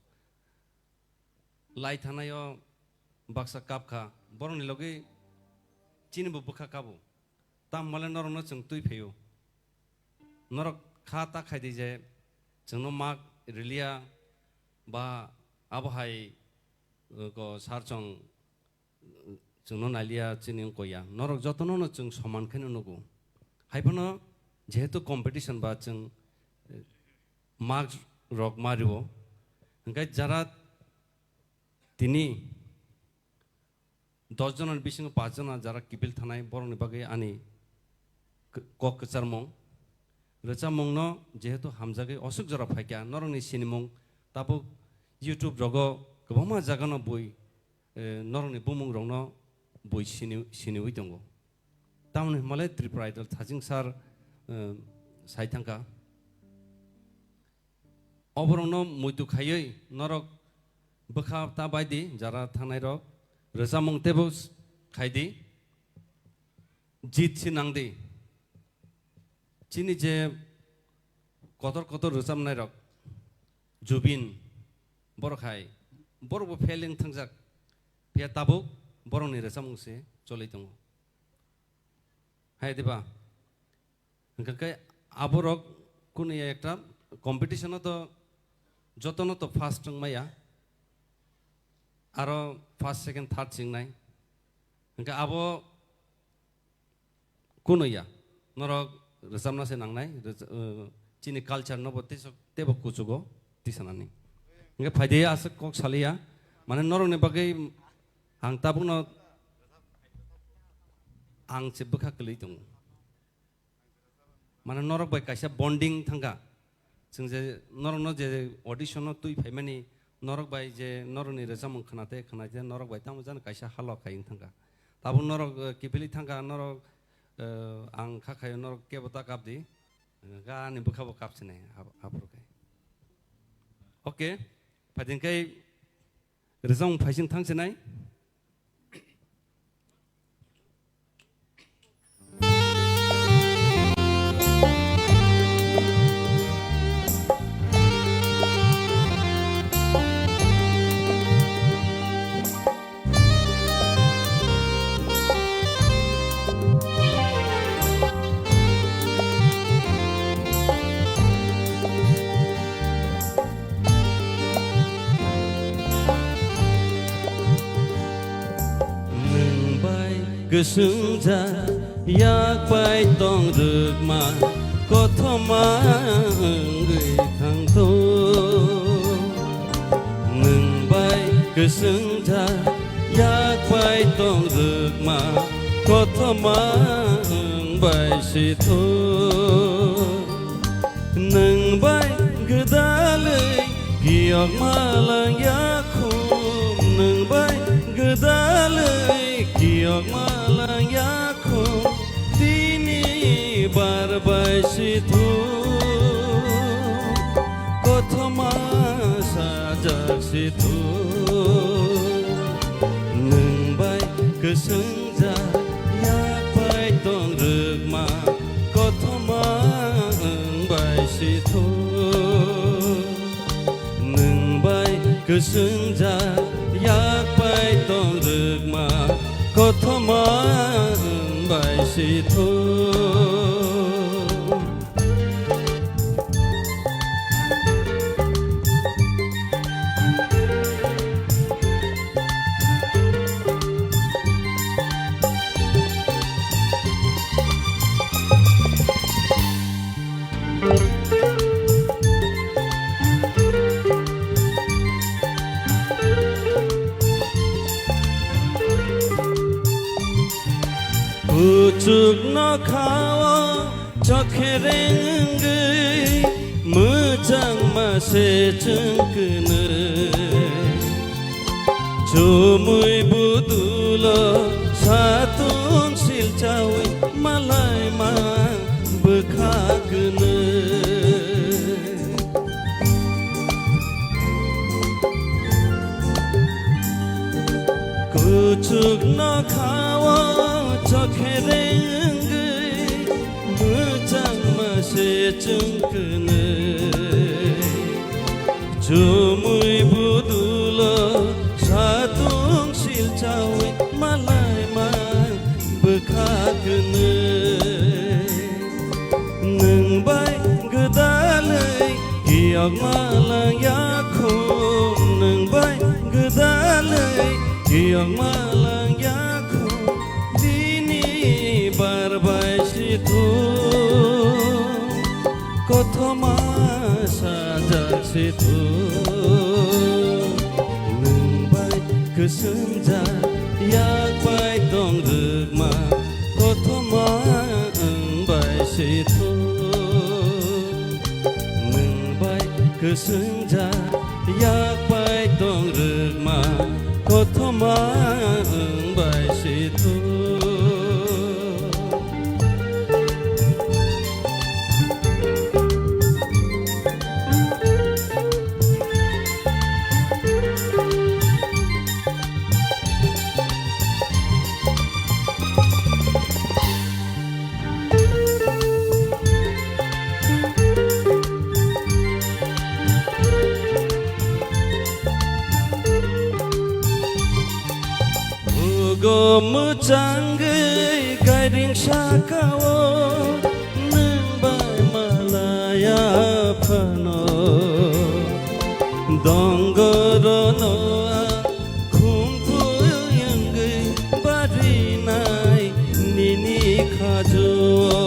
Lai thanai o baksa kap kha, borokni logi chini bo bwkha kabo. Tamo le norokno chwng twi phaio. Norok kha ta khai di je chwngno mak riliya ba abo hai, eh, ko sar chwng chwngno naliya, chini wngkha ya. Norok jotono no chwng soman khe nugo. Hai phano jehetu competition ba chwng, eh, marks rok ma rio. Hwnkhe jara tini dos jona ni bisingo paanch jona jara kiphil thanai borokni bagwi ani k-, kok kwcharmung. Rwchapmungno jehetu hamjagwi oswk jora phaikha, norokni sinimung tabuk YouTube rogo kwbangma jagano bui, eh, norokni bumungrokno bui sini-, siniwi tongo. Tamoni hwnmale Tripura Idol Thajing sir, eh, sai thangkha. Oborokno muitu khaiwi norok bwkha ta bai di, jara thangnairok rwchapmung teibo s-, khai di. Jit si nang di. Chini je kotor kotor rwchapnairok, Jubin, borok hai, borokbo fail wng thangjak. Phiya tabuk borokni rwchapmung se choli tongo. Hai diba? Hwnkhe khe aborok kunu ya ekta competition-o to jotono to first wng maya. Aro first, second, third se wngnai. Hwnkhe abo kunu ya. Norok rwchapna se nangnai. Rwch-, eh, chini culture no bo teibo kuchugo tisanani. Hwnkhe phaidi aswk kok saliya. Mane norokni bagwi ang tabukno ang se bwkha kwlwi tongo. Mane norok bai kaisa bonding thangkha. Chwng je norokno je audition-o twi phaimani, norok bai je norokni rwchapmung khwnate khwnate norok bai tamo jani kaisa halo khai wng thangkha. Tabuk norok, eh, kiphilwi thangkha, norok, eh, ang kha khaio norok kebo ta kap di. Ga ani bwkha bo kap sinai ap-, aphuru khai. Okay, phaiding khai rwchapmung phaising thang sinai. Nwng bai kwswngjak yak bai tong rwkma kothoma wngwi thangtong. Nwng bai kwswngjak yak bai tong rwkma kothoma wng bai sithok. Nwng bai gwdalwi kiyokma langya khum, nwng bai gwdalwi kiyokma langya khum, tini bar bai sithok, kothoma sajak sithok. Nwng bai kwswngjak yak bai tong rwkma kothoma wng bai sithok. Nwng bai kwswngjak yak bai tong rwkma kothoma wng bai sithok. Kuchuk nokhao chokhereng wngwi mwchangma se chwng kwnwi. Chumui budulo satung silchaui malaima bwkha kwnwi. Kuchuk nokhao chokhereng wngwi mwchangma se Chwng kwnwi chumui budulo satung silchaui malai mai bwkha kwnwi. Nwng bai gwdalwi kiyokma lang yakhung, nwng bai gwdalwi kiyokma lang yakhung, bini bar bai si thung, kothoma sajak si thung. Nwng bai kwswngjak yak bai tong rwkma, kothoma wng bai si thung. Nwng bai kwswngjak yak bai tong rwkma, kothoma wng bai si thung. Bugo mwchangwi gairing sakao nwng bai malaya phano. Dongorono ang khumkhu wngwi barinai nini khajuo.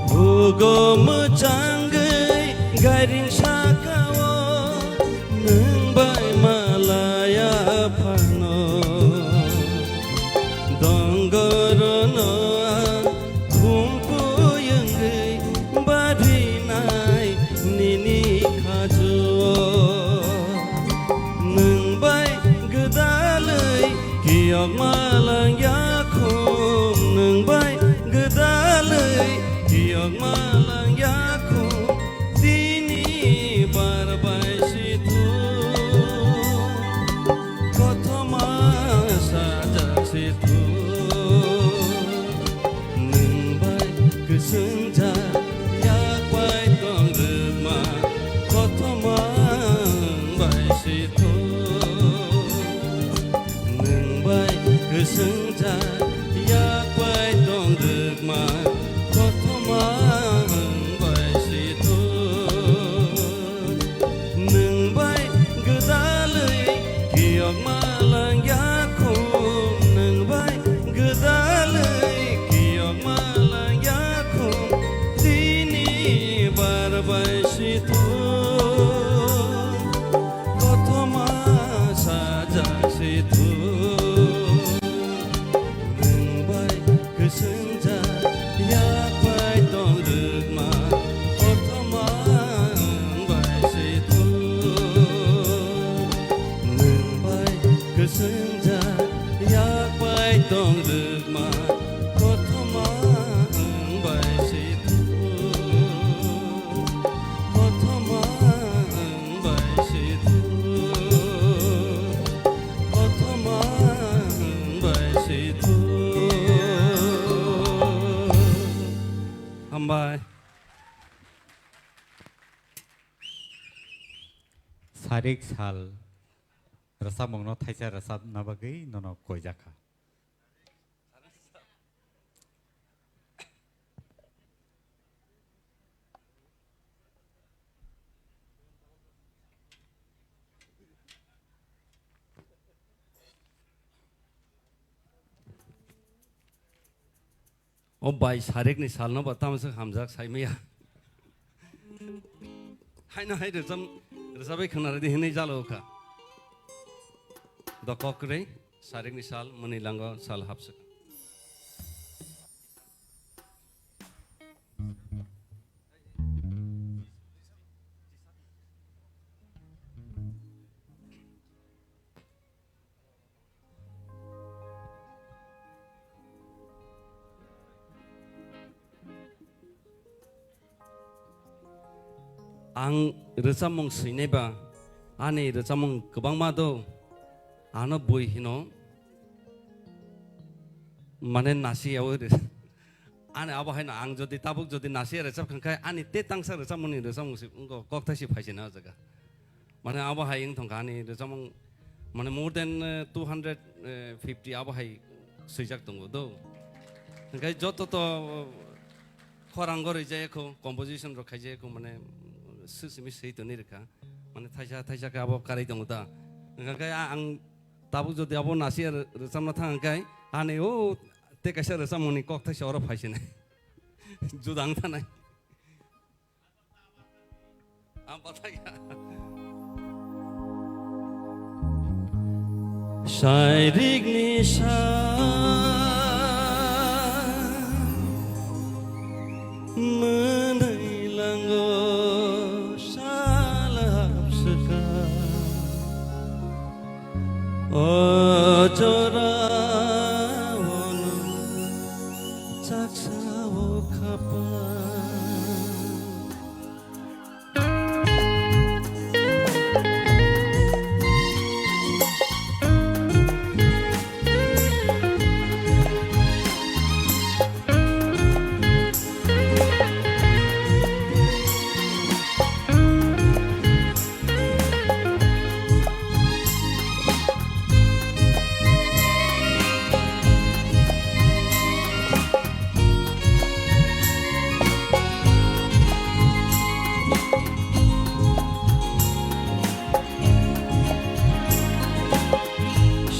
Bugo mwchangwi gairing sakao nwng bai malaya phano. Dongorono ang khumkhu wngwi barinai nini khajuo. Nwng bai gwdalwi kiyokma lang yakhung, nwng bai gwdalwi kiyokma lang yakhung, tini bar bai si thung, kothoma sajak si thung. Nwng bai kwswngjak yak bai tong rwkma, kothoma wng bai si thung. Nwng bai kwswngjak yak bai tong rwkma, kothoma wng bai si thung. Nwng bai gwdalwi kiyokma lang yakhung, nwng bai gwdalwi kiyokma lang yakhung, tini bar bai si thung, kothoma sajak si thung. Nwng bai kwswngjak yak bai tong rwkma, kothoma wng bai si thung. Nwng bai kwswngjak yak bai tong rwkma, kothoma wng bai si thung, kothoma wng bai si thung, kothoma wng bai si thung. Hambai. Sarik sal rwchapmungno thaisa rwchapna bagwi nono koijak kha. O bai, sarikni salno bo tamo se hamjak saimaya. Haino hai rwcham-, rwchabai khwnaradi hinwi jalo kha. Dokok kwrwi, sarikni sal, mwnwi lango sal hapswk. Ang rwchapmung swinai ba, ani rwchapmung kwbangma do, ano bui hino. mane nasi yawi re. Ani abo hai no ang jodi tabuk jodi nasi rechap khankhe ani te tangsa rechapmani rechapmung si wngkha kokthai si phaisina o jaga. Mane abo hai wng thangkha ani rechapmung mane more than, eh, two hundred fifty abo hai swijak tongo do. Hingkhe joto to khorang gori jaya kho, composition rok khai jaya kho, mane swi simi swi toni rikha. Mane thaisa thaisa khe abo karwi tongo ta. Hingkhe a-, ang tabuk jodi abo nasi rechapna thang khe ani o te kaisa rechapmani kokthai se oro phaisinai. Juda wng thanai. Ang pathai ya. Sairik ni sa mwnwi lango sal hapswka. O jora ono chaksa o khapa.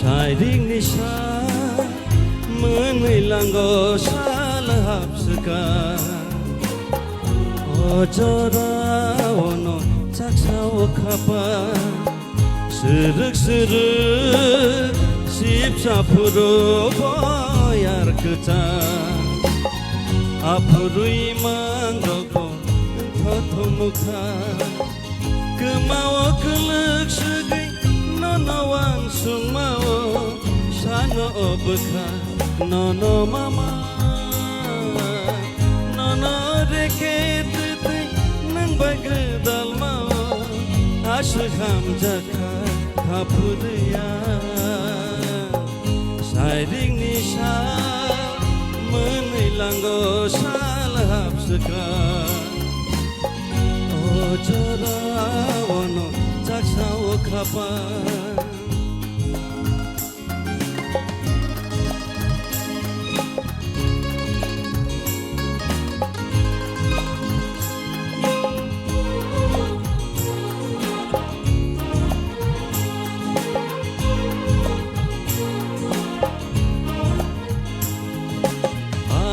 Sairing ni sa mwnwi lango sal hapswka. O jora ono chaksa o khapa. Srwk srwk sipsa phuru boyar kwchang. Aphurwi mangrokbo wngthothomukha. Kwmao kwlwk swgwi nono wansukmao sano o bwkha nono mama. Nono reke twtwi nwng bai gwdalmao aswk hamjakha khaphurwi ang. Sairing ni sal mwnwi lango sal hapswka. O jora ono chaksa o khapa.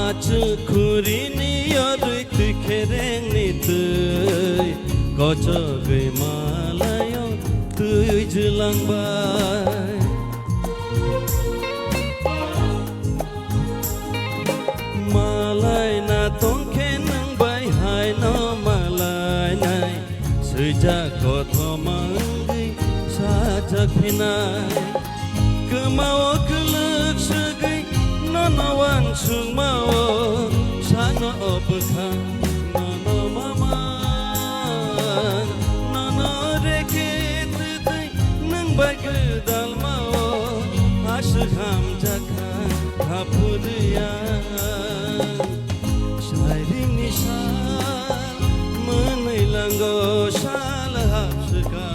Achuk khuri ni yorwi twi khereng ni twi, kochogwi malayo twi jwlangbai. Malai na tongkhe nwng bai haino malai nai. Swijak kothoma wngwi sajak phinai. Kwmao kwlwk swgwi nono wansukmao sano o bwkha nono mama. Nono reke twtwi nwng bai gwdalmao aswk hamjakha khaphurwi ang. Sairing ni sal mwnwi lango sal hapswka.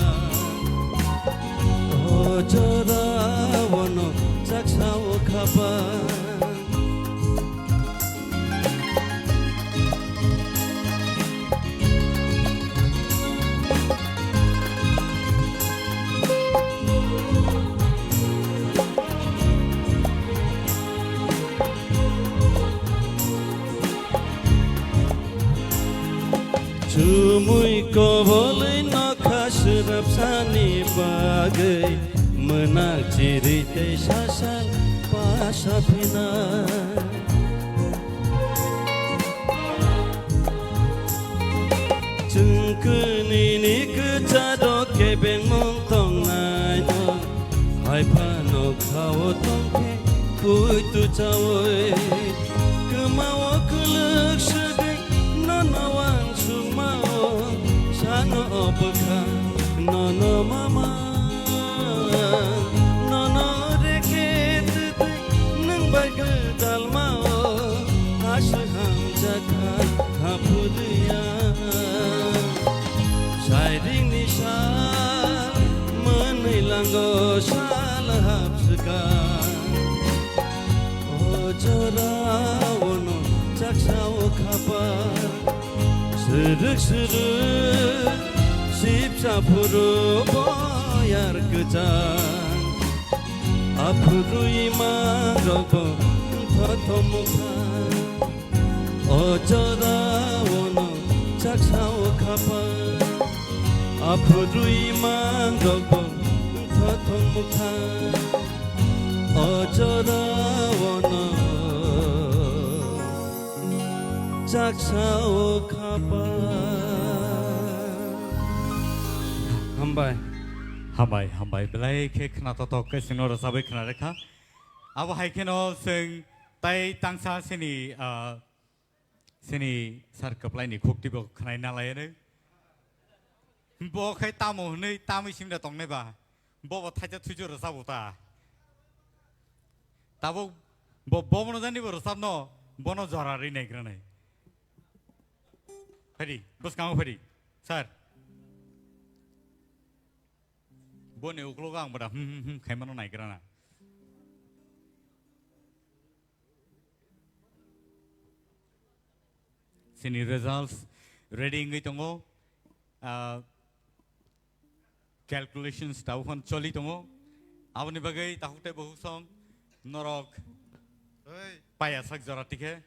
O jora ono chaksa o khapa. Chumui kobolwi nokha swrapsani bagwi mwnak chiri tei sasal pasa phinai. Chwng kwnwini kwcharo kebengmung tongnaino, hai phano khao tongkhe puitu chaui. Kwmao kwlwk swgwi nono wansukmao, sano o bwkha nono mama. Nono reke twtwi nwng bai gwdal Hamjakha haphuriya, sairingni sal mwnwi lango sal hapswkha. O jorao no chaksa o khapar, swrwk swrwk sipsa phuru boyar kwchang. Aphurwi mangrokbo wngthothom wngkha. O jorao no chaksa o khapar. Aphurwi mangrokbo wngthothom wngkha. O jorao no chaksa o khapar. Hambai. Hambai, hambai. Belai khe khna totok khe chwngno rwchabwi khna rekha. Abo hai kheno chwng tai tangsa sini, ah, sini sar kwplaini khukti bo khnai nalaiyani. Bo khai tamo hwnwi tamwi simda tongnai ba. Bo bo thaisa thuisu rwchabo ta. Tabuk bo, bo bono jani bo rwchabno, bono jora ri naigra nai. Phadi, bwskango phadi. Sir. Boni uklogo ang bada hmm hmm hmm khaimano naigra na. Sini results ready wngwi tongo. Ah, calculations tabukhan choli tongo. Aboni bagwi takhuk tei bukhuk song norok Oi. Paya sak jora tikhe.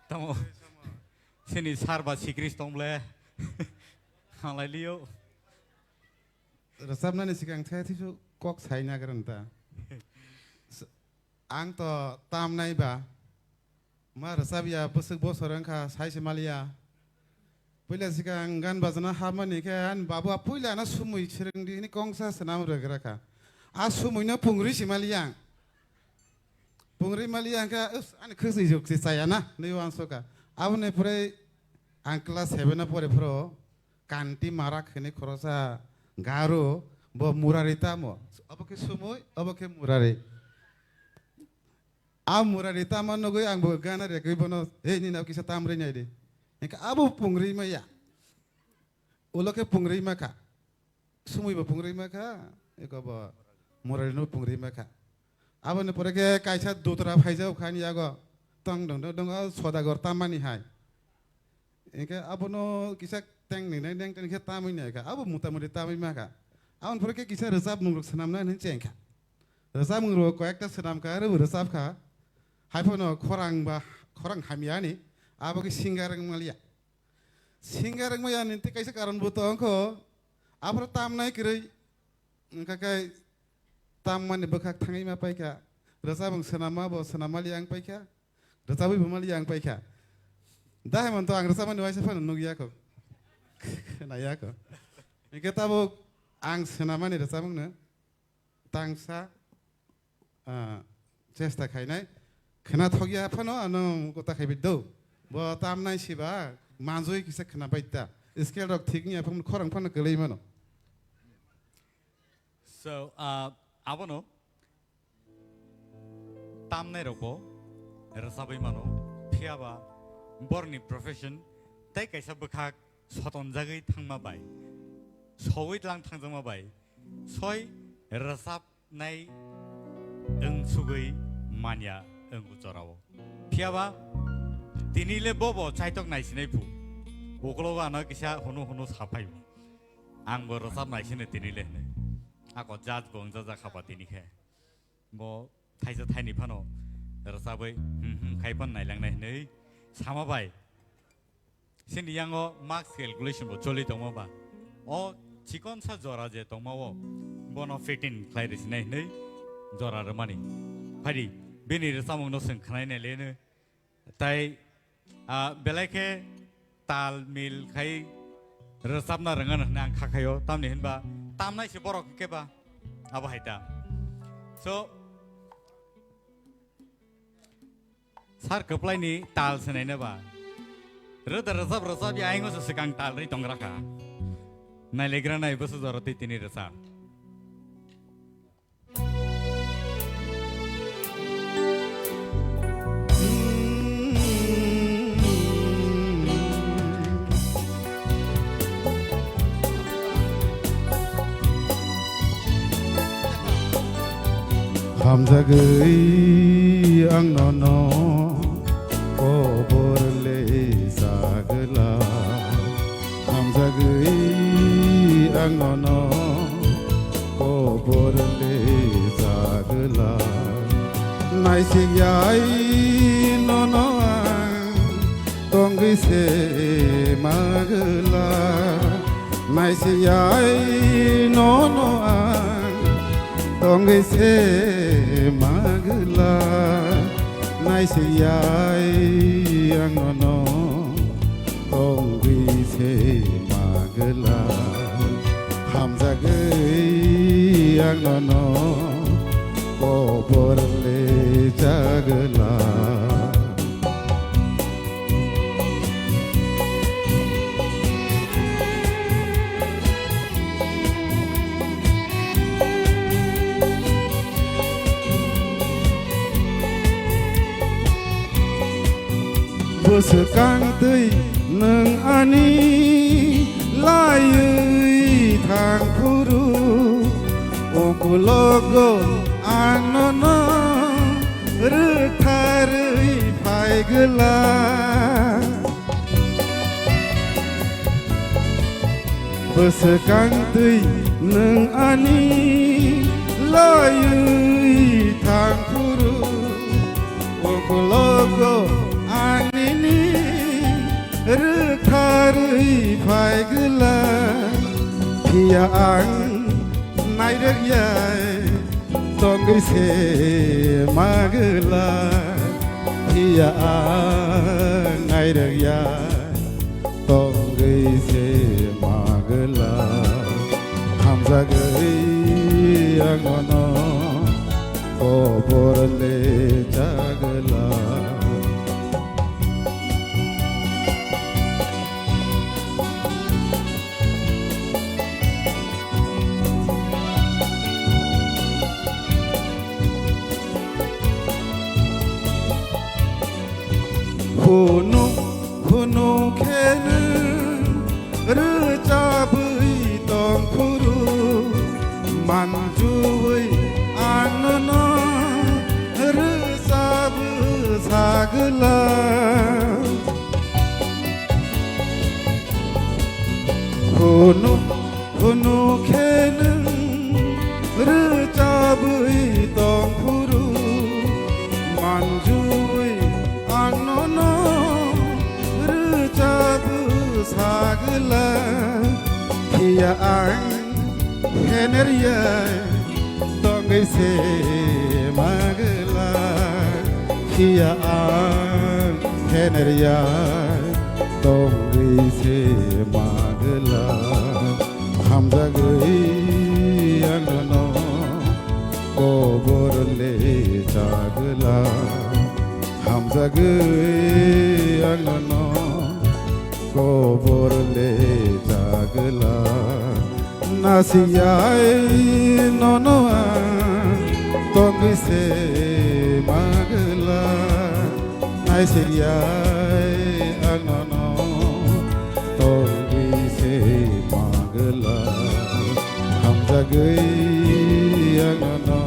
Tamo. Oi, sama. Sini sar ba sikris tong ble. Halai liyo. Rwchapnani sikang the thisu kok sai nagrang ta. S-, ang to tamnai ba. Ma rwchapya bwswk bosor wngkha sai se maliya. Puila sikang gan bajana hapmani khe ani babu a puila ano sumui swrwngdi hini kongsa swnam rwgra kha. A sumuino pungri si maliya ang. Pungri maliya ang khe, "Us, ani khwsni juk si chaya na," hwnwi uansukha. Aboni pore ang class seven o pore phuru Kanti Marak hwnwi khorosa Garo, bo Murari tamo. Obo khe sumui, obo khe Murari. A Murari tamo nugwi ang bo gana rekwi bono, "Ei, nini kisa tamrwi nai di." Hingkhe abo pungri maya. Ulo khe pungri makha. Sumui bo pungri makha, eko bo Murari no pungri makha. Aboni pore khe kaisa dutra phaijak kha ani yago. Tong dong dong dong, o Sodagar tamani hai. Hingkhe abono kisa teng ni nai neng teng khe tamwi nai kha. Abo mota moti tamwi ma kha. Aboni pore khe kisa rwchapmung rok swnamna hinwi cheng kha. Rwchapmung rok koyekta swnam kha, aro bo rwchap kha. Haiphano khorang ba, khorang hamya ni. Abo khe singer wng maliya. Singer wng maya ni tei kaisa karon bo tong kho. Aphuru tamnai kwrwi. Wngkha khe tammani bwkhak thangwi ma paikha. Rwchapmung swnamma bo swnam maliya wng paikha. Rwchabwi bo maliya wng paikha. Dahai man to ang rwchapmani waisa phano nukya kho. Khwnaya kho. Hingkhe tabuk ang swnamani rwchapmungno tangsa, ah, chesta khainai. Khwnathokya phano ano kota khaibai do. Bo tamnai siba manjui kisa khwnabai ta. Scale rok thik wngya phano khorang phano kwlwi mano. So, ah, abono tamnai rokbo rwchabwi mano, phiya ba borni profession tei kaisa bwkhak sotonjagwi thangma bai, sowui tlang thangjakma bai, soi rwchapnai wng sugwi manya wng o jorao. Phiya ba tini le bobo chaitok naisinai phu, ukologo ano kisa hunu hunu saphai. Ang bo rwchap naisini tini le hwnwi. Ako judge bo wngjajakha ba tini khe. Bo thaisa thaini phano rwchabwi hmm hmm khai phano nailangnai hwnwi sama bai. Chini yango marks calculation bo choli tongma ba. O chikonsa jora je tongma o bono fitting khlai rwsinai hwnwi jora rwmani. Phaidi bini rwchapmungno chwng khwnai nai le hwnwi. Tai, ah, belai khe tal mil khai rwchapna rwngano hwnwi ang kha khaio, tamni hinba tamnai se borok hwnkhe ba abo hai ta. So, sar kwplaini tal se naina ba rwda rwchap rwchap ya aingo se swkang tal rwi tongra kha. Nailegra nai bwswk jora twi tini rwchap. Hamjagwi ang nono kobor le sagwla. Hamjagwi ang nono kobor le sagwla. Naisik yai nono ang tongwi se magwla. Naisiyai nono ang tongwi se magwla. Naisiyai ang nono tongwi se magwla. Hamjagwi ang nono kobor le chagwla. Bwswkang twi nwng ani laiwi thang phuru, ukulogo ang nono rwktharwi phai gwla. Bwswkang twi nwng ani laiwi thang phuru, ukulogo ang nini rwktharwi phai gwla. Phiya ang nairwk yai tongwi se magwla, phiya ang nairwk ya tongwi se magwla. Hamjagwi ang nono kobor le chagwla. Hunu hunu khe nwng rwchabwi tong phuru, manjuwi ang nono rwchabwi sagwla. Hunu hunu khe nwng rwchabwi tong phuru, manjuwi ang nono rwchabwi sagwla. Phiya ang henerya tongwi se magwla, phiya ang henerya tongwi se magwla. Hamjagwi ang nono kobor le chagwla. Hamjagwi ang nono kobor le chagwla. Nasiyai nono ang tongwi se magwla. Naisiyai ang nono tongwi se magwla. Hamjagwi ang nono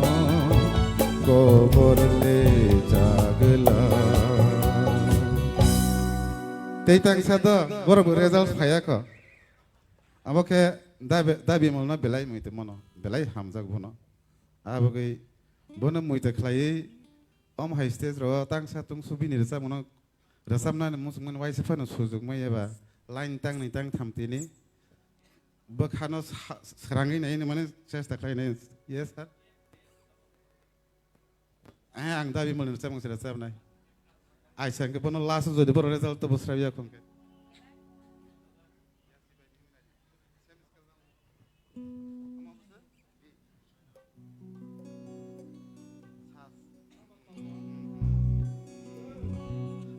kobor le chagwla. Tei tangsa do borok bo result phaiya kho. Abo khe dabi, dabi molno belai mui tongmano, belai hamjak bono. Abogwi bono mui ta khlaiwi om hai stage ro tangsa tungsu bini rwchapmano, rwchapnani muchungmani waisa phano sujukmai eba line tangni tangtham tini bwkhano sa-, srangwi naini mane chesta khlai nai. Yes, sir. Eh, ang dabi mani rwchapmung se rwchapnai. Aisa hwnkhe bono last o jodi borok result to bo sraiya khon khe.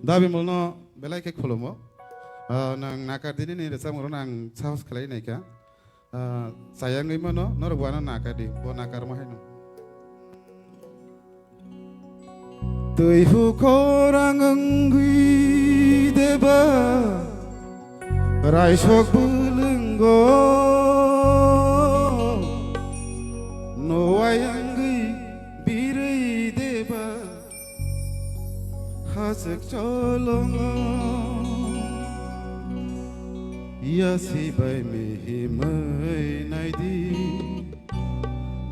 Dabi molno belai khe khulumo. Ah, nang nakar dini ni rwchapmung rok nang sahos khlai nai kha. Ah, chayangwi mano, norok bo ano nakar di, bo nakarma haino. Twi hukhorang wngwi deba, raisok bwlwngo, nowai wngwi birwi Khachwk cholongo, yasi bai mihimwi naidi.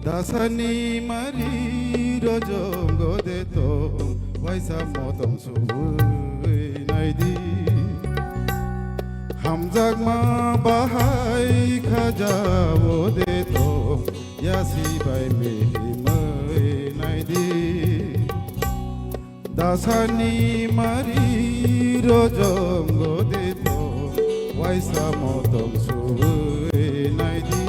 Dasani mari rojongo de to, waisa motom subui naidi. Hamjakma bahai khajao de to, yasi bai mihimwi naidi. Dasani mari rojongo de to, waisa motom subui naidi.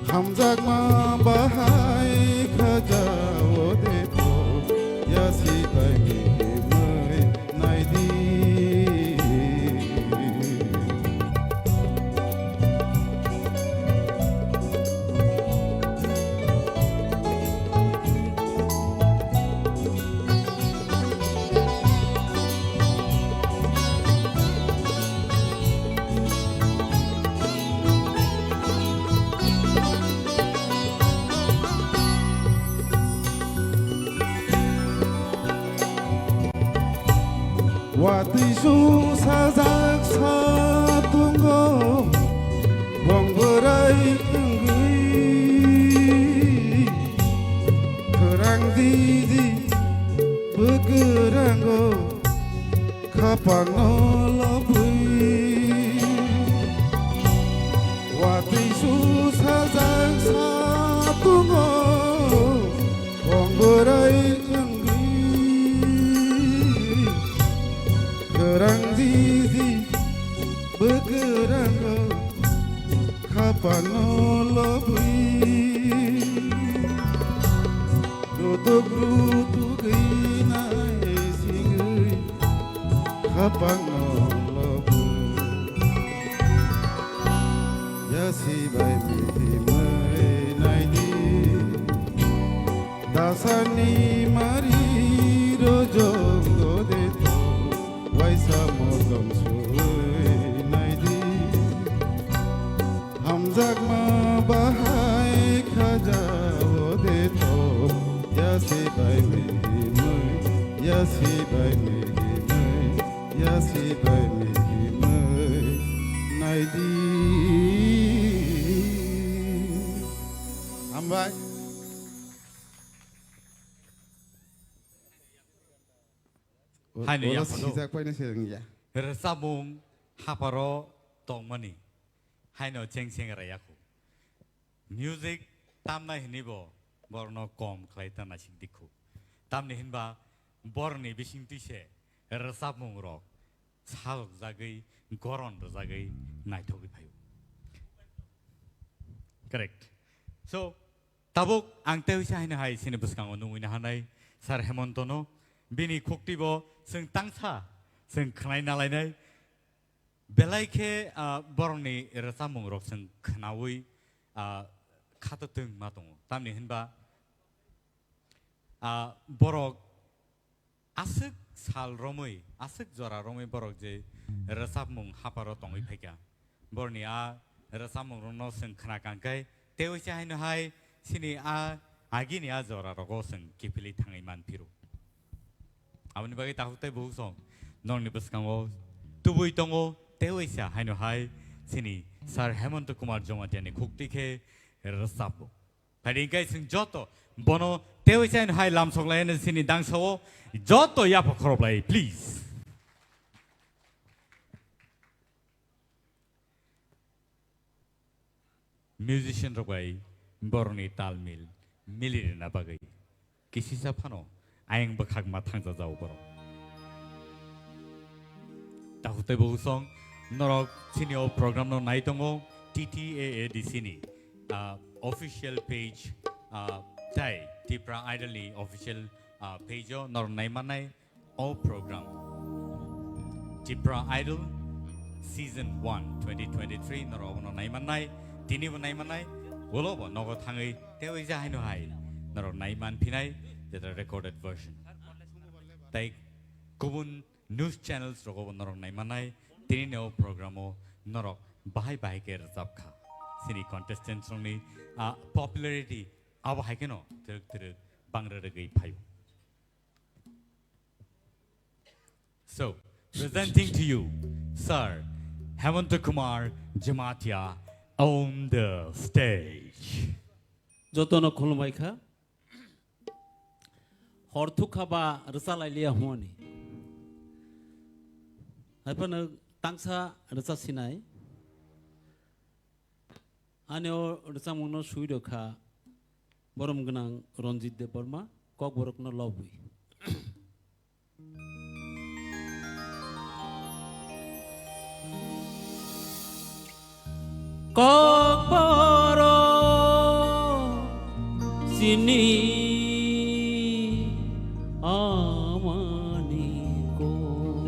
Hamjakma bahai khajao de to, yasi bai mihimwi naidi. Watwi sung sajak satungo, bong bwrai wngwi. Kwrang didi bwkwrango, khapangno lobwi. Watwi sung sajak satungo, bong bwrai wngwi. Kwrang didi bwkwrango, khapangno lobwi. Rutuk rutugwi nai singwi, khapangno lobwi. Yasi bai mihimwi naidi. Dasani mari rojongo de to, waisa motom subui naidi. Hamjakma bahai khajao de to, yasi bai mihimwi, yasi bai mihimwi, yasi bai mihimwi naidi. Hambai. Haino oro yaphano sijak paina se wngya. Rwchapmung haparo tongmani haino cheng cheng rayakhu. Music tamnai hwnwibo borokno kom khlai ta naisik dikhu. Tamni hwnba borokni bisingtwi se rwchapmungrok salokjagwi, goron rwjagwi naithogwi phaio. Correct. So, tabuk ang tei uisa haino hai chini bwskango nungwi nahanai Sir Hemontono, bini khuktibo chwng tangsa, chwng khwnai nalainai. Belai khe, ah, borokni rwchapmungrok chwng khwnaui, ah, khato twng ma tongo. Tamni hwnba, ah, borok aswk sal romwi, aswk jora romwi borok je rwchapmung haparo tongwi phaikha. Borokni a rwchapmungrokno chwng khna kangkhai, tei uisa haino hai chini a agini a jorarogo chwng kiphilwi thangwi man phiro. Aboni bagwi takhuk tei bukhuk song norokni bwskango tubui tongo, tei uisa haino hai chini Sir Hemonto Kumar Jomatiani khukti khe rwchapmung. Phaidi hwnkhe chwng joto bono tei uisa haino hai lamsok lainani chini dangsao joto yapha khoroplai, please. Musician rok bai borokni tal mil mili rwna bagwi kisisa phano ayang bwkhak ma thangsa jao borok. Takhuk tei bukhuk song norok chini o program no nai tongo T T A A D C ni, ah, official page, ah, tei Tipra Idol ni official, ah, page o norok nai mannai. O program Tipra Idol Season one twenty twenty-three norok abono nai mannai, tini bo nai mannai, ulo bo nogo thangwi tei uisa haino hai norok nai man phinai, jeta recorded version. Tei kubun news channels rogo bo norok nai mannai, tini ni o program o norok bahai bahai khe rwchap kha. Chini contestants rokni, ah, popularity abo hai kheno twrwk twrwk bangra rwgwi phaio. So, presenting to you, Sir Hemanta Kumar Jamatia on the stage. Jotono khulumbai kha. Hor thuk kha ba rwcha lai liya hwnwi. Hai phano tangsa rwcha sinai. Ani o rwchapmungno swi rw kha borom gwnang Ranjit Debbarma, Kokborokno lobwi. Kokborok chini amani kok.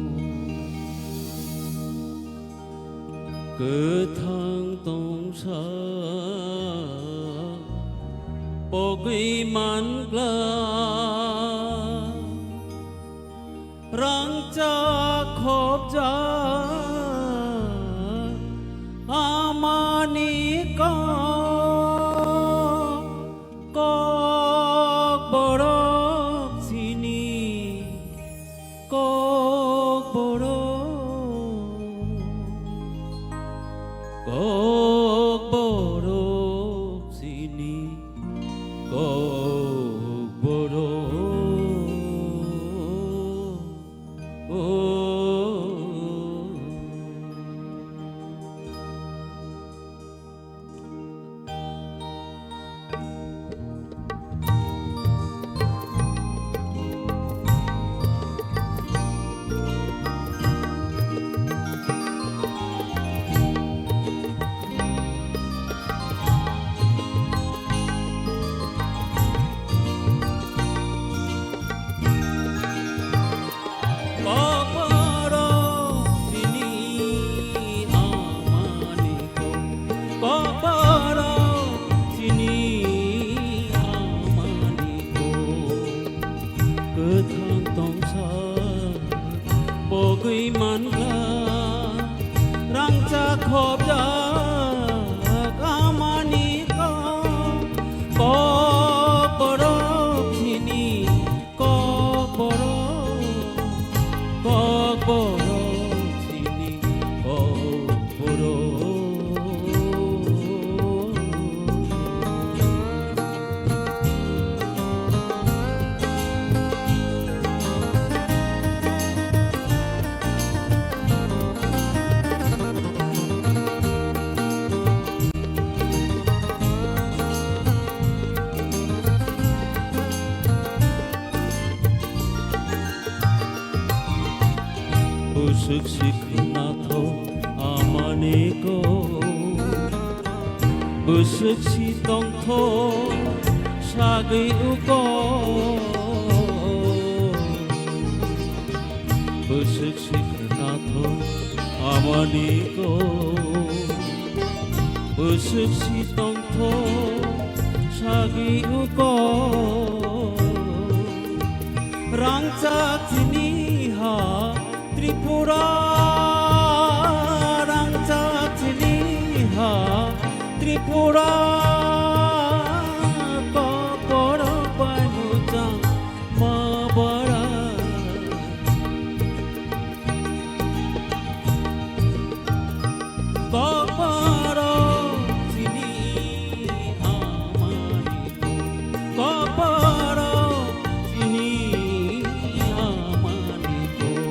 Kwthang tongsa pogwi mangla, rangchak khopjak amani kok. Kokborok chini, Kokborok, Kokborok chini, Kokborok. Kokborok chini amani kok, Kokborok chini amani kok. Kwthang tongsa pogwi mangla, rangchak khopjak amani kok. Kokborok chini Kokborok, Kokborok chini Kokborok. Bwswk si khwnathok amani kok, bwswk si tongthok sagwi ukok. Bwswk si khwnathok amani kok, bwswk si tongthok sagwi ukok. Rangchak chini ha Tripura, rangchak chini ha Tripura, Kokborok bai muchang ma bara. Kokborok chini amani kok, Kokborok chini amani kok.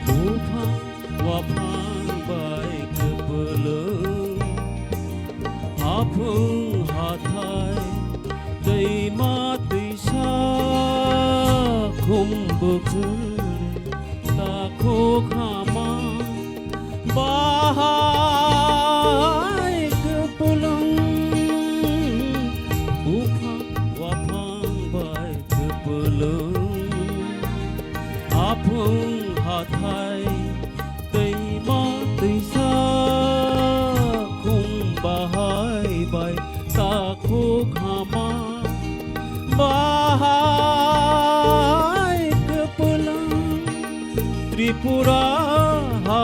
Buphang waphang bai kwpwlwng, aphung hathai twima twisa khum bukhuk. Takhuk hama bahai kwpwlwng, buphang waphang bai kwpwlwng, aphung hathai twima twi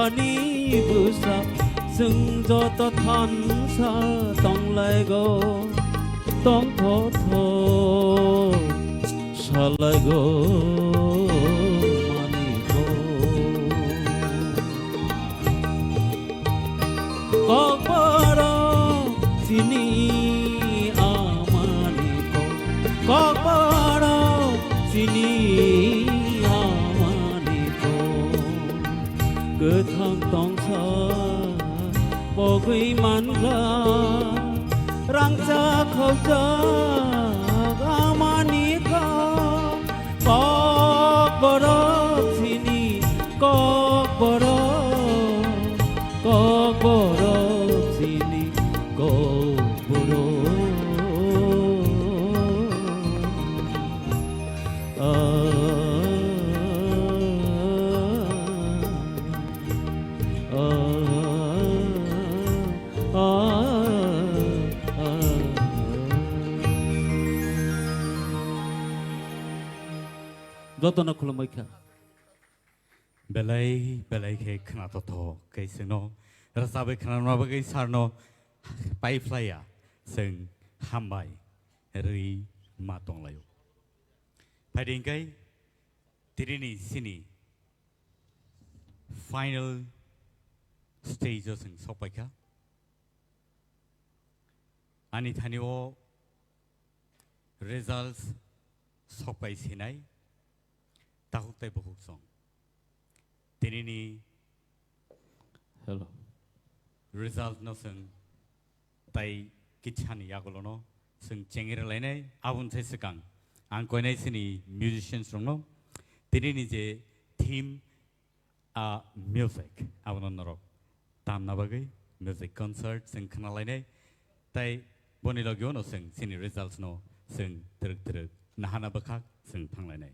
Ani bwsa chwng joto thansa tonglaigo, tongthotho salaigo maniko. Kokborok chini amani kok, kokborok chini amani kok. Kwthang tongsa pogwi mankha, rangchak khokjak amani kok. Kokborok chini kokborok, kokborok chini kokborok. Ah, ah, ah, ah, ah. Jotono khulumwi kha. Belai belai khe khwnathothok khe chwngno rwchabwi khwnarwna bagwi sarno paiphlaiya chwng hambai rwi ma tonglaio. Phaidi hwnkhe tinini chini final stage-o chwng sokpaikha. Ani thani o results sokpai sinai takhuk tei bukhuk song. Tinini Hello. Result no chwng tai kitsani yagulono chwng chengri lainai aboni sai swkang ang koinai chini musicians rokno tinini je theme a music abono norok tamna bagwi music concert chwng khna lainai tei boni logi uno chwng chini results no chwng twrwk twrwk nahana bwkhak chwng thanglainai.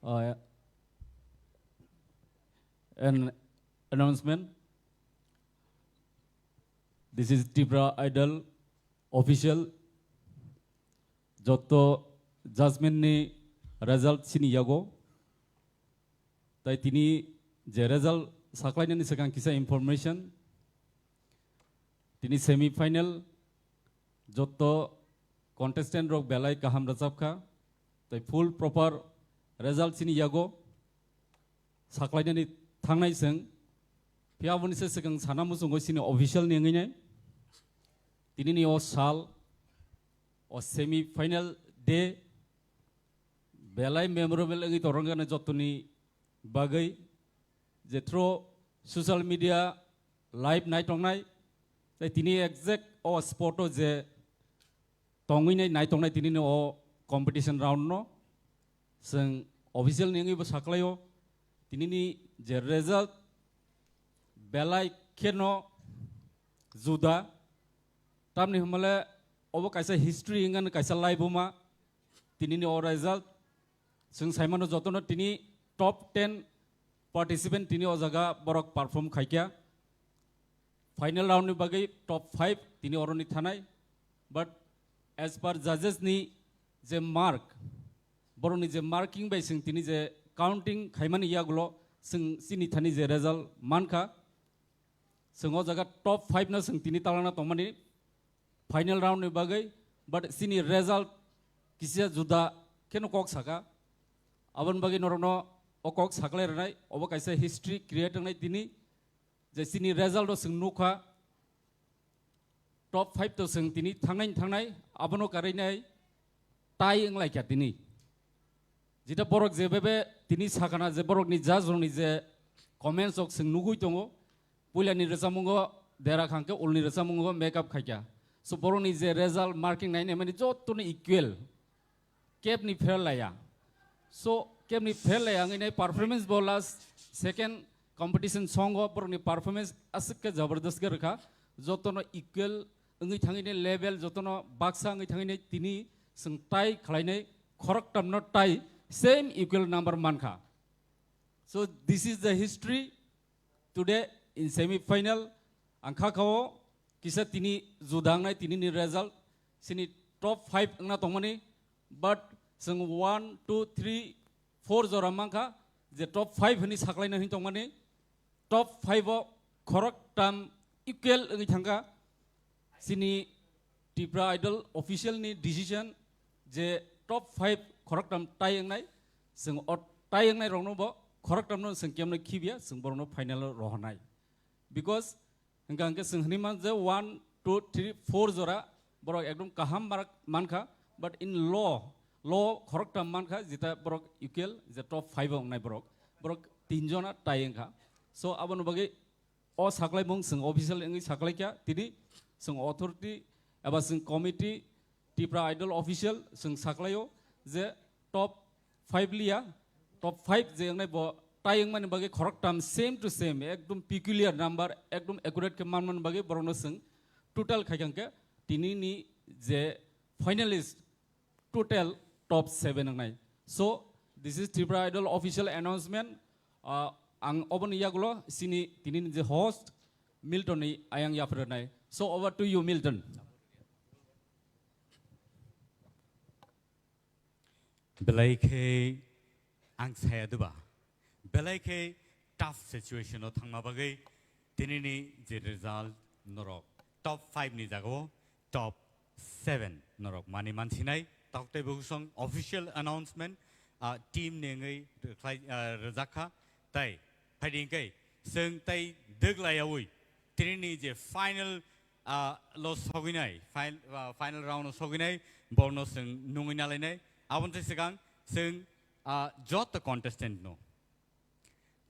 Uh, an announcement. This is Tripura Idol official. Joto judgment ni result sini yago. Tai tini je result saklainani swkang kisa information. Tini semi final jotto contestant rok belai kaham rwchapkha. Tai full proper result chini yago saklainani thangnai chwng. Phiya aboni se swkang sana muchungo chini official ni wngwi nai. Tinini o sal, o semi final day belai memorable wngwi torongkha jottoni bagwi, je through social media live nai tongnai, tai tini exact o spot o je tongwi nai nai tongnai tinini o competition round no chwng official ni wngwi bo saklaio. Tinini je result belai kheno juda, tamni hwnmale obo kaisa history wngkha, kaisa laibuma. Tinini o result chwng saimano jotono tini top ten participant tini o jaga borok perform khaikha. Final round ni bagwi top five tini oroni thanai. But as per judges ni je mark, borokni je marking bai chwng tini je counting khaimani yagulo chwng chini thani je result mankha. Chwng o jaga top five no chwng tini talana tongmani final round ni bagwi, but chini result kisa juda kheno kok saka. Aboni bagwi norokno o kok saklai rwnai, obo kaisa history create wngnai tini, je chini result o chwng nukha top five to chwng tini thangnai thangnai, abono karwi nai tai wnglaikha tini. Jeta borok je bebe tini sakana je borokni judge rokni je comments rok chwng nugui tongo, puilani rwchapmungo dera khangkhe ulni rwchapmungo make up khaikha. So borokni je result marking nainai mani jottoni equal, kebni fail laya. So kebni fail laya wngwi nai performance bo last second competition songo borokni performance aswk khe jabardast khe rwkha, jotono equal wngwi thangwi nai level, jotono baksa wngwi thangwi nai tini chwng tai khlainai khoroktamno tai same equal number mankha. So this is the history today in semi final. Ang kha khao kisa tini juda wngnai tini ni result, chini top five wngna tongmani, but chwng one, two, three, four jora mankha je top five hwnwi saklaina hwnwi tongmani. Top five o khoroktam equal wngwi thangkha. Chini Tipra Idol official ni decision je top five khoroktam tai wngnai, chwng o tai wngnai rokno bo khoroktamno chwng kemno khibya, chwng borokno final o rohornai. Because hwnkha hwnkhe chwng hwnwi man je one, two, three, four jora borok ekdom kaham mark mankha, but in low, low khoroktam mankha, jeta borok equal je top five o wngnai borok, borok tinjona tai wngkha. So aboni bagwi o saklaimung chwng official wngwi saklaikha, tini chwng authority eba chwng committee, Tipra Idol official chwng saklaio je top five liya, top five je wngnai bo tai wngmani bagwi khoroktam same to same, ekdom peculiar number, ekdom accurate khe manmani bagwi borokno chwng total khaikha hwnkhe tinini je finalist total top seven wngnai. So this is Tripura Idol official announcement. Uh, ang oboni yagulo chini tinini je host Milton ni ayang yapharnai. So over to you, Milton. Belai khe ang saya duba, belai khe tough situation o thangma bagwi tinini je result norok top five ni jagao top seven norok mani mansinai, tok tei bwswng official announcement, ah, team ni wngwi rwkhlai, ah, rwjak kha. Tai phaidi hwnkhe chwng tai dwglaiyaui tinini je final, ah, lo sogwinai, fin-, ah, final round o sogwinai borokno chwng nungwi nalainai. Aboni swkang chwng, ah, joto contestant no,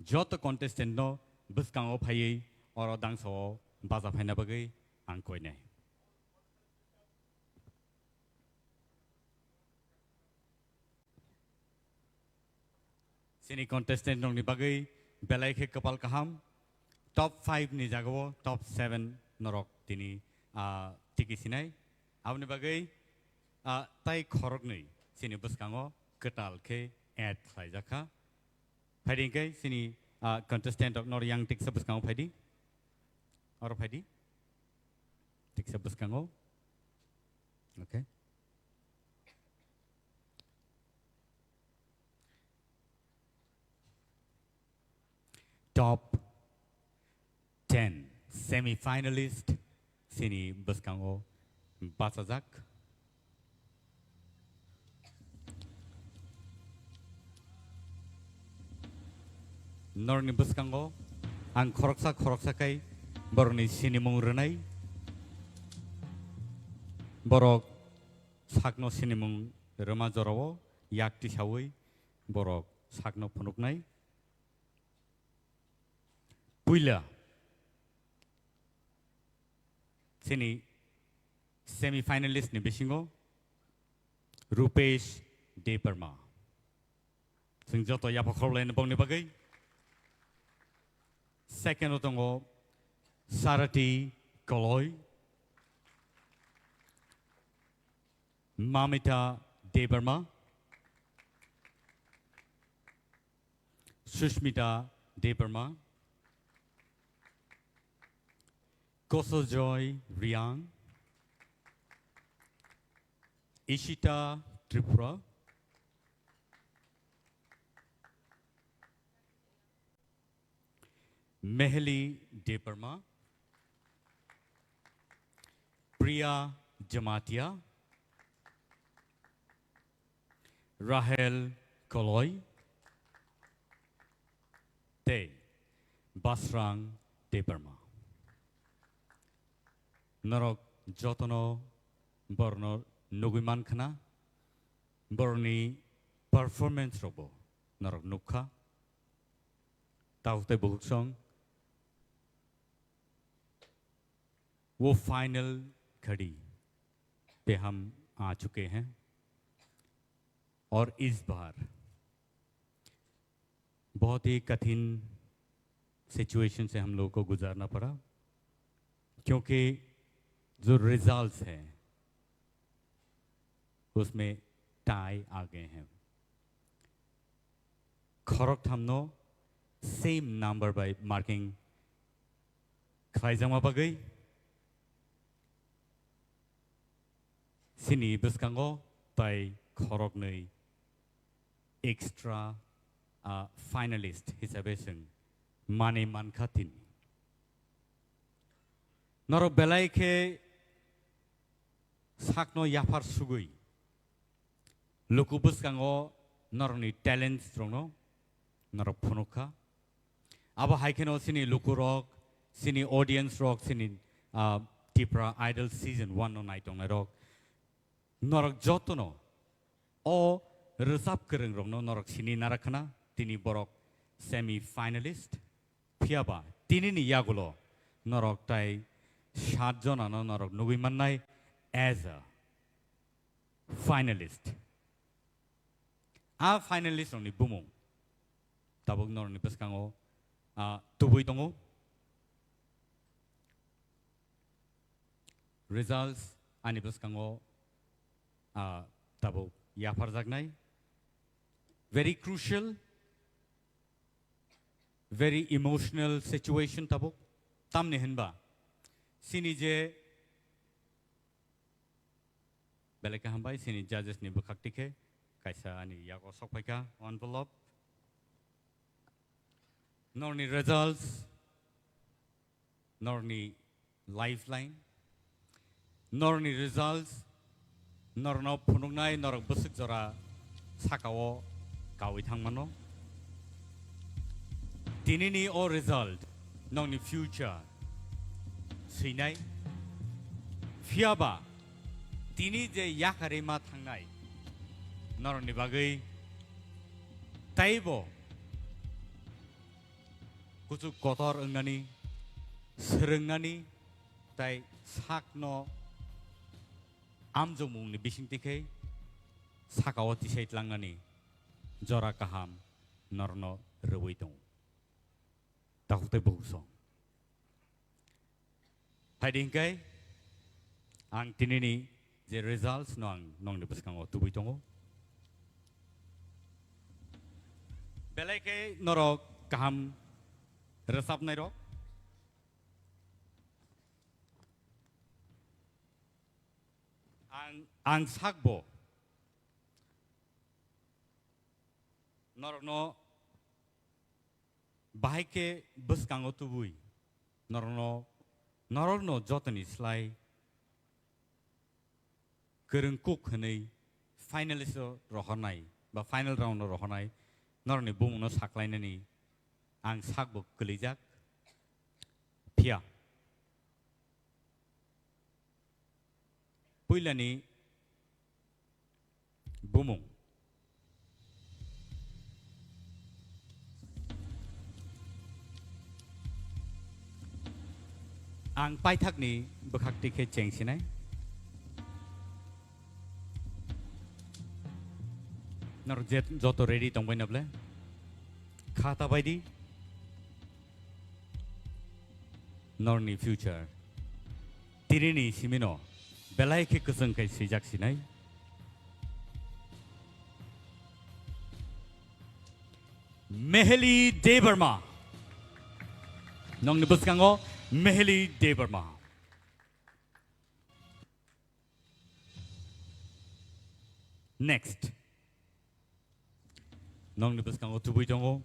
joto contestant no bwskango phaiwi oro dangsa o baja phaina bagwi ang koinai. Chini contestant rokni bagwi belai khe kwpal kaham. Top five ni jagao top seven norok tini, ah, tiki sinai. Aboni bagwi, ah, tai khoroknwi chini bwskango kwtal khe add khlaijak kha. Phaidi hwnkhe chini, ah, contestant rok nor yang tiksa bwskango phaidi. Oro phaidi. Tiksa bwskango. Okay. Top ten semi-finalist chini bwskango bachajak. Norokni bwskango ang khoroksa khoroksa khe borokni sinimung rwnai. Borok sakno sinimung rwma jorao yak tisaui borok sakno phunuknai. Puila chini semi-finalist ni bisingo Rupesh Debbarma. Chwng joto yapha khorlaini bongni bagwi. Second o tongo Sarati Koloi, Mamita Debbarma, Sushmita Debbarma, Kosojoy Riang, Ishita Tripura, Meheli Debbarma, Priya Jamatia, Rahel Koloi, tei Basrang Debbarma. Norok jotono borno nugui mankha na, borni performance rokbo norok nukha. Tabuk tei bukhuk song, वो फाइनल घड़ी पे हम आ चुके हैं और इस बार बहुत ही कठिन सिचुएशन से हम लोगों को गुजारना पड़ा, क्योंकि जो रिजल्ट्स हैं, उसमें टाई आ गए हैं। Khorok thamno same number by marking khlaijakma bagwi chini bwskango tai khoroknwi extra, ah, finalist hisabe chwng manwi mankha tini. Norok belai khe sakno yaphar sugwi luku bwskango norokni talents rokno norok phunukha. Abo hai kheno chini lukurok, chini audience rok, chini, ah, Tipra Idol Season one no naitongnai rok, norok jotono o rwchap kwrwng rokno norok sini narakhana, tini borok semi finalist. Phiyaba tinini yagulo norok tai sat jonano norok nugui mannai as a finalist. A finalist rokni bumung tabuk norokni bwskango, ah, tubui tongo. Results ani bwskango, ah, tabuk yapharjaknai. Very crucial, very emotional situation tabuk. Tamni hinba chini je Belai khe hambai, chini judges ni bwkhak tikhe kaisa ani yago sok phaikha envelope. Norni results, norni lifeline, norni results, norno phunuknai norok bwswk jora sakao kawi thangmano. Tinini o result nokni future swinai. Phiyaba tini je yakarwi ma thangnai norokni bagwi taibo kuchuk kotor wngnani, swrwngnani, tai sakno amjokmungni bisingtwi khe sakao tisai tlangnani jora kaham norokno rwui tongo. Takhuk tei bukhuk song. Phaidi hinkhe ang tinini je results no ang nokni bwskango tubui tongo. Belai khe norok kaham rwchapnai rok. Ang, ang sakbo norokno Bahai khe bwskango tubui norokno, norokno jotoni slai kwrwng kuk hwnwi finalist o rohornai ba final round o rohornai norokni bumungno saklainani ang sakbo kwlijak. Phiya puilani bumung. Ang paithakni bwkhak tikhe chengsinai. Nor jet-, joto ready tongbai na ble? Kha ta bai di. Norni future. Tirini simino belai khe kwchwng khai swijak sinai. Meheli Debbarma. Nongni bwskango Meheli Debbarma. Next. Nongni bwskango tubui tongo.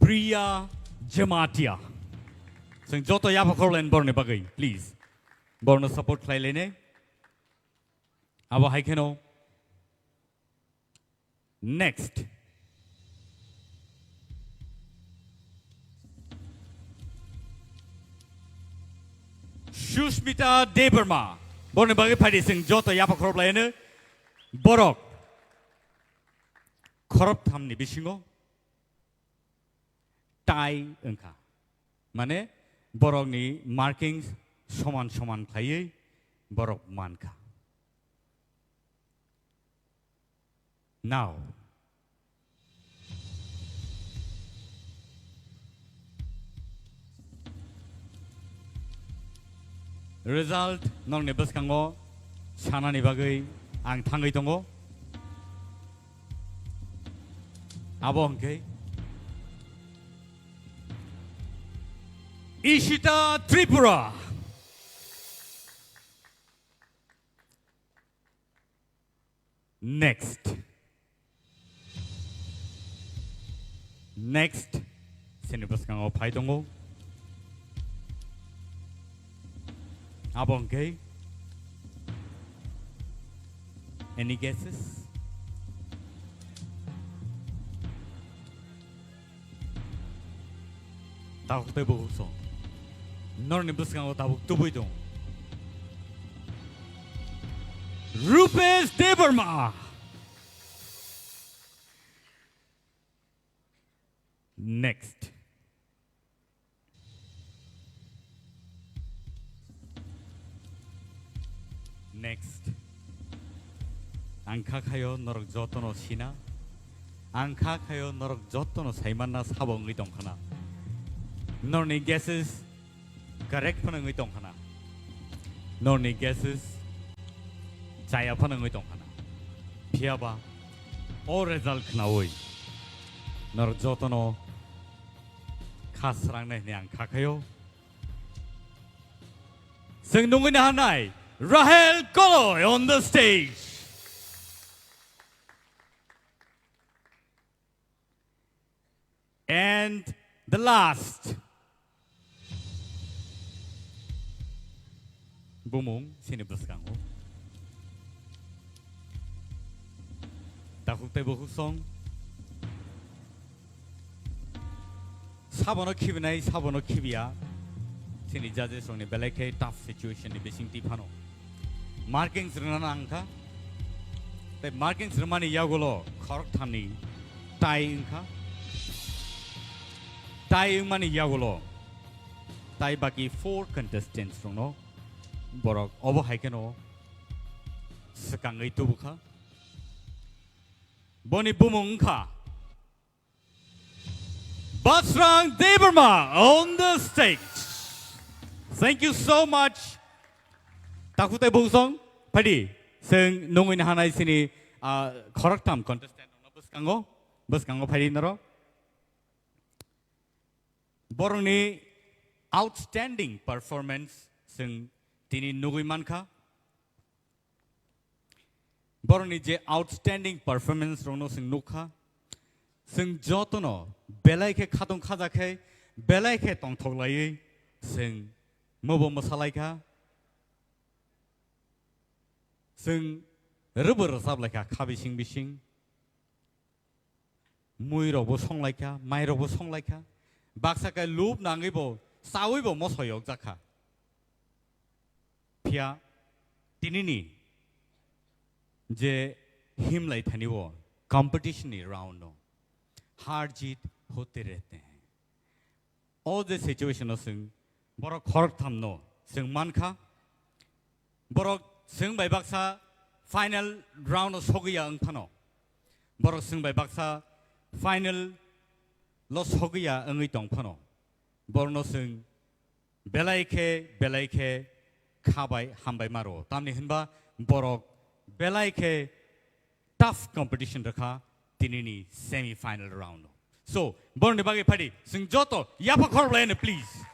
Priya Jamatia. Chwng joto yapha khorlaini borni bagwi, please. Borno support khlai laini. Abo hai kheno. Next. Sushmita Debbarma. Borni bagwi phaidi chwng joto yapha khorop laino. Borok khorop thamni bisingo tie wngkha. Mane borokni markings soman soman khlaiwi borok mankha. Now. Result nongni bwskango sanani bagwi ang thangwi tongo. Abo hwnkhe Ishita Tripura. Next. Next. Sini bwskango phai tongo. Abo hwnkhe. Any guesses? Tabuk tei bukhuk song. Norni bwskango tabuk tubui tong. Rupesh Debbarma. Next. Next. Ang kha khayo norok jotono sina. Ang kha khayo norok jotono saimanna sabo wngwi tongkhana. Norni guesses correct phano wngwi tongkhana. Norni guesses chaya phano wngwi tongkhana. Phiyaba o result khnaui norok jotono kha srangnai hwnwi ang kha khayo. Chwng nungwi naharnai Rahel Koloi on the stage. And the last. Bumung sini bwskango. Takhuk tei bukhuk song. Sabono khibinai, sabono khibiya. Chini judges rokni belai khe tough situation ni bising twi phano. Markings rwna nang kha. Tei markings rwmani yagulo khorok thamni tie wngkha. Tie wngmani yagulo tai baki four contestants rokno borok obo hai kheno swkangwi tubukha. Boni bumung wngkha Basrang Debbarma on the stage. Thank you so much. Takhuk tei bukhuk song, phaidi. Chwng nungwi naharnai chini, ah, khoroktham contestant rokno bwskango, bwskango phaidi norok. Borokni outstanding performance chwng tini nugwi mankha. Borokni je outstanding performance rokno chwng nukha, chwng jotono belai khe khatung khaja khe, belai khe tongthok laiwi chwng mobo mwsalaikha, chwng rwbo rwchap laikha kha bising bising. Mui rokbo songlaikha, mai rokbo songlaikha. Baksa khe lub nangwibo, chawibo mosoyok jakha. Phiya tinini je himlai thani o competition ni round no, har jeet hote rehte hain. O je situation o chwng borok khoroktham no chwng mankha. Borok chwng bai baksa final round o sogwi ya wng phano. Borok chwng bai baksa final lo sogwi ya wngwi tong phano. Borokno chwng belai khe, belai khe kha bai hambai ma rwo. Tamni hwnba borok belai khe tough competition rwkha tinini semi final round o. So, borokni bagwi phaidi, chwng joto yapha khorok laino, please.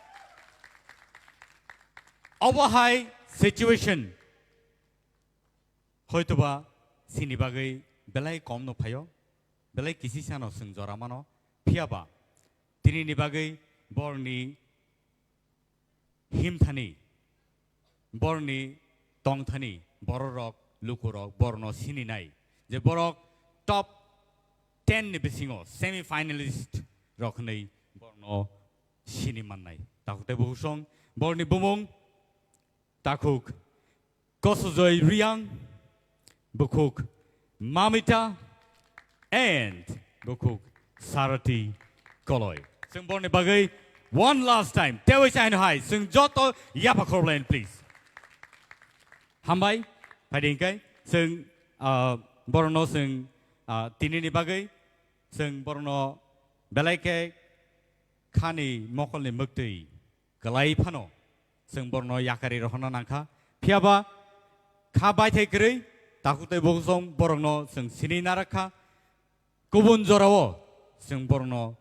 Obo hai situation hoitoba chini bagwi belai kom no phaio, belai kisi sano chwng jora mano, phiyaba tinini bagwi borokni himthani, borokni tongthani, bororok, lukurok, borokno sininai. Je borok top ten ni bisingo semi finalist rok hwnwi borokno sini mannai. Takhuk tei bukhuk song, borokni bumung, takhuk Kosojoy Riang, bukhuk Mamita, and bukhuk Sarati Koloi. Chwng borokni bagwi one last time, tewi chaino hai, chwng joto yapha khorok laino, please. Hambai, phaidi hwnkhe, chwng, ah, borokno chwng, ah, tinini bagwi, chwng borokno belai khe khani mokolni mwktwi kwlai phano chwng borokno yakari rohorna nangkha. Phiyaba kha baithai kwrwi takhuk tei bukhuk song borokno chwng sini narakha. Kubun jorao chwng borokno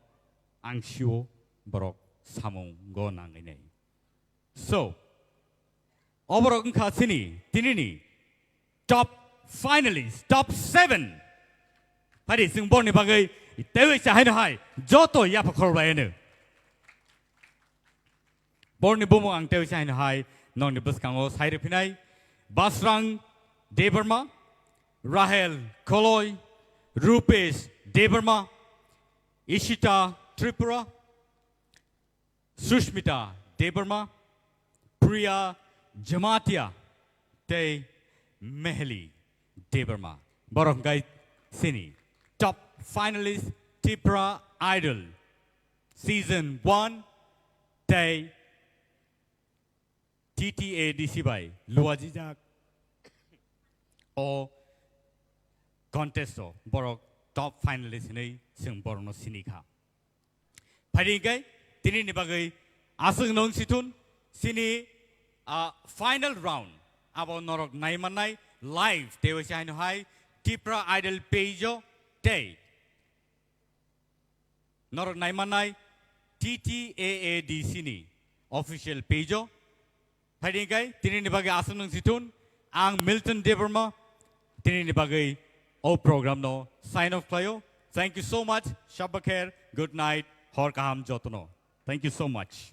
angsio borok samungo nangwi nai. So, oborok wngkha chini tinini top finalist, top seven. Phaidi chwng borokni bagwi tewi chahaino hai joto yapha khorok laino. Borokni bumung ang tewi chahaino hai nokni bwskango sai rwphinai Basrang Debbarma, Rahel Koloi, Rupesh Debbarma, Ishita Tripura, Sushmita Debbarma, Priya Jamatia, tei Meheli Debbarma. Borok hwnkhe chini top finalist Tipra Idol season one tei T T A D C bai luajijak o contest o borok top finalist hinwi chwng borokno sinikha. Phaidi hwnkhe tinini bagwi aswk nung sithun chini, ah, final round abo norok naimannai live tewi se haino hai Tipra Idol page o tei norok naimannai T T A A D C ni official page o. Phaidi hwnkhe tinini bagwi aswk nung sithun ang Milton Debbarma tinini bagwi o program no sign off khlaio. Thank you so much. Shabba kher. Good night. Hor kaham jotono. Thank you so much.